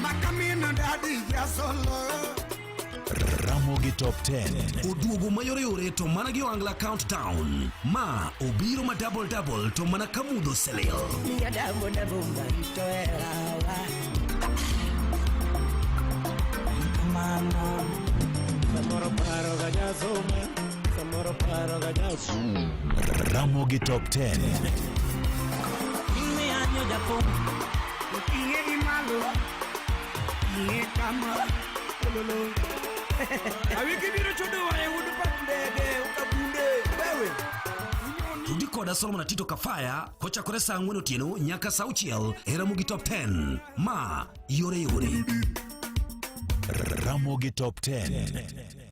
Makamino dadi jasolo. Ramogi Top 10. Oduogo mayoreyore to mana gi Ohangla Countdown. Ma obiro ma double double to mana ka mudho oselil. Ramogi Top 10. Ing'e gi malo. Ing'e kama. Ololo. Awiki biro chudo e ud pat ndege ukabunde wewe. Tudi koda Solomon Atito Kafaya kochakore saa 4 otieno nyaka saa 6 e Ramogi Top 10. Ma yore yore. Ramogi Top 10.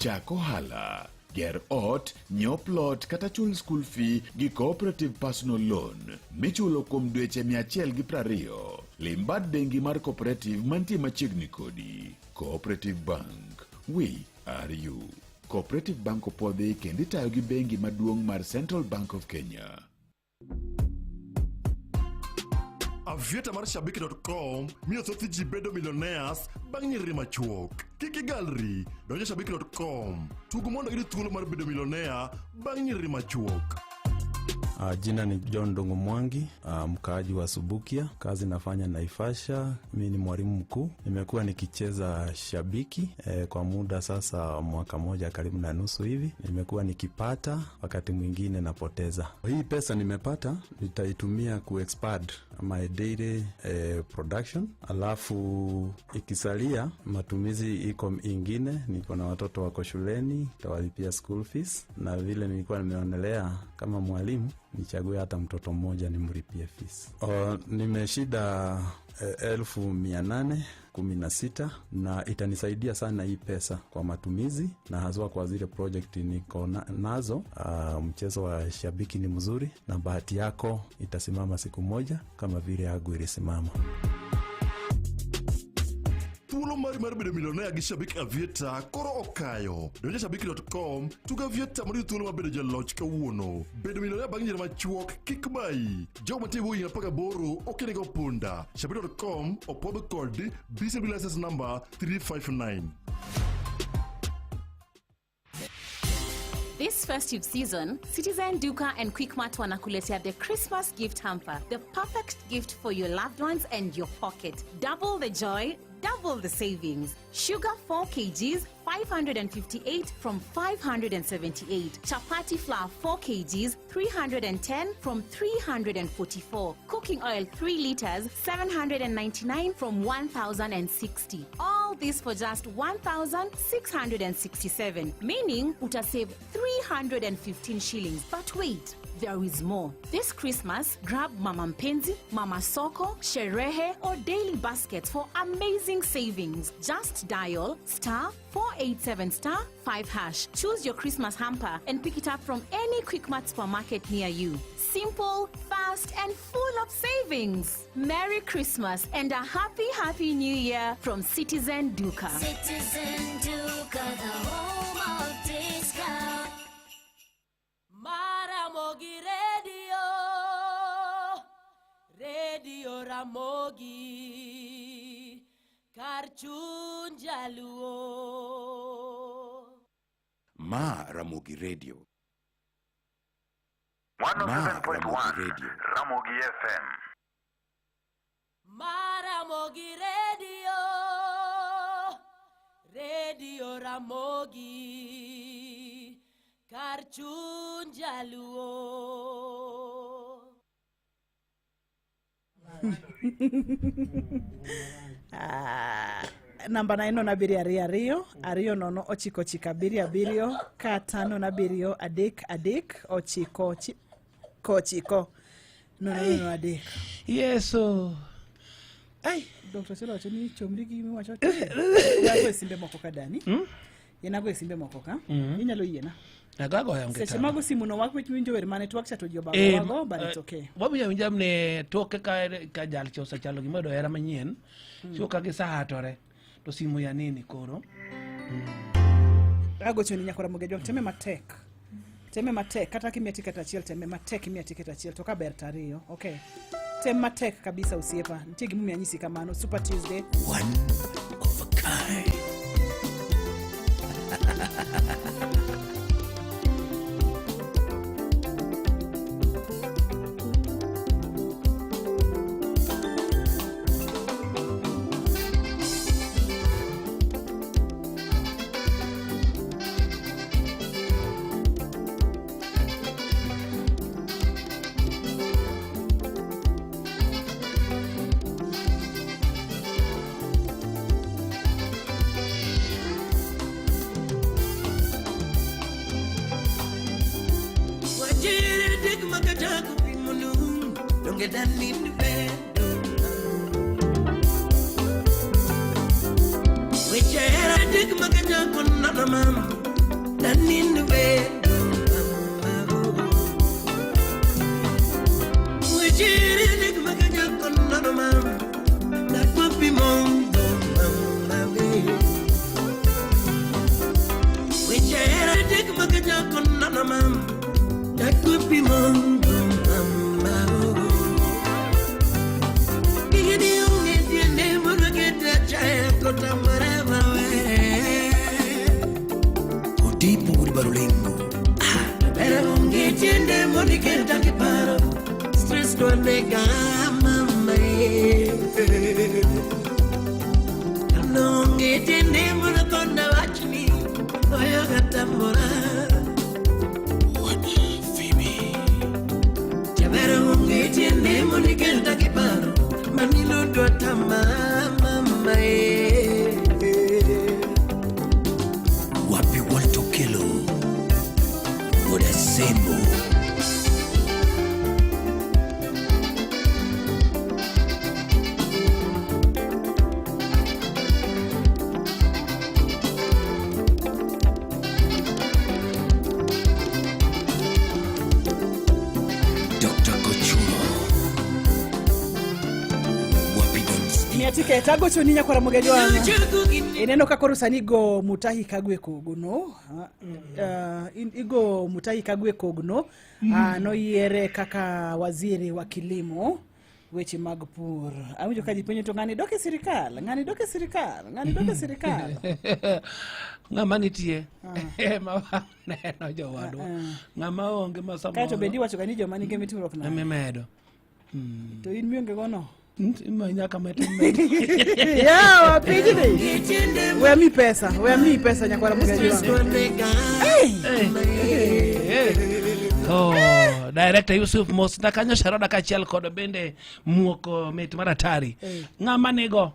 Chak ohala, ger ot, nyiew plot kata chul school fee gi Cooperative Personal Loan michulo kuom dweche 120. Lim bad bengi mar Cooperative mantie machiegni kodi. Cooperative Bank, we are you. Cooperative Bank opwodhi kendo itayo gi bengi maduong' mar Central Bank of Kenya. Avieta mar shabiki.com miyo thoth ji bedo millionaires bang' nyiriri machuok. Kik igalri, donj e shabiki.com. Tug mondo iyud thuolo mar bedo millionaire bang' nyiriri machuok. Jina ni John Ndungu Mwangi, mkaaji wa Subukia. Kazi nafanya Naivasha. Mimi ni mwalimu mkuu. Nimekuwa nikicheza shabiki kwa muda sasa mwaka moja karibu na nusu hivi. Nimekuwa nikipata, wakati mwingine napoteza. Hii pesa nimepata nitaitumia kuexpand my daily production, alafu ikisalia matumizi iko ingine, niko na watoto wako shuleni, nitawalipia school fees, na vile nilikuwa nimeonelea kama mwalimu nichague hata mtoto mmoja nimlipie fees. Nimeshinda 816,000 na itanisaidia sana hii pesa kwa matumizi na haswa kwa zile project niko nazo. Mchezo wa shabiki ni mzuri na bahati yako itasimama siku moja kama vile yangu ilisimama. Thuolo mari mar bedo milionea gi Shabik Avieta koro okayo. Donj e shabiki.com, tug Avieta mondo iyud thuolo mar bedo jaloch kawuono. Bedo milionea bang' nyiri machuok kik bayi. Jogo mantie e bwo higni 18 ok onego punda. Shabiki.com opwodh kod BCB license number 359. This festive season, Citizen Duka and Quickmart wanakuletea the Christmas gift hamper, the perfect gift for your loved ones and your pocket. Double the joy, double the savings. Sugar 4 kgs, 558 from 578. Chapati flour 4 kgs, 310 from 344. Cooking oil 3 liters, 799 from 1060. All this for just 1,667, meaning utasave 315 shillings. But wait, there is more. This Christmas, grab Mama Mpenzi, Mama Soko, Sherehe, or Daily Baskets for amazing savings. Just dial star 487 star 5 hash. Choose your Christmas hamper and pick it up from any Quickmart supermarket near you. Simple, fast, and full of savings. Merry Christmas and a happy, happy New Year from Citizen Duka. Citizen Duka, the home of discount. Maramogi Radio, Radio Ramogi, kar chuny jaluo. Ma Ramogi Radio. Ma Ramogi Radio. Ramogi FM. Maramogi Radio, Radio Ramogi, kar chuny jaluo. Ah, namba na en 0 7 2 2 2 0 9 9 7 7 kata 0 7 3 3 9 9 0 0 3. Yeso. Ai, Dr. Selo wacho ni chomri gi miwacho. Yago e simbe moko ka dani. Yenago e simbe moko ka. Inyalo yiena. Agagoyo onge Seche tabu. mago simu no wak winjo wer mane twak cha to ji obago wago, but it's okay. Wawinjo awinja ni toke ka jal cha osechalo gima oyudo hera manyien. So ka gisehatore to simu ya nini koro? Agochoni nyakora Mogejo, Jwang' teme matek. Teme matek kata kimiya tiket achiel teme matek imiya tiket achiel to ka ber to ariyo. Okay. Tem matek kabisa osiepa. Nitie gimomiyo anyisi kamano. Super Tuesday. One of a kind. Wajiri dig magajako pimonum donge danin bedo Wechera dig magajako nana mama Odipo wuod Barulengo. Stress don't make mama. Nonge tiende mondo konda wachni oyo kata mora. Jabero onge tiende mondo ikelta kiparo manilo dwata mama eh. Wapi Walter Okello. Wuod Asembo. Dr. Kochuro. Wapi Don Steve. Miya tiket agochoni nyakwara Mogejwang'. Ineno ka koro sani igo Mutahi Kagwe kogno. Igo Mutahi Kagwe kogno. Noyiere kaka waziri wa kilimo weche mag pur. Awinjo ka ji penjo to ng'ani dok e sirikal, ng'ani dok e sirikal, ng'ani dok e sirikal. Ng'ama nitie ema waneno jowadwa. Ng'ama onge ma samoro. Kaeto bende iwacho ga ni joma nigi mitimruok nade? Emimedo. To in mionge gono? Nyaka med. Yawa pinyni. We ami pesa, we ami pesa nyakwara Mogejwang'. Hey! Oh, Director Yusuf Mosna kanyo Sharoda kaachiel kod bende muoko mit mar atari. Ng'ama nigo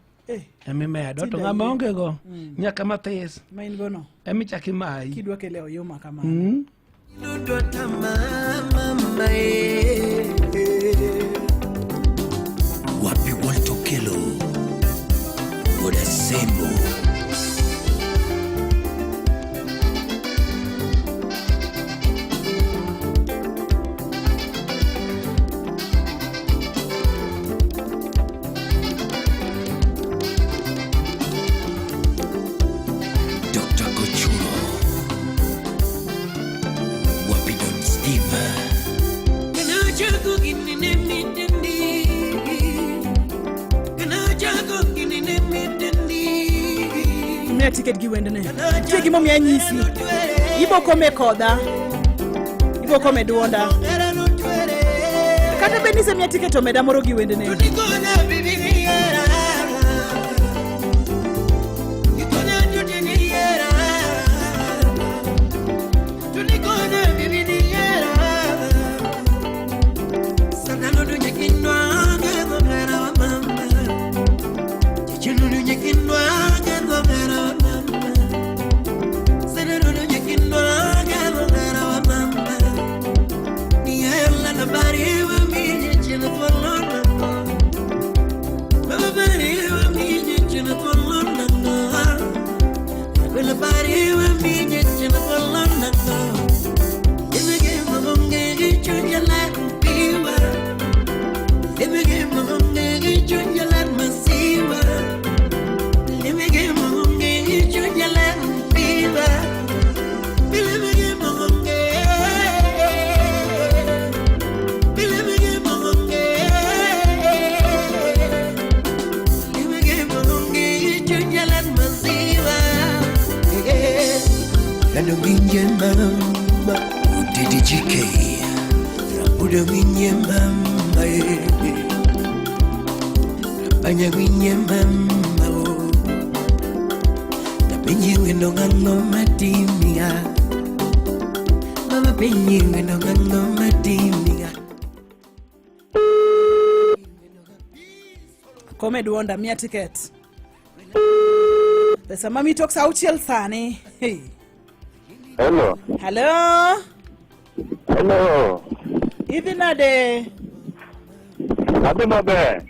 emimedo to Tinde ng'ama ayie. onge go nyaka mathis Ma in gono? emichak imayi. Kidwa kele oyuma kamano. Dwata mama eh. Wapi Walter Okello. Wuod Asembo. Dr. Kochuro. Wapi Don Steve. Miya tiket gi wendne. Nitie gimomiyo anyisi. Ibo kome kodha. Ibo kome duonda. Kata bed ni isemiya tiket to meda moro gi wendne. Mama, Udidi GK. Rabudo winye mama, Rabanya winye mama, oh. Napenye wendo ng'ano matimia. Mama penye wendo ng'ano matimia. Kome duonda miya tiket. Pesa mami tok sa auchiel sani. Hey. Hello. Hello. Hello. Idhi nade? Adhi maber.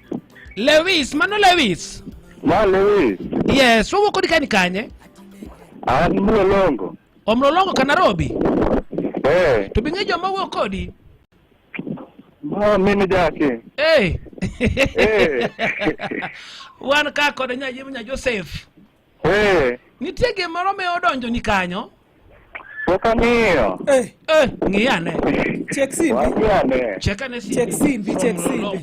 Lewis, mano Lewis. Ma Lewis. Yes, wawuok kodi kani kanye? An Mlolongo. Omlolongo ka Nairobi. Eh. To bing'e joma wuok kodi? Ma min Jaki. Eh. Eh. Wan ka kod nya nya Joseph. Eh. Nitie gimoro me odonjo ni kanyo? Pok ang'iyo. Eh. Eh, ng'i ane. Check simbi. Wang'i ane. Check ane simbi. Check simbi, check simbi.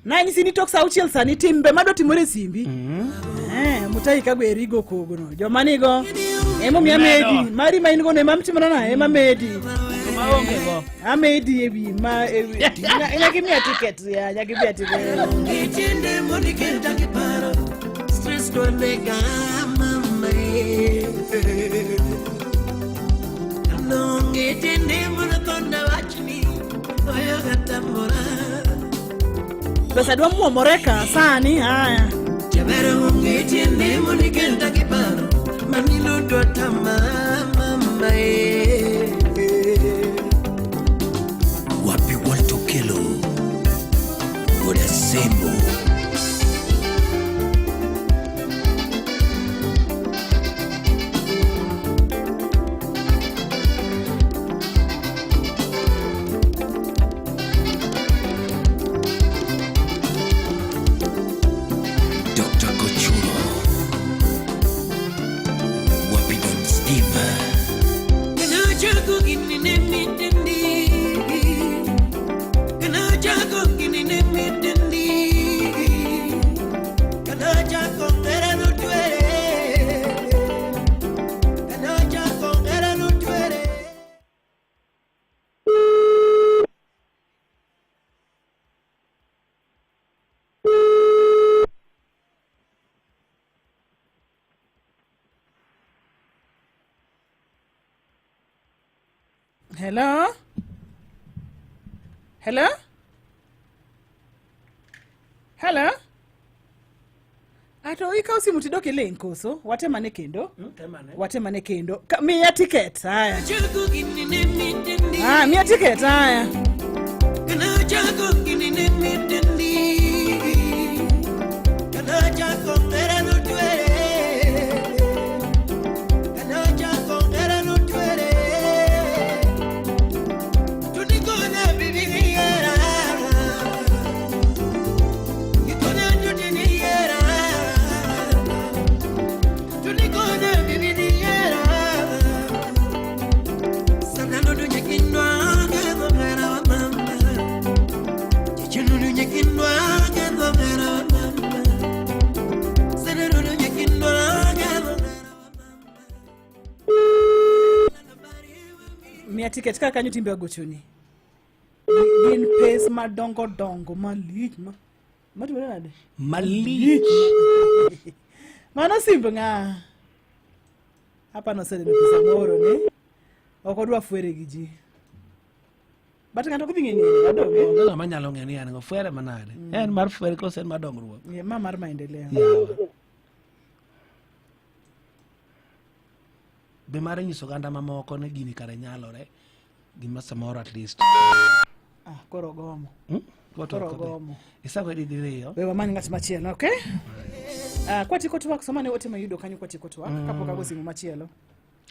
Nanyisi ni tok sa auchiel sani timbe madwa timore e simbi. Eh, Mutahi Kagwe erigo kogno. Joma nigo emomiyo amedi. Mari ma in go no ema mtimora na ema amedi. Maonge go. Amedi ewi ma ewi. Nyaka imiya ticket ya, nyaka imiya ticket. Ngitinde moniketa kiparo stress dwanega mama Nongitinde monothona wachni oyo katamora Pesa dwa muomore ka sani haya. Jabero ngitinde moniketa kiparo manilo dwatama mama Wapi Walter Okello Goda Sembo Dr. Kochuro Wapi Don Steve Kanochako ginine mitendi Kanochako ginine mitendi Kanochako ngera no twere Kanochako ngera no twere Hello? Hello? Hello? Ato ikaw simu tidok iling koso? Watemane kendo? Watemane kendo. Ka, miya ticket. Haya. Chako ginine mitendi Ah, miya ticket. Haya. Kanochako ginine mitendi Kanochako ngera no twere Kanochako ngera no twere Tunikona bibi niyera Ikona tutiniyera Tunikona bibi niyera Sanano dunyekinwa kendo ngera wa mama Chichinunu nyekinwa kendo ngera wa mama Sanano dunyekinwa kendo Miya ticket ka kanyo timbe agochoni. Gin pes madongo dongo malich ma. Matimore nade? Malich. Mano simb ng'a? Hapa noseneno pesa moro ni. Ok odwa fwere gi ji. But ng'ato ok dhi ng'e ng'e adonge. Onge ng'ama nyalo ng'e ni en go fwere manade. En mar fwere kose en mar dongruok. Yeah, ma mar maendeleo. Be mar nyiso oganda mamoko ni gini kare nyalore. Gima samoro at least. Ah, koro gomo. Koto Koro ok odhi. gomo. Isago di diriyo. We wamany ng'at machielo, okay? Ah, kwatieko twak soma ne ote mayudo kanyo kwatieko twak kapok ago simu machielo.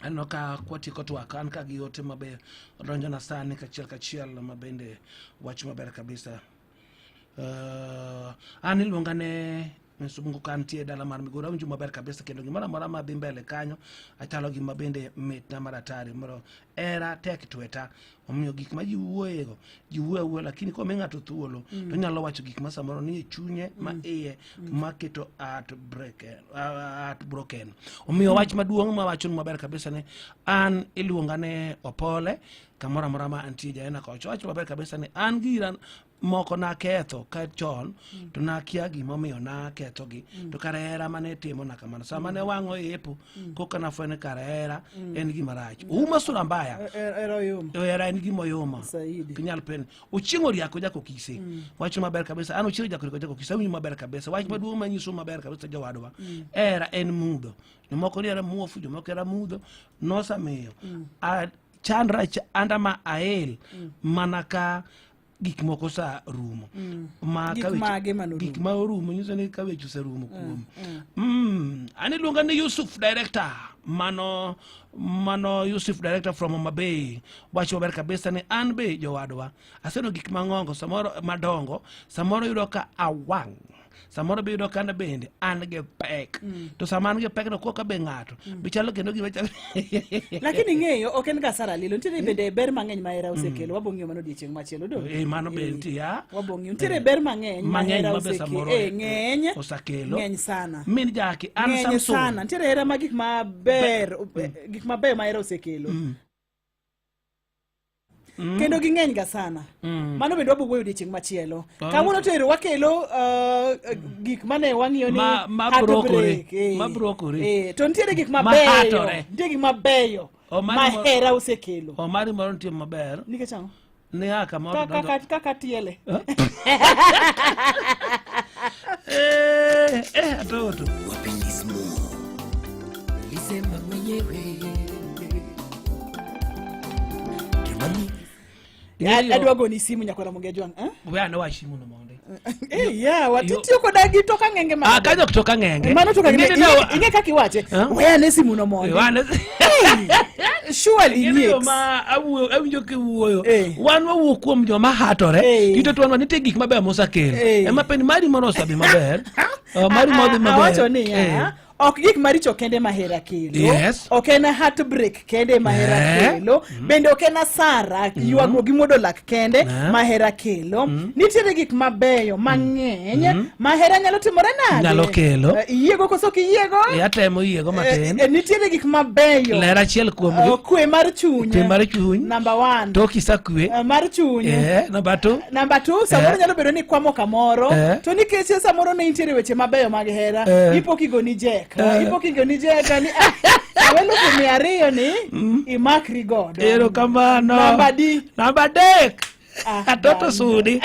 Aneno ka kwatieko twak an ka gi ote maber odonjona sani kachiel kachiel ma bende wach maber kabisa. An iluonga ne Msungu ka antie e dala mar Migori awinjo maber kabisa kendo gimoro amora madhi mbele kanyo achalo gima bende mitna mar atari moro era tek tweta omiyo gik ma ji wuoyego ji wuoyo awuoya lakini komi ng'ato thuolo to onyalo wacho gik ma samoro nie chunye ma iye maketo heart broken omiyo wach maduong' mawachonu maber kabisa ni an iluonga ne Opole kamoro amora ma antie jaena kocha wacho maber kabisa ni an gira moko naketho ka chon to nakia gimomiyo nakethogi to kare hera mane timona kamano sama ne wang'o epo koka nafwenyo ni kare hera en gima rach uma sura mbaya Era oyuma. hera en gima oyuma Saidi. Ok inyal pen ochieng' oriako jako kise wach maber kabisa an ochieng' jako jako kise awinjo maber kabisa wach maduong' manyiso maber kabisa jowadwa hera en mudho jomoko ni hera muofu jomoko hera mudho nosamiyo chandra anda ma ael mana ka gik moko sa rumo ma Gik ka weche- mage manorumo? gik ma orumo nyiso ni ka weche oserumo kuom An iluonga ni Yusuf Director. Mano mano Yusuf Director from Homa Bay. Wacho maber kabisa ni an be jowadwa. Aseneno gik mang'ongo samoro madongo, samoro yudo ka awang'. Samoro be yudo ka an bende an gi pek. To sama an gi pek no koka be ng'ato. Be chalo kendo gima chalo. Lakini ing'eyo ok en ga asara lilo nitiere bende ber mang'eny ma hera osekelo wabo ng'iyo mano odiechieng' machielo do Eh, mano be nitie ya. wabo ng'iyo nitiere ber mang'eny ma Mang'eny hera ma be osekelo samoro eh, ng'eny osekelo. ng'eny sana Min Jaki, an ng'eny Samson. sana nitiere hera ma gik maber gik mabeyo ma hera osekelo kendo ging'eny ga sana mano bende wabo wuoyo odiechieng' machielo kawuono to ero wakelo gik mane wang'iyo ni Ma heartbreak, brokore, eh. ma brokore. Eh, to nitiere gik Ma mabeyo hatore. nitie gik mabeyo Omari ma hera osekelo Omari moro nitie maber. Nikech ang'o? Ne a kamoro Kaka- donjo. kaka tiele Eh, eh, atoto. Nilisema mwenyewe Adwa goni simu nyakwara Monge Jwang' eh? We ane wach simu no mondi. Eh, yeah, watitiyo koda gi toka ng'enge ma. Ah, kanyo kutoka ng'enge. Mano toka ng'enge. Ing'e ni Ing'e kaka iwache. Eh? We ane simu no mondi. We ane- Hey, surely Ing'e ni nyeks. joma awinjo kiwuoyo. Wan wawuok kuom joma hatore. Tito to wan nitie gik mabeyo mosekelo. Ema penj mari moro osedhi maber. Oh, mari modhi maber. Awacho niya, Eh. ok gik maricho kende ma hera kelo. Yes. Ok en heartbreak kende ma hera Eh. kelo. Bende ok en asara, ywagruok gi muodo lak kende Eh. ma hera kelo. Nitiere gik mabeyo mang'eny ma hera nyalo timore nade? Nyalo kelo. Iyiego koso ok iyiego? Eh, atemo yiego matin. Nitiere gik mabeyo. Ler achiel kuomgi. Kwe mar chuny. Kwe mar chuny. Number one. Tok isakwe. Mar chuny. Number two. Namba two, samoro nyalo bedo ni ikwamo kamoro to nikech samoro ne nitiere weche mabeyo mag hera ipo kigoni jeka ipo kigoni jeka ni ah, awe lufu mia ariyo ni imakri godo. Erokamano. Namba di. Namba adek. Atoto sudi.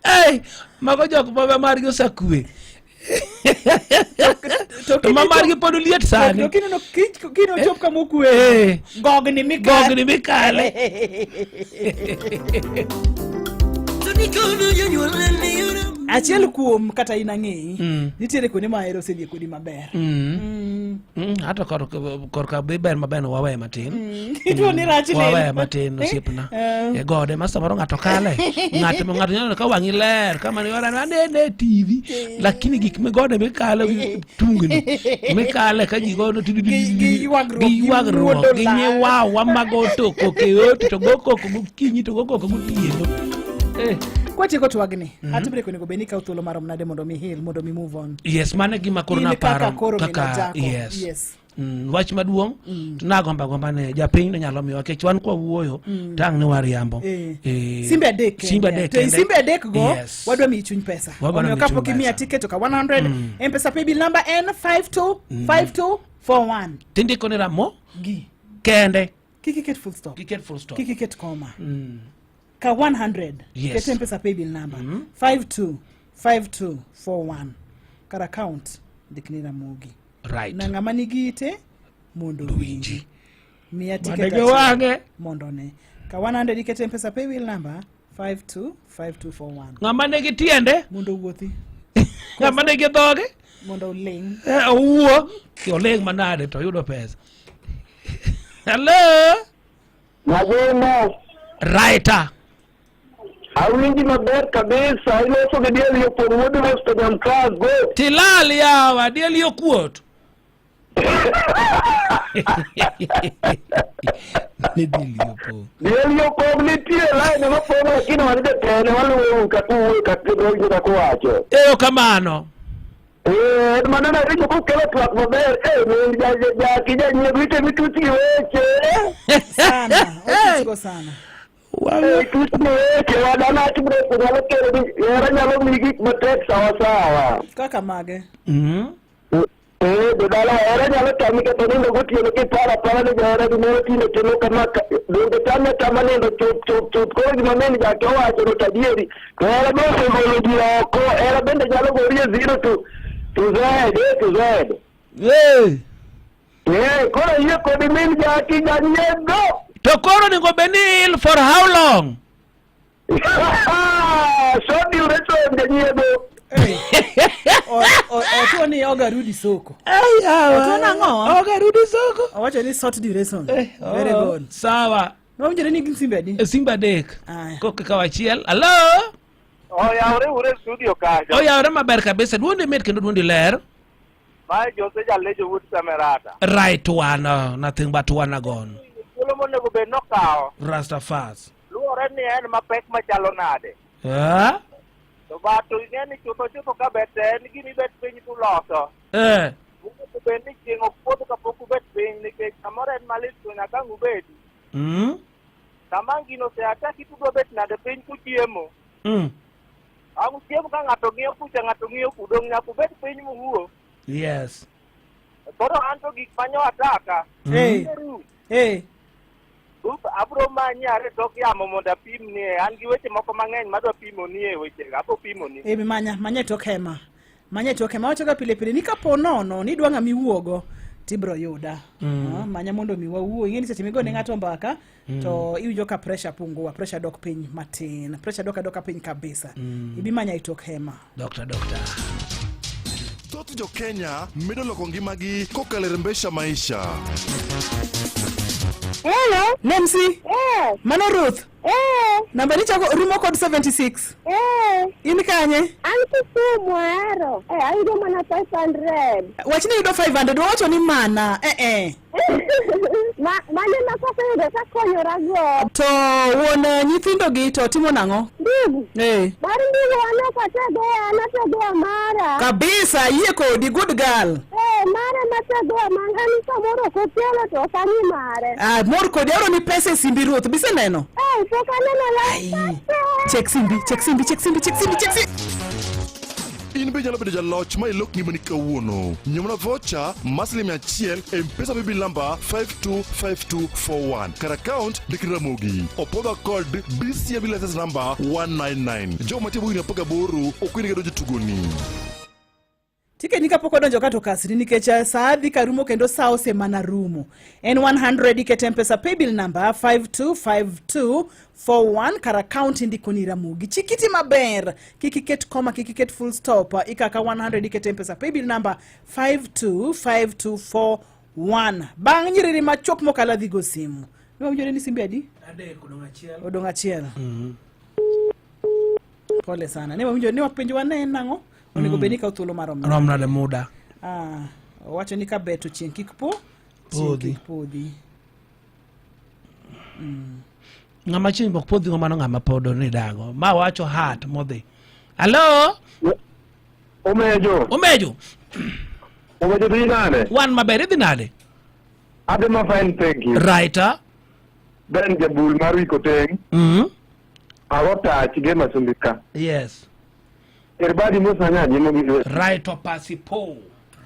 Hey, mago jok ma margi osakwe. To ma margi pod liet sani. To kineno kino chop kama okwe. Gogni mikale. Gogni mikale. Achiel kuom kata in ang'eyi nitiere kuonde ma ahero osedhi kodi maber. Hata korka be ber maber no wawe matin. Ituo ni rach neno. Wawe matin osiepna. E gode ma samoro ng'ato kale. Ng'ato ng'ato nyalo neno ka wang'i ler kama ni ora anene e TV. Lakini gik migode mikalo gi tungni mikale ka ji godo Gi ywagruok, gi gi ywagruok muodo gi lak. nyiwawa mago to koko e ot to go koko gokinyi to go koko gotieno. Kwatieko twagni, heartbreak onego bed ni ikawo thuolo marom nade mondo mi heal, mondo mi move on. Yes, mano e gima koro In kaka naparo koro min kaka Ajako. yes. Yes. Wach maduong' to nagomba gomba ne japiny ne nyalo miyowa nikech wan kwawuoyo to ang' ne wariambo. Simbe adek kende. Simbe adek To i kende. simbe adek go Yes. wadwa miyi chuny pesa. Wadwa Omiyo miyi kapok chuny imiya pesa. ticket to ka 100, M-Pesa paybill number en 525241. Tindiko ni ramo Gi. kende. Kik iket full stop. Kik iket full stop. Kik iket comma. Ka 100. Yes. Ket M-Pesa paybill number 525241. Kar account ndikni Ramogi. Right. Na ng'ama nigi ite mondo owinji. Miya ticket Manigi achiel wang'e. mondo one. Ka 100 iket M-Pesa paybill number 525241. Ng'ama nigi tiende Mondo owuothi. Ng'ama nigi dhoge Mondo oling'. Owuo oling' manade to oyudo pesa. Hello. Mageno. Writer. Awinji maber kabisa, iloso gi diel yo pong' wuod West Nyamkago. Tilal yawa, diel yo kuot. Ni diel yo pong'. Diel yo pong' nitie line mapong' lakini wan jotene waluwo kaka uwuoyo kaka idonjo kaka uwacho. Erokamano. En mano nawinjo kokelo twak maber. Jaki janyiego itemi tuch gi weche. Sana, otuchgo sana. Tuch gi weche wadana heartbreak nyalo kelo ni hera nyalo miyi gik matek sawa sawa. Kaka mage? Jodala hera nyalo tami kata nindo gotieno kiparo apara ni jahera gimoro tinde timo kama donge tami atama nindo chuth chuth chuth koro gima min jake owacho no to adieri to hera be osegolo ji oko hera bende nyalo gori e zero to z A to z. Koro yie kodi min jaki janyiego. To koro onego bed ni il for how long? Short duration janyiego. ni ogarudi soko. Ai, awa. To nang'o? Ogarudi soko. Owacho ni sort duration. Very oh, good. Sawa. Wawinjore ni gin simbe adi? Simbe adek. Aya. Koka kaw achiel. Hello? Oyawre ure studio kacha. Oyawre maber kabisa. Duondi mit kendo duondi ler. Mae Jose Jalejo wuod Samerata. Right one, nothing but one agone. Thuolo monego bed nokawo Rastafas. luwore ni en mapek machalo nade. Ah? To but ing'e ni chutho chutho ka bet en gima ibet piny tuloso. Eh. Onego bed ni chieng' ok podho kapok ubet piny nikech samoro en malit to nyaka ang' ubedi. Sama ang' gino osea chaki tudwa bet nade piny kuchiemo. Ang' uchiem ka ng'ato ng'iyo kucha ng'ato ng'iyo ku dong' nyaka ubed piny muwuo. Yes. Koro an to gik manyo ataka. Hey. Hey. Ruth, abro manyi are tok yamo mondo apimnie. An gi weche moko mang'eny madwa pimoni e wechego. Abro pimoni. Eh, manya, manya e tok hema. Manya e tok hema. Wachoga pile pile ni kapo nono ni idwa ng'ama iwuogo tibro yuda. Ah, manya mondo mi wawuo. Ing'e ni seche migone ng'ato mbaka to iwinjo ka pressure pungua, pressure dok piny matin. Pressure dok adoka piny kabisa. Ibi manya e tok hema. Doctor, doctor. Thoth jo-Kenya medo loko ngimagi kokalo e Rembesha Maisha. Hello. Nemsi. Eh. Mano Ruth. Eh. Namba ni chako rumo kod 76. Eh. In kanye? An Kisumu ahero. Eh, ayudo mana 500. Wachni yudo 500 wawacho ni mana. Eh eh. Ma mane ma kaseyudo takonyora go. To wuon nyithindo gi to timo nang'o? Ndugu. Eh. Mar ndugu an ok ategea, an ategea mara. Kabisa yie kodi good girl. Eh, mara mategea ma an samoro ok okelo to ok ang'i mare. Ah, mor kodi aoro ni pesa e simbi Ruth. Biseneno? Eh, pok aneno la. Check simbi, check simbi, check simbi, check simbi, check simbi. In be inyalo bedo jaloch ma ilok ngimani kawuono. Nyiew mana vocha mar siling mia achiel e M-Pesa paybill number 525241 kar account ndik Ramogi. Opodha kod BCM license number 199. Jogo mantie bwo higni 18 ok oyienegi donjo e tugoni. Tikeni kapok odonjo ka to kasri nikech saa dhi karumo kendo saa osemana rumo. En 100 iket M-Pesa paybill number 525241 kar account indiko ni Ramogi. Chikiti maber, kik iket koma, kik iket full stop, ikaka 100 iket M-Pesa paybill number 525241. Bang' nyiriri machuok mokalo adhi go simu. Iwinjo ni simbe adi? Adek odong' achiel. Odong' achiel. Pole sana. Ne wawinjo ni wapenjo wane en nang'o? Onego bed ni ikawo thuolo marom nade? Rom nade muda? Ah, owacho ni ka ber to chieng' kik po, chieng' Podhi. kik podhi. Ng'ama chieng' ok podhi go mano ng'ama pod ni dago. Ma wacho hat modhi. Hello? Omejo. Omejo. Omejo dhi nade? Wan maber idhi nade? Adhi ma fine thank you. Right. ah? Ben jabul mar Wikoteng. Ago tach ge masumbi ka. Yes. Erbadi mos na nyaji mo gi. Right opasipo.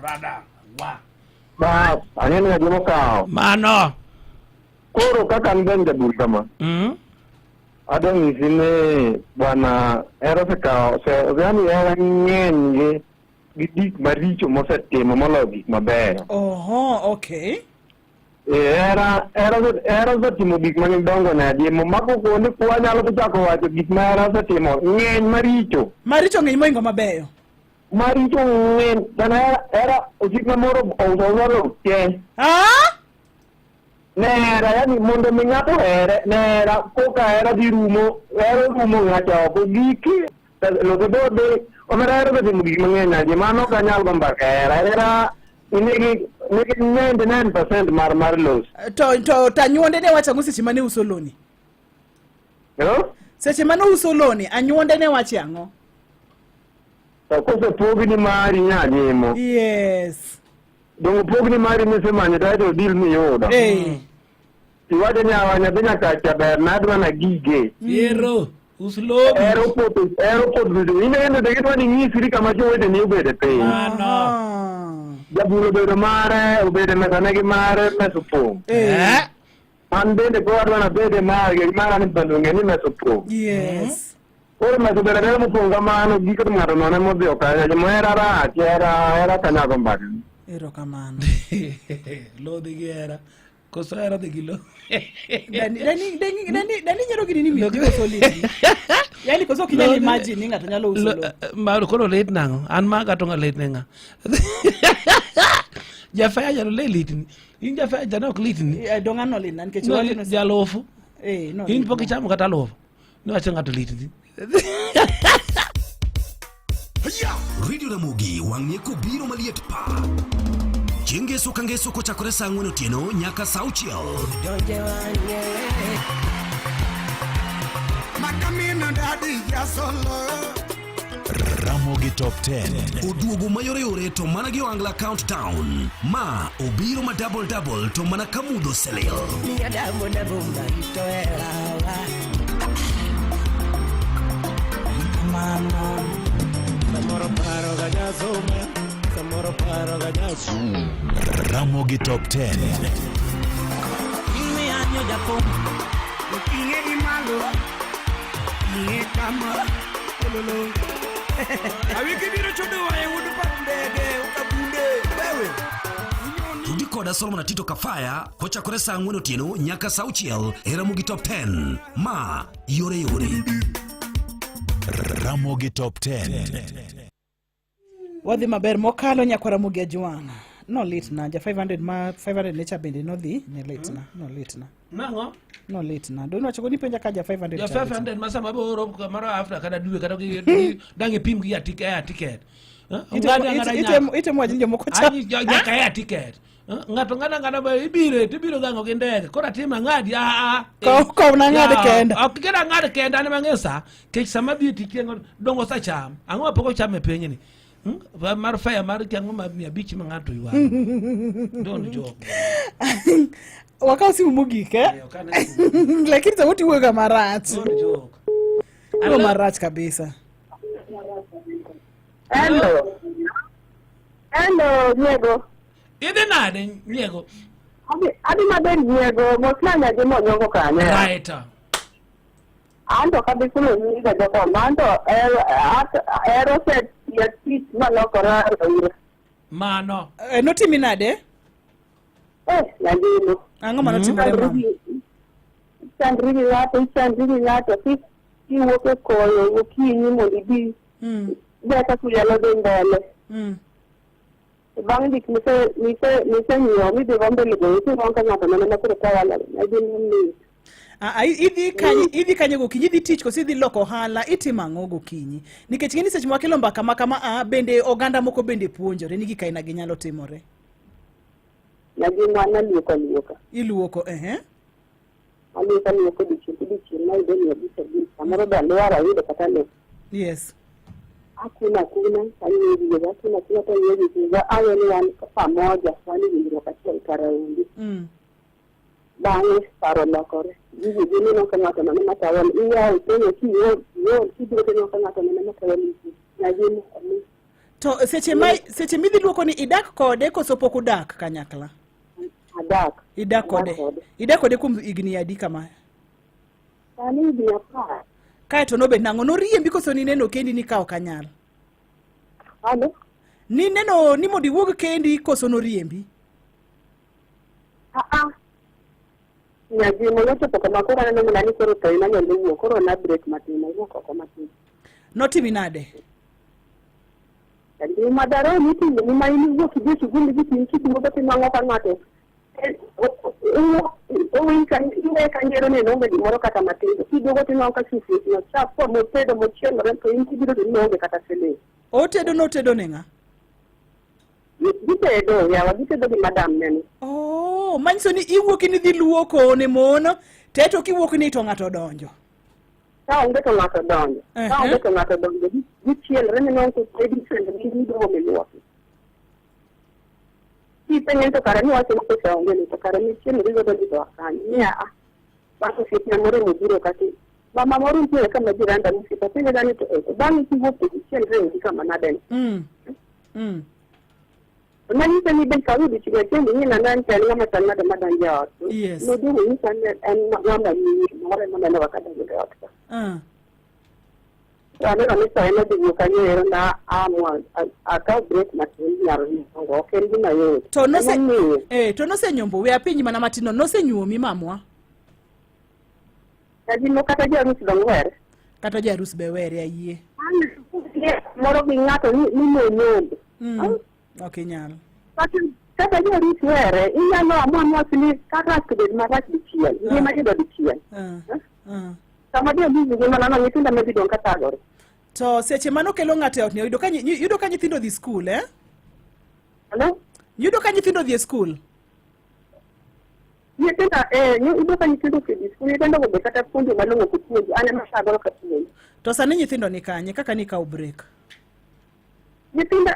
Rada. Wa. Bas, ang'e ni nyaji mokawo. Mano. Koro kaka an Ben jabul kama. Adwa nyisi ni bwana hera osekawo ose yani hera ng'eny gi gi gik maricho mosetimo moloyo gik mabeyo. Oho, okay. Eh, hera hera hera osetimo gik madongo ne adiemo mako kuonde kwanyalo to chako wacho gik ma hera osetimo ng'eny maricho. Maricho ng'eny moingo mabeyo. Maricho ng'eny sana hera hera osiepna moro ouso lo te. Ah? Ne hera yani mondo mi ng'ato here ne hera koka hera dhi rumo hera rumo ng'ato oko giki loso dode omera hera osetimo gik mang'eny aje mano ok anyal go mbaka hera hera nigi nigi 99% mar mar los. To to tanyuonde ne wacho ang'o seche mane uso loni? Hello? Seche mane uso loni, anyuonde ne wacho ang'o? To kosepogni mari nyajimo. Yes. Dongo opogni mari misemanyo title deal miyudo. Eh. Iwacho ni awa nyathi nyakacha ber na adwa na gige. Ero. Us lobi. Ero poto ero poto in endo to gidwa ni nyisri kama joweteni obedo piny. Mano. Jabul obedo mare, obedo e mesane gi mare, mesa opong'. Eh. An bende koro adwa nabed e mare, mara ni bende ong'e ni mesa opong'. Yes. Koro mesa obedo abeda mopong' kamano, giko to ng'ato none modhi okayo. Joma hera rach, hera hera kanyago mbaka. Erokamano. Lodhi gi hera. Koso hera dhi gi lo. Dani dani dani dani dani nyalo gini ni mi koso litni. Yaani koso ok inyal imagine ni ng'ato nyalo uso lo. Ma koro lit nang'o? An maga to ng'a lit ne ng'a? Jafaya jalo le litni. In jafaya jano ok litni. Eh, dong' an olitna nikech No, wacho ni- Jalufu. Eh, no, In pok ichamo kata alufu. Niwacho ng'ato litni. Radio Ramogi wang'e kobiro maliet pa. Chieng' ngeso ka ngeso kochakore saa ang'wen otieno nyaka saa auchiel. Makamino dadi jasolo. Ramogi Top 10. Oduogo mayoreyore to mana gi Ohangla Countdown. Ma obiro ma double double to mana ka mudho selil. Ramogi Top 10. Ing'e gi malo. Ing'e kama. Ololo. Awiki biro chudo e ud par ndege ukabunde wewe. Tudi koda Solomon Atito Kafaya kochakore saa ang'wen otieno nyaka saa auchiel e Ramogi Top 10. Ma yore yore. Ramogi Top 10. Wadhi maber mokalo nyakwara Ramogi Ajwang'. Nolitna ja 500 ma 500 necha bende nodhi ne litna nolitna. Nang'o? Nolitna. Donwa choko ni penja ka ja 500 Ja cha litna. 500 ma sama boro kamoro after kata dwe kata dang' ipim gi air ticket. Eh, ng'ado ang'ada nyaka- Itemo wacho ni jomoko cha. Anyi nyaka air ticket. Eh, Ng'ato ng'ado ang'ada ba ibire tibiro gang'o gi ndege. Koro atim ang'adi a a. Kow na ng'ad kenda. Ok kenda ang'ad kenda an ema ang'eyo sa. Kech sama adhi e tich chieng' dongo osecham. Ang'o ma pok ocham e pinyni? Mar fare mar kiang'o ma 500 ma ng'ato ywago. Don't joke. Wakaw simu mogik eh? Lakini sauti wuoga marach. Don't joke. Wuo marach kabisa. Hello. Hello, Diego. Idhi nade Nyiego? Adhi maber Diego, mosna nyathi monyongo kanyo. Right. Anto kabisa nyinga jokoma, anto ero osetiyo tich malokora raura. Mano. Eh, notimi nade? Eh, nagino. Ang'o manotimore mama? Ichandri gi ng'ato, ichandri gi ng'ato, kiwuok e koyo gokinyi mondo ibi. Ber kaka unyalo dhi mbele. Bang' gik misenyiewo midhi go mbele go, itinwang'o ka ng'ato mana makoro kawa nagin lit. Ah, ah, idhi kanye idhi kanye gokinyi idhi tich koso idhi loko ohala itimo ang'o gokinyi nikech ing'e ni seche mwakelo mbaka ma kama a bende oganda moko bende puonjore ni gik aina gi nyalo timore Nagin naluoko aluoka. Iluoko ehe. Aluoko aluoko odiochieng' kodiochieng' mayudo 500 500. Samoro be alwar ayudo kata lo. Yes. Akuna akuna tang'iyo gigo, akuna akuna tang'iyo gigo, awe ni wan pamoja, wan e winjruok achiel kara onge. Bang'e paro olokore. Gigo gineno ka ng'ato neno matawel, iyawo ipenjo kiol, iol, kibiro tineno ka ng'ato neno matawel nagin To seche ma seche midhi luoko ni idak kode koso pok udak kanyakla? Adak. Idak kode. Idak kode kuom higni adi kama? Sani higni 10. Kae to nobet nang'o? Noriembi koso nineno kendi ni ka ok anyal? Alo? Nineno ni mondo iwuog kendi koso noriembi? Aa. Nyagimo nochopo kama koro aneno mana ni koro tho ema nyalo wuok, koro na break matin, awuok oko matin. Notimi nade? Ngima daro mitimo ni ma in iwuok idhi e sikul idhi tim tich moko tinwang'o ka ng'ato owinj ka iwe ka ngero ni onge gimoro kata matin to kiduogo tinwang'o ka sufuria ochaf motedo mochielore to in kibiro to ionge kata siling. Otedo notedo ne ng'a? Gitedo yawa gitedo gi madam neno. Oh, manyiso ni iwuok ni idhi luoko ne mon, te to kiwuok ni to ng'ato odonjo. Ka onge to ng'ato donjo. Ka onge to ng'ato donjo gichielre ni nongo kedi sende gi giduogo miluoki. Kipenje to kare niwacho ni pesa onge ni to kare nichielori godo gi dhoa kanyo. Ni a bang' osiepna moro nobiro kati mama moro nitiere kama jiranda mosiepa penje ga ni to eh, to bang'e kiwuok to gichielre odi kama nade ni. To nanyise ni be kaw odiochieng' achiel ing'e na en en ng'ama chal nade madonjo e ot. Yes. Noduogo onyisa ni en ng'ama miyo moro ema neno kaka donjo e ot ka. Aneno ni sa en odhi wuok kanyo ero na amua akaw break matin nyar nyongo ok en gima yot. To nose Emomiyo eh to nosenyombo we apenji mana matin no nosenyuomi mamwa. Kagino kata jarus dong were. Kata jarus be were ayie. Moro gi ng'ato ni ni nonyombo. Ok inyal. Kata kata jarus were inyalo amua mwach ni kata bed marach dichiel ngima yudo dichiel. Sama dhi odhi ngima nano nyithindo ma dhi dong' ka thagore. To seche mano kelo ng'ato e ot ni yudo ka yudo ka nyithindo dhi skul eh? Hello? Yudo ka nyithindo dhi e skul. Nyithindo eh yudo ka nyithindo osedhi skul nyithindo go be kata puonjo malong'o ok puonjo an ema thagora ka puonjo. To sani nyithindo ni kanye kaka ni kawo break? Nyithindo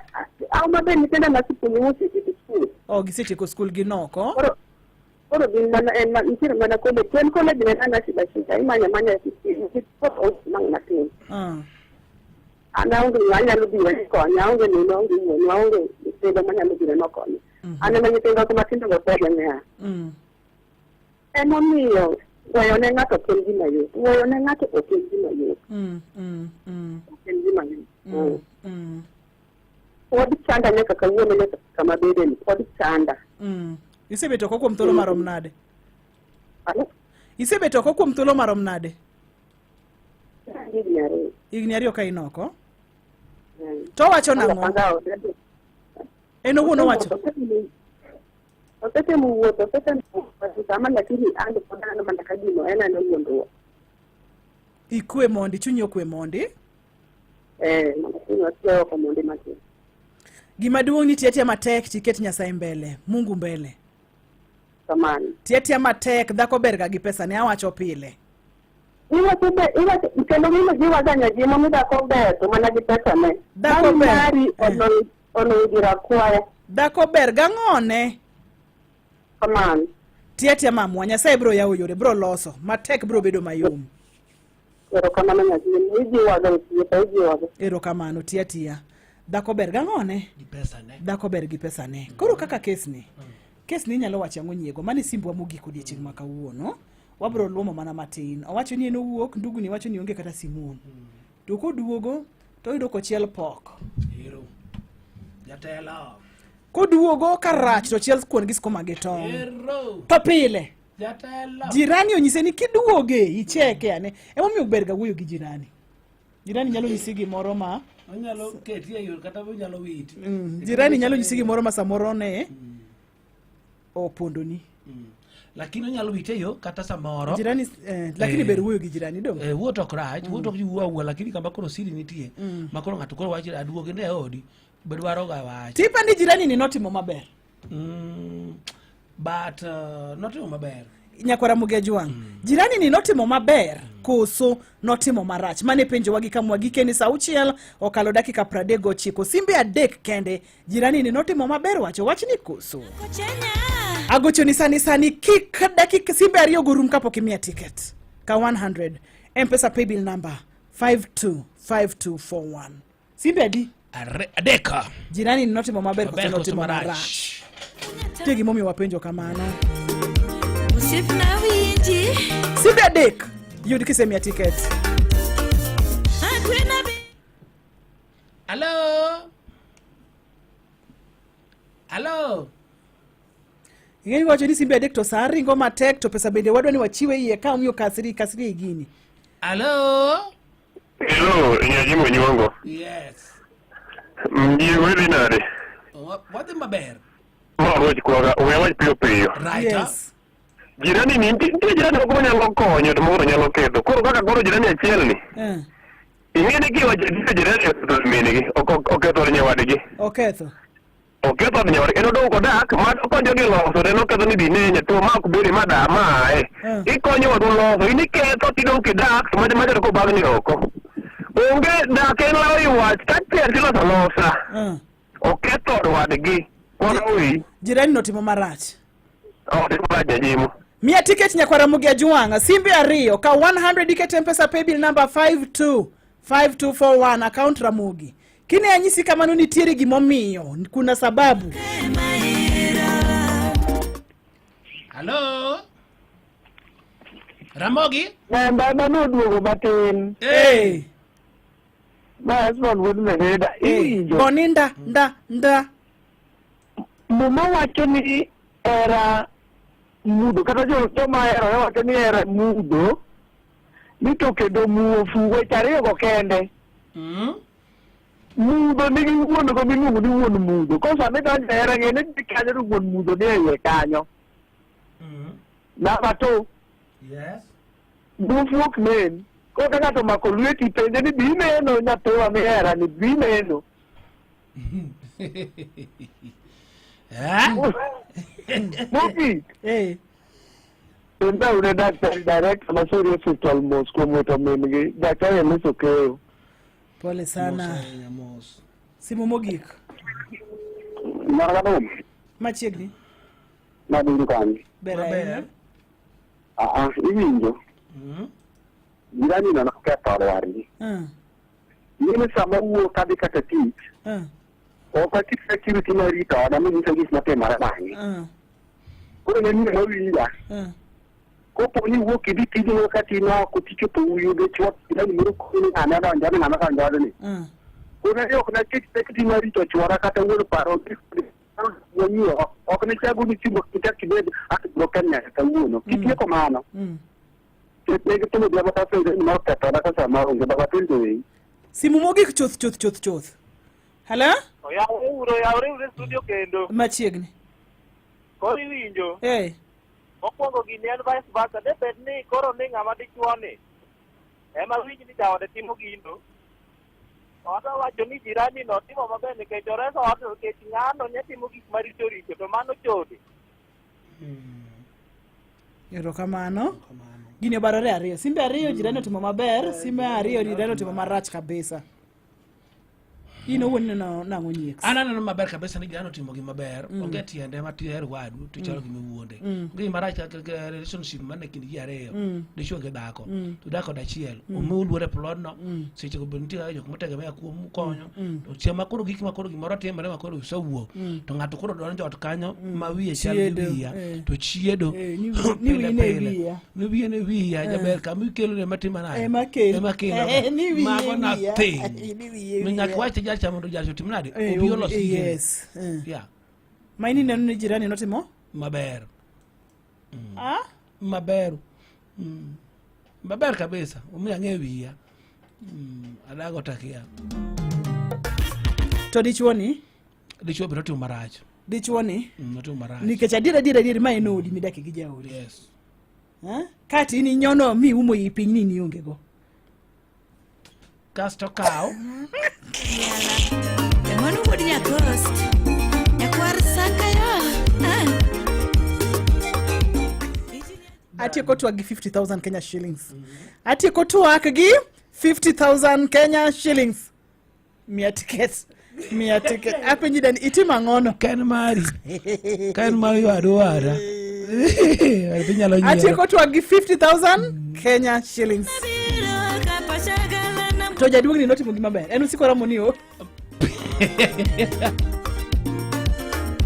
au maber nyithindo ma sipuonjo mosetieko skul. Oh gisetieko skul gin oko. Koro koro gin mana en ma nitiere mana college to en college ne ana shida shida imanya manya koro mang matin. An aonge ng'a anyalo biro ni konya aonge minwa aonge wuonwa aonge nyithindo manyalo biro nokonya. An ema nyithindo go matindo go tegemea. Emomiyo weyo ne ng'ato ok en gima yot. Weyo ne ng'ato ok en gima yot. Ok en gima yot. Pod chanda nyaka kawuono nyaka kama bedeni pod chanda. Isebet oko kuom thuolo marom nade? Alo? Isebet oko kuom thuolo marom nade? Higni ariyo. Higni ariyo ka in oko. To owacho nang'o? En owuon owacho. Osetemo wuotho, osetemo wuotho sama lakini an pod aneno mana ka gino en aneno wuondruok. Ikwe mondi, chunyi okwe mondi. Eh, mondo chuny okwe oko mondi matin. Gima duong' ni tiatia matek tiket Nyasaye mbele, Mungu mbele. Kamano. Tiatia matek, dhako ber ga gi pesa ne awacho pile. Iwacho be, iwacho, kendo gino jiwaga nyajimo ni dhako ber to mana gi pesa ne. Dhako Bang' ber. mari oloyo oloyo gir akwaya. Dhako ber gang'one. Kamano. Tiatia mamwa, Nyasaye bro yawo yore, bro loso, matek bro bedo mayom. Erokamano nyathini, ijiwaga osiepa, ijiwaga. Erokamano, tia tia. Dhako ber gang'one? Gi pesane. Dhako ber gi pesane. Koro kaka kesni, kesni inyalo wacho ang'o nyiego? Mane simbwa mogik odiechieng' ma kawuono. Wabro luomo mana matin. Owacho ni en owuok, nduguni wacho ni onge kata simuon. To koduogo, to oyudo kochiel pok. Ero. Jatelo. Koduogo ka rach to ochiel kuon gi skuma gi tong'. Ero. To pile, Jatelo. jirani onyise ni kiduoge icheke ane. Emomiyo ber ga wuoyo gi jirani. Jirani nyalo nyisi gimoro ma Onyalo keti e yor kata onyalo witi. Jirani nyalo nyisi gimoro ma samoro ne opondoni. Lakini onyalo wite e yo kata samoro. Jirani lakini Eh. ber wuoyo gi jirani dong. Eh, wuo to ok rach, wuo to ok ji wuo awuoya, lakini kama koro siri nitie, ma koro ng'ato koro wacho aduogi ne e odi, be dwaro ga wach. Tipa ni jirani ni notimo maber. But notimo maber. Nyakwara Mugejwang'. Jirani ni notimo maber koso notimo marach? Mane penjowa gi kamwa gikeni saa auchiel okalo dakika 39. Simbe adek kende. Jirani ni notimo maber wacho wachni koso? Agochoni sani sani kik dakika simbe ariyo go rum kapok imiya ticket. Ka 100. M-Pesa paybill number 525241. Simbe adi? Adek. Jirani ni notimo maber koso Maber koso notimo marach? marach? Nitie gimomiyo wapenjo kamano. Osiepna winji. Simbe adek yud kisemiya ticket. Akwena be. Hello. Hello. Ing'eni wacho ni simbe adek to saa ringo matek to pesa bende wadwa ni wachiwe iye ka omiyo kasri kasri e gini. Hello. Hello, Nyajimo Nyuongo. Yes. Mjigo idhi nade? Wadhi maber. Ma wach kwaga, we wach piyo piyo. Right. Yes. Jirani ni nitie jirani moko manyalo konyo to moko to nyalo ketho. Koro kaka koro jirani achiel ni, ing'e ni kiwacho ni jirani oketho min-gi, oketho nyawadgi. Oketho. Oketho od nyawadgi. En odong' kodak, ma okonyo gi loso, to en oketho ni dine nyatuo ma ok bedi ma da ma ae. Ikonyo wadu loso, in iketho tidong' kidak, to macha to kobagni oko. Onge dak en lawo ywach, ka tiel tiloso alosa. Oketho od wadgi. Kwan owi. Jirani notimo marach. Otimo marach nyajimo. Miya ticket nyakwara Ramogi Ajwang', simbe ariyo ka 100 iket M-Pesa paybill number 525241 account Ramogi. Kine anyisi kamano nitiere gimomiyo, kuna sababu. Hello. Ramogi. Baba noduogo matin. Hey. Ma Hesbon wuod Mereda. Iwinjo? Goni nda nda nda. Muma wacho ni hera mudho kata joma oherore wacho ni hera mudho ni to kendo muofu weche ariyogo kende. Mudho nigi wuon go miluongo ni wuon mudho. Koro sama idonjo e hera ng'e ni dhi kanyo to wuon mudho ni e iye kanyo. Namba 2. Yes. Muofu ok nen. Koro ka ng'ato omako lweti penje ni bi neno nyathiwa mihera ni bi neno. Mogik. Eh. Penjauru daktari director ma Sori Hospital mos kuom wito min gi daktari Elis Okeyo. Pole sana. Mos ahinya, mos. Simu mogik. Margadum, Machiegni. madung kanye. Ber ahinya. Aa, iwinjo. Jirani no noketho odwargi. Ng'eni sama wuok kadhi kata tich, ok aket security marito oda manyisa gik matimore bang'e. Koro ne miyo mawinja. Kopo ni wuok idhi tijno ka tin oko tichopo uyudo chwo jirani moro koni ni ng'ane odonjo ni ng'ama odonjo odni. Koro ne ok naket security marito chwora kata wuon paro wanyiewo ok ne chago ni timo kichak ibed heartbroken nyaka kawuono. Kitieko mano, ketnegi thum odhiambo ka penjo ni mar ketho oda ka sama onge baba penjo wei. Simu mogik chuth chuth chuth chuth. Hello? Oyawre uru, oyawre uru e studio kendo. Machiegni. Koro iwinjo. Eh. Mokwongo gini en vice versa. De bed ni koro ni ng'ama dichuo ni ema winj ni jaode timo gino. Oda wacho ni jirani no timo maber nikech oreso odno nikech ng'ano ne timo gik maricho richo to mano chode. Erokamano. Gini obarore ariyo. Simbe ariyo jirani otimo maber, simbe ariyo jirani otimo marach kabisa. In owuon ineno nang'o nyiek? An aneno maber kabisa ni jirani otimo gima ber. Onge tiende ma tiher wadu to chalo gima iwuonde. Onge gima rach kaka relationship man e kind ji ariyo. Dichuo gi dhako. To dak kod achiel. Omiu luor e plodno. Seche go be nitie kaka jok motegemea kuomu konyo. To chieng' ma koro gik ma koro gimoro timore ma koro usewuok. To ng'ato koro donjo ot kanyo ma wiye chal gi Chiedo, wiya. eh. To chiedo. Ni Pile wiyi ne pile. wiya. Ni wiye ne wiya jaber kama ikelo ne matima nade. Ema kelo. Ema kelo. Ni wiye Mago wiya. nothing. Ni wiye Mi nyaka wiya. wach jacha mondo jacha otim nade? Eh, Obi olos gigene. yes. Yeah. Ma in ineno ni jirani notimo? Maber. Ah? Maber. Maber kabisa. Omiyo ang'e wiya. Adago takia. To dichuo ni? Dichuo be notimo marach. Dichuo ni? Notimo marach. Nikech adier adier adier ma en odi midake gi jaodi. Yes. Eh? Kati in inyono mi umo i piny ni nionge go. Kasto kaw. Mano wuod Nyakost. Nyakwar Sakayo. Atieko twak gi 50,000 Kenya shillings. Atieko twak gi 50,000 Kenya shillings. Mia ticket. Mia ticket. Apenji dani itimo ang'ono? Ken mari. Ken mari wadu wada. Inyalo nyiero. Atieko twak gi 50,000 Kenya shillings. To jaduong' ni notimo gima ber. En usiko ramo ni o.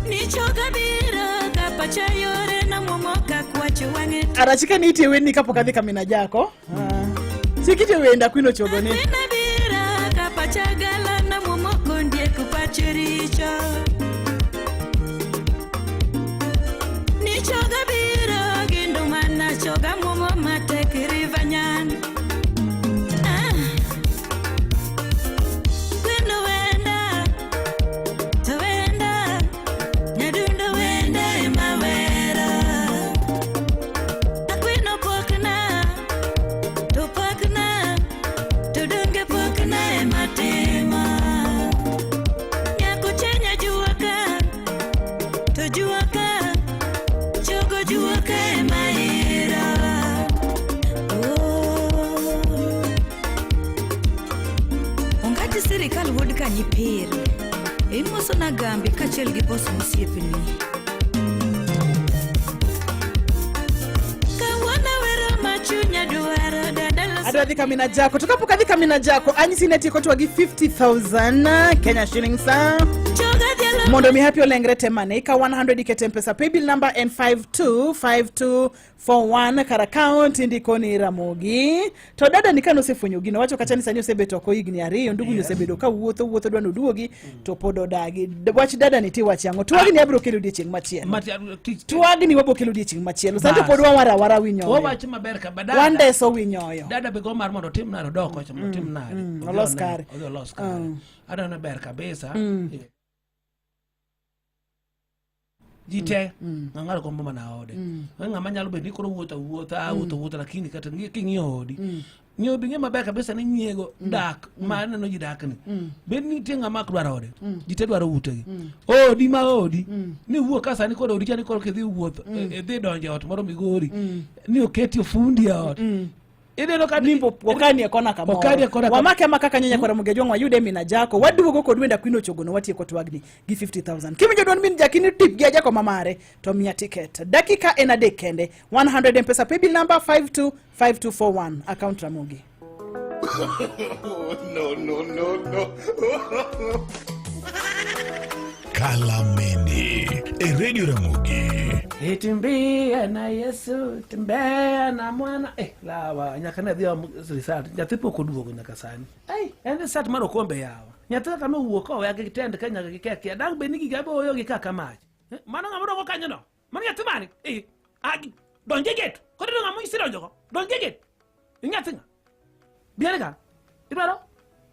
Nichoga biro kapacha yore namuomo kakwacho wang'e Arachika ni itie weni kapok adhi kamina jako. Chik itie wenda kwino chogo ni. Bira kapacha gala namuomo kondiek pacho richo Nichoga biro gindo mana choga muomo matek rivanyan. Ah. Kweno wenda to wenda nyadundo wenda ema wera. Akweno pokna to pokna to donge pokna ema tima. Nyako chenya jua ka to jua ka chogo jua ka ema ira. Oh. Ongati sirikal wuod Kanyipir. Imoso na gambi kaachiel gi bos mosiepni. Kawuono wero ma chunya dwaro dadala Adwa dhi kamina jako. To kapok adhi kamina jako, anyisi ni atieko twak gi 50,000 Kenya shillings. Choga dhialo Mondo mi happy olengre te mane ikaw 100 ikete mpesa paybill number en 525241 kar account indiko ni Ramogi. To dada ni kane osefwenyo gino wacho kacha ni sani osebet oko higni ariyo ndugu ni osebedo ka wuotho wuotho dwa noduogi to pod odagi. Wach dada ni ti wach ang'o? Twagni abiro kelo odiechieng' machielo. Twagni wabiro kelo odiechieng' machielo. Sani to pod wawaro awara winyoyo. Wawacho maber ka ba dada. Wandeso winyoyo. Dada be go mar mondo otim nade odok kocha mondo otim nade. Olos kare. Odhi olos kare. Adwa ni ber kabisa. Ji te ng'ang'aro gombo mana ode. Ng'ama nyalo bedo ni koro wuotho awuotha, wuotho wuotho lakini kata king'iyo odi. Ng'iyo bi ng'e maber kabisa ni nyiego dak ma aneno ji dak ni. Bed ni nitie ng'ama ok dwar ode. Ji te dwaro utegi. Odi ma odi. Ni wuok ka sani koro odi cha ni koro kidhi wuoth idhi donjo e ot moro migori. Ni oketi ofundi e ot. Ineno ka Nimbo okanie kona kamoro. Okanie kona kamoro. Wamake amaka kanyo nyakwara Mugejwang' wayude mina jako. Waduogo kod wenda Queen Ochogono watieko twagni gi 50,000. Kiwinjo duond min Jaki ni tip gi ajako mamare to miya ticket. Dakika en adek kende. 100 M-Pesa paybill number 525241 account Ramogi. No, no, no, no. Kalameni e Radio Ramogi. Itimbia na Yesu, tembea na mwana. Lawa, nyaka ne dhi om result. Nyathi pok oduogo nyaka sani. Ai, en result mar okombe yawa. Nyathi kaka nowuok oweya gi tend ka nyaka gi kekia. Dang' bed ni giga boyo gi kaka mach. Mano ng'ama dongo kanyo no? Mano nyathi mane? Donj e gate. Koro ineno ng'ama isedonjo go? Donj e gate. Inyathi ng'a? Biere ka? Idwaro?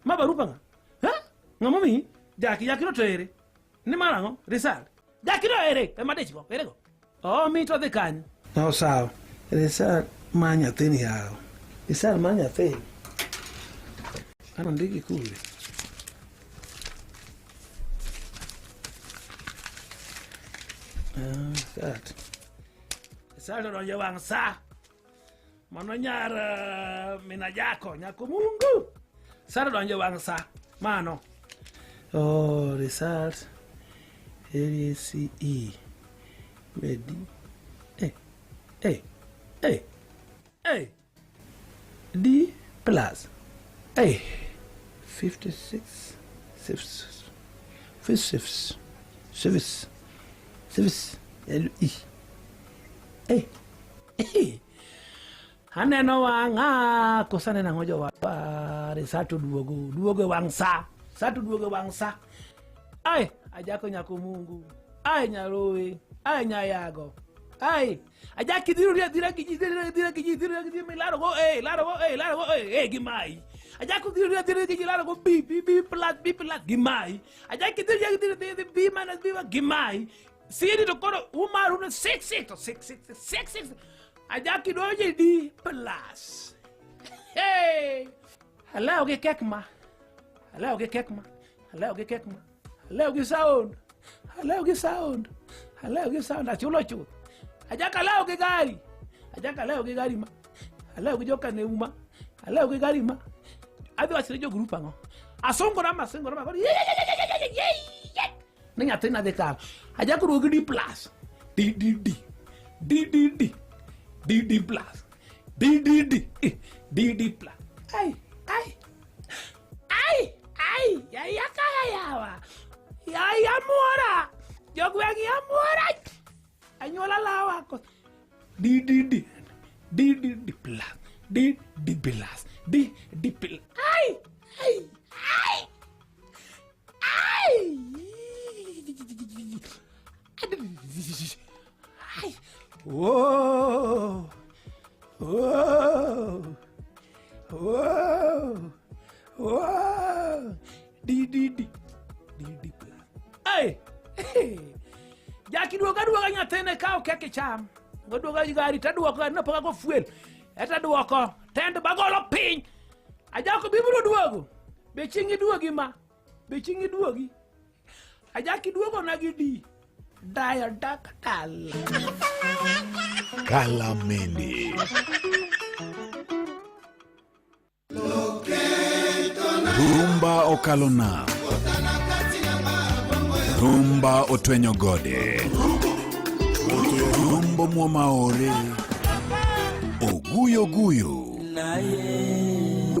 Ma barupa ng'a? Ha? Ng'ama omiyi? Jaki, jaki no to ere? Ni mar ang'o? Result. Jaki no ere? Ema dich go, ere go? Oh, mi to dhi kanyo. No, sawa. Result mar nyathini yawa. Result mar nyathini. Ano ndiki kure? Ah, result. Result odonjo e wang' sa. Mano nyar mina jako, nyako Mungu. Sara donjo e wang' sa. Mano. Oh, result. A C E. B D. A. A. A. A. D plus. A. 56. 6. 56. 6. 6. L I. A. A. Aneno wang'a, koso aneno ang'o jowa? Result oduogo, duogo e wang' sa. Sa to duogo e wang' sa. Ai, ajako nyako Mungu. Ai, nyarowe. Ai, nyayago. Ai, ajaki dhiro ria dhira gi ji, dhira dhira gi ji, dhira gi ji, milaro go, eh, laro go, eh, laro go, eh, eh, gi mai. Ajako dhiro ria dhira gi ji, laro go, B, B, B plus, B plus, gi mai. Ajaki dhiro ria dhira dhira B minus, B, gi mai. C to koro umaru no 6, 6, to 6, 6, 6, 6. Ajaki donje D plus. Hey! Alewo gi kek ma. Alewo gi kek ma. Alewo gi kek ma. Alewo gi sound. Alewo gi sound. Alewo gi sound. Achulo chuth. Ajaka alewo gi gari. Ajaka alewo gi gari ma. Alewo gi joka neuma. Alewo gi gari ma. Adhi wacho ne jo group ang'o? Asungora ma asungora ma. Ni nyathina dhi kalo. Ajaka oduogo gi D plus. D D D. D D D. D D plus. D D D. D D plus. Ai, ai. Ai, ai, ai, akaya yawa. Ai, amuora. Jogweng' amuora. Anyuola lawa. D D D. D D D plus. D D plus. D D plus. Ai, ai, ai. Ai. Ai. Whoa. Whoa. Whoa. Whoa. D D D. D D plus. Ai. Hey. Jaki duoga duoga nyathine kaw kek icham. Goduoga gi gari taduoko gari no pok ago fuel. Eta duoko tend bagolo piny. Ajako bibiro duogo. Be chieng' iduogi ma. Be chieng' iduogi. Ajaki duogo na gi D. Dayo dak dal. Kalameni. Rumba okalo nam. Rumba otwenyo gode. Rumbo muoma aore. Oguyo guyo.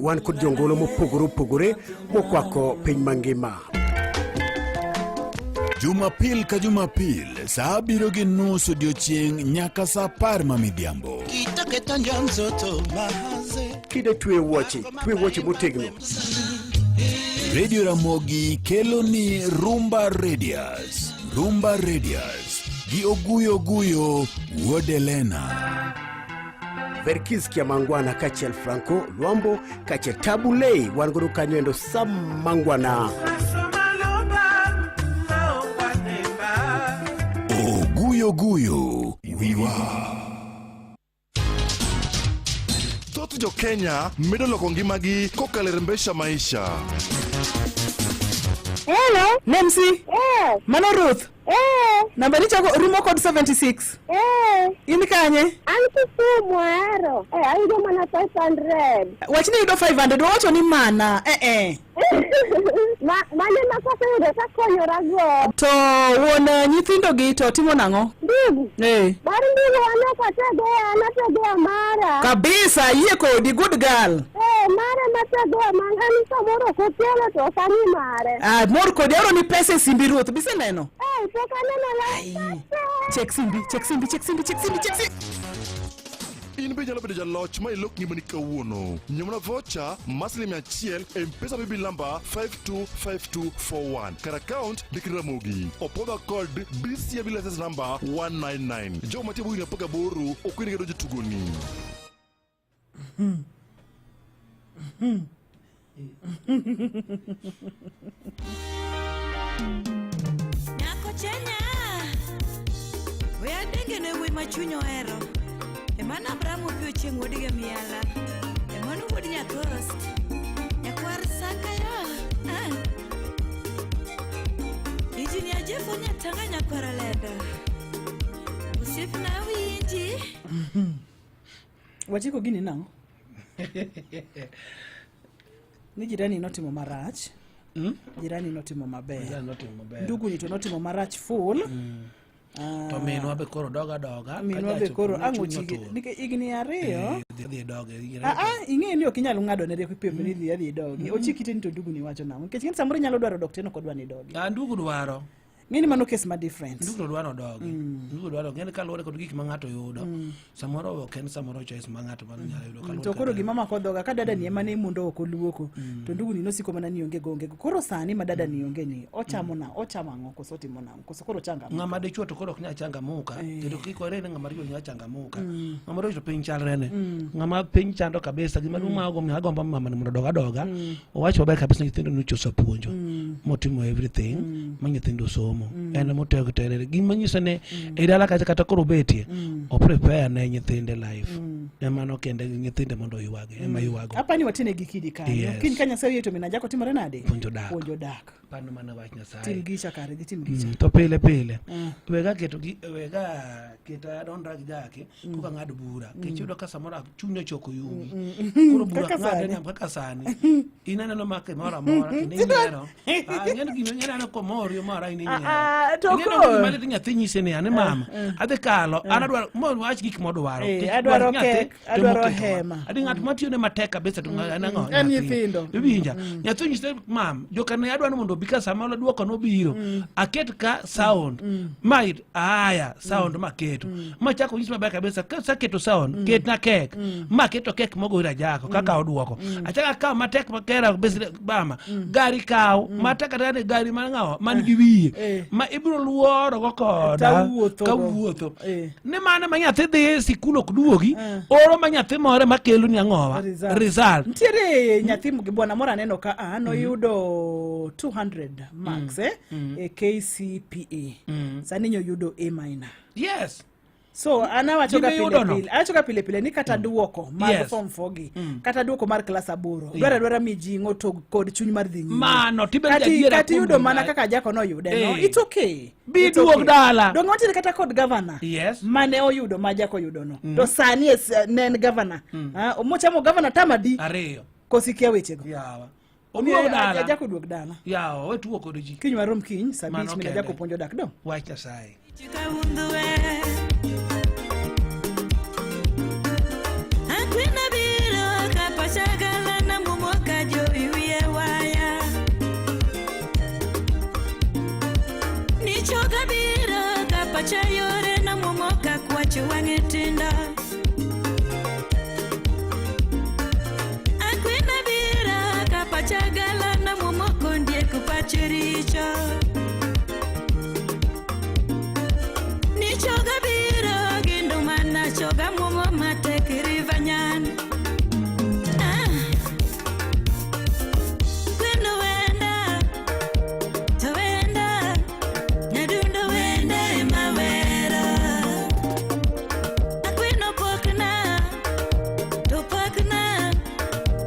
Wan kod jongolo mopogore opogore mokwako piny mangima. Jumapil ka Jumapil saa 7:30 odiochieng' nyaka saa 10 ma midhiambo. Kida twe wuoche, twe wuoche motegno. Radio Ramogi kelo ni Rumba Radius. Rumba Radius gi Oguyo Oguyo wuod Elena. Verkis Kiamangwana kaachiel Franco Luambo kaachiel Tabu Ley wan godo kanyo endo Sam Mangwana. Oguyo Guyo wiwa. Thoth jo Kenya medo loko ngimagi kokalo e Rembesha Maisha. Hello. Nemsi. Eh. Mano Ruth. Eh. Namba ni chako rumo kod 76. Eh. In kanye? An Kisumu ahero. Eh, ayudo mana 500. Wach ni yudo 500 wawacho ni mana. Eh eh. Ma mane ma kaseyudo takonyora go. To wuon nyithindo gi to timo nang'o? Ndugu. Eh. Mar ndugu an ok ategea, an ategea mara. Kabisa yie kodi good girl. Eh, mara mategea man an samoro ok okelo to ok ang'i mare. Ah, mor kodi aoro ni pesa e simbi Ruth. Biseneno? Eh, pok aneno la. Check simbi, check simbi, check simbi, check simbi, check simbi. In be inyalo bedo jaloch ma ilok ngimani kawuono. Nyiew vocha mar siling 100 e M-Pesa paybill number 525241. Kar account ndik Ramogi. Opodha kod BCM license number 199. Jogo mantie bwo higni 18 ok oyienegi donjo e tugoni. Nyako chenya we adenge ne wuoyi ma chuny ohero emano Abraham opiyo chieng' wuod gi miala emano wuod nyakost nyakwar Sakayo ah. Injinia Jeff Onyatanga nyakwar Olendo osiepna winji Wachiko gini nang'o? Ni jirani notimo marach. Jirani notimo maber. Jirani notimo maber. Ndugu ni to notimo marach full. Ah, To minwa be koro doga doga. minwa be koro ang' ochigi nikech higni 2. Dhi doge. Ah, ah, ing'eyo ni ok inyal ng'ado ne rieko ipiem ni dhi adhi idogi. Ochiki te ni to ndugu ni wacho nang'o? Nikech ing'e ni samoro inyalo dwaro dok teno kodwa ni idogi. Ah, ndugu dwaro. Ng'e ni mano case ma different. Ndugu to dwaro dogi. Ndugu dwaro ng'e ni kaluwore kod gik ma ng'ato yudo. Samoro ok en samoro choice ma ng'ato mano nyalo yudo kaluwore To koro kaka- gima mako dhoga ka dada ni ema ne mundo ok oluoko to ndugu ni nosiko mana ni onge go onge go. Koro sani ma dada ni onge ni ochamo na ochamo ang'o koso otimo nang'o koso koro changa ng'ama dichuo to koro ok nyal changamuka kendo kik ware ni ng'ama dichuo nyal changamuka ng'ama dichuo to piny chalre ne ng'ama piny chando kabisa gima duong' ma agombo agombo mama ni mondo odog adoga owach maber kabisa ni nyithindo nochoso puonjo motimo everything ma nyithindo somo en motego terere gima nyiso ni e dala kacha kata koro obetie o prepare ne nyithinde life emano kende nyithinde mondo oywagi ema ywago Apani watine gi kidi kanyo. Yes. Kiny ka Nyasaye oyie to min Ajako timore nade? Puonjo dak. Puonjo dak. Pano mana wach Nyasaye. Tim gicha kare gi tim gicha. To pile pile wega keto gi wega keta adonra gi jake koka ng'ado bura kech iyudo ka samoro chuny ochoko yugi koro bura Kaka ng'ade sani. nam kaka sani in aneno ma gimoro amora kendo inyiero Ah, ing'eni gima ineno komori omora in inyiero Ah, ah, to Ing'eni koro- gima lit nyathi nyise ni ani mama adhi kalo an adwaro mo wach gik modwaro Eh, Kech adwaro dwach nyathi, kek, to adwaro moketowa. hema. Adi ng'at matiyone matek kabisa to en ang'o? En Nyathi. nyithindo. Iwinja nyathi onyise mam jokane adwaro mondo obi ka sama duoko nobiro aket ka sound ma aya sound maketo machako nyis maber kabisa ka saketo sound ketna kek maketo kek mogo ir ajako kaka oduoko achako akawo matek makera bes- bama gari kaw matek kata ni gari mar ng'awa man gi wiye Eh. ma ibiro luoro go koda Tawuotho go. kawuotho Eh. ni mano ma nyathi dhi e sikul ok duogi oro ma nyathi moro ema kelo ni ang'owa Result. result Nitiere nyathi gi bwana moro aneno ka a noyudo 200 marks eh, e KCPE. Sani nyoyudo A minor. Yes. So an awacho ga Gima pile iyudo no. pile, awacho ga pile pile ni kata duoko mag Yes. form 4 gi, kata duoko mar klas 8, Yeah. dwaro adwara mijing'o to kod chuny mar dhi nyime. Mano, tibedo Kati- jadiera kati kuom yudo mana gima- kaka Jako noyude no, Eh. it's okay. Bi It's duog okay. dala. Donge wantiere kata kod gavana Yes. mane oyudo ma Jako oyudo no. To sani ne en gavana. Ah, mochamo gavana tamadi Ariyo. koso ikia wechego. Yawa. Omiyo Oduog dala. Ajako duog dala. Yawa, we tuo kod ji. Kiny warom kiny saa Mano 5 min kende. Ajako puonjo dak dong. Wach Nyasaye. Akwena biro kapachagala na mumoka jo iwiye waya. Ni Nichoga biro ka pacha yore namuomo ka kwach wang'e tinda. Akwena biro ka pacha gala namuomo kondiek pache richo. Nichoga biro gi ndumana choga muomo matek rivanyan. Ah. Kweno wenda, to wenda, nyadundo wenda ema wera. Akweno pokna, to pokna,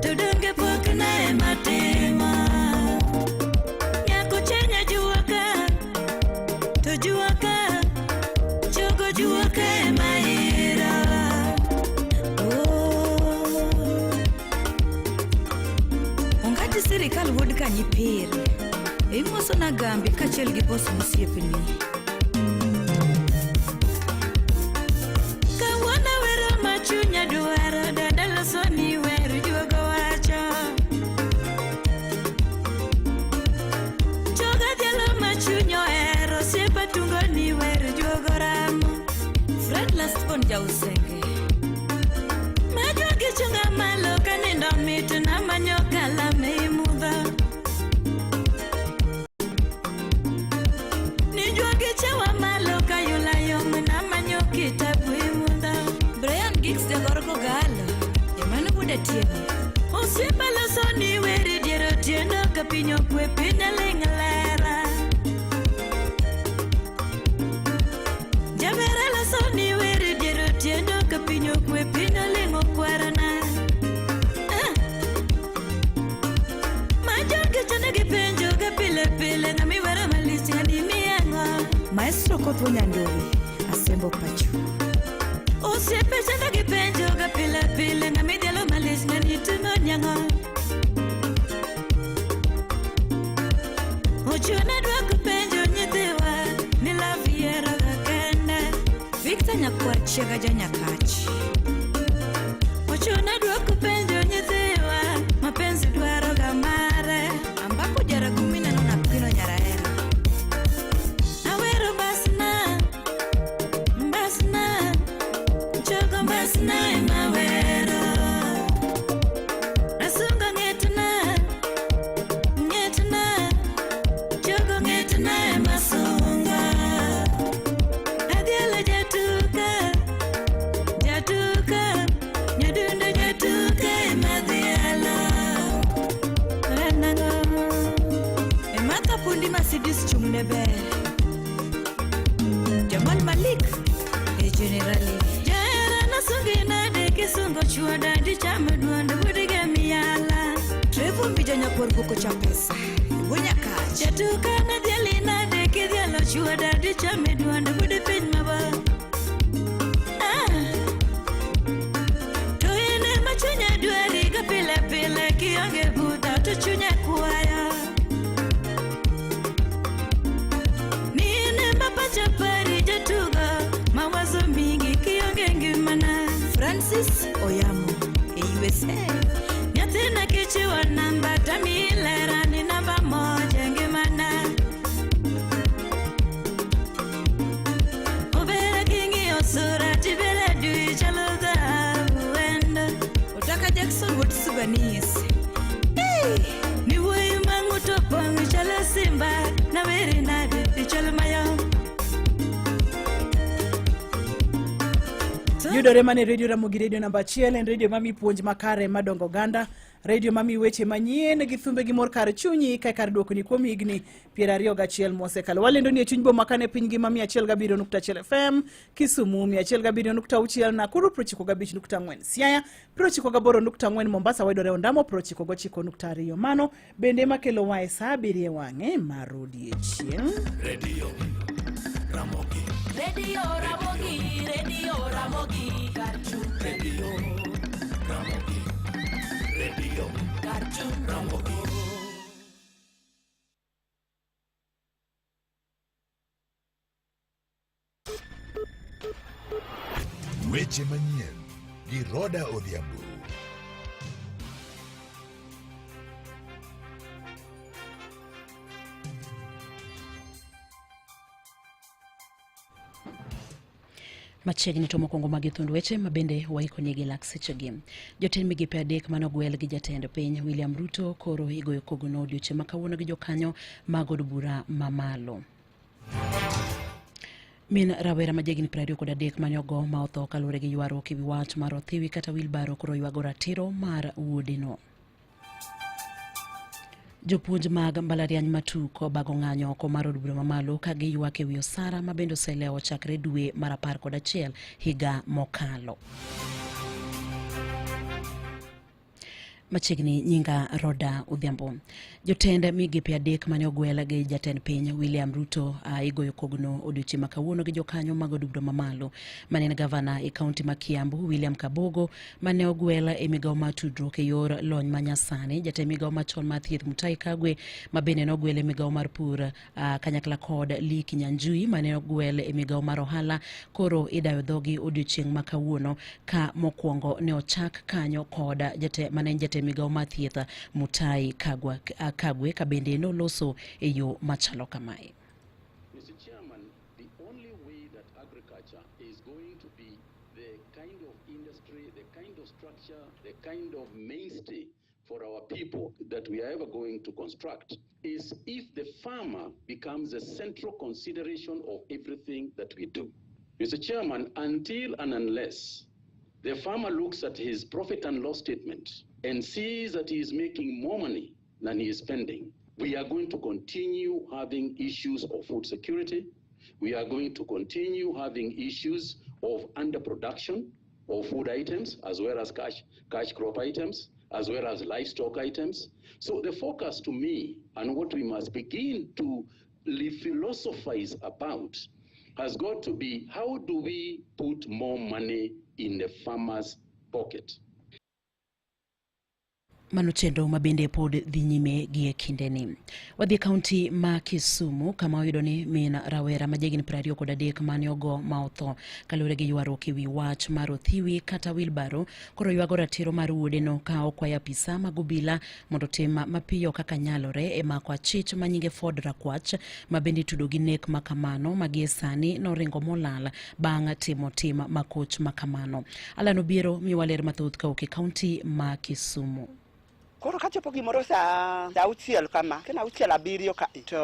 to donge pokna ema tima. Nyako chenya jua ka, to jua ka, chogo jua ka ema ira. Oh. Ongati sirikal wuod Kanyipir. Imoso na gambi kaachiel gi bos mosiepni. Kawuono wero ma chunya dwaro, dada loso ni wer juogo wacho. Choga dhialo ma chuny ohero, osiepa tungo ni wer juogo ramo. Fred Lastborn Jausenge. Majuogi chunga malo kanindo mit namanyo kalam ei mudho. Nijuogi chewa malo kayula yom namanyo kitabu ei mudho. Brian Giggs jagor Kogalo. Emano wuod Atieno. Osiepa loso ni wer e dier otieno ka piny okwe piny oling' lera. Jabera loso ni wer e dier otieno ka piny okwe piny oling' okwarona. Ah. Ma jogi chano gi penjo ga pile pile ng'ama iwero malich ng'ani imiye ang'o? Maestro Kothwo Nyandori. Asembo pacho. Osiepe chando gi penjo ga pile pile ng'ama idhialo malich ng'ani timo nyang'o? Ochuna dwoko penjo nyithiwa ni love yiero ga kende. Victor Nyakwar Chiega Janyakach. Ochuna dwoko penjo nyithiwa mapenzi dwaro ga mare. Ambako Jaragumi neno Nakwino Nyaraera. Awero basna, basna, chogo basna ema wero. Asungo ng'etna, ng'etna, chogo ng'etna ema sunga. Adhialo jatuka, jatuka, nyadundo jatuka ema dhialo. En ang'o? Ematha Pundi Mercedes chung'ne ber. Jamal Malik e generali. Jahera nasungi nade kisungo chuoda dichamo duond wuodgi miyala. Trevor Mbija Nyakwar Boko cha pesa. Wuo Nyakach. Jatuka nadhiali nade kidhialo chuoda dichamo duond wuod piny mabor. Ah. To in ema chunya dwari ga pile pile kionge buta to chunya kwaya. Ni in ema pacha pari jatugo mawazo mingi kionge ngimana. Francis Oyamo e USA. Nyathina kichiwo namba tamiyi lera ni namba moja e ngimana. Obera king'iyo sura tibere dwi chalo dhahabu wendo. Otaka Jackson wuod Subanese. Hey! Ni wuoyi mang'uto pong' chalo simba naweri nade ichal mayom. Yudore mana e redio Ramogi redio namba achiel en redio mami puonj makare madongo oganda redio mami weche manyien gi thumbe gi mor kar chunyi ka kar duokoni kuom higni 21 mosekalo. Walendo ni e chuny boma kane piny ngima 107.1 FM, Kisumu 107.6, Nakuru 95.4, Siaya 98.4, Mombasa wayudore Ondamo 99.2. Mano bende ema kelowa e saa abiriyo e wang'e mar odiechieng'. Radio Ramogi. Radio Ramogi, Radio Ramogi, Karchu. Radio Ramogi. Radio Karchu. Ramogi. Weche manyien gi Roda Odhiambo. Machiegni to mokwongo magi thund weche ma bende waikonigi lak sechegi. Jotend migepe adek mane ogwel gi jatend piny William Ruto koro igoyo kogno odiochieng' ma kawuono gi jokanyo mag od bura mamalo. Min rawera ma jahigni 23 mane ogo ma otho kaluwore gi ywaruok ewi wach mar othiwi kata wilbaro koro ywago ratiro mar wuodeno. Jopuonj mag mbalariany matuk obago ng'anyo oko mar od bura mamalo ka giywak e wi osara ma bende oselewo chakre dwe mar 11 higa mokalo. Machiegni nyinga Roda Odhiambo. Jotend migepe adek mane ogwel gi jatend piny William Ruto igoyo kogno odiochieng' ma kawuono gi jokanyo mag od bura mamalo mane en gavana e kaunti ma Kiambu William Kabogo mane ogwel e migawo mar tudruok e yor lony ma nyasani, jatend migawo machon mar thieth Mutahi Kagwe ma bende nogwel e migawo mar pur kanyakla kod Lee Kinyanjui mane ogwel e migawo mar ohala koro idayo dhogi odiochieng' ma kawuono ka mokwongo ne ochak kanyo kod mane en jatend migawo mar thieth Mutahi Kagwe ka bende noloso e yo machalo kamae. Mr. Chairman, the only way that agriculture is going to be the kind of industry, the kind of structure, the kind of mainstay for our people that we are ever going to construct is if the farmer becomes the central consideration of everything that we do. Mr. Chairman, until and unless the farmer looks at his profit and loss statement and sees that he is making more money than he is spending, we are going to continue having issues of food security. We are going to continue having issues of underproduction of food items, as well as cash crop items, as well as livestock items. So the focus to me, and what we must begin to philosophize about, has got to be how do we put more money in the farmer's pocket? Mano chenro ma bende pod dhi nyime gie kindeni. Wadhi e kaunti ma Kisumu kama oyudo ni min rawera ma jahigni 23 mane ogo ma otho kaluwore gi ywaruok ewi wach mar othiwi kata wilbaro koro ywago ratiro mar wuodeno ka okwayo apisa mag obila mondo otim mapiyo kaka nyalore e mako achich ma nyinge Ford Rakwach ma bende itudo gi nek ma kamano ma gie sani noringo molal bang' timo tim makoch ma kamano. Alan Obiero miyowa ler mathoth kawuok e kaunti ma Kisumu. Koro kachopo gimoro saa auchiel kama, kena auchiel abiriyo ka to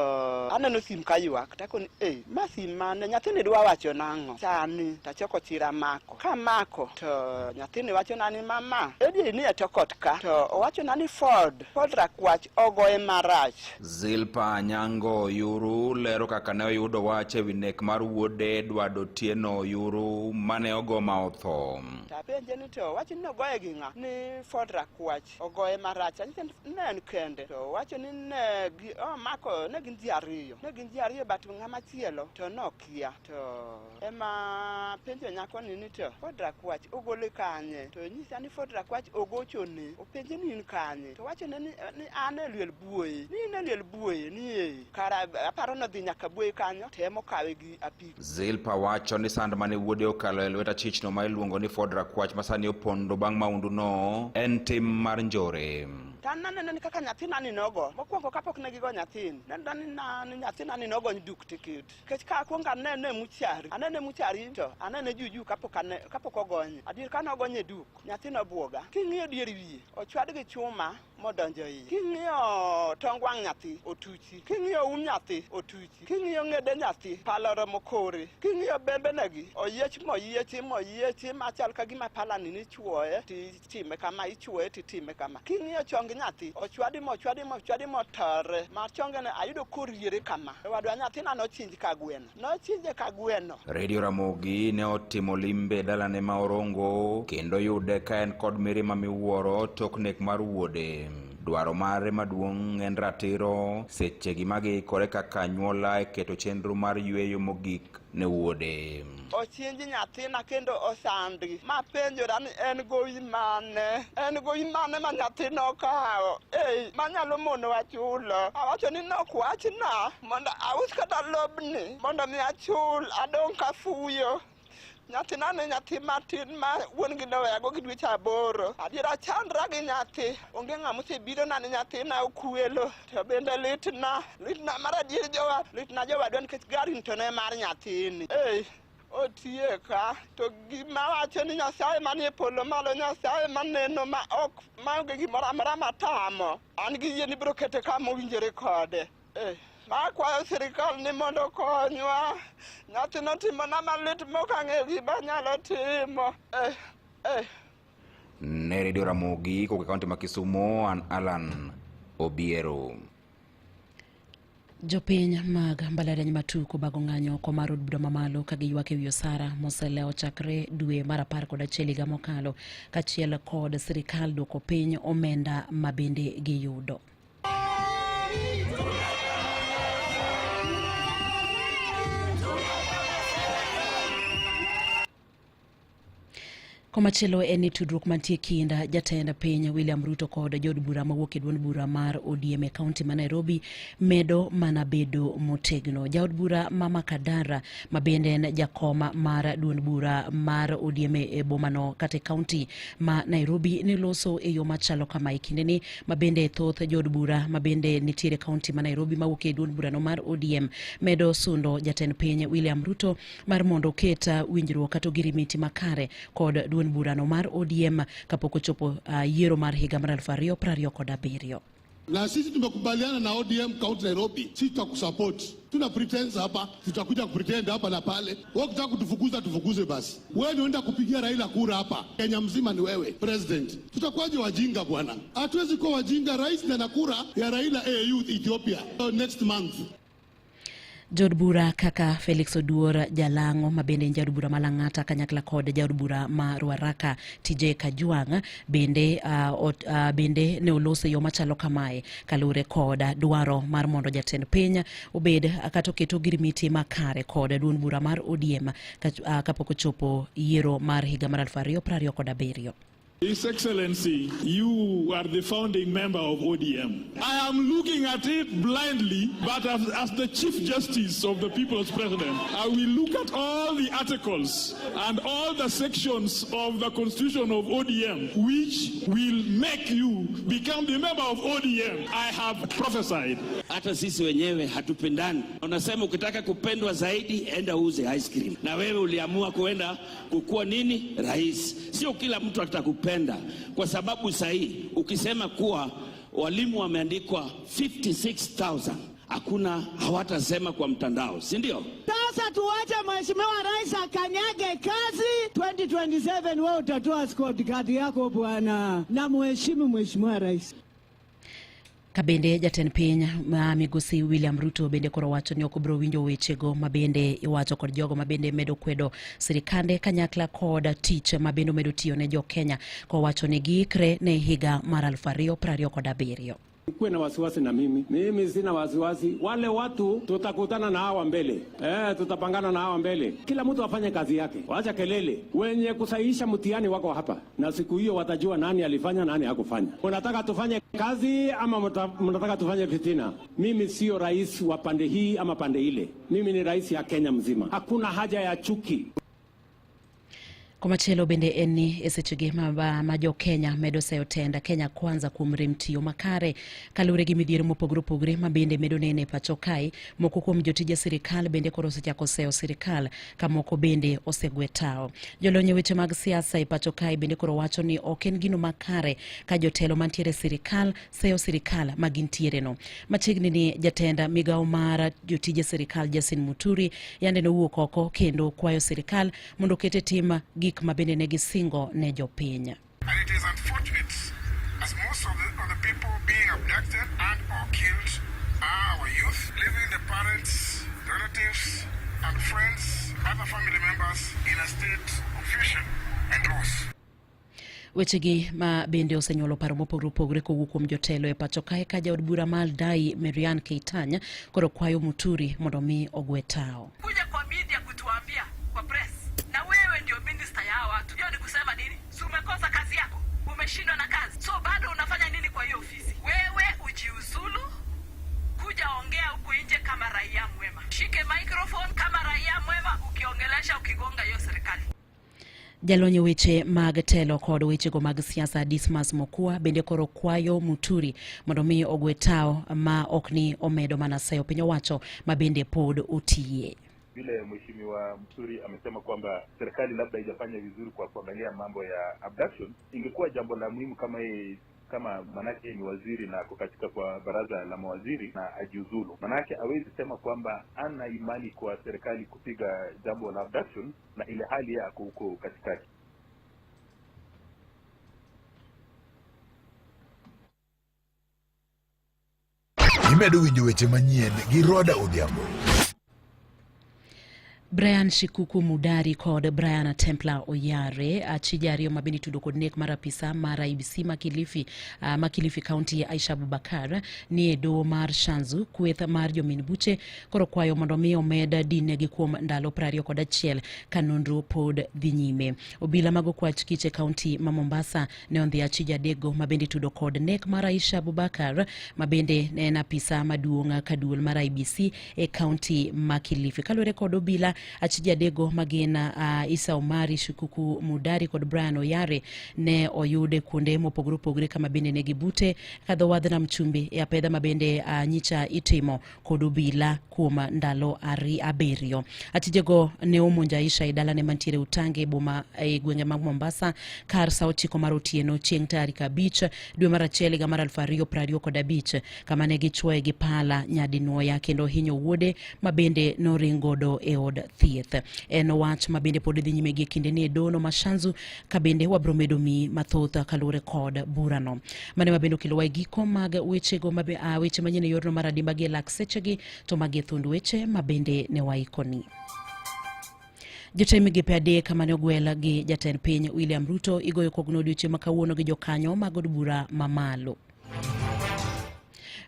aneno sim ka ywak takoni eh, ma sim mane nyathini dwa wacho nang'o sani tachoko chir amako kamako to nyathini wachona ni mama Eddie ni e tokot ka to owachona ni Ford Rakwach ogoye marach. Zilpa Anyango Oyuru lero kaka ne oyudo wach ewi nek mar wuode Edward Otieno Oyuru mane ogo ma otho. Tapenje ni to wach ni ogoye gi ng'a? Ni Ford Rakwach ogoye marach. Anyise ni ne en kende. To owacho ni ne gi omako ne gin ji ariyo. Ne gin ji ariyo but ng'ama chielo to nokia. To ema penjo nyakoni ni to Ford Rakwach ogole kanye? To onyisa ni Ford Rakwach ogochone. Openje ni in kanye? To owachone ni an e liel Buoye. Ni in e liel Buoye? Ni ee. Kara aparo nodhi nyaka Buoye kanyo to ema okawe gi apiko. Zilpa wacho ni sand mane wuode okalo e lwet achichno ma iluongo ni Ford Rakwach ma sani opondo bang' maunduno en tim mar njore. To an naneno ni kaka nyathina ni nogo. Mokwongo kapok ne gigo nyathini, nenore ni nyathina ni nogony duk tikit. Nikech ka akwongo anene e muchari, anene e muchari to anene juju kapok ane, kapok ogonye. Adier kane ogonye duk, nyathi nobwoga. King'iyo dier wiye, ochwad gi chuma modonjo iye. King'iyo tong wang' nyathi, otuchi. King'iyo um nyathi, otuchi. King'iyo ng'ede nyathi, pala oromo kore. King'iyo bembenegi, oyiech moyiechi moyiechi machal ka gima palani nichuoye titime kama, ichuoye titime kama. King'iyo chong nyathi, ochwadi mochwadi mochwadi motore, ma chongene ayudo koriere kama. Owadwa nyathina nochinj ka gweno. Nochinje ka gweno. Radio Ramogi ne otimo limbe dalane ma Orongo kendo yude ka en kod mirima miwuoro tok nek mar wuode. Dwaro mare maduong' en ratiro sechegi ma giikore kaka anyuola e keto chenro mar yueyo mogik ne wuode. Ochinj nyathina kendo osandi. Mapenjora ni en gowi mane? En gowi mane ma nyathina okawo? Ei, manyalo monowa chulo. Awacho ni nokwachna mondo aus kata lobni mondo mi achul adong' kafuyo. Nyathina ne nyathi matin ma wuon gi noweyago gi dweche 8. Adiera achandra gi nyathi. Onge ng'ama osebirona ni nyathina okwelo. To bende litna, litna mar adier jowa, litna jowadwa nikech gari to ne mar nyathini. Ei. Otieka to gima wacho ni Nyasaye manie polo malo Nyasaye maneno ma ok maonge gimoro amora matamo an gi yie ni biro kete kama owinjore kode. Eh, makwayo sirikal ni mondo okonywa nyathino timona malit mok ang'eyo gima anyalo timo. Eh, eh. Ne Radio Ramogi kowuok e kaunti ma Kisumu, an Alan Obiero. Jopiny mag mbalariany ma Tuk obago ng'anyo oko mar od bura mamalo ka giywak e wi osara moselewo chakre dwe mar 11 higa mokalo kaachiel kod sirikal duoko piny omenda ma bende giyudo. Komachielo en ni tudruok mantie kind jatend piny William Ruto kod jood bura mawuok e duond bura mar ODM e kaunti ma Nairobi medo mana bedo motegno. Jaod bura ma Makadara ma bende en jakom mar duond bura mar ODM e bomano kata e kaunti ma Nairobi ne loso e yo machalo kama e kindeni ma bende thoth jood bura ma bende nitiere e kaunti ma Nairobi mawuok e duond burano mar ODM medo sundo jatend piny William Ruto mar mondo oket winjruok kata ogirimiti makare kod duond burano mar ODM kapok ochopo yiero mar higa mar 2027. Na sisi tumekubaliana na ODM County Nairobi, sisi tutakusupport. Tuna pretense hapa, tutakuja kupretend hapa na pale. Wewe ukitaka kutufukuza tufukuze basi. Wewe ndio unaenda kupigia Raila kura hapa. Kenya mzima ni wewe president. Tutakuwaje wajinga bwana? Hatuwezi kuwa wajinga. Rais ndiye ana kura ya Raila AU Ethiopia next month. Jood bura kaka Felix Oduor Jalang'o ma bende en jaod bura ma Lang'ata kanyakla kod jaod bura ma Ruaraka TJ Kajwang' bende, ot, bende ne oloso e yo machalo kamae kaluwore kod dwaro mar mondo jatend piny obed kata oket ogirimiti makare kod duond bura mar ODM kapok ochopo yiero mar higa mar 2027. His Excellency, you are the founding member of ODM. I am looking at it blindly, but as the Chief Justice of the People's President, I will look at all the articles and all the sections of the Constitution of ODM, which will make you become the member of ODM. I have prophesied. Hata sisi wenyewe hatupendani. Unasema ukitaka kupendwa zaidi, enda uuze ice cream. Na wewe uliamua kuenda kukua nini? Rais. Sio kila mtu atakupenda. Kwa sababu sahi ukisema kuwa walimu wameandikwa 56,000, hakuna, hawatasema kwa mtandao, si ndio? Sasa tuache Mheshimiwa Rais akanyage kazi. 2027 wewe utatoa scorecard yako bwana, na muheshimu Mheshimiwa Rais. Kabende jatend piny ma migosi William Ruto bende koro wacho ni ok obiro winjo wechego ma bende iwacho kod jogo ma bende medo kwedo sirikande kanyakla kod tich ma bende omedo tiyo ne jo Kenya, kowacho ni giikre ne higa mar 2027. Kuwe na wasiwasi na mimi. Mimi sina wasiwasi. Wale watu tutakutana na hawa mbele. Tutapangana na hawa mbele. Kila mtu afanye kazi yake. Waacha kelele. Wenye kusahihisha mtihani wako hapa. Na siku hiyo watajua nani alifanya nani hakufanya. Unataka tufanye kazi ama mnataka tufanye fitina? Mimi sio rais wa pande hii ama pande ile. Mimi ni rais ya Kenya mzima. Hakuna haja ya chuki. Komachielo bende en ni e sechegi ma jo Kenya medo seyo tend Kenya Kwanza kuom rem tiyo makare kaluwore gi midhiero mopogore opogore ma bende medo neno e pacho kae. Moko kuom jotije sirikal bende koro osechako seyo sirikal ka moko bende osegwe tawo. Jolony e weche mag siasa e pacho kae bende koro wacho ni ok en gino makare ka jotelo mantiere e sirikal seyo sirikal ma gintiere no. Machiegni ni jatend migawo mar jotije sirikal Justin Muturi yande nowuok oko kendo kwayo sirikal mondo oket e tim gik ma bende ne gisingo ne jopiny. And it is unfortunate as most of the people being abducted and or killed are our youth, leaving the parents, relatives and friends, other family members in a state of confusion and loss. Wechegi ma bende osenyuolo paro mopogore opogore kowuok kuom jotelo e pacho kae ka jaod bura ma Aldai Marianne Keitany koro kwayo Muturi mondo mi ogwe tawo. Kuja kwa media kutuambia kwa press, na wewe ndio minister ya hawa watu. Hiyo ni kusema nini? Si umekosa kazi yako? Umeshindwa na kazi. So bado unafanya nini kwa hiyo ofisi? Wewe ujiuzulu, kuja ongea huku nje kama raia mwema. Shike microphone kama raia mwema, ukiongelesha ukigonga hiyo serikali. Jalony weche mag telo kod wechego mag siasa Dismas Mokua bende koro kwayo Muturi mondo mi ogwe tawo ma ok ni omedo mana seyo piny owacho ma bende pod otiye. Vile Mheshimiwa Msuri amesema kwamba serikali labda haijafanya vizuri kwa kuangalia mambo ya abduction, ingekuwa jambo la muhimu kama yeye kama manake ni waziri na ako katika kwa baraza la mawaziri na ajiuzulu, manake hawezi sema kwamba ana imani kwa serikali kupiga jambo la abduction na ile hali yeye ako huko katikati. Imedo winjo weche manyien gi Roda Odhiambo. Brian Shikuku Mudari kod Brian Templar Oyare, achije ariyo ma bende itudo kod nek mar apisa mar IEBC ma Kilifi, ma Kilifi County Aisha Abubakar ni e doho mar Shanzu. Kweth mar jomin buche koro kwayo mondo mi omed dinegi kuom ndalo 21 ka nonro pod dhi nyime. Obila mag okwach kich e kaunti ma Mombasa ne ondhi achije adekgo ma bende itudo kod nek mar Aisha Abubakar ma bende ne en apisa maduong' ka duol mar IEBC e kaunti ma Kilifi. Kaluwore kod obila, achije adekgo ma gin Isa Omari, Shikuku Mudari kod Brian Oyare ne oyude kuonde mopogore opogore kama bende ne gibute kadho wadh nam chumbi e apedha ma bende nyicha itimo kod obila kuom ndalo 7. Achijego ne omonjo Aisha e dalane mantiere Utange e boma e gwenge mag Mombasa kar sa 9 mar otieno chieng' tarik 5 dwe mar 1 higa mar 2025 kama ne gichwoye gi pala nyadinwoya kendo hinyo wuode ma bende noring godo e od thieth. En wach ma bende pod dhi nyime gi kinde ni e dono ma Shanzu ka bende wabro medo mi mathoth kaluwore kod burano. Mane ma bende okelowa e giko mag wechego ma weche manyien e yorno mar adimba gi e lak sechegi to magi e thund weche ma bende ne waikoni. Jotend migepe adek mane ogwel gi jatend piny William Ruto igoyo kogno odiochieng' ma kawuono gi jokanyo mag od bura mamalo.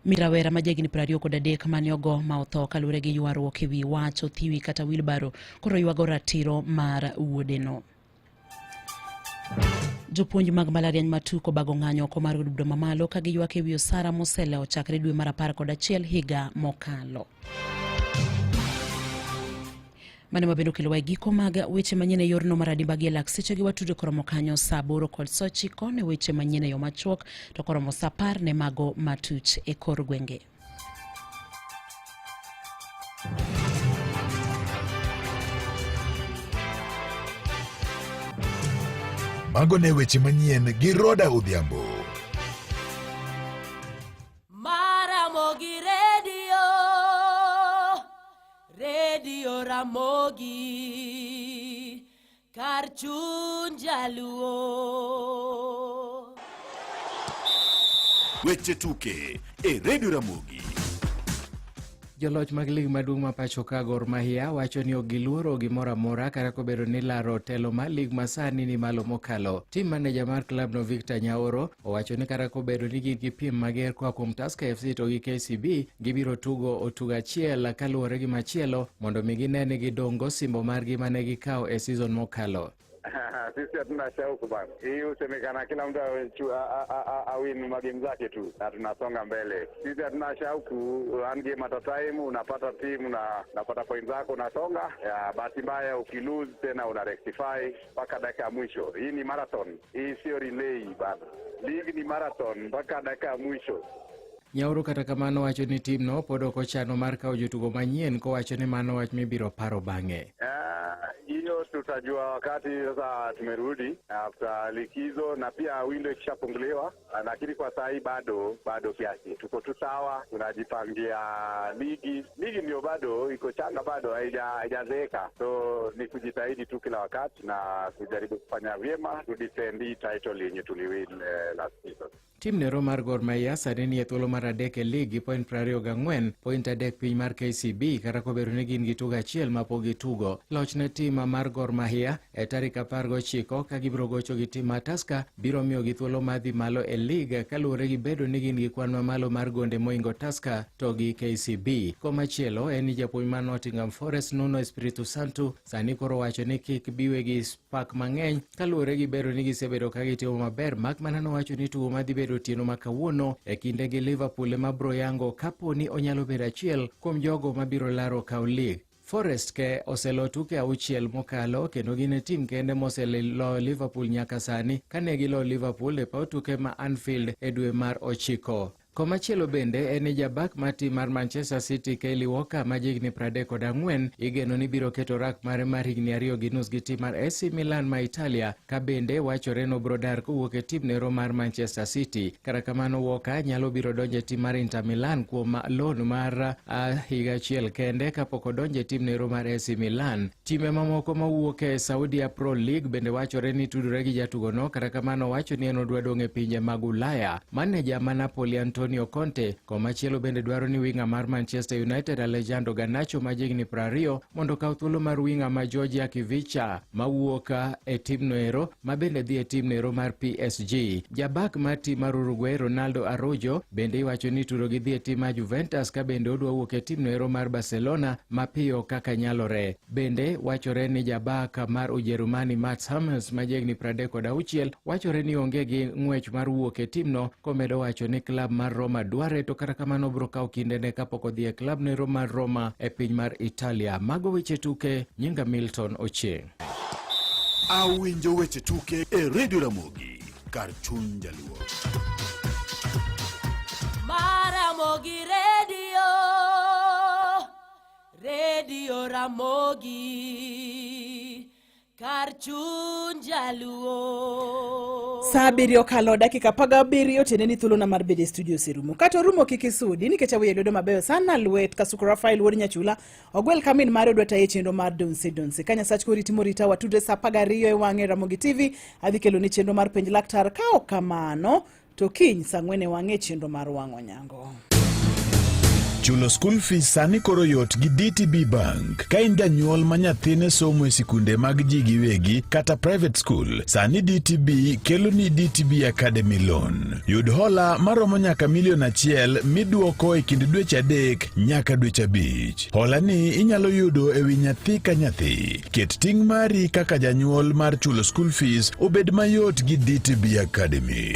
Rawera ma jahigni 23 mane ogo ma otho kaluwore gi ywaruok ewi wach othiwi kata wilbaro koro ywago ratiro mar wuodeno. Jopuonj mag mbalariany ma Tuk obago ng'anyo oko mar od bura mamalo ka giywak ewi osara moselewo chakre dwe mar 11 higa mokalo. Mano ma bende okelowa e giko mag weche manyien e yorno mar adimba gi e lak sechegi watudo koromo kanyo saa 8 kod saa 9 ne weche manyien e yo machuok to koromo saa 10 ne mago matuch e kor gwenge. Mago ne weche manyien gi Roda Odhiambo. Maramogi Radio, Radio Ramogi, kar chuny jaluo. Weche tuke e Radio Ramogi. Joloch mag lig maduong' ma pacho ka Gor Mahia wacho ni ok giluoro gimoro amora kata kobedo ni laro telo mar lig masani ni malo mokalo. Team manager mar klabno Victor Nyaoro owacho ni kata kobedo ni gin gi piem mager koa kuom Tusker FC to gi KCB, gibiro tugo otugo achiel kaluwore gi machielo mondo mi gine ni gidong' gosimbo margi mane gikawo e season mokalo. Sisi hatuna shauku bana, hii husemekana kila mtu awin magame zake tu na tunasonga mbele. Sisi hatuna shauku, one game at a time, unapata team na unapata point zako unasonga. Ya, bahati mbaya ukilose tena una rectify mpaka dakika ya mwisho. Hii ni marathon, hii sio relay bana. League ni marathon mpaka dakika ya mwisho. Nyaoro kata kamano wacho ni timno pod ok ochano mar kawo jotugo manyien kowacho ni mano wach mibiro paro bang'e. Hiyo tutajua wakati sasa tumerudi after likizo na pia window ikishafunguliwa, lakini kwa saa hii bado kiasi tuko tu sawa, tunajipangia ligi. Ligi ndio bado iko changa, bado haijazeeka, so ni kujitahidi tu kila wakati na kujaribu kufanya vyema to defend hii title yenye tuliwin last season. Tim nero mar Gor Mahia sani ni e thuolo mar 3 e lig gi point 24, point 3 piny mar KCB kata kobedo ni gin gi tugo achiel mapok gitugo. Loch ne tim mar Gor Mahia e tarik 19 ka gibiro gocho gi tim mar Tusker biro miyogi thuolo mar dhi malo e lig kaluwore gi bedo ni gin gi kwan mamalo mar gonde moingo Tusker to gi KCB. Komachielo en ni japuonj mar Nottingham Forest Nuno Espirito Santo sani koro wacho ni kik biwe gi spark mang'eny kaluwore gi bedo ni gisebedo ka gitimo maber, mak mana nowacho ni tugo madhi bedo otieno ma kawuono e kinde gi Liverpool ema biro yango kapo ni onyalo bedo achiel kuom jogo mabiro laro kawo lig. Forest ke oselo tuke 6 mokalo kendo gin e tim kende moseloyo Liverpool nyaka sani kane gilo Liverpool e paw tuke ma Anfield e dwe mar 9. Komachielo bende en ni jabak mar tim mar Manchester City Kyle Walker ma jahigni 34 igeno ni biro keto rak mare mar higni 2.5 gi tim mar AC Milan ma Italia ka bende wachore ni obiro dar kowuok e tim nero mar Manchester City. Kata kamano Walker nyalo biro donjo e tim mar Inter Milan kuom loan mar higa achiel kende kapok odonjo e tim nero mar AC Milan. Time mamoko mawuok e Saudi Pro League bende wachore ni tudore gi jatugono, kata kamano wacho ni en odwa dong' e pinje mag Ulaya. Maneja ma Napoli Antonio Conte komachielo bende dwaro ni winga mar Manchester United Alejandro Garnacho ma jahigni 20 mondo okaw thuolo mar winga ma Georgia Kivicha mawuok e timno ero ma bende dhi e timno ero mar PSG. Jabak mar tim mar Uruguay Ronaldo Araujo bende iwacho ni tudo gi dhi e tim mar Juventus ka bende odwa wuok e timno ero mar Barcelona mapiyo kaka nyalore. Bende wachore ni jabak mar Ujerumani Mats Hummels ma jahigni 36 wachore ni onge gi ng'wech mar wuok e timno komedo wacho ni klab mar Roma dware to kata kamano biro kawo kindene kapok odhi e klab nero mar Roma e piny mar Italia. Mago weche tuke, nyinga Milton Ochieng. Awinjo weche tuke e Radio Ramogi kar chuny jaluo. Maramogi Radio, Radio Ramogi, kar chuny jaluo. Saa 7 okalo dakika 17 tiende ni thuolona mar bedo e studio oserumo. Kata orumo kik isudi nikech aweyo lwedo mabeyo sana lwet Kasuku Rafael wuod Nyachula ogwel kamin mare odwa taye chenro mar Donse Donse. Ka Nyasach kori timo rita watudre saa 12 e wang'e Ramogi TV adhi kelo ni chenro mar penj laktar ka ok kamano to kiny saa 4 e wang'e chenro mar wang' onyango. Chulo school fees sani koro yot gi DTB Bank. Ka in janyuol ma nyathine somo e sikunde mag ji giwegi kata private school, sani DTB kelo ni DTB Academy Loan. Yud hola maromo nyaka milion 1 miduoko e kind dweche 3 nyaka dweche 5. Hola ni inyalo yudo e wi nyathi ka nyathi. Ket ting' mari kaka janyuol mar chulo school fees obed mayot gi DTB Academy.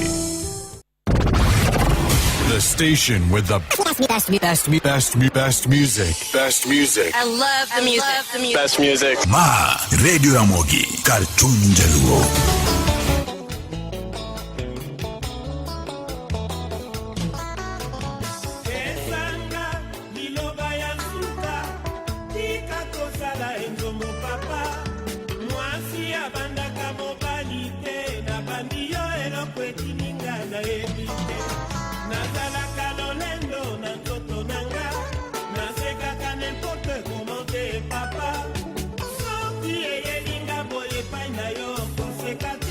The station with the best, best, best, best, best music. Best music. I love the music. Best music. Ma Radio Ramogi kar chuny jaluo. Esanga liloba ya suka tika kosala enzombo papa mwasi abandaka mobali te nabandi yo eloko etininga nayebi te nazalaka lolendo na nzoto na nga nasekaka n'importe comment te papa soki eyelinga boye epai na yo koseka.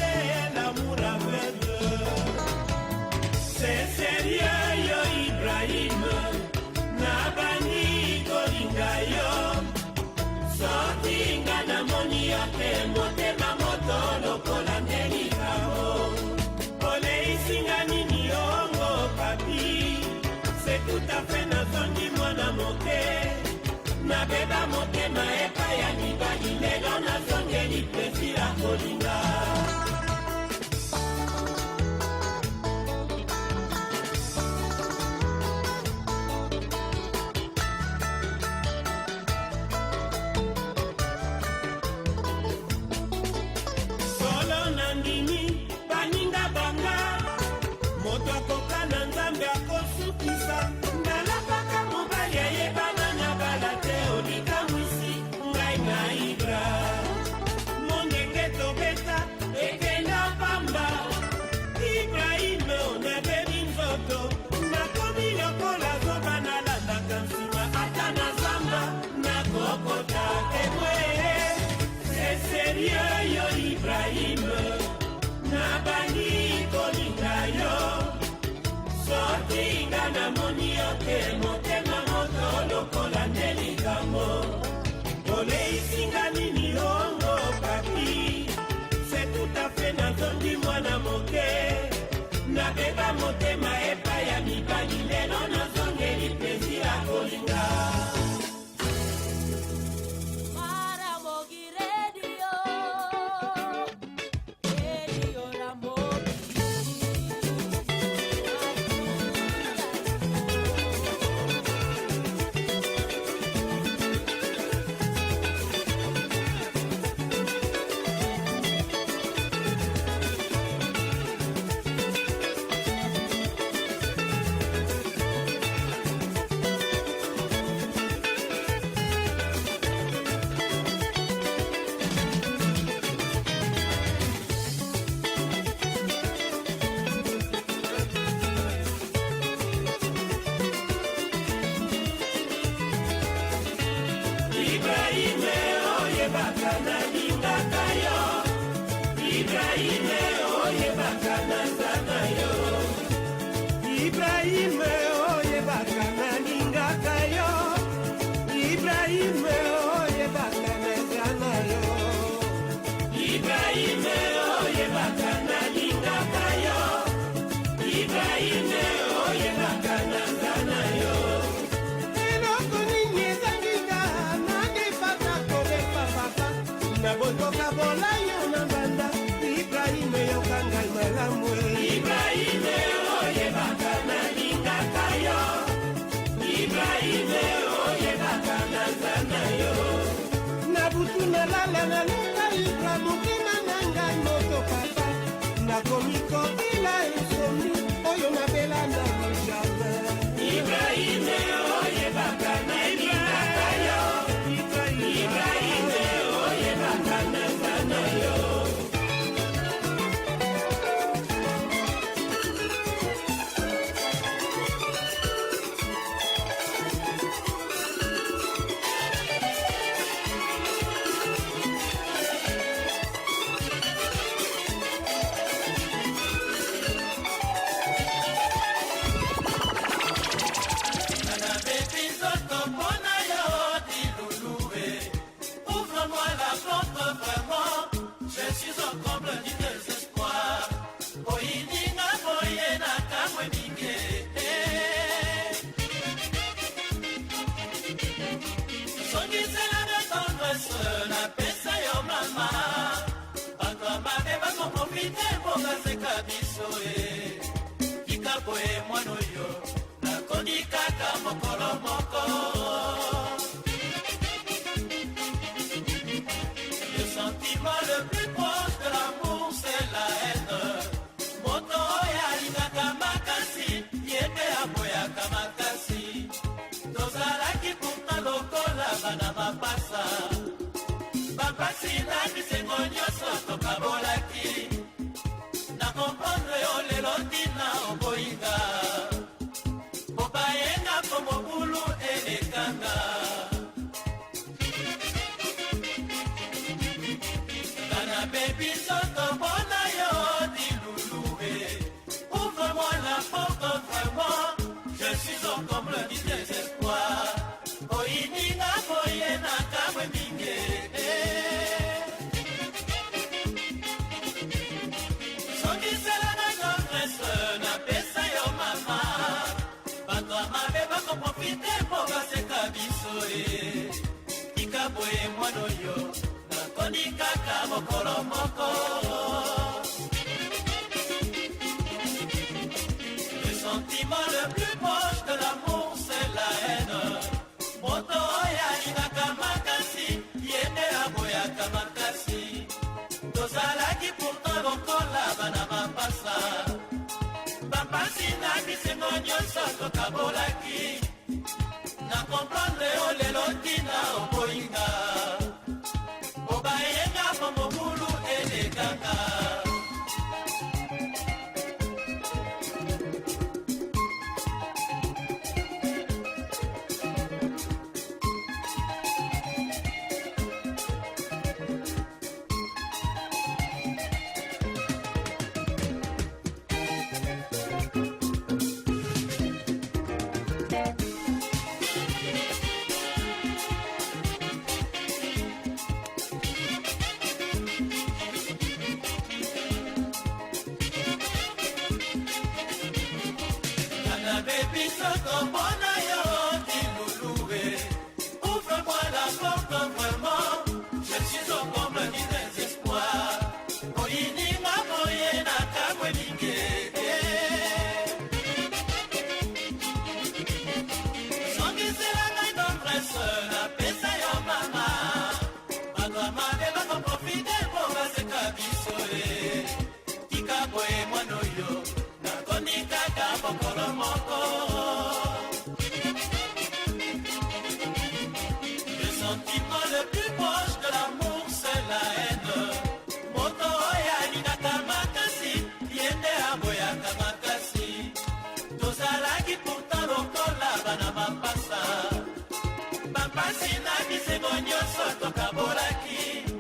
Oyebaka nalingaka yo Ibrahime oyebaka naza na yo Ibrahime oyebaka nalingaka yo Ibrahime oyebaka naza na yo Ibrahime oyebaka nalingaka yo Ibrahime oyebaka naza na yo Eloko nini ezanginga nadepaka kolepa papa nabotoka bolayo na mbanda Ibrahime yoka ngai malamu e. Ibrahime oyebaka nalingaka yo Ibrahime oyebaka naza na yo Na butu nalala naluka Ibra motema na ngai moto papa nakomi kobela esomi oyo nabela na jamais. Ibrahime oyebaka nalingaka yo Ibrahime oyebaka naza na yo Nabebi nzoto mpona yo dilulue. Ouvre-moi la porte vraiment, je suis au comble du désespoir. Oyininga boye na kamwe mingi. Songiselanga tendresse napesa yo mama. Bato ya mabe bakoprofite mpo baseka biso e. Tika boye mwana oyo nakondi kaka mokolo moko. Le sentiment le plus proche de l'amour, c'est la haine. Moto oyo alingaka makasi, ye mpe aboyaka makasi. Tozalaki pourtant lokola bana mapasa. Bapasi na bisengo nyonso tokabolaki. Na comprendre yo lelo ntina oboyinga. Po bayenga po mobulu elekanga. Kana bebi nzoto mpona yo dilulue. Ouvre-moi la porte vraiment, je suis au comble du désespoir. Oyininga boye na kamwe mingi. Songiselanga tendresse napesa yo mama. Bato ya mabe bakoprofite mpo baseka biso e. Tika boye mwana oyo nakondi kaka mokolo moko. Le sentiment le plus proche de l'amour, c'est la haine. Moto oyo alingaka makasi, ye nde aboyaka makasi. Tozalaki pourtant lokola bana mapasa. Bapasi na bisengo nyonso tokabolaki. Na comprendre yo lelo ntina oboyinga. Obayenga po mobulu elekanga. Kana bebi nzoto mpona yo dilulue. Ouvre-moi la porte vraiment, je suis au comble du désespoir. Oyininga boye na kamwe mingi. Songisela ngai tendresse napesa yo mama. Bato ya mabe bakoprofite mpo baseka biso e. Tika boye mwana oyo nakondi kaka mokolo moko. Le sentiment le plus proche de l'amour, c'est la haine. Moto oyo alingaka makasi, ye nde aboyaka makasi. Tozalaki pourtant lokola bana mapasa. Bapasi na bisengo nyonso tokabolaki.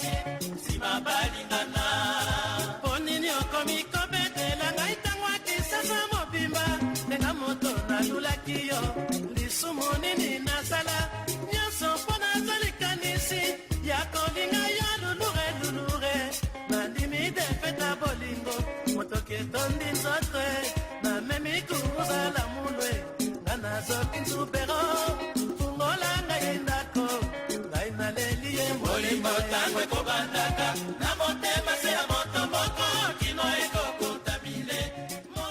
makasi nsima balingana. Mpo nini okomi kobetela ngai ntango akisasa mobimba ndenga moto nalulaki yo lisumu nini nasala nyonso mpo nazwa likanisi ya kolinga yo lulure lulure nandimi defeta bolingo motoki etondi nzoto namemi kuruzala mulwe nga nazoki nzubero fungola ngai ndako ngai naleli ye bolingo ntango ekobandaka na motema se ya moto moko kino ekokuta mile.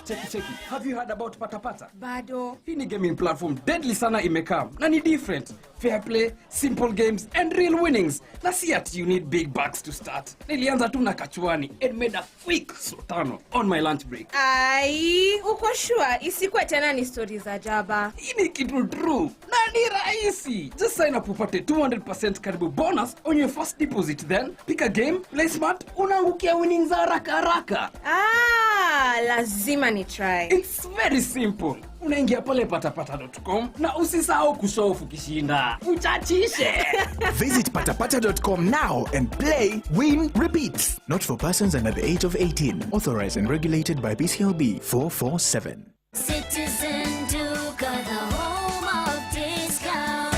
Cheki cheki, have you heard about Patapata? Bado. Hii ni gaming platform deadly sana imekam na ni different. Fair play, simple games and real winnings. Na si ati you need big bucks to start. Nilianza tu na kachuani and made a quick sotano on my lunch break. Ai, uko sure isikuwe tena ni stori za jaba? Hii ni kitu true na ni rahisi. Just sign up upate 200% karibu bonus on your first deposit, then pick a game, play smart, unaangukia winnings haraka haraka. Ah, lazima ni try. It's very simple. Unaingia pale patapata.com na usisahau kushow off ukishinda. Uchachishe. Visit patapata.com now and play, win, repeat. Not for persons under the age of 18. Authorized and regulated by BCLB 447. Citizen Duka, the home of discount.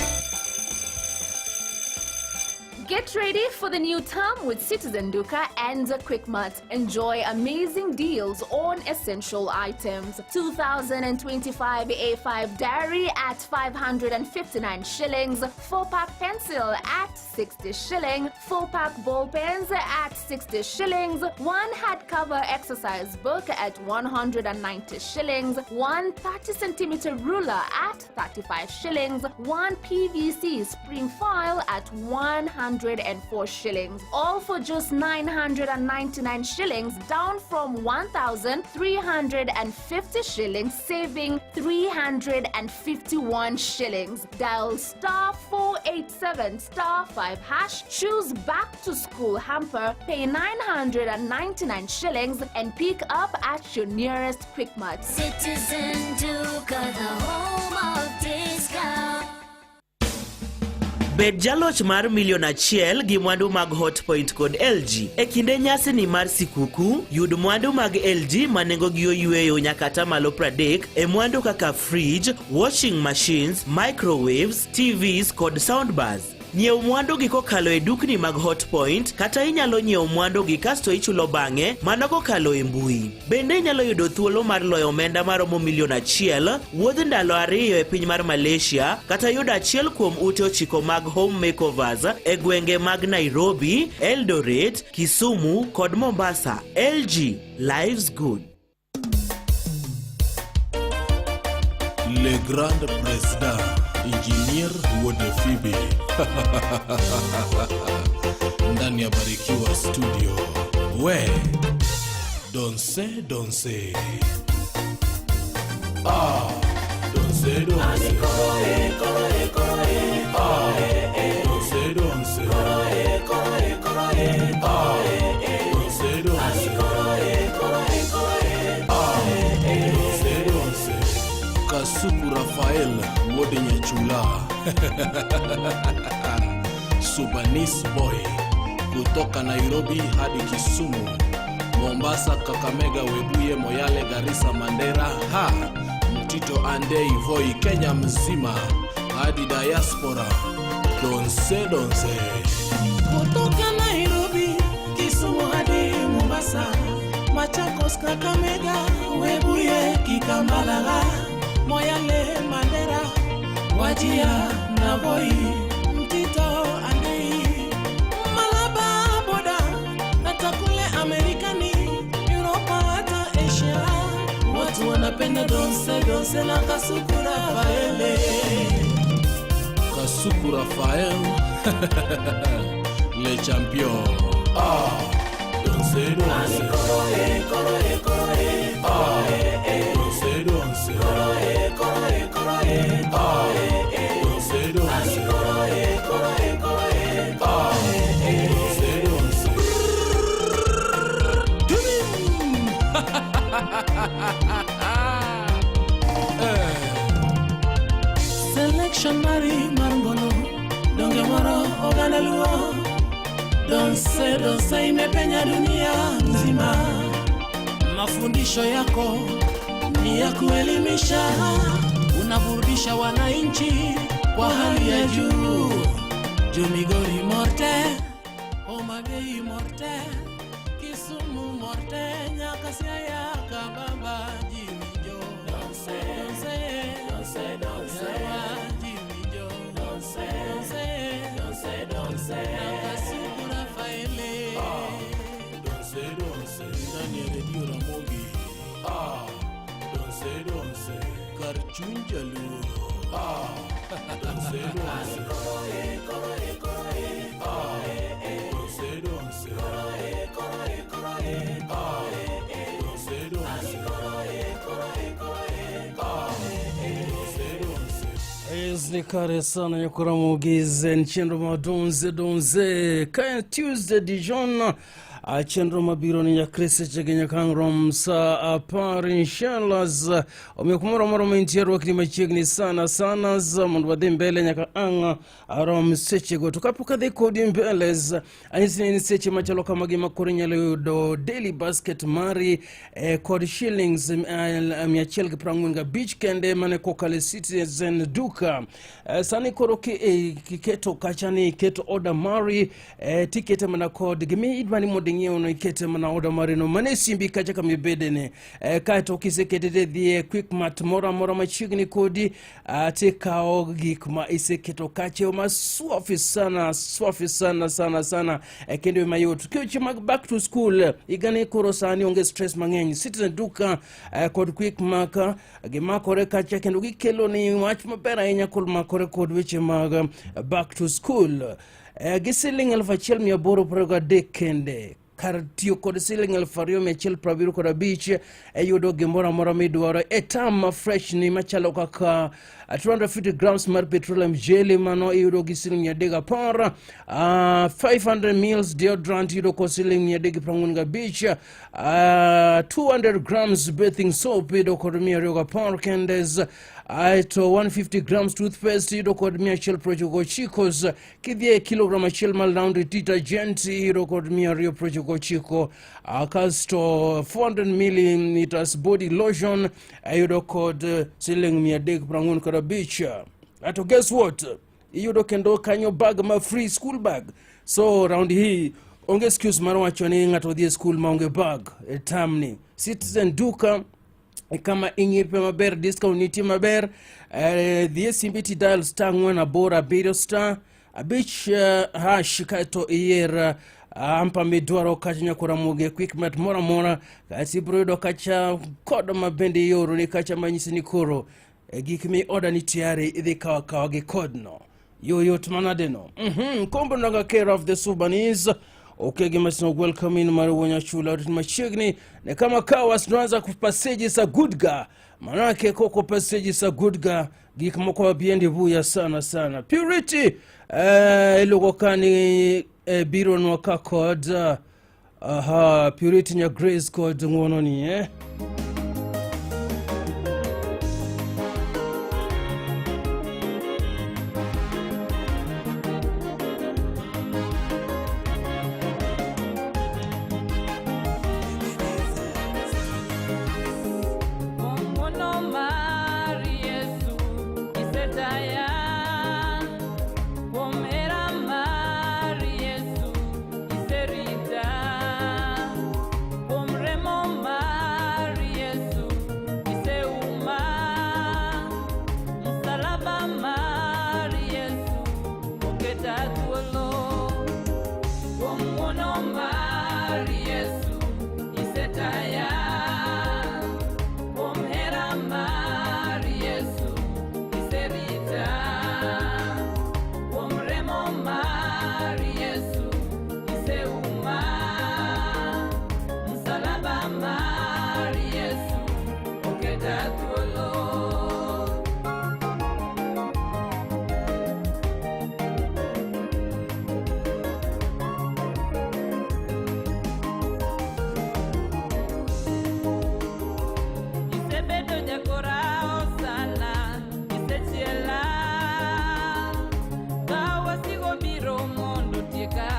Get ready for the new term with Citizen Duka and Quickmart. Enjoy amazing deals on essential items. 2025 A5 diary at 559 shillings, 4-pack pencil at 60 shilling, 4-pack ball pens at 60 shillings, 1 hardcover exercise book at 190 shillings, 1 30 centimeter ruler at 35 shillings, 1 PVC spring file at 104 shillings. All for just 999 shillings, down from 1,350 shillings, saving 351 shillings. Dial *487*5#, choose back to school hamper, pay 999 shillings and pick up at your nearest Quickmart. Citizen Duka, the home of discount. Bed jaloch mar milion 1 gi mwandu mag Hotpoint kod LG. E kinde nyasi ni mar sikuku, yud mwandu mag LG ma nengogi oyweyo nyaka 30% e mwandu kaka fridge, washing machines, microwaves, TVs kod soundbars. Nyiew mwandu gi kokalo e dukni mag Hotpoint kata inyalo nyiewo mwandu gi kasto ichulo bang'e mana kokalo e mbui. Bende inyalo yudo thuolo mar loyo omenda maromo milion 1, wuodh ndalo 2 e piny mar Malaysia kata yudo achiel kuom ute 9 mag home makeovers e gwenge mag Nairobi, Eldoret, Kisumu kod Mombasa. LG, life's good. Le Grand Président, Engineer Wode Phoebe ndani ya Barikiwa Studio. We donse donse, ah, donse donse, ah, donse donse, ah, donse donse, ah, donse donse. Kasuku Rafael Wode Nyachula Subanis Boy kutoka Nairobi hadi Kisumu, Mombasa, Kakamega, Webuye, Moyale, Garissa, Mandera, ha Mtito Andei, Voi, Kenya mzima hadi diaspora. Donse donse. Kutoka Nairobi, Kisumu hadi Mombasa, Machakos, Kakamega, Webuye, Kikambala, Moyale, Mandera, Wajir na Voi, Mtito Andei, Malaba boda, hata kule Amerikani, Europa hata Asia, watu wanapenda donse donse na Kasuku Rafaele. Kasuku Rafael le champion. Ah, donse donse. Ah, donse donse. Ah, donse donse. Ah, donse donse. Tumin! Eh. Selection mari mar ngolo, donge moro oganda luo. Donse donse imepenya dunia nzima, mafundisho yako ni ya kuelimisha, unaburudisha wananchi kwa hali ya juu. Jomigori morte, Homa Bay morte, Kisumu morte, nyaka Siaya Kabamba jiwijo. Donse donse donse donse jiwijo. Donse donse donse donse Nakasuku Rafaele. Donse donse ndani ya redio Ramogi. Ah, donse donse kar chuny jaluo. Ah, donse donse. Ah, donse donse. Ah, donse donse. Ah, donse donse. Ni kare sana nyakuramogi en chenro ma donze donze ka en Tuesday Dijon a chenro mabiro ni nyakre seche gi nyaka ang' rom sa 10 inshallah. Omiyo kumoro amora ma intie rwakni machiegni sana sana mondo wadhi mbele nyaka ang' rom sechego. To kapok adhi kodi mbele, anyisi ni en seche machalo kamagi ma koro inyalo yudo daily basket mari kod shillings 145 kende mane kokalo e Citizen Duka. Sani koro kiketo kacha ni iketo order mari, tikete mana kod gimi idwa ni mondo ing'iew no, ikete mana order mari no mane simbi kacha kama ibedene, kaeto kisekete tidhi e Quickmart moro amora machiegni kodi, tikawo gik ma iseketo kacha ma swafi sana, swafi sana sana sana, kendo mayot. Weche mag back to school higani koro sani onge stress mang'eny. Citizen Duka kod Quickmart gimakore kacha kendo gikelo ni wach maber ahinya kod makore kod weche mag back to school, gi siling 1823 kende kar tiyo kod siling 2175 e yudo gimoro amora midwaro e tam ma fresh ni machalo kaka 250 grams mar petroleum jelly, mano iyudo gi siling 310, 500 mils deodorant iyudo kod siling 345, 200 grams bathing soap iyudo kod 210 kendes, aeto 150 grams toothpaste iyudo kod 199. Kidhi e kilogram 1 mar laundry detergent iyudo kod 299, kasto 400 milliliters body lotion iyudo kod siling 345. Ato guess what, iyudo kendo kanyo bag ma free, school bag. So round hii onge excuse mar wacho ni ng'ato dhi e school maonge bag e tamni. Citizen Duka kama ing'iepe maber, discount nitie maber. Dhi e simbi ti dial *487 *5 hash, kaeto iyier hamper midwaro kacha nyakora Quickmart moro amora, kaeto ibiro yudo kacha kod ma bende ioroni kacha manyisi ni koro gik mi order ni tayari, idhi kawo akawa gi kodno yo yot manadeno. Kombo naga care of the Subanese okege masino welcome in mar wuonyachula machiegni ne kama kawa tunaanza kupaseji sa good guy, manake koko paseji sa good guy gik moko biendi buya sana sana. Purity iluongo kani bironwa ka kod aha, Purity nya Grace kod ng'wono ni. Ng'wono mar Yesu isetaya, kuom hera mar Yesu iserita, kuom remo mar Yesu iseuma, msalaba mar Yesu oketa thuolo, kuom ng'wono mar Yesu isetaya, kuom hera mar Yesu iserita, kuom remo mar Yesu iseuma, msalaba mar Yesu oketa thuolo. Isebedo jakora osana, isechiela ka wasigo biro mondo tieka.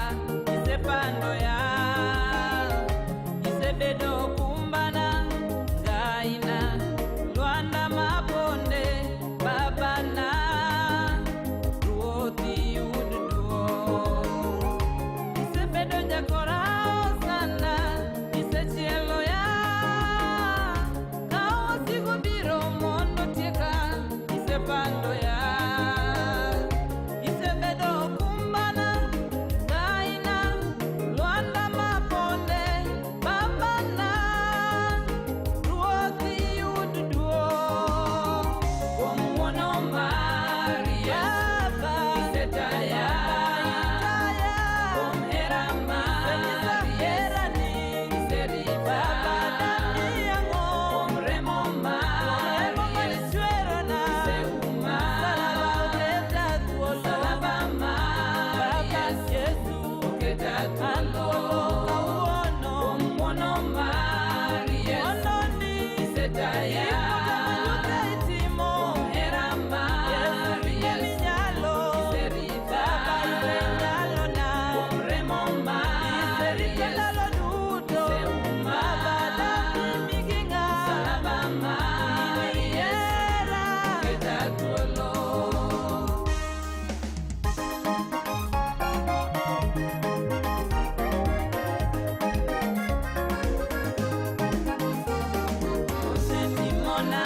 Osetimona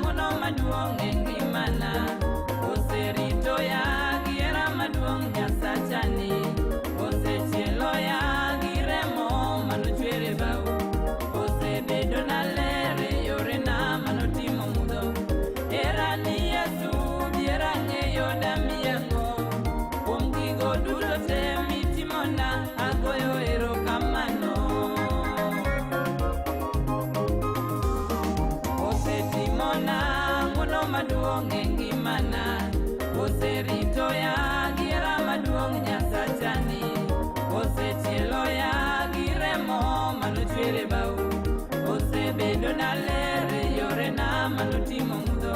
ng'wono maduong' e ngimana. Oseritoya gi hera maduong' Nyasachani. Osechieloya gi remo manochwer e bao. Osebedona ler e yorena manotimo mudho. Herani Yesu diera ng'eyo damiyango. Kuom gigo duto te mitimona agoyo erokamano. Osetimona ng'wono maduong' e ngimana. Oseritoya gi hera maduong' Nyasachani. Osechieloya gi remo manochwer e bao. Osebedona ler e yorena manotimo mudho.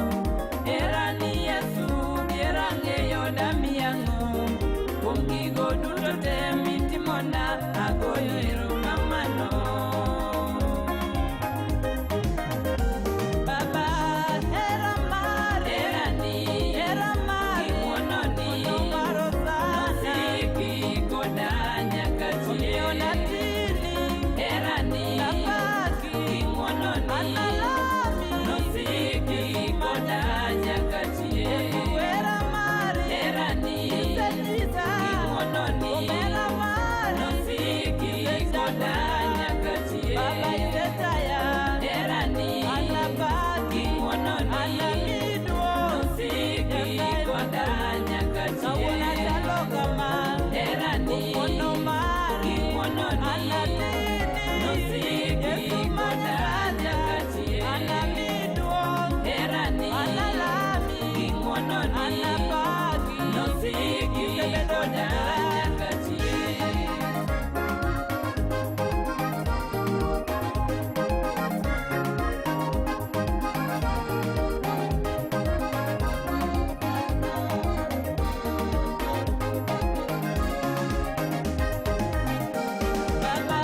Herani Yesu diera ng'eyo damiyango. Kuom gigo duto te mitimona agoyo erokamano. Baba, hera mari, herani, hera mari, ng'wononi, ng'wono nosiki koda nyaka chieng'. Omiyo natini, herani, napaki, ng'wononi, analami, nosiki koda nyaka chieng'. Yesu hera mari, herani, isenyisa, ng'wononi, hera mari, nosiki koda nyaka chieng'. Baba isetaya, herani, anapaki, ng'wononi, anamiduo, nosiki koda nyaka chieng'. Kawuono achalo kama, herani, ng'wono mari, ng'wononi, anatini, nosiki koda nyaka chieng'. Anamiduo, herani, analami, ng'wononi, anapaki, nosiki koda nyaka chieng'. Baba,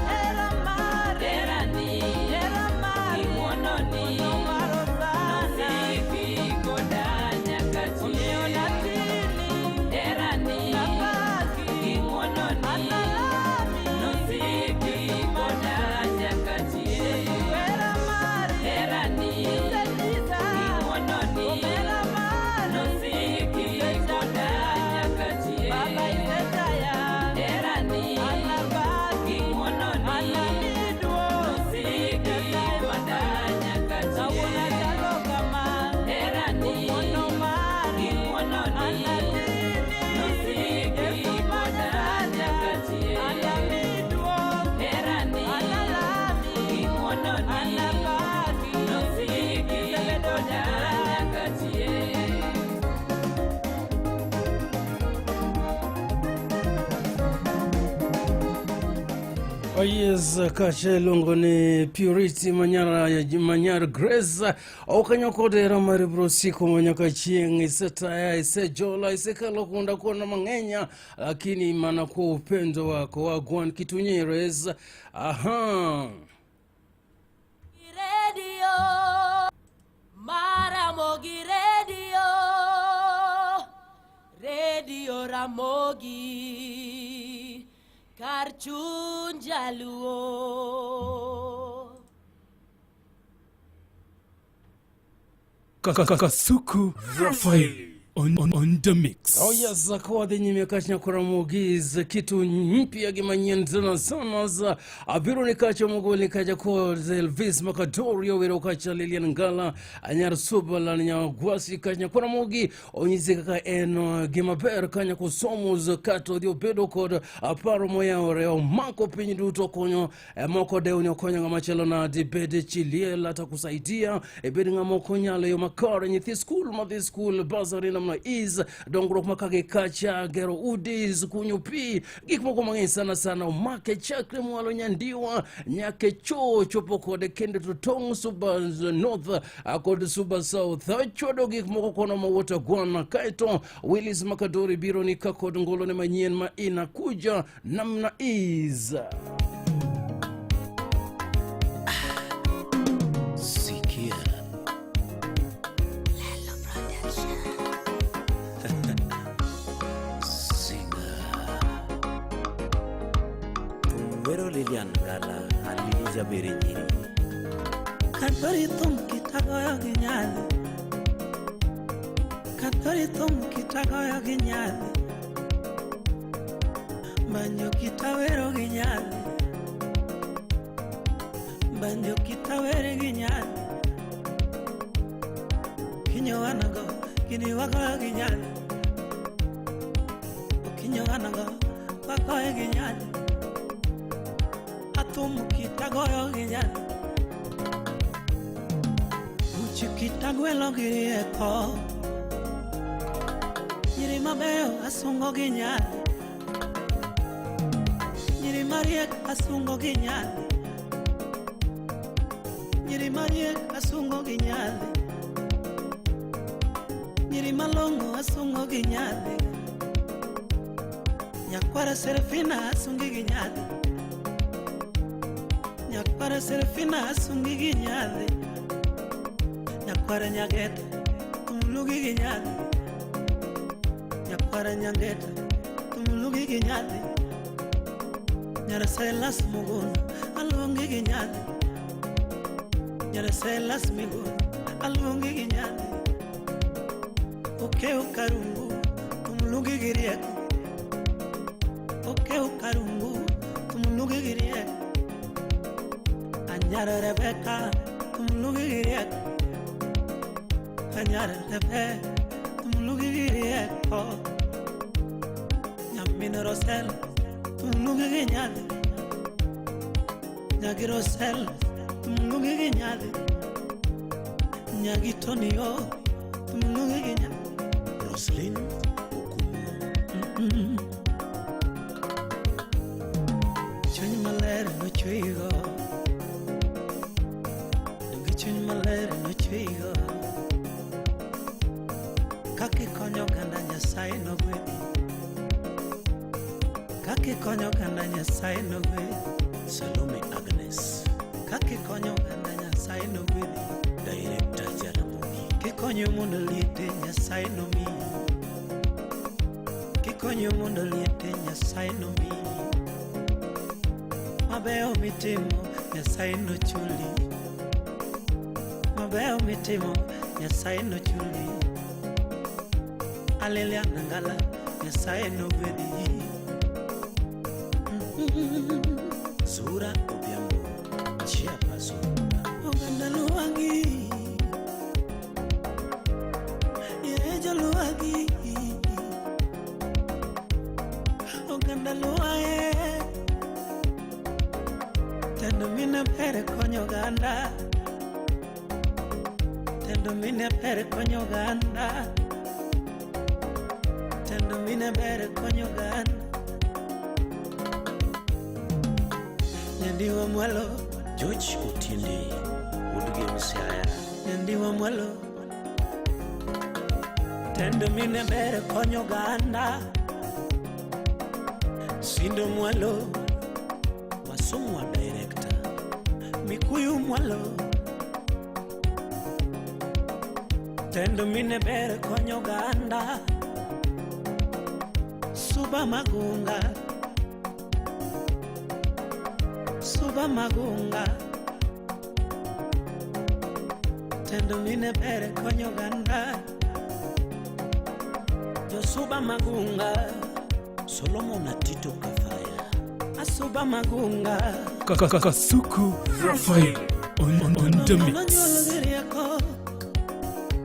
hera mari, herani, hera mari, ng'wononi, ng'wono mar Hosana, nosiki koda nyaka chieng'. Omiyo natini, herani, napaki, ng'wononi, analami, nosiki koda nyaka chieng'. Yesu hera mari, herani, isenyisa, ng'wononi, hera mari, nosiki koda nyaka chieng'. Baba isetaya, herani, anapaki, ng'wononi, anamiduo, nosiki koda nyaka chieng'. Kawuono achalo kama, herani, ng'wono mari, ng'wononi, anatini, nosiki koda nyaka chieng'. Anamiduo, herani, analami, ng'wononi, anapaki, nosiki koda nyaka chieng'. Oh yes, kacha iluongo ni Purity Manyara, Manyara Grace okanyo kod hera mari biro siko manyaka chieng' isetaya isejola isekalo kunda kona mang'eny lakini mana kwa upendo wako wagwan kitunyeres aha Radio Maramogi Radio Radio Ramogi kar chuny jaluo. Kasuku Raphael on the mix. Oh yes, kwa nyime kacha Ramogi kitu mpya gimanyien tena sana za abiro ni kacha mogol kacha ko Elvis Makadorio wero kacha Lilian Ngala anyar Suba la Nyagwasi kacha Ramogi onyise kaka en gima ber kanya kosomo kato dhi obedo kod paro moyawore omako piny duto konyo moko dew ni okonyo ng'ama chielo nadi bed chi liel atakusaidia ibed ng'ama ok onyalo yo makare nyithi skul madhi skul basari namna is dongruok makage kacha gero udi kunyo pi gik moko mang'eny sana sana omake chakre mwalo nyandiwa nyaka cho chopo kode kendo to tong' suba north kod suba south chwado gik moko kono mawuotho gwana kaeto Willis Makadori biro ni ka kod ngolone manyien ma inakuja namna is Sikia. Thum wero Lilian Ngala an Lili Jaber e nyiri. Kadwari thum kitagoyo gi nyadhi. Katori thum kitagoyo gi nyadhi. Banjo kitawero gi nyadhi. Banjo kitawere gi nyadhi. Kinyo wanago, gini wagoyo gi nyadhi. Okinyo wanago, wagoyo gi nyadhi. Athum kitagoyo gi nyadhi. Uchi kitagwelo gi rieko. Nyiri mabeyo asungo gi nyadhi. Nyiri mariek asungo gi nyadhi. Nyiri mariek asungo gi nyadhi. Nyiri malong'o asungo gi nyadhi. Nyakwara Serafina asungi gi nyadhi. Nyakwara Serafina asungi gi nyadhi. Nyakwara Nyageta tumulugi gi nyadhi. Nyakwara Nyangeta tumulugi gi nyadhi. Nyara Silas Muguna aluongi gi nyadhi. Nyara Silas Miguna aluongi gi nyadhi. Okeo Karungu tumulugi gi rieko. Okeo Karungu tumulugi gi rieko. Anyara Rebecca tumulugi gi rieko. Anyara Rebecca tumulugi gi rieko. Nyamin Rosel tumulugi gi nyadhi. Nyagi Rosel tumulugi gi nyadhi. Nyagi Tonio tumulugi gi nyadhi. Roslyn Mm. Chuny maler nochwego. Donge chuny maler nochwego. Kaka ikonyo oganda Nyasaye nogwedhi. Kaka ikonyo oganda Nyasaye nogwedhi. Salome Agnes Kaka ikonyo oganda Nyasaye nogwedhi. Director Jaramogi Kikonyo mondo liete Nyasaye nomiyi. Kikonyo mondo liete Nyasaye nomiyi. Mabeyo mitimo Nyasaye nochuli. Mabeyo mitimo Nyasaye nochuli. Aleluya nangala Nyasaye nogwedhi. Zura Odhiambo Chairperson Oganda luwagi. Ye joluwagi. Oganda luwae. Tendo mine ber konyo oganda. Tendo mine ber konyo oganda. Tendo mine ber konyo oganda. Nyandiwa mwalo, George Otinde Wuod Gem Siaya nyandiwa mwalo. Tendo mine ber konyo oganda. Sindo mwalo, Wasumwa Director Mikuyu mwalo. Tendo mine ber konyo oganda. Suba Magunga. Suba Magunga. Tendo mine ber konyo oganda. Josuba Magunga. Solomon Atito Kafaya Asuba Magunga. Kasuku Raphael on the mix. Nonyuol gi rieko,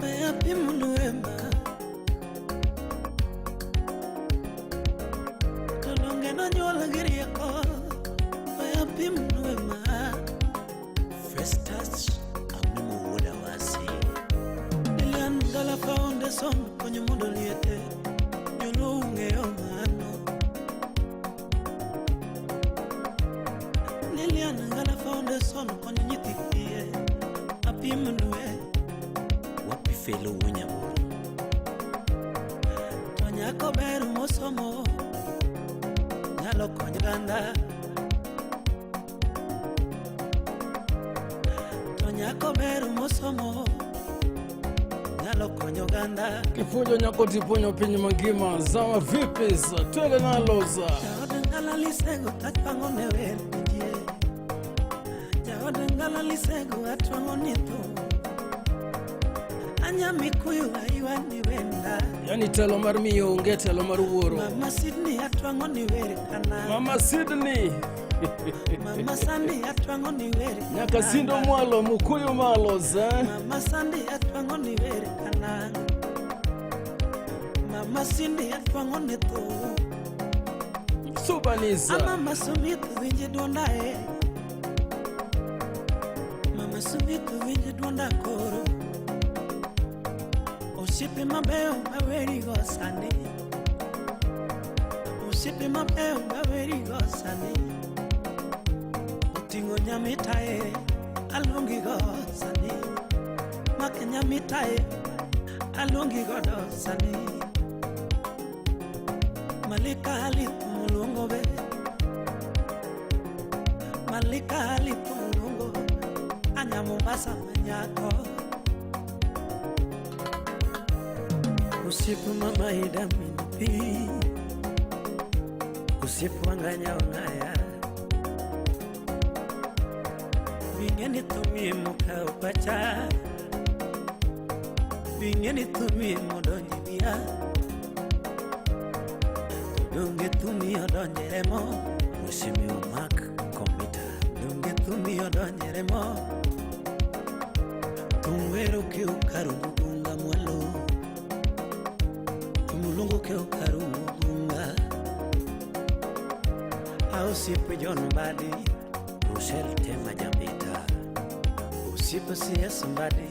we apimnu wema. To donge nonyuol gi rieko, we apimnu wema. Festus Amimo Wuod Awasi Lilian Ngala Foundation konyo mondo liete, joluo ung'eyo mano. Lilian Ngala Foundation konyo nyithi kiye, apimnu we. Wapi Felo Wuonyaboro To nyako ber mosomo nyalo konyo oganda. To nyako ber mosomo nyalo konyo oganda. Kifunjo nyako tiponyo piny mangima zama vipi za twende nalo za Jaod ngala lisego tatwang'o ne wer jie. Jaod ngala lisego atwang'o ni thum. Anyamikuyu aiwa ni wenda. Yani telo mar miyo onge telo mar wuoro. Mama Sydney atwang'o ni wer kana. Mama Sydney. Mama Sandy atwang'o ni wer kana. Nyaka Sindo mwalo Mukuyu malo za. Mama Sandy atwang'o ni wer kana. Mama Cindy atwang'o ni thum. Subanisa. Mama Sumit winji duonda e. Mama Sumit winji duonda koro. Osiepe mabeyo mawerigo sani. Osiepe mabeyo mawerigo sani. Oting'o nyamita e, aluongigo sani. Mak nyamita e, aluongi godo sani. Malika Alith moluongo be. Malika Alith moluongo. Anya Mombasa manyako. Osiepe mama Ida min pi. Osiepe wang'anya ong'aya. Bing'eni thumie mokawo pacha. Bing'eni thumie modonjo e wiya. To donge thumi odonjo e remo. Mheshimiwa Mark Komita. Donge thumi odonjo e remo. Thum wero keu karungu gunga mwalo. Thum luongo keu karungu gunga. Osiepe John Mbadi. Russell Tema Jambita. Osiepe CS Mbadi.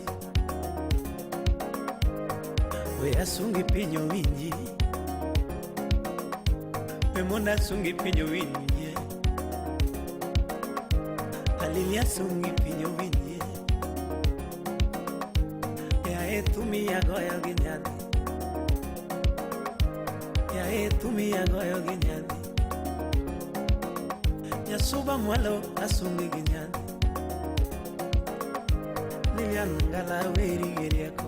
We asungi piny owinji. We mondo asungi piny owinji. Alili asungi piny owinji. Yaye thumi agoyo gi nyadhi. Yaye thumi agoyo gi nyadhi. Nyasuba mwalo asungi gi nyadhi. Lilian Ngala weri gi rieko.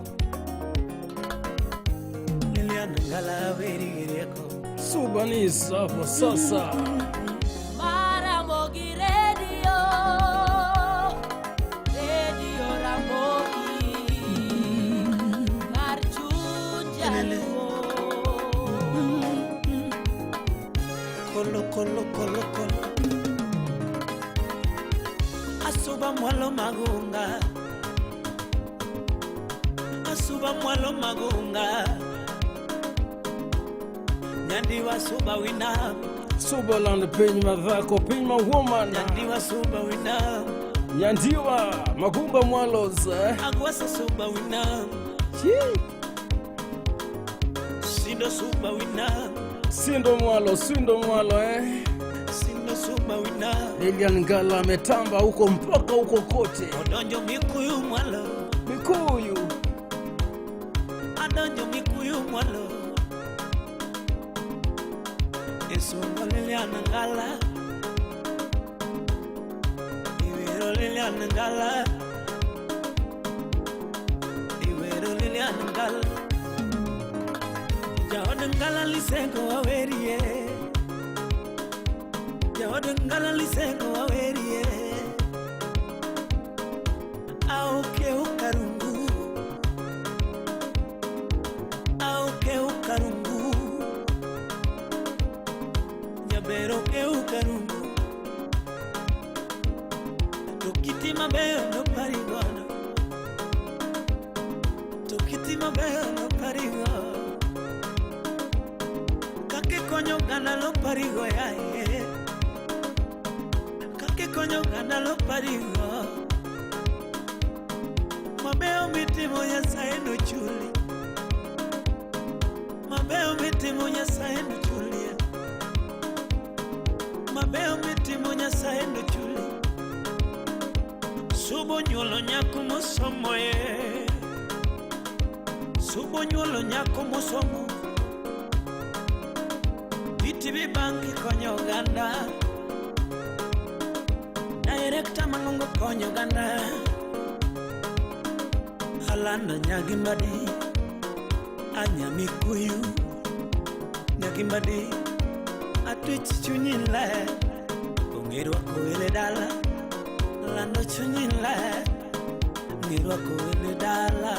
Lilian Ngala weri gi rieko. Subanisa hapo sasa. Maramogi Radio, Radio Ramogi, kar chuny jaluo. Kolo kolo kolo kolo. Asuba mwalo magunga. Asuba mwalo magunga. Nyandiwa suba wina. Subaland piny madhako piny ma woman. Nyandiwa suba wina. Nyandiwa Magumba mwalo za. Agwasa suba wina. Sindo suba wina. Sindo mwalo, sindo mwalo eh. Sindo suba wina. Lilian Ngala ametamba huko mpaka huko kote. Odonjo Mikuyu mwalo. Mikuyu. Adonjo Mikuyu mwalo. Isungo Lilian Ngala. Iwero Lilian Ngala. Iwero Lilian Ngala. Jaod Ngala lisego wawerie. Jaod Ngala lisego wawerie. Aoke ukarungu. Aoke ukarungu. Nyabero ke ukarungu. To kiti mabeyo no parigodo. To kiti mabeyo no parigo. Kake konyo oganda lo parigo yaye. Kake konyo oganda lo parigo. Mabeyo mitimo Nyasaye nochuli. Mabeyo mitimo Nyasaye nochuli. Mabeyo mitimo Nyasaye nochuli. Subo nyuolo nyako mosomo ye. Subo nyuolo nyako mosomo. DTB Bank konyo oganda. Director mang'ongo konyo oganda. Alana Nyagimbadi. Anya Mikuyu. Nyagimbadi. Atwich chunyi ler. Ong'e rwako welo dala. Lando chunyi ler. Ong'e rwako welo dala.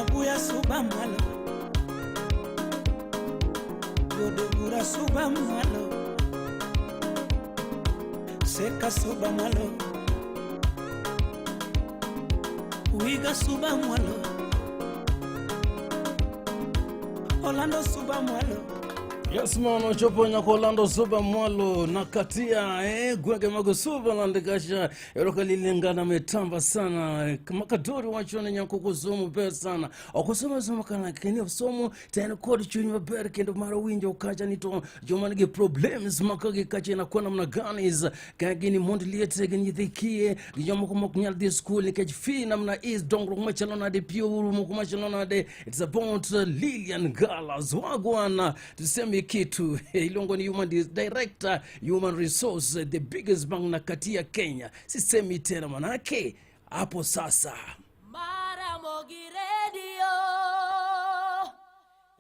Abuya suba mwalo Godo bura suba mwalo Seka suba mwalo Wiga suba mwalo Orlando suba mwalo Yes man, ochopo nyaka Orlando Suba Mwalo na katia gwenge mago Suba landikasha eroka lilingana metamba sana makadori wacho ni nyako kusomo ber sana okusoma soma kana keni somo tena kod chuny maber kendo mar winjo kacha ni to joma nigi problems makagi kacha na kuwa namna gani is kagini mondo liete gi nyithi kiye gi jomoko mok nyal dhi skul nikech fee namna is dongruok machalo nade piuru moko machalo nade. It's about Lilian Galas wagwana tuseme kitu iluongo ni human director human resource the biggest bank na kati ya Kenya. Sisemi tena manake hapo sasa Maramogi Radio,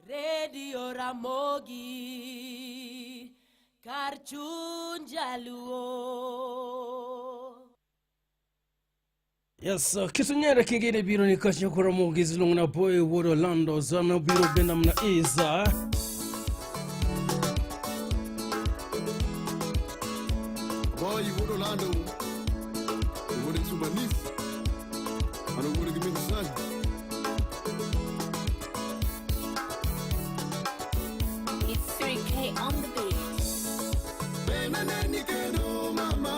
Radio Ramogi, kar chuny jaluo. Yes, kitu nyere kingine biro ni kacha kwa Ramogi zilongo na boy wuod Orlando zana biro benda mna iza. Boy wuod Orlando, wuod Subanis, ano wuod Giminsan. It's 3K on the beat. Bena neni kendo mama.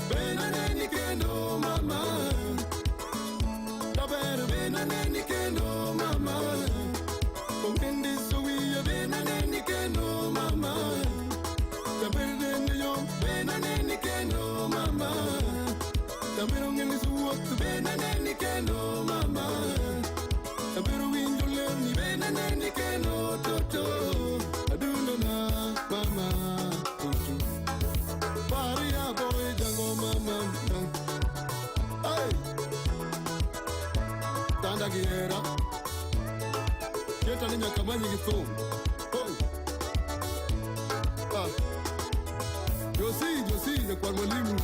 Bena neni kendo mama. Taberu bena neni kendo mama. Ongendi suwiya bena neni kendo mama. Taberu neni yo bena neni kendo mama. Taberu ngendi suwot bena neni kendo mama. Taberu winjo lewni bena neni kendo toto. Adundo na mama. Toto. Paria boy jango mama. Hey. Tanda giera. Keta ni nyakamanyi gi thum. Oh. Ah. Josi, Josi, nyakwar mwalimu.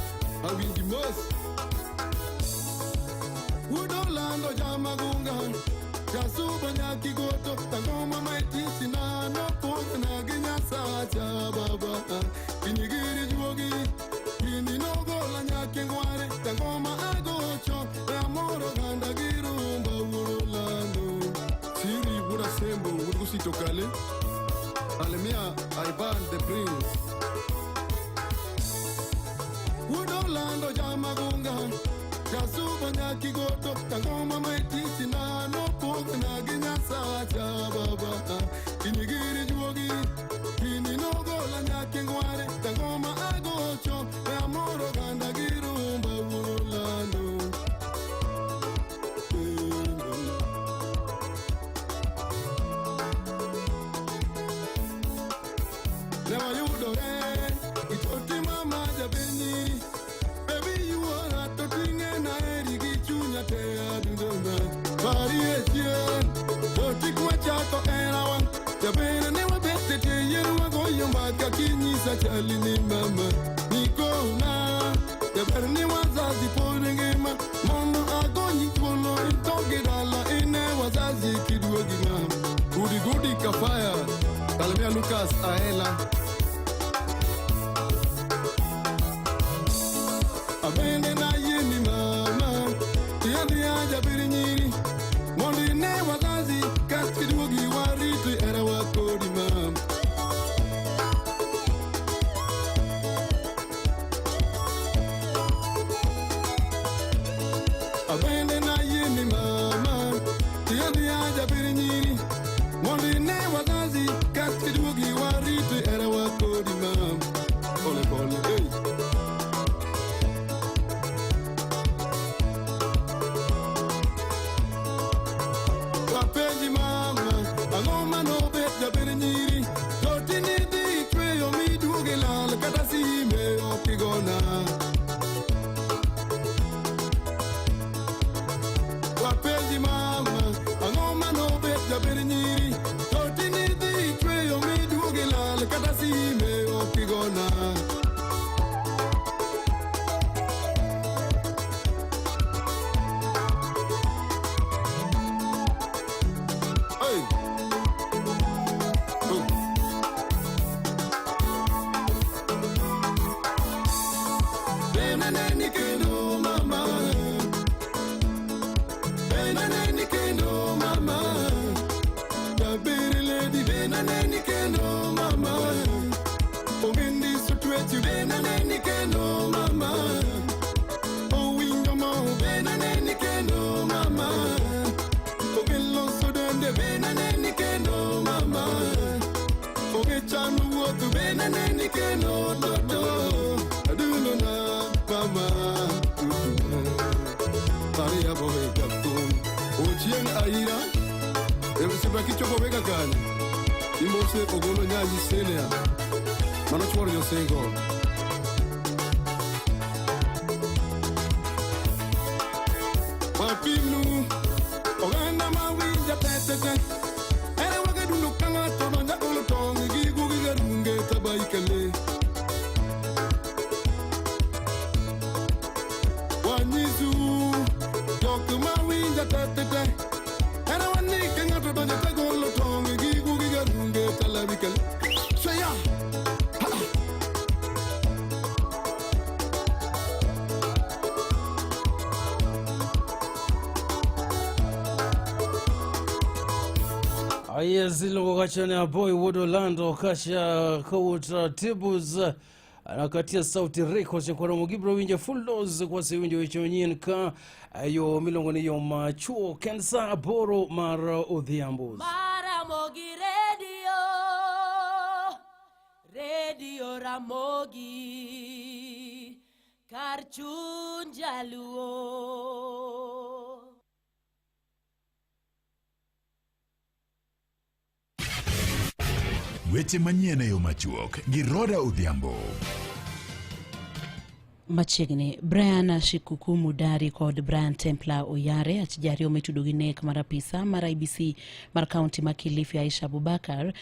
Awinji mos. Wuod Orlando jamagunga. Jasuba nyakigoto. Tangoma maitisina. Nopogna gi Nyasacha baba. Kinyigiri juogi. Kini nogola nyakingware. Tangoma agocho. Amoro ganda girumba Wuod Orlando. Siri wuod Asembo wuod Gusito Kale. Alemia Ivan the Prince. Wuod Orlando jamagunga. Jasuba nyakigoto. Tangoma maitisina. Nopogna gi Nyasacha baba. Kinyigiri juogi. Kini nogola nyakingware. Tangoma agocho. Amoro ganda girumba Wuod Orlando. Ne wayudore itoti mama jabenyiri. Baby yuora to ting'e na eri gi chunya te adundona. Pari e chien to tik wachako era wang'. Jabere ne wabete tie yien wagoyo mbaka kinyisa chali ni mama. Nikona jaber ni wazazi pod ngima. Mondo agonyi thuolo itogi dala ine wazazi kiduogi mama. Gudi gudi kafaya. Salimia Lucas Aela. Abende na yeni mama. Tiadi aja birinyiri. Mondo ine wazazi kaskiduogi warito era wakodi mama. Abende na yeni mama. Tiadi aja birinyiri. Mondo ine wazazi kaskiduogi warito era wakodi mama. Pole pole, hey. Wapenji mama, ang'o manobet jaber nyiri. To tini dhi chweyo miduoge lal kata sime ok igona. kichopo Wega kanyo imose Ogolo Nyanyi Senior mano chuor Nyosingo. Wapimnu oganda mawinja tetete ere wagedundo ka ng'ato donja golo tong' gi gugi garunge tabaikele wanyisu jok mawinja tetete ere wanike ng'ato donja tagolo tong' gi gugi garunge talabikele seya. Aya zilongo kacha ne aboy wuod Orlando kacha kowuok Tibus anakatia Sauti Records koromo gibiro winjo full dose kwasewinjo weche manyien ka yo miluongo ni yo machuok en sa 8 mar odhiambo. Maramogi Radio, Radio Ramogi, kar chuny jaluo. Weche manyien e yo machuok gi Roda Odhiambo. Machiegni, Brian Shikuku Mudari kod Brian Templar Oyare achije ariyo mitudo gi nek mar apisa mar IBC mar kaunti ma Kilifi Aisha Abubakar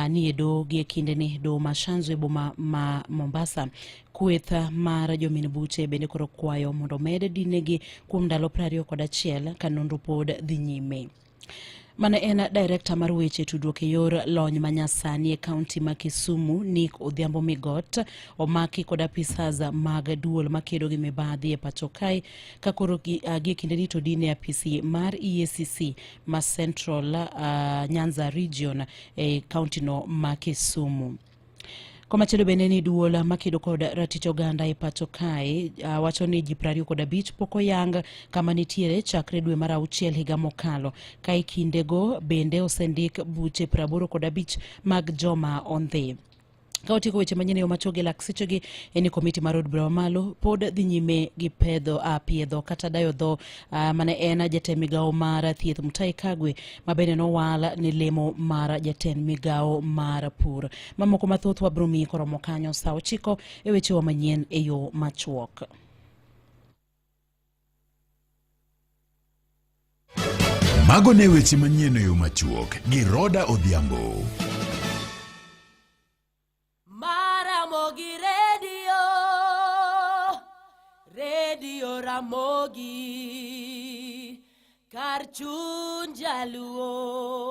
ni e doho gi e kindeni doho ma Shanzu e boma ma Mombasa. Kweth mar jomin buche bende koro kwayo mondo omed dinegi kuom ndalo 21 ka nonro pod dhi nyime. Mane en director mar weche tudruok e yor lony manyasani e kaunti ma Kisumu, Nick Odhiambo Migot, omaki kod apisas mag duol makedo gi mibadhi e pacho kae ka koro gi e kindeni to dine apisi mar EACC ma Central Nyanza Region e kaunti no ma Kisumu. Komachielo bende ni duol makedo kod ratich oganda e pacho kae wacho ni ji 25 pok oyang kama nitiere chakre dwe mar auchiel higa mokalo ka e kindego bende osendik buche 85 mag joma ondhi. Ka otieko weche manyien e yo machuok gi lak sechegi en ni komiti mar od bura mamalo pod dhi nyime gi pedho piedho kata dayo dho mane en jatend migawo mar thieth Mutahi Kagwe ma bende nowal ni lemo mar jatend migawo mar pur. Mamoko mathoth wabiro miyi koromo kanyo sa 9 e wechewa manyien e yo machuok. Mago ne weche manyien e yo machuok gi Roda Odhiambo. Maramogi Radio, Radio Ramogi, kar chuny jaluo.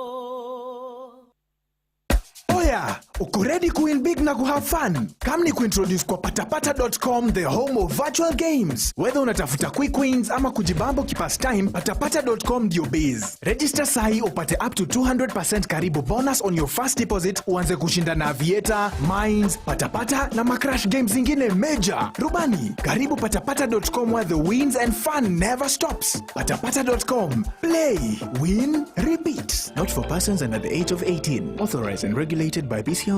Oya, uko ready kuwin big na kuhave fun? Come ni kuintroduce kwa patapata.com, the home of virtual games. Whether unatafuta quick wins ama kujibambo kipastime, patapata.com ndio base. Register sahi upate up to 200% karibu bonus on your first deposit, uanze kushinda na Aviator, Mines, Patapata na macrash games zingine major. Rubani, karibu patapata.com where the wins and fun never stops. Patapata.com. Play, win, repeat. Not for persons under the age of 18. Authorized and regulated by BCLB.